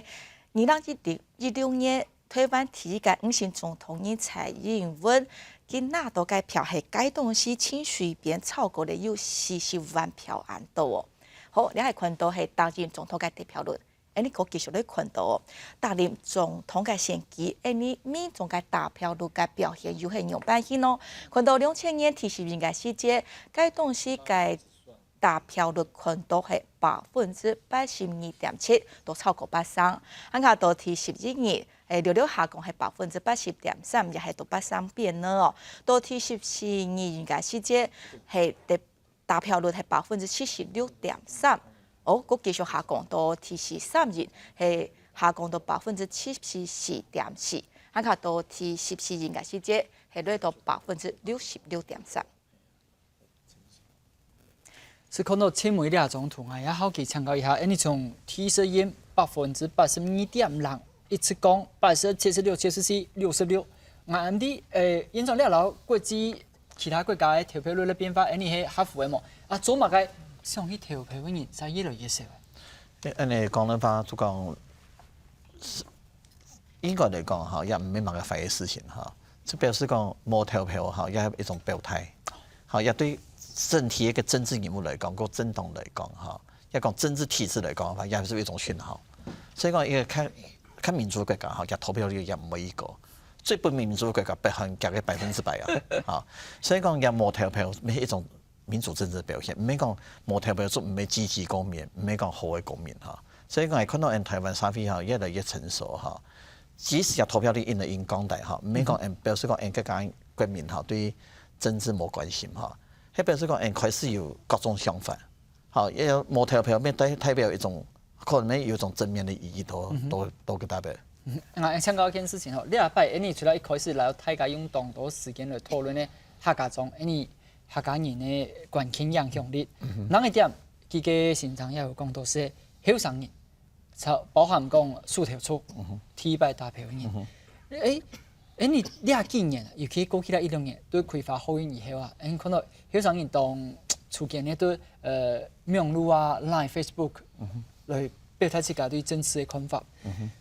二零一六年臺灣第一个女性總統人蔡英文，佢拿到个票係該當時盡隨便超過了有四十萬票恁多哦。好，這係看到係特任總統个得票率。恁呢，過繼續來看到哦，特任總統个選舉，恁呢民眾个得票率个表現又係仰般形呢？看到兩千年第十一个時節，該當時个 得票率看到係百分之八十二點七，都超過八成。還較到第十一年，誒，略略下降係百分之八十點三，也係到八成邊呢哦。到第十四年个時節，係得，得票率係百分之七十六點三。哦，過繼續下降到第十三年，係下降到百分之七十四點四。還較到第十四年个時節，係來到百分之六十六點三。 係看到前面這張圖，𠊎也好奇請教一下，恁呢從第十一百分之八十二點零，一直講八十、七十六、七十四、六十六，𠊎毋知，誒，現在這摎國際其他國家个投票率个變化，恁呢係合符个無？啊，做麼个想去投票个人正越來越少啊？恁呢講个話，就講 應該來講吼，也毋係麼个壞个事情吼。就表示講無投票吼，也係一種表態，吼，也對整體一個政治人物來講，或政黨來講吼，也講政治體制來講，也係一種訊號。所以講一個較，較民主个國家吼，也投票率也毋會一個。最不民主个國家，北韓加个百分之百啊，吼。所以講也無投票，係一種 民主政治个表現，毋係講無投票就毋係積極公民，毋係講好个公民吼。所以講，看到𠊎台灣社會吼越來越成熟吼，即使有投票率因為因降低吼，毋係講𠊎表示講𠊎个國民吼對政治無關心吼，係表示講𠊎開始有各種想法，吼，也有無投票，也代，代表一種可能有一種正面个意義到，到，到个代表。啊，請教一件事情吼，這擺恁呢除了一開始摎大家用當多時間來討論个客家庄，恁呢 客家人个環境影響力。另一點，佢个先生也有講到係後生人，包含講樹頭族，第一擺得票个人。誒，誒，你這幾年，尤其過去這一兩年，對開發學運以後啊，誒，看到後生人當出現个對，呃，網路啊、Line、Facebook來表達自家對政治个看法。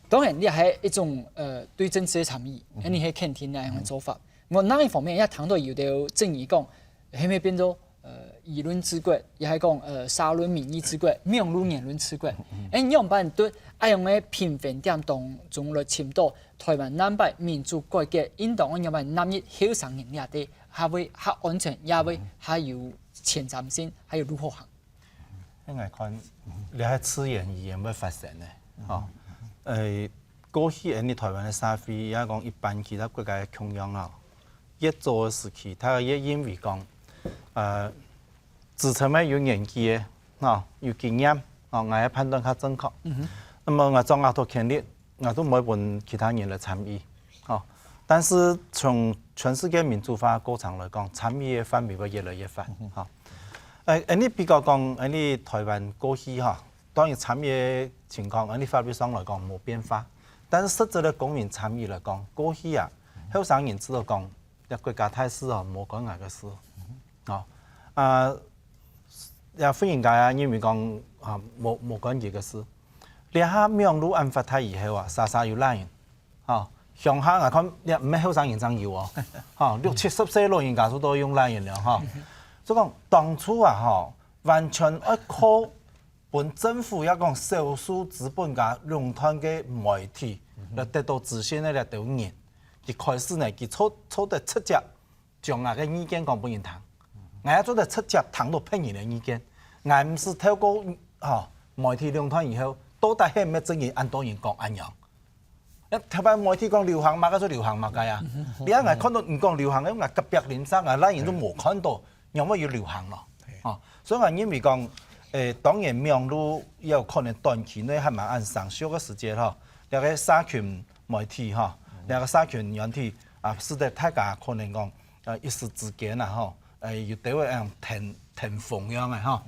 當然，這係一種，呃，對政治个參與，恁呢係肯定个一種做法。 𠊎另一方面也聽到有兜爭議講，係毋係變做，呃，輿論治國，也係講，呃，社論民意治國、網路言論治國。恁仰般對恁樣个平衡點當中來尋到台灣南北民主改革，應當仰般納入後生人這兜，較會較安全，也會較有前瞻性，較有路好行。 應該看，這係自然而然會發生个，吼。呃，過去恁呢台灣个社會，也講一般其他國家个共樣啊，越早个時期，大家也認為講，呃，自稱个有年紀个，吼，有經驗，吼，𠊎个判斷較正確。那麼𠊎掌握到權力， 𠊎都毋會分其他人來參與，吼。但是從全世界民主化過程來講，參與个範圍會越來越闊，吼。誒，恁呢比較講，恁呢台灣過去吼，當然參與个情況，恁呢法律上來講無變化，但是實質个公民參與來講，過去啊，後生人知道講，這國家大事哦，無關𠊎个事，吼。啊，也婦人家啊，認為講啊，無，無關佢个事。 這下網路恁發達以後啊，儕儕有Line，吼，鄉下𠊎看，這毋係後生人正有哦，吼，六七十歲老人家就都用Line了，吼。就講當初啊，吼，完全愛靠分政府也講少數資本家壟斷个媒體，來得到資訊个這兜人，一開始呢，佢做，做得直接 將𠊎个意見講分人聽。𠊎也做得直接聽到別人个意見。𠊎毋使透過，吼，媒體壟斷以後，到底係毋係真个恁多人講恁樣？誒，頭擺媒體講流行麼个就流行麼个啊。這下𠊎看到你講流行个，𠊎隔壁鄰舍，𠊎倈人都無看到，仰會有流行咯？吼，所以𠊎認為講，誒，當然網路也有可能短期內還蠻恁成熟个時節吼，這个社群媒體吼，這个社群軟體啊，使得大家可能講 呃，一時之間啊，吼，呃，有兜會恁樣騰，騰風樣个吼。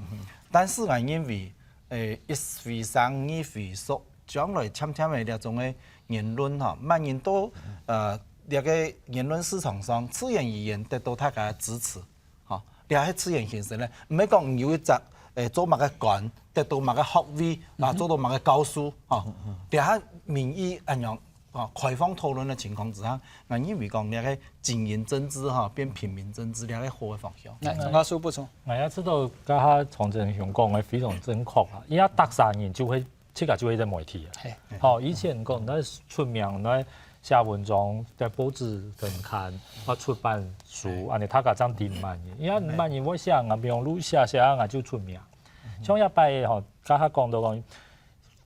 但是𠊎認為，呃，一回生二回熟，將來漸漸个這種个言論吼，慢慢都，呃，這个言論市場上自然而然得到大家个支持，吼，這係自然形成个，毋係講你有一隻，呃，做麼个官，得到麼个學位，啊，做到麼个教授，吼，這下民意恁樣啊，開放討論个情況之下，𠊎認為講這个精英政治吼，變平民政治，這个好个方向。來，張教授補充。𠊎也知道，剛剛長征兄講个非常正確啊，因為逐儕人就會，自家就會一隻媒體啊。嘿。吼，以前講，該出名，該寫文章，在報紙登刊，啊，出版書，恁呢大家正知麼人，因為麼人會寫，𠊎網路寫寫，𠊎就出名。像這擺吼，剛剛講到講，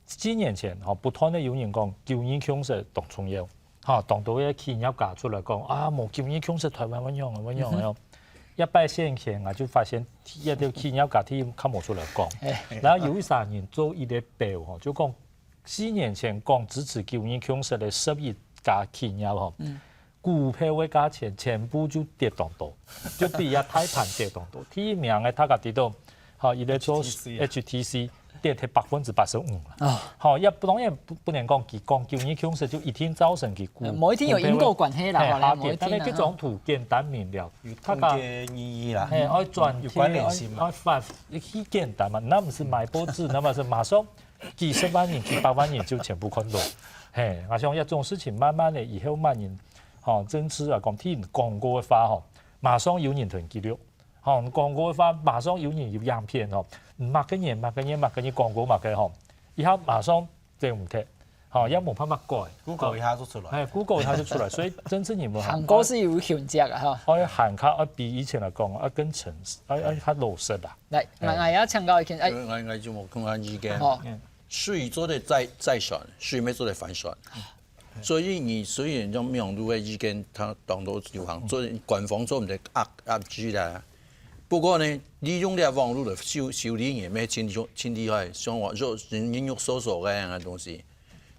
幾年前吼，不斷个有人講九二共識當重要，吼，當多个企業家出來講啊，無九二共識，台灣會仰會仰哦。一擺選前，𠊎就發現一條企業家佢較無出來講，然後有一儕人做一個表吼，就講四年前講支持九二共識个十一家企業吼， 股票个價錢全部就跌當多，就比這大盤跌當多。第一名个大家知道，吼，佢在做H T C啊。H T C跌忒百分之八十五啦。啊。吼，也不，當然不，不能講佢講九二共識就一定造成佢股，呃，無一定有因果關係啦，股票个，吼，無一定啦，嘿，下跌。但係這種圖簡單明了，有大家統計意義啦，嘿，愛轉有關聯性嘛。愛，愛發，去簡單嘛，那毋係買報紙，那麼係馬上幾十萬人、幾百萬人就全部看到。嘿，𠊎想這種事情慢慢个以後麼人 吼，政治啊，講聽廣告个話吼，馬上有人同佢記錄，吼，廣告个話馬上有人有影片吼，麼个人、麼个人、麼个人廣告麼个吼，以後馬上就毋得，吼，也無辦法改。Google一下就出來。哎，Google一下就出來，所以政治人物行過係有痕跡个吼。愛行較，愛比以前來講，愛更誠實，愛，愛較老實啦。來，哎。𠊎，𠊎也請教一下，哎。𠊎，𠊎就無共樣意見。好。嗯。水做得再，再旋，水乜做得翻旋。 所以你雖然講網路个意見，佢當多流行，做官方做毋得壓，壓制啦。不過呢，利用這網路來修，修理人，乜真，真厲害，像我說，人肉搜索个樣个東西。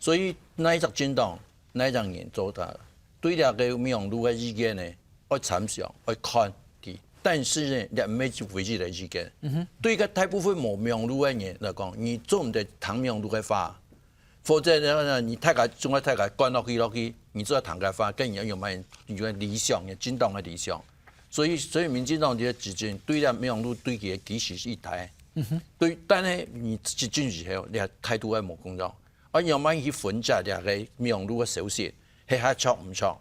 所以哪一隻政黨，哪一隻人做大，對這个網路个意見呢，愛參詳，愛看佢。但是呢，這毋係唯一个意見。對个大部分無網路个人來講，你做毋得聽網路个話。 否則呢，你大家，總係大家管落去，落去，你做得聽个話，跟人有蠻，有个理想，有正當个理想。所以，所以民進黨个執政，對這網路對佢个支持係一大。對，但係你執政以後，你个態度係無共樣。啊，你愛去分析這个網路个消息，係較著毋著。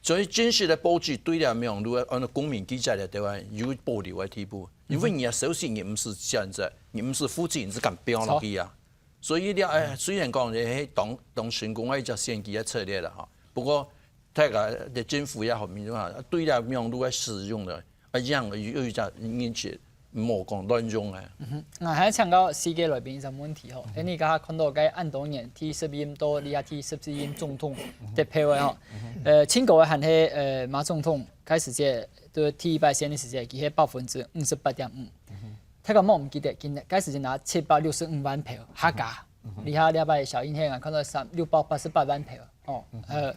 所以真實个報紙對這網路个，按照公民記者个地位，有保留个地步。因為你个消息，你毋係選擇，你毋係負責，你係敢放落去啊。 所以呢，哎，雖然講，哎，當，當成功个一隻選舉个策略啦，吼，不過大家个政府也好，民眾啊，對這網路个使用呢，啊，樣有，有一隻認識，莫講亂用啊。嗯哼，𠊎還請教四个來賓一個問題吼，嗯哼。你剛剛看到該恁多年，第十任到這下第十四任總統得票个吼，嗯哼。呃，最高个還係，呃，馬總統，該時節，就第一擺選个時節，佢係百分之五十八點五。嗯哼。 大家莫毋記得，今年該時節拿七百六十五萬票下架，嗯哼。這下這擺小英係𠊎看到三，六百八十八萬票，哦，嗯哼。呃，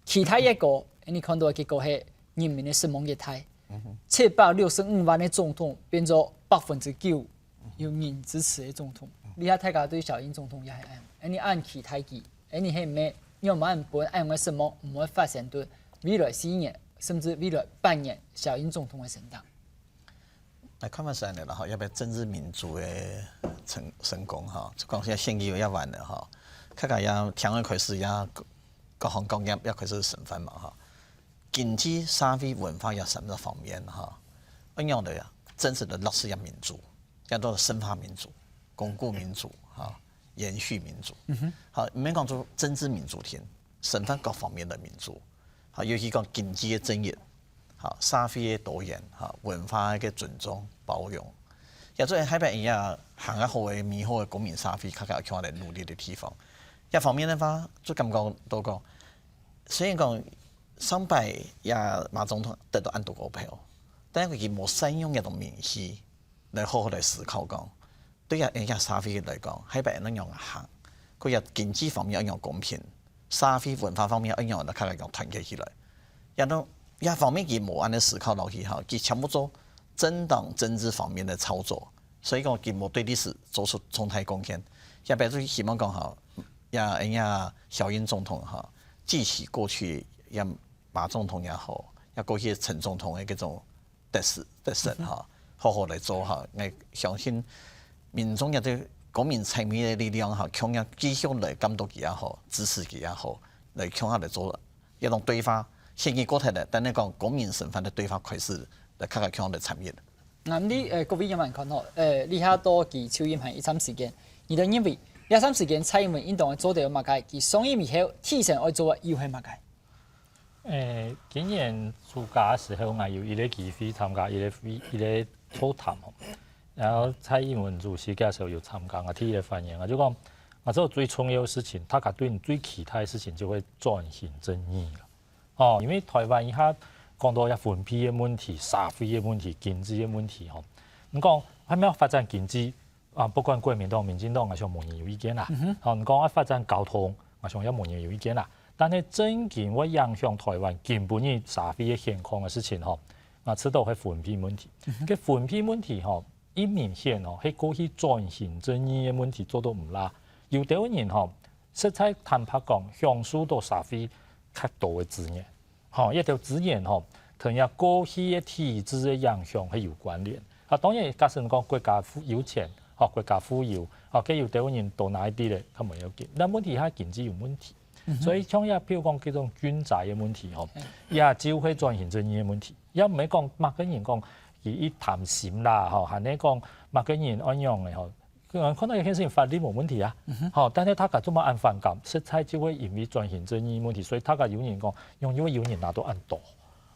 其他个國，你看到个結果係人民个失望个大。嗯哼。七百六十五萬个總統變做百分之九有人支持个總統，這下大家對小英總統也係恁樣，你恁期待佢，你係毋係，你有無恁分恁樣个失望，毋會發生對未來四年，甚至未來八年小英總統个身上？ 來看法係恁樣啦，吼，也係政治民主个成，成功，吼，就講現在選舉也完了，吼，大家也聽个開始也各，各行各業也開始審判嘛，吼。經濟、社會、文化這三個方面，吼，恁樣个啊，真實个落實這民主，叫做深化民主、鞏固民主，吼，延續民主。嗯哼。好，毋免講做政治民主添，審判各方面个民主。 好，尤其講經濟个正義，好，社會个多元，好，文化个尊重、包容，也做係下擺也行較好个美好个公民社會，大家共下來努力个地方。這方面个話，就感覺到講，雖然講上擺也馬總統得到恁多个票，但係佢無善用這種名氣來好好來思考講， 對啊，這社會來講，下擺愛仰行，佢个經濟方面愛仰公平，社會文化方面愛仰大家講團結起來。也都，這方面佢無恁樣思考落去吼，佢全部做政黨政治方面个操作，所以講佢無對歷史做出重大貢獻。也表示希望講吼，也，這小英總統吼，記起過去，也馬總統也好，也過去陳總統个這種 得失，得失哈，好好來做哈。𠊎相信民眾个這公民參與个力量哈，共樣繼續來監督佢也好，支持佢也好，來共下來做一種對話，選舉過忒了，但係講公民身份个對話開始，來大家共下來參與。那你呃，各位仰般看吼，呃，這下到佢就任還一站時間，你等認為這站時間蔡英文應當愛做得有麼个？佢上任以後，第一件愛做个又係麼个？誒，今年暑假个時候，𠊎有一個機會參加一個會，一個座談吼。然後蔡英文主席該時候有參加，𠊎第一個發言，𠊎就講，𠊎做最重要个事情，大家對你最期待个事情就係轉型正義了。哦，因為台灣一下講到這分配个問題、社會个問題、經濟个問題吼，你講還無發展經濟，啊，不管國民黨、民進黨，𠊎想無人有意見啦。吼，你講愛發展交通，𠊎想也無人有意見啦。但係真經會影響台灣今晡日社會个現況个事情吼，啊，知道係分配問題。該分配問題吼，一明顯吼，係過去轉型正義个問題做到毋罅。有兜人吼，實在坦白講，享受到社會較多个資源。 吼，這兜資源吼，同這過去个體制个影響係有關聯。啊，當然，假使講國家富有錢，吼，國家富有，吼，該有兜人多拿一滴咧，較無要緊。但問題係經濟有問題。所以像這，譬如講這種軍宅个問題吼，也就係轉型正義个問題。也毋係講麼个人講佢一貪心啦，吼，還係講麼个人恁樣个吼， 可能看到這件事情法律無問題啊，吼，但係大家做麼恁反感，實在就會因為轉型正義問題，所以大家有人講，因為有人拿到恁多，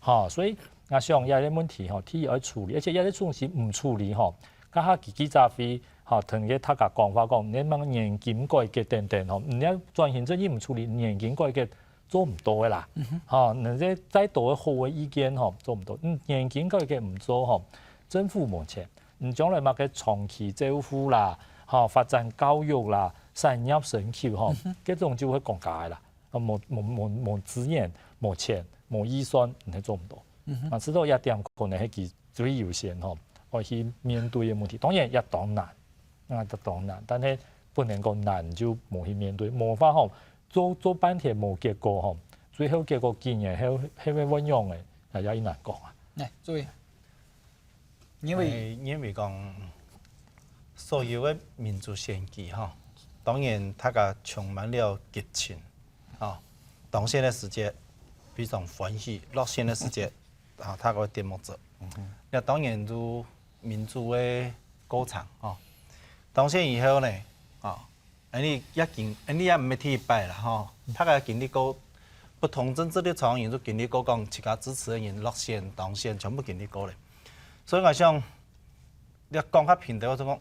吼，所以𠊎想這個問題吼，第一愛處理，而且這個東西毋處理吼，該下佢記者會吼，同个大家講話講，你麼年金改革等等吼，你愛轉型正義毋處理，年金改革做毋到个啦，吼，你這再多个好个意見吼，做毋到，嗯，年金改革毋做吼，政府無錢。 你將來麼个長期照護啦，吼，發展教育啦，產業升級吼，這種就會講假个啦，無無無無資源、無錢、無預算，你係做毋到。啊，知道這點可能係佢最優先吼，愛去面對个問題。當然也當難，啊，都當難，但係不能講難就無去面對，無法吼，做做半天無結果吼，最後結果竟然係係會仰个，也也難講啊。來，注意。 因為誒，因為講所有个民主選舉吼，當然大家充滿了激情，吼，當選个時節非常歡喜，落選个時節，啊，大家會跌目汁。那當然就民主个過程吼，當選以後呢，吼， 恁呢也經，恁呢也毋係第一擺啦吼。大家經歷過不同政治立場个人都經歷過講，自家支持个人落選、當選，全部經歷過咧。所以𠊎想，你講較平淡，𠊎就講，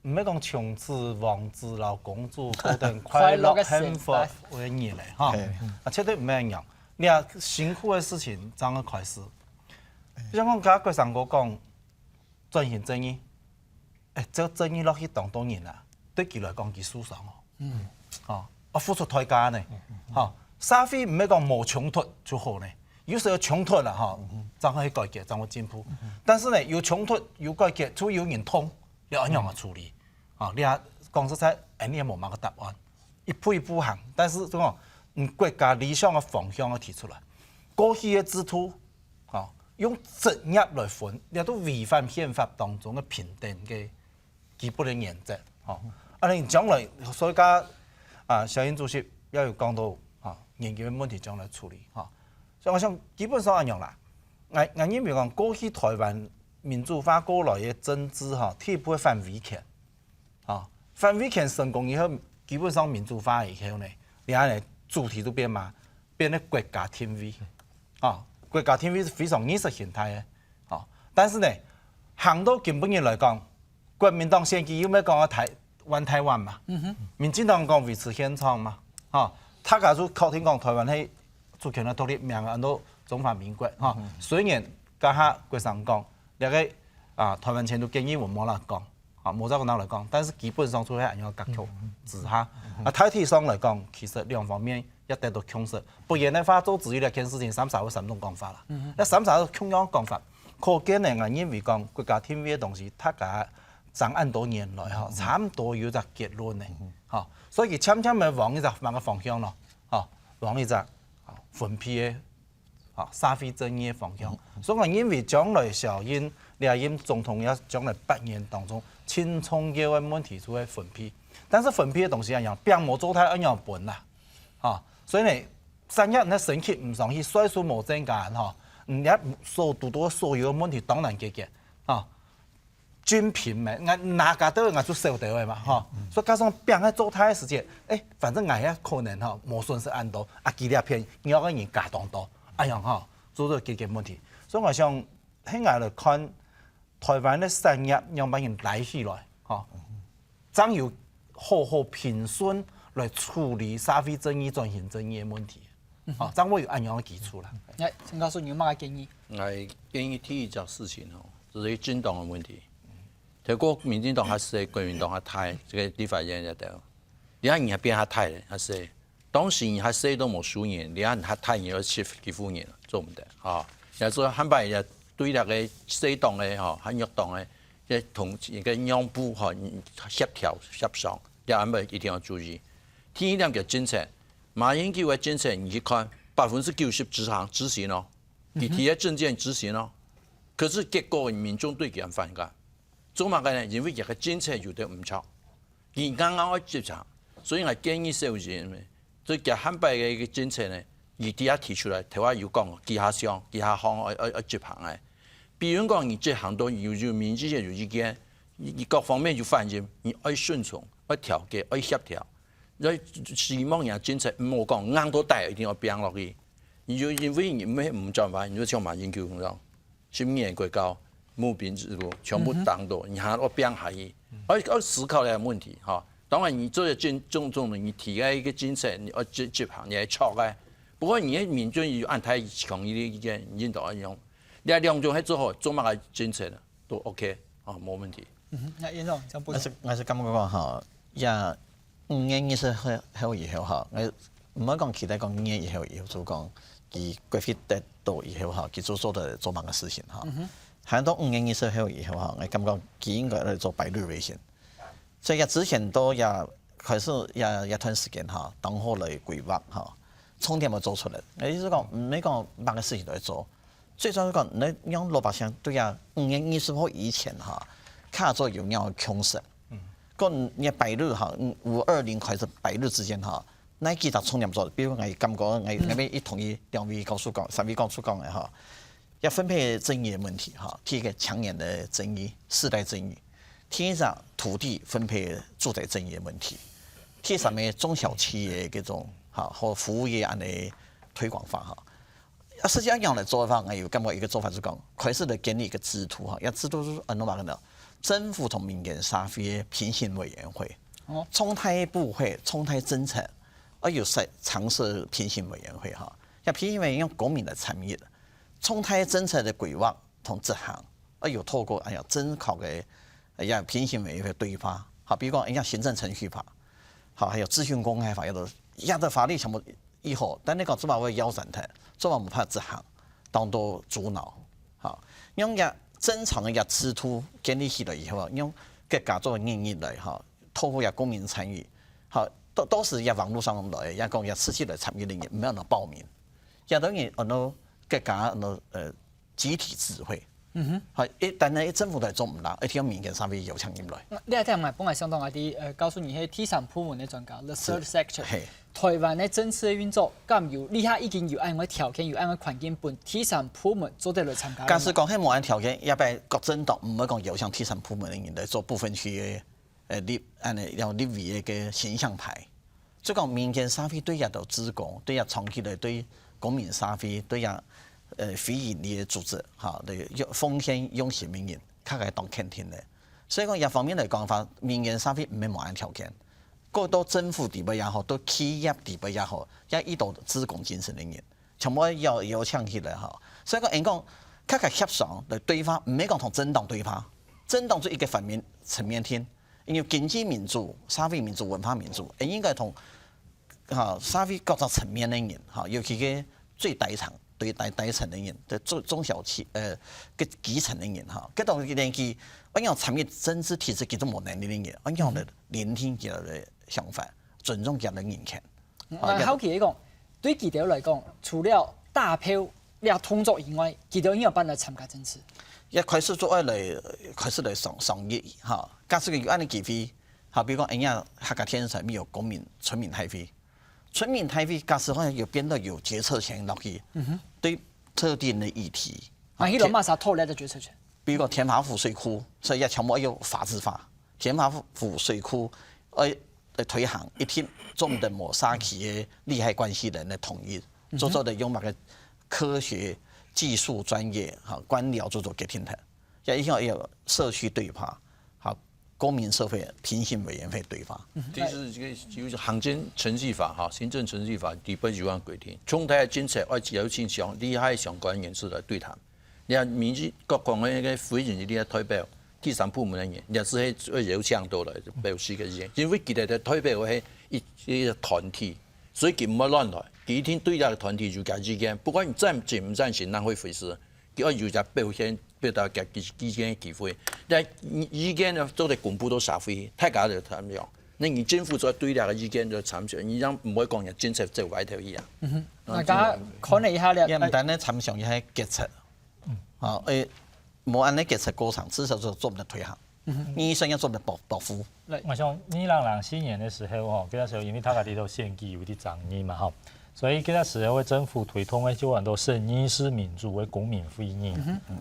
毋係講從此王子摎公主過等快樂幸福个日咧吼。啊，絕對毋係恁樣。你啊，辛苦个事情正會開始。就像講，剛剛國成哥講， 轉型正義，誒，照正義落去當多人啊，對佢來講佢受傷哦。嗯。吼，啊，付出代價呢。吼，社會毋係講無衝突就好呢，有時候衝突啦，吼，正會改革，正會進步。但是呢，有衝突有改革，就有人痛，你愛仰般處理？吼，你啊，講實在，誒，你也無麼个答案。 一步一步行，但是怎講，嗯，國家理想个方向要提出來，過去个制度，吼，用職業來分，這都違反憲法當中个平等个基本个原則，吼。啊，你將來，所以講，啊，小英主席也有講到，吼，研究个問題將來處理，吼。所以𠊎想基本上恁樣啦，𠊎𠊎認為講，過去台灣民主化過來个政治，吼，第一步个反威權， 吼，反威權成功以後，基本上民主化以後呢，你看呢，主體都變嘛，變成國家定位，吼，國家定位係非常意識形態个，吼。但是呢，行到今晡日來講，國民黨選舉又毋係講愛台灣台灣嘛，民進黨講維持現狀嘛，吼，大家就確定講台灣係主權个獨立，名安到中華民國，吼。雖然這下國成講，這個啊台灣前途建議文無啦講， 啊，無再講拿來講，但是基本上就係恁樣格局之下，啊，大體上來講，其實兩方面也得到共識。不然个話，做主席這件事情，三儕會三種講法啦。該三儕共樣講法，可見呢，𠊎認為講國家定位个東西，大家爭恁多年來吼，差毋多有一隻結論呢，吼，所以佢漸漸个往一隻麼个方向咯，吼，往一隻，吼，分配个 吼，社會正義个方向。所以𠊎認為將來小英這任總統也將來八年當中，盡重要个問題就係分配。但是分配个東西恁樣，餅無做大愛仰般分啦，吼。所以呢，產業你升級毋上去，歲數無增加吼，你所堵到所有个問題當然解決吼。均平嘛，𠊎哪家都𠊎就少得个嘛吼。所以加上拚个做大个時節，誒，反正𠊎也可能吼無損失恁多，啊，佢這片弱个人加當多，哎呀吼，做到解決問題。所以𠊎想，係𠊎來看，台灣个產業仰般形拉起來吼，正有好好平順來處理社會正義、轉型正義个問題。哦，正會有恁樣个基礎啦。來，陳教授，你有麼个建議？𠊎建議第一件事情吼，就係政黨个問題。頭過民進黨較細，國民黨較大，這个立法院也得。你看你還變較大咧，較細。當時你較細都無輸贏，你看你較大你要欺欺負人，做毋得啊。也做下擺也對這个細黨个吼，較弱黨个，這同一个讓步吼，協調協商，這安排一定要注意。第二點就政策，馬英九个政策你去看，百分之九十執行執行哦，佢提个政見執行哦，可是結果民眾對佢反感，做麼个呢？因為這个政策有點毋著。佢啱啱愛執行，所以𠊎建議小人呢，所以佢下擺个一个政策呢，佢底下提出來，頭下有講，幾下項，幾下項愛愛愛執行个。比如講，你執行到有有民意有意見，你你各方面有反應，你愛順從，愛調解，愛協調，愛希望人家政策毋好講硬到底一定要拚落去。你就因為你毋毋轉彎，你就像馬英九一樣。 十年國教、募兵制度全部當到，你還愛拚下去，愛愛思考這个問題哈。當然，你做个政總統，你提个一个政策，你愛執執行，你愛著个。不過你个民眾有恁大強烈个意見，你應當愛用。你兩種係做好，做麼个政策都OK啊，無問題。嗯哼，那院長，這樣不同。𠊎係𠊎係感覺講吼，也五月二十號以後吼，𠊎毋好講期待講五月以後，以後就講佢國會得到以後吼，佢就做得做麼个事情吼。還到五月二十號以後吼，𠊎感覺佢應該來做敗類型。所以佢之前都也開始也也段時間吼，當好來規劃吼，重點要做出來。𠊎意思講，毋係講麼个事情都要做，最重要講，你讓老百姓對啊五月二十號以前吼，較早有恁樣个共識。 講你个敗類吼，五二零開始敗類之間吼，哪幾隻重點做？比如講，𠊎感覺，𠊎𠊎也同意兩位教授講，三位教授講个吼，要分配正義个問題吼，第一个強弱个正義、世代正義，第二隻土地分配住宅正義个問題，第三个中小企業个這種吼，和服務業恁呢推廣法吼。 啊，實際上仰般來做个話，𠊎有感覺一个做法係講，開始來建立一个制度吼，這制度係安到麼个呢？政府同民間社會个平行委員會，重大部會、重大政策，愛有設常設平行委員會吼，這平行委員會用公民來參與，重大政策个規劃同執行，愛有透過哎呀正確个哎呀平行委員會對話，好，比如講哎呀行政程序法，好，還有資訊公開法，這兜這兜法律全部 以後，但你講做麼會腰斬忒，做麼無法執行，當多阻撓。吼，用這正常个這制度建立起來以後，用國家做个願意來吼，透過這公民參與，吼，到到時這網路上來，也講這實際來參與个人，毋係安到報名，這等於安到國家安到呃集體智慧。 嗯哼，好，一旦呢，政府來做毋啦，一定要民間社會邀請入來。你這點嘛，本來想到𠊎知，呃，教授你係第三部門个專家，the third sector。係。台灣个政治个運作，敢有這下已經有恁樣个條件，有恁樣个環境，分第三部門做得來參加？假使講係無恁條件，這擺各政黨毋會講邀請第三部門个人來做不分區个，呃，立，恁呢，要立委个形象牌。 就講民間社會對這兜志工，對這長期來對公民社會，對這呃非營利个組織，吼，來用奉獻用心个人，較會當肯定个。所以講這方面來講个話，民間社會毋係無恁條件。過到政府底背也好，到企業底背也好，也遇到志工精神个人，全部邀邀請起來吼。所以講，應講較較協商來對話，毋係講同政黨對話，政黨就一个反面層面定。 因為經濟民主、社會民主、文化民主，應該同吼社會各个層面个人吼，尤其个最底層、最底底層个人，个中中小企呃个基層个人吼，个當年紀，恁樣參與政治體制，佢都無能力个人，恁樣个聆聽佢个想法，尊重佢个人權。 𠊎好奇个講，對佢兜來講，除了打票這動作以外，佢兜仰般來參加政治？也開始做愛來，開始來上上議哈。假使有恁个機會，哈，比如講，哎呀，客家電視台有公民村民大會，全民大會假使好像有變到有決策權落去，對特定的議題，啊，佢就馬上討論个決策權。比如講天華湖水庫，所以也全部要法制化。天華湖水庫，呃，呃，推行一定總得無社區个利害關係人个同意，做做得用麼个科學、技術、專業，哈，官僚做做決定个。也一定要有社區對話，好，公民社會評審委員會對話。其實這個就是行政程序法哈，行政程序法第八十條規定，重大政策愛邀請相利害相關人士來對談。你看民意各方个那個非營利个代表，第三部門个人，你也係愛邀請到來表示个意見，因為佢等个代表係一一個團體，所以佢毋會亂來，佢一定對這個團體有佢意見，不管你贊成毋贊成，那會回事。 佢愛有隻表現、表達佢意見个機會。但意見呢，做得公布到社會，大家就參詳。那你政府做對這個意見就參詳，你樣毋會講人政策走歪頭去啊。嗯哼，那剛剛看了一下了，也毋單單參詳，也還決策。啊，誒，無恁呢決策過程，至少就做毋得推行。預算也做毋得保保護。 我想二零零四年个時候吼，該時候因為大家知道選舉有一點爭議嘛吼，所以該時候个政府推動个就很多審議式民主个公民會議，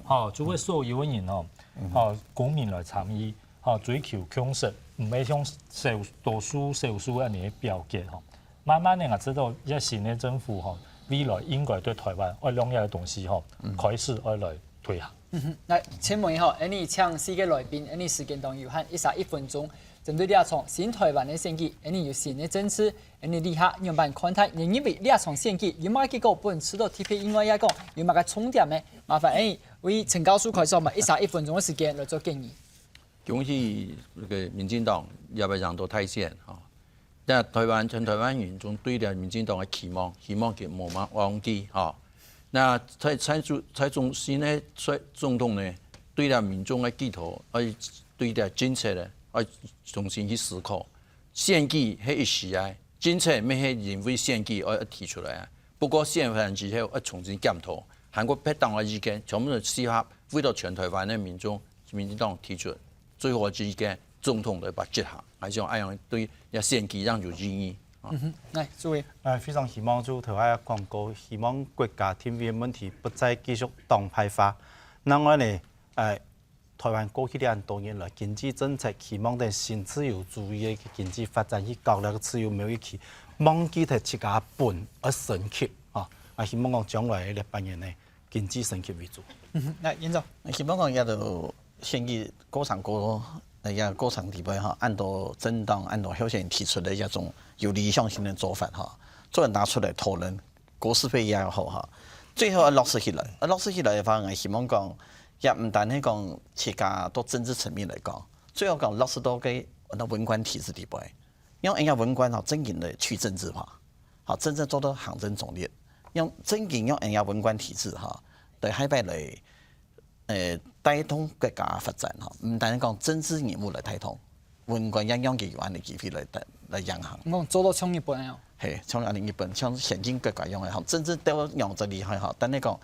吼，就會所有个人吼，吼，公民來參與，吼，追求共識，毋係像少多數少數恁樣个表決吼。慢慢个，𠊎知道這新个政府吼，未來應該對台灣愛兩樣个東西吼，開始愛來推行。 嗯哼，來，請問一下，恁呢請四個來賓，恁呢時間當有限，一儕一分鐘，針對這場新台灣个選舉，恁呢有新个政治，恁呢這下仰般看待？你認為這場選舉有麼个結果分人知道？特別另外也講有麼个重點呢？麻煩恁呢為陳教授開始，𠊎等一儕一分鐘个時間來做建議。恭喜那個民進黨也會贏到大選哈！但台灣全台灣民眾對這民進黨个期望，希望佢毋好忘記哈。 那蔡蔡主蔡總統呢，蔡總統呢，對了民眾个寄託，愛對了政策呢，愛重新去思考。選舉係一時啊，政策乜係因為選舉而提出來啊。不過選完之後，愛重新檢討，韓國別黨个意見全部都適合，為了全台灣个民眾，民進黨提出最好个意見，總統來把執行，還想恁樣對這選舉上有意義啊。嗯哼，來，主委。呃，非常希望就頭下講過，希望國家定位个問題不再繼續黨派化。另外呢，呃，台灣過去這恁多年來，經濟政策希望等新自由主義个經濟發展去搞那個自由貿易區，忘記忒自家本而升級啊！啊，希望講將來个六八年呢，經濟升級為主。嗯哼，來，嚴總。希望講這兜選舉過程過，呃，這過程裡背哈，恁多政黨、恁多候選人提出个這種有理想性个做法哈，做人拿出來討論， 國是非也好哈，最後愛落實起來。愛落實起來个話，𠊎希望講，也毋單係講自家到政治層面來講，最後講落實到个那文官體制裡背，用人家文官吼，真正个去政治化，好，真正做到行政中立，用真正用人家文官體制哈，對下擺來 呃，帶動國家發展吼，毋單講政治人物來帶動，文官也用佢有恁个機會來帶來影響。你講做到像日本樣，嘿，像恁呢日本，像先進國家樣个吼，政治鬥樣仔厲害吼，但係講，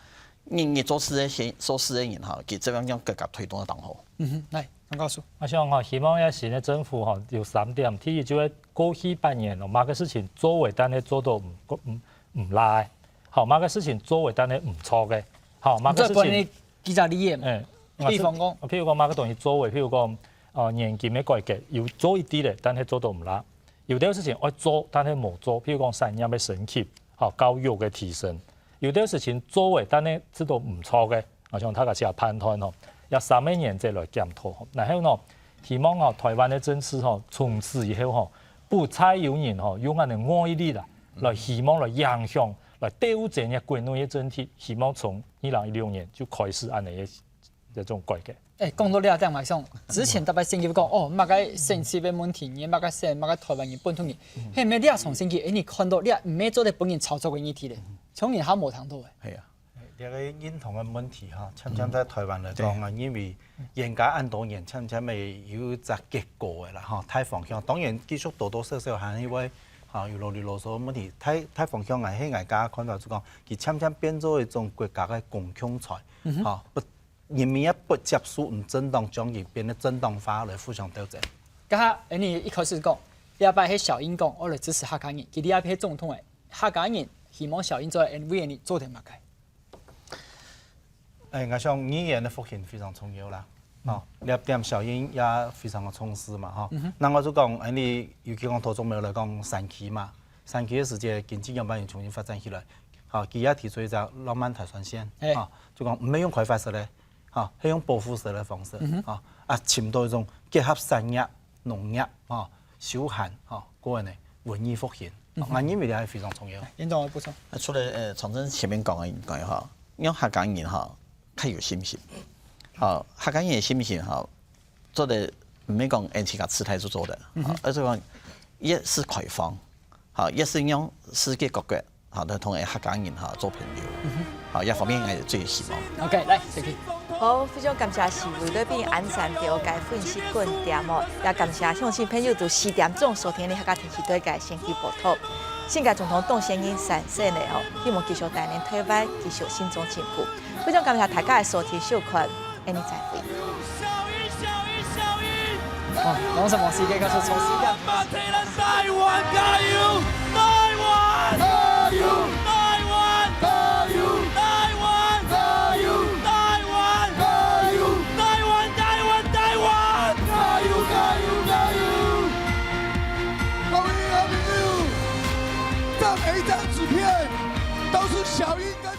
你你做事个先做事个人吼，佢這樣樣國家推動得當好。嗯哼，來，張教授。我想吼，希望這新个政府吼有三點，第一就係過去八年吼，麼个事情做會，但係做到毋毋毋罅个，好，麼个事情做會，但係毋著个，好，麼个事情 舉隻例仔嘛。欸，比方講，譬如講，麼个東西做个，譬如講，呃，年金个改革，有做一滴咧，但係做到毋罅。有兜事情愛做，但係無做，譬如講產業个升級，吼，教育个提升。有兜事情做个，但係做到毋著个，啊，像大家寫判斷吼，要三个年再來檢討吼。然後呢，希望吼，台灣个政治吼，從此以後吼，不再有人吼，用恁个外力啦，來希望來影響，來糾正个國內个政體，希望從 二零一六年就開始恁呢个這種改革。欸，講到這點，𠊎想，之前特別選舉講，哦，麼个選區个問題，你麼个選，麼个台灣人、本土人，係毋係這場選舉，欸，你看到這毋係做得分人操作个議題咧，從來還無聽到欸。係啊。這個認同个問題哈，漸漸在台灣來講啊，因為冤家恁多年，漸漸个有一隻結果个啦哈，大方向。當然，繼續多多少少還係會，哈，有囉哩囉嗦个問題。大大方向啊，係𠊎个看法就講， 佢漸漸變做一種國家个公共財，吼，不，人民也不接受，毋正當，將佢變得正當化來互相鬥爭。該下，欸，你一開始講，這擺係小英講，愛來支持客家人，佢這擺係總統誒，客家人希望小英做个，and為你做點麼个？哎，𠊎想語言个復興非常重要啦。哦，這點小英也非常个重視嘛，吼。那𠊎就講，哎，你尤其講頭先來講山區嘛，山區个時節經濟仰般樣重新發展起來，吼，佢也提出一隻浪漫台三線，哎，吼，就講毋係用開發式个，吼，係用保護式个方式，吼，啊，尋到一種結合產業、農業，吼，休閒，吼，過來呢，文藝復興，𠊎認為這係非常重要。院長有補充？啊，除了呃長征前面講个以外哈，讓客家人哈較有信心，好，客家人个信心哈，做得毋係講自家自大就做得，好，而且講越係開放，好，越係讓世界各國，好，來同个客家人哈做朋友，好，這方面𠊎最希望。OK，來，謝謝。好，非常感謝四位來賓恁讚个分析觀點哦，也感謝鄉親朋友在四點鐘收聽你客家電視台个選舉報道。新个總統當選人產生了哦，希望繼續帶領台灣繼續新種進步。非常感謝大家个收聽收看，恁樣再會。哇，講什麼時間？告訴我時間。各位好朋友，这每一张纸片都是小英跟